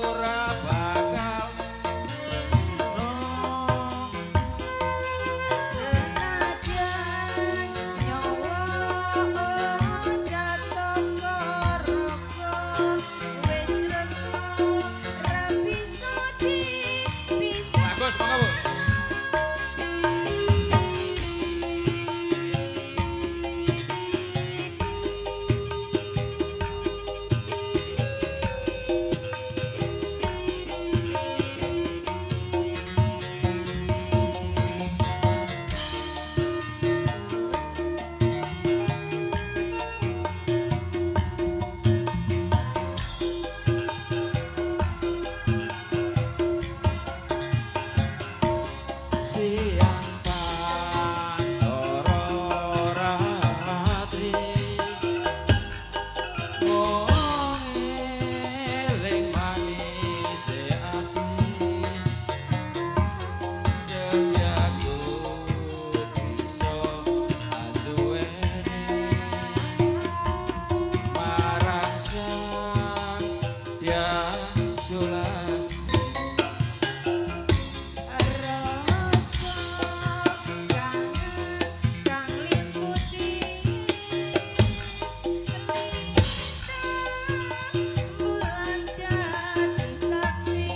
ora bakal sirna. Senajan nyawa oncat saka raga wis tresna ra bisa dipisah. Bagus, monggo Bu. Siang pantara ratri wong eling manis ati setiaku bisa anduweni marang sang Sulasi. Rasa kangen kang liputi bulan dadi saksi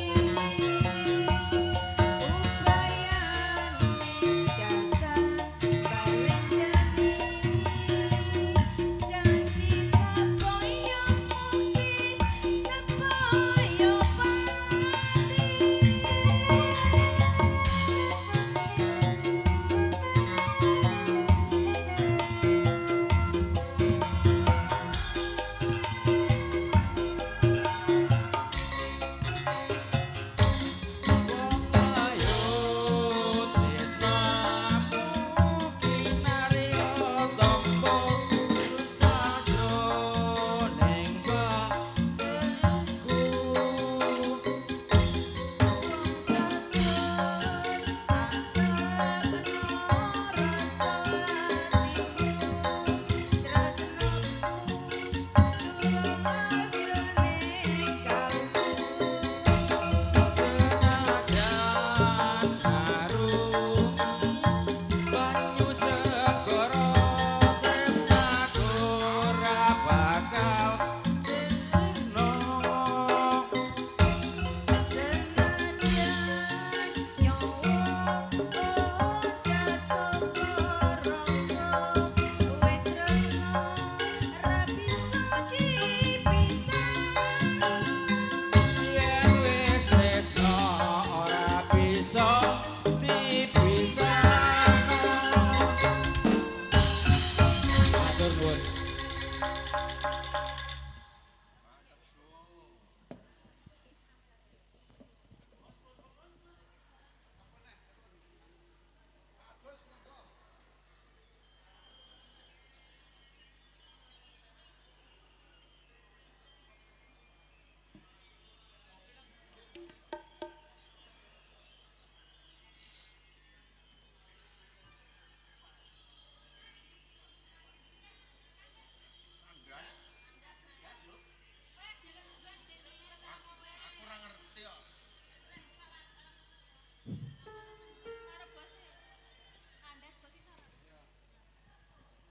upayane datang bareng jani janji sabaya mukti sebaya pati. Wong ayu tresnamu kinarya tapa susah jroning batinku. Senajan ngarungi banyu segara tresnaku ora bakal sirna. Senajan nyawa oncat saka raga wis tresna ra bisa dipisah. Yen wis tresna ora bisa dipisahno. Matur nuwun.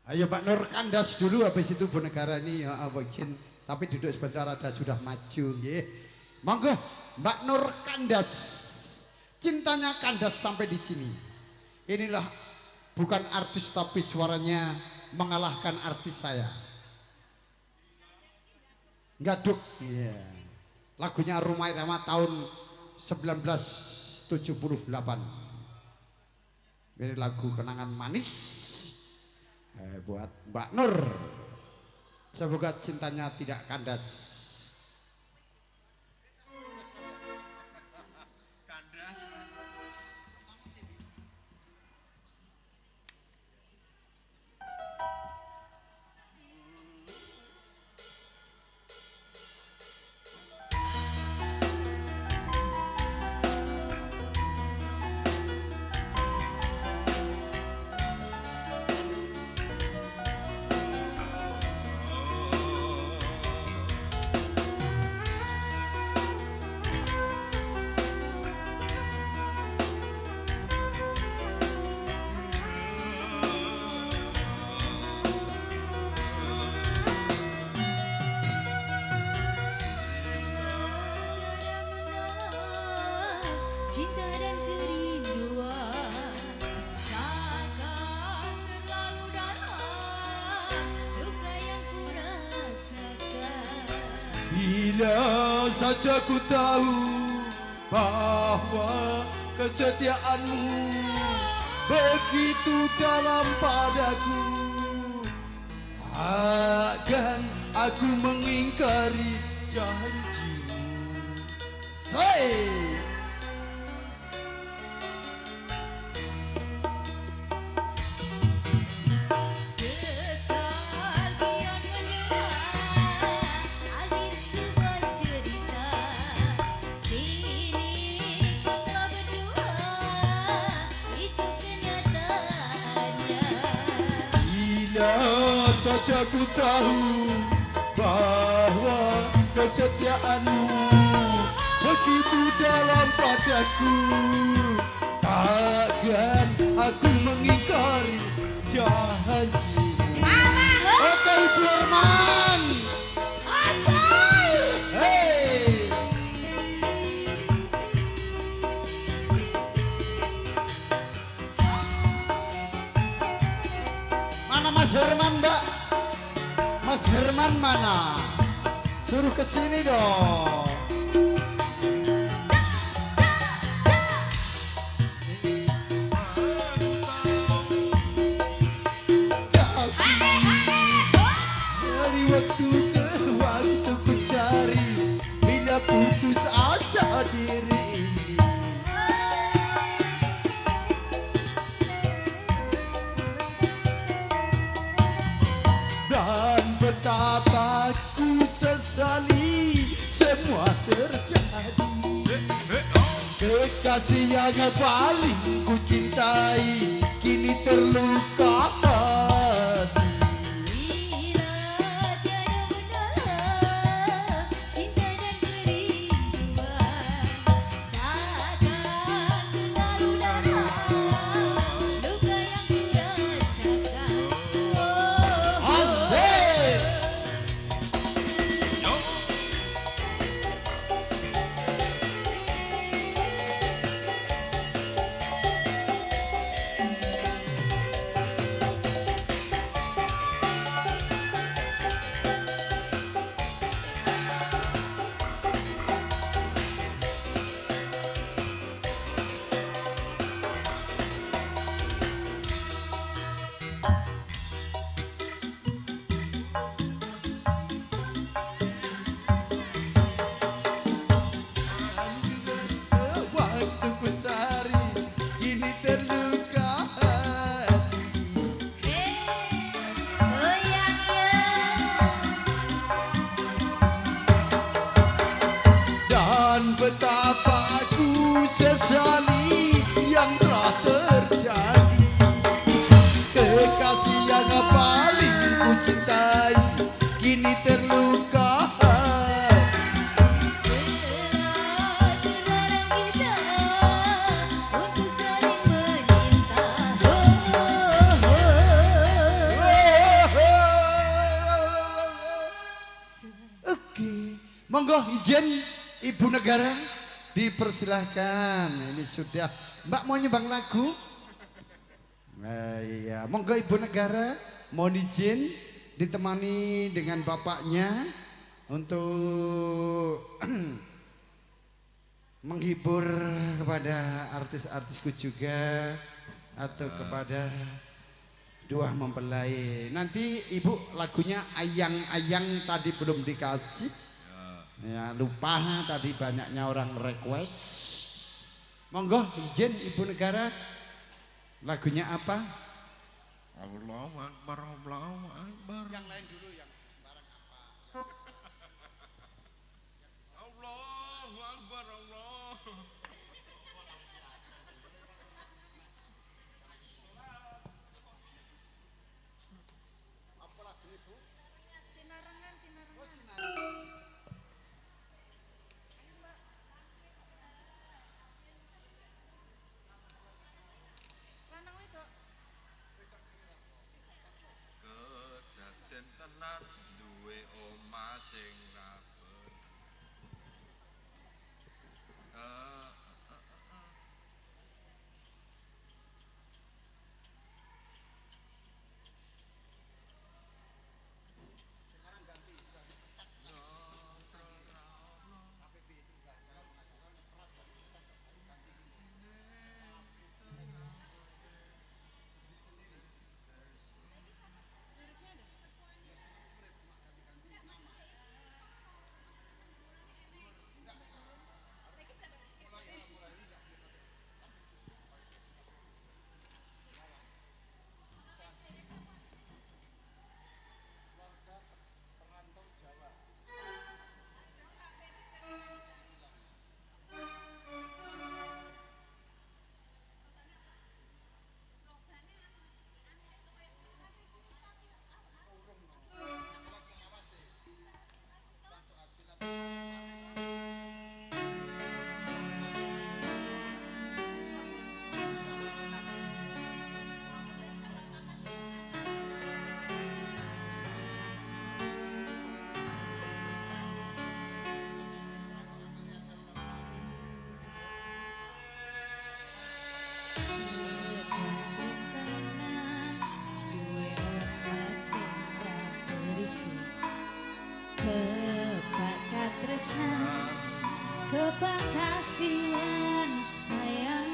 Ayo Pak Nur kandas dulu, habis itu Bu Negara ini ya apa izin, tapi duduk sebentar ada sudah maju nggih. Monggo Mbak Nur kandas. Cintanya kandas sampai di sini. Inilah bukan artis tapi suaranya mengalahkan artis saya. Gaduk. Iya. Yeah. Lagunya Rhoma Irama tahun 1978. Ini lagu kenangan manis buat Mbak Nur. Semoga cintanya tidak kandas. Kandas. Cinta dan kerinduan takkan terlalu dalam luka yang ku rasakan. Bila saja ku tahu bahwa kesetiaanmu begitu dalam padaku, akan aku mengingkari janjimu. Say. Saja ku tahu bahwa kesetiaanmu begitu dalam padaku, takkan aku mengingkari janjimu. Oke Ibu Herman. Hey. Mana Mas Herman, Mbak? Mas Herman mana? Suruh ke sini dong. Dari waktu ke waktu ku cari, bila putus asa diri ini. Dan betapa ku sesali semua terjadi. Kekasih yang paling ku cintai kini terluka hati. Bila tiada mendalam cinta dan kerinduan takkan terlalu dalam luka yang ku rasakan. Asik. Waktu ku cari kini terluka hati. Dan betapa ku sesali yang telah terjadi. Kekasih yang paling ku cintai kini terluka hati. Terlarang kita untuk saling menyinta. Oh, oh, oh. Monggo izin Ibu Negara dipersilahkan. Ini sudah Mbak mau nyumbang lagu? Nah, iya, monggo Ibu Negara mohon izin ditemani dengan bapaknya untuk menghibur kepada artis-artisku juga atau kepada dua mempelai. Nanti Ibu lagunya Ayang-ayang tadi belum dikasih. Ya, lupa tadi banyaknya orang request. Monggo izin Ibu Negara lagunya apa? Allahu Akbar, Allahu Akbar. Yang lain dulu, yang barang apa? Allahu Akbar, Allah. Apa lagu Ibu? Sinarengan, sinarengan. Ayo Mbak. Lanang wedok. Kedaden tenan duwe omah sing ra bener. Kebak kasihan sayang.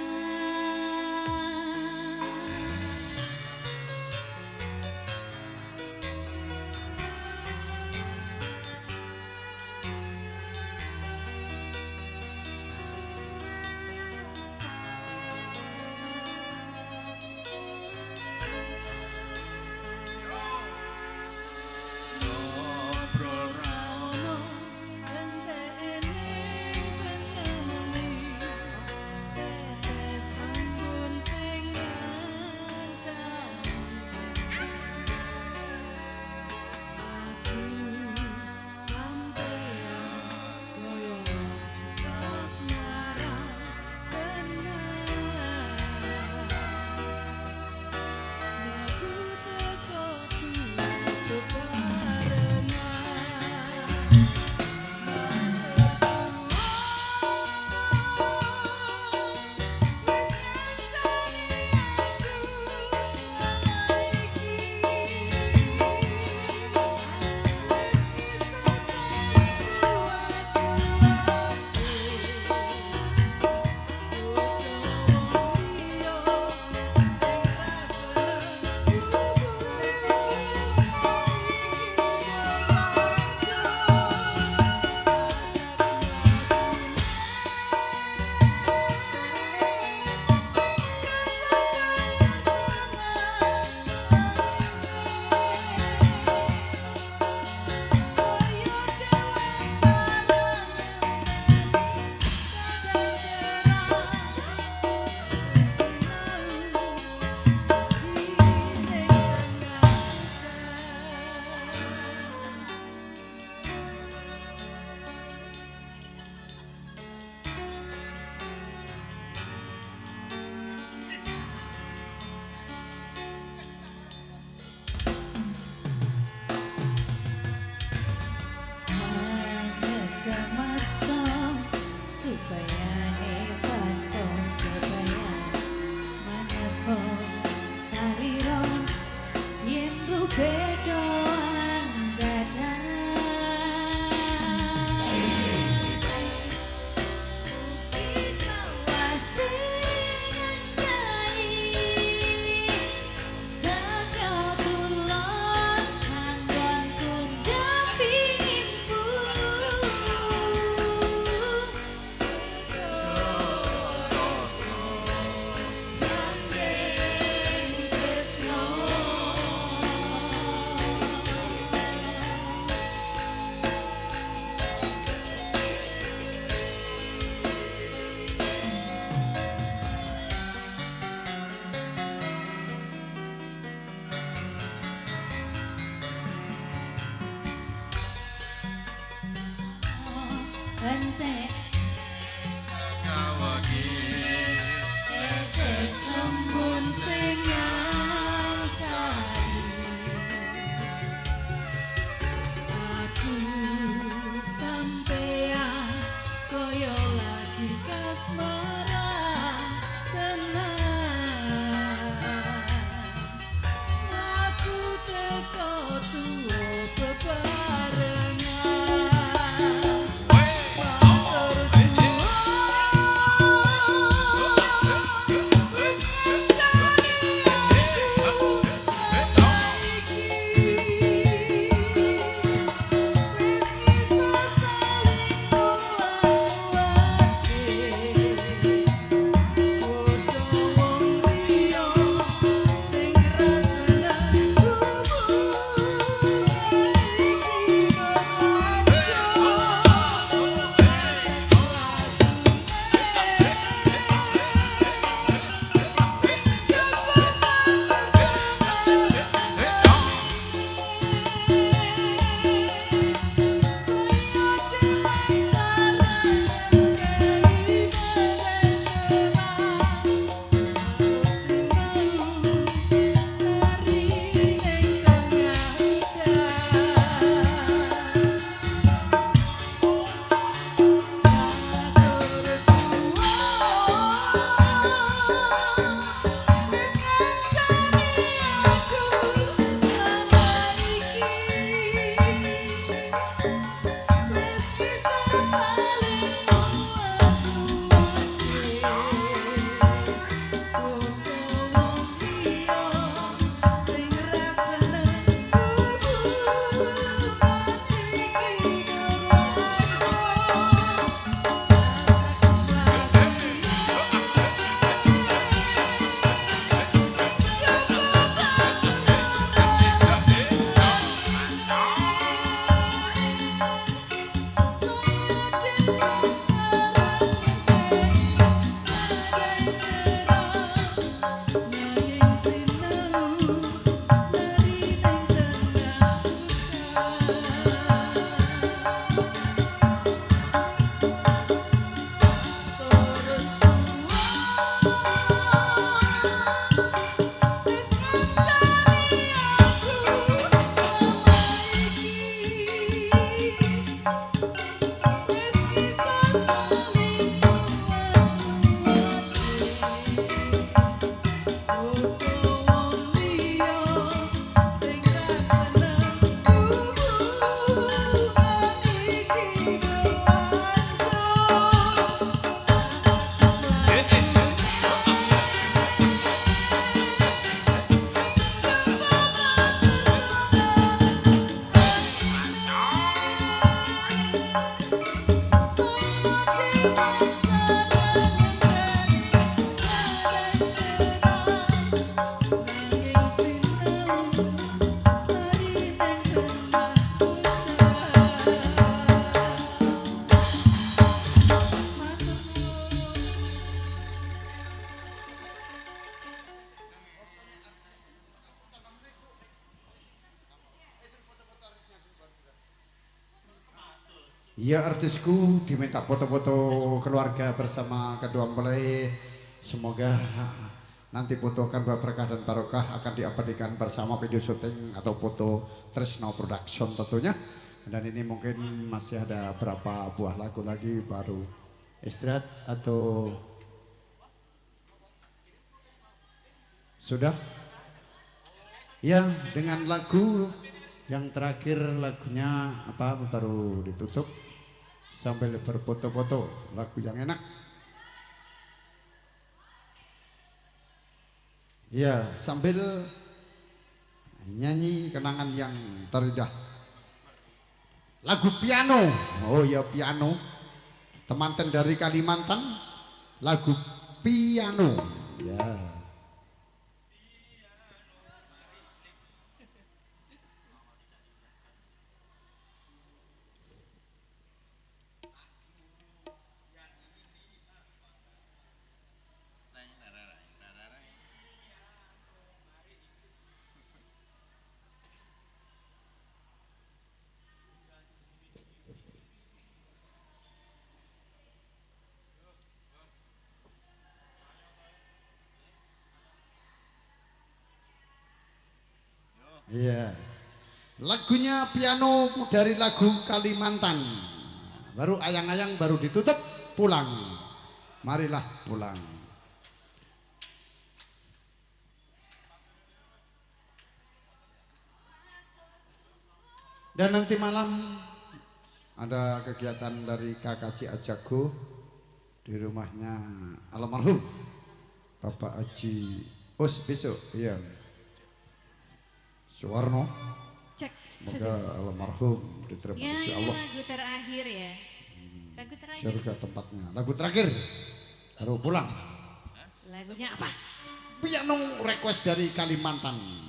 Ngobrol ra ono entene tengene. Entek Kawengi tetes embun sing ngancani aku sampeyan kaya lagi kasmaran tenan aku teko tuwa bebarengan matur suwun wis ngancani aku selama iki wis iso saling nguat-nguatke padha wong liya sing ra seneng hubungan iki berlanjut. Ya artisku diminta foto-foto keluarga bersama kedua mempelai. Semoga nanti foto akan berkah dan barokah akan diabadikan bersama video syuting atau foto Tresno Production tentunya. Dan ini mungkin masih ada berapa buah lagu lagi baru istirahat atau sudah? Ya, dengan lagu yang terakhir lagunya apa baru ditutup sambil berfoto-foto lagu yang enak. Ya, sambil nyanyi kenangan yang terindah. Lagu piano. Oh ya piano. Temanten dari Kalimantan, lagu piano. Ya. Iya. Lagunya piano dari lagu Kalimantan. Baru ayang-ayang baru ditutup pulang. Marilah pulang. Dan nanti malam ada kegiatan dari KKC Ajago di rumahnya almarhum Bapak Haji Us besok, iya. Suwarno. Cek. Semoga almarhum diterima ya, insya Allah. Ini lagu terakhir ya. Lagu terakhir. Surga tempatnya. Lagu terakhir. Baru pulang. Lagunya apa? Piano request dari Kalimantan.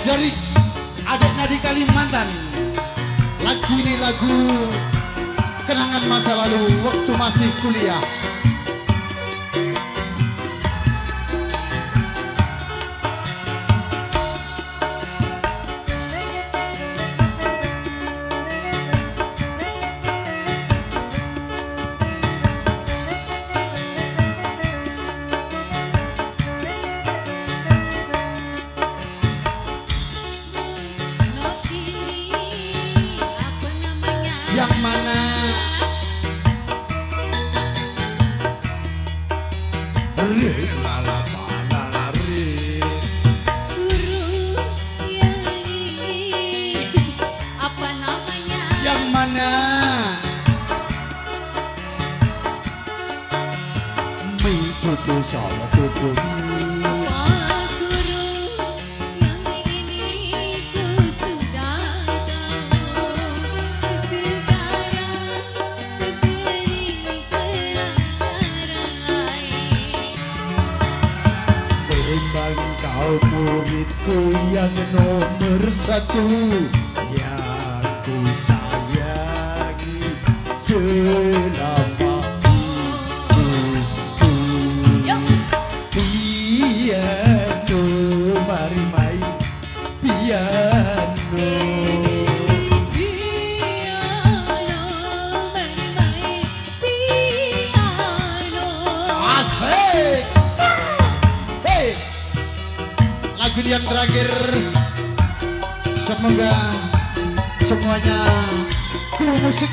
Dari adiknya di Kalimantan. Lagu ini lagu kenangan masa lalu waktu masih kuliah. Yang mana? Guru yang ini apa namanya? Yang mana? Mi tutu salah tutu. Kau muridku yang nomor satu, yang ku sayangi selama hidupku. Piano, mari main piano. Piano, mari main piano. Asik. Hey. Lagu yang terakhir, semoga semuanya kru musik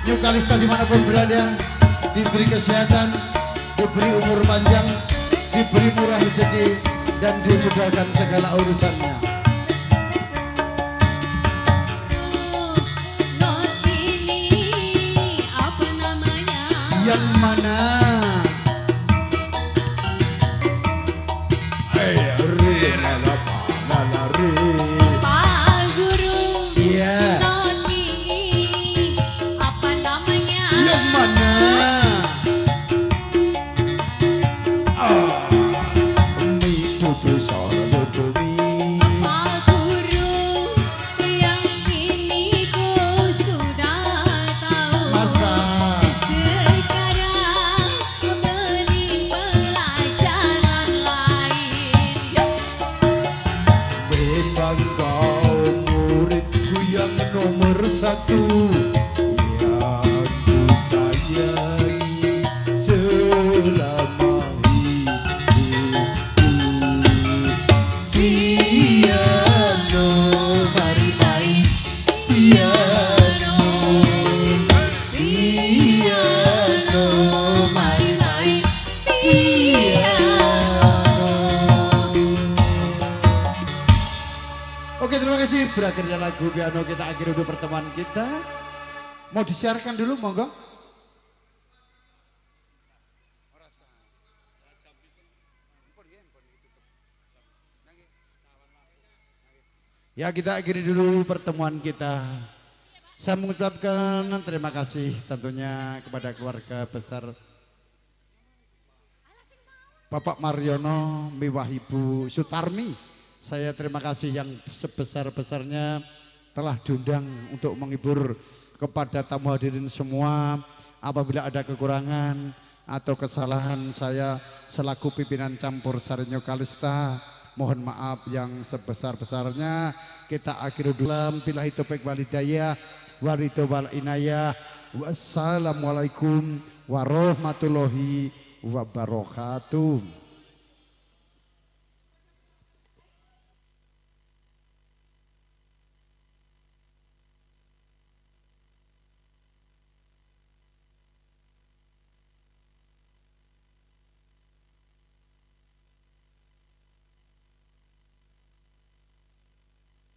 New Kalista dimanapun berada diberi kesehatan, diberi umur panjang, diberi murah rezeki, dan dimudahkan segala urusannya. Not ini apa namanya? Yang mana? Pak Guru, iya. Noni, apa namanya? Yang mana? Mi dudu solo dudu mi. Pak Guru, yang ini ku sudah tahu. Masa sekarang satu yang ku sayangi selama hidupku. Piano mari main piano, piano mari main piano. Oke, terima kasih. Berakhirnya lagu piano kita akhiri dulu pertemuan kita. Mau disiarkan dulu, monggo. Ya, kita akhiri dulu pertemuan kita. Saya mengucapkan terima kasih tentunya kepada keluarga besar Bapak Mariono miwah Ibu Sutarmi. Saya terima kasih yang sebesar-besarnya telah diundang untuk menghibur kepada tamu hadirin semua. Apabila ada kekurangan atau kesalahan saya selaku pimpinan Campur Sari New Kalista, mohon maaf yang sebesar-besarnya. Kita akhiri dulu. Billahi taufik wal hidayah, waridho wal inayah. Wassalamualaikum warahmatullahi wabarakatuh.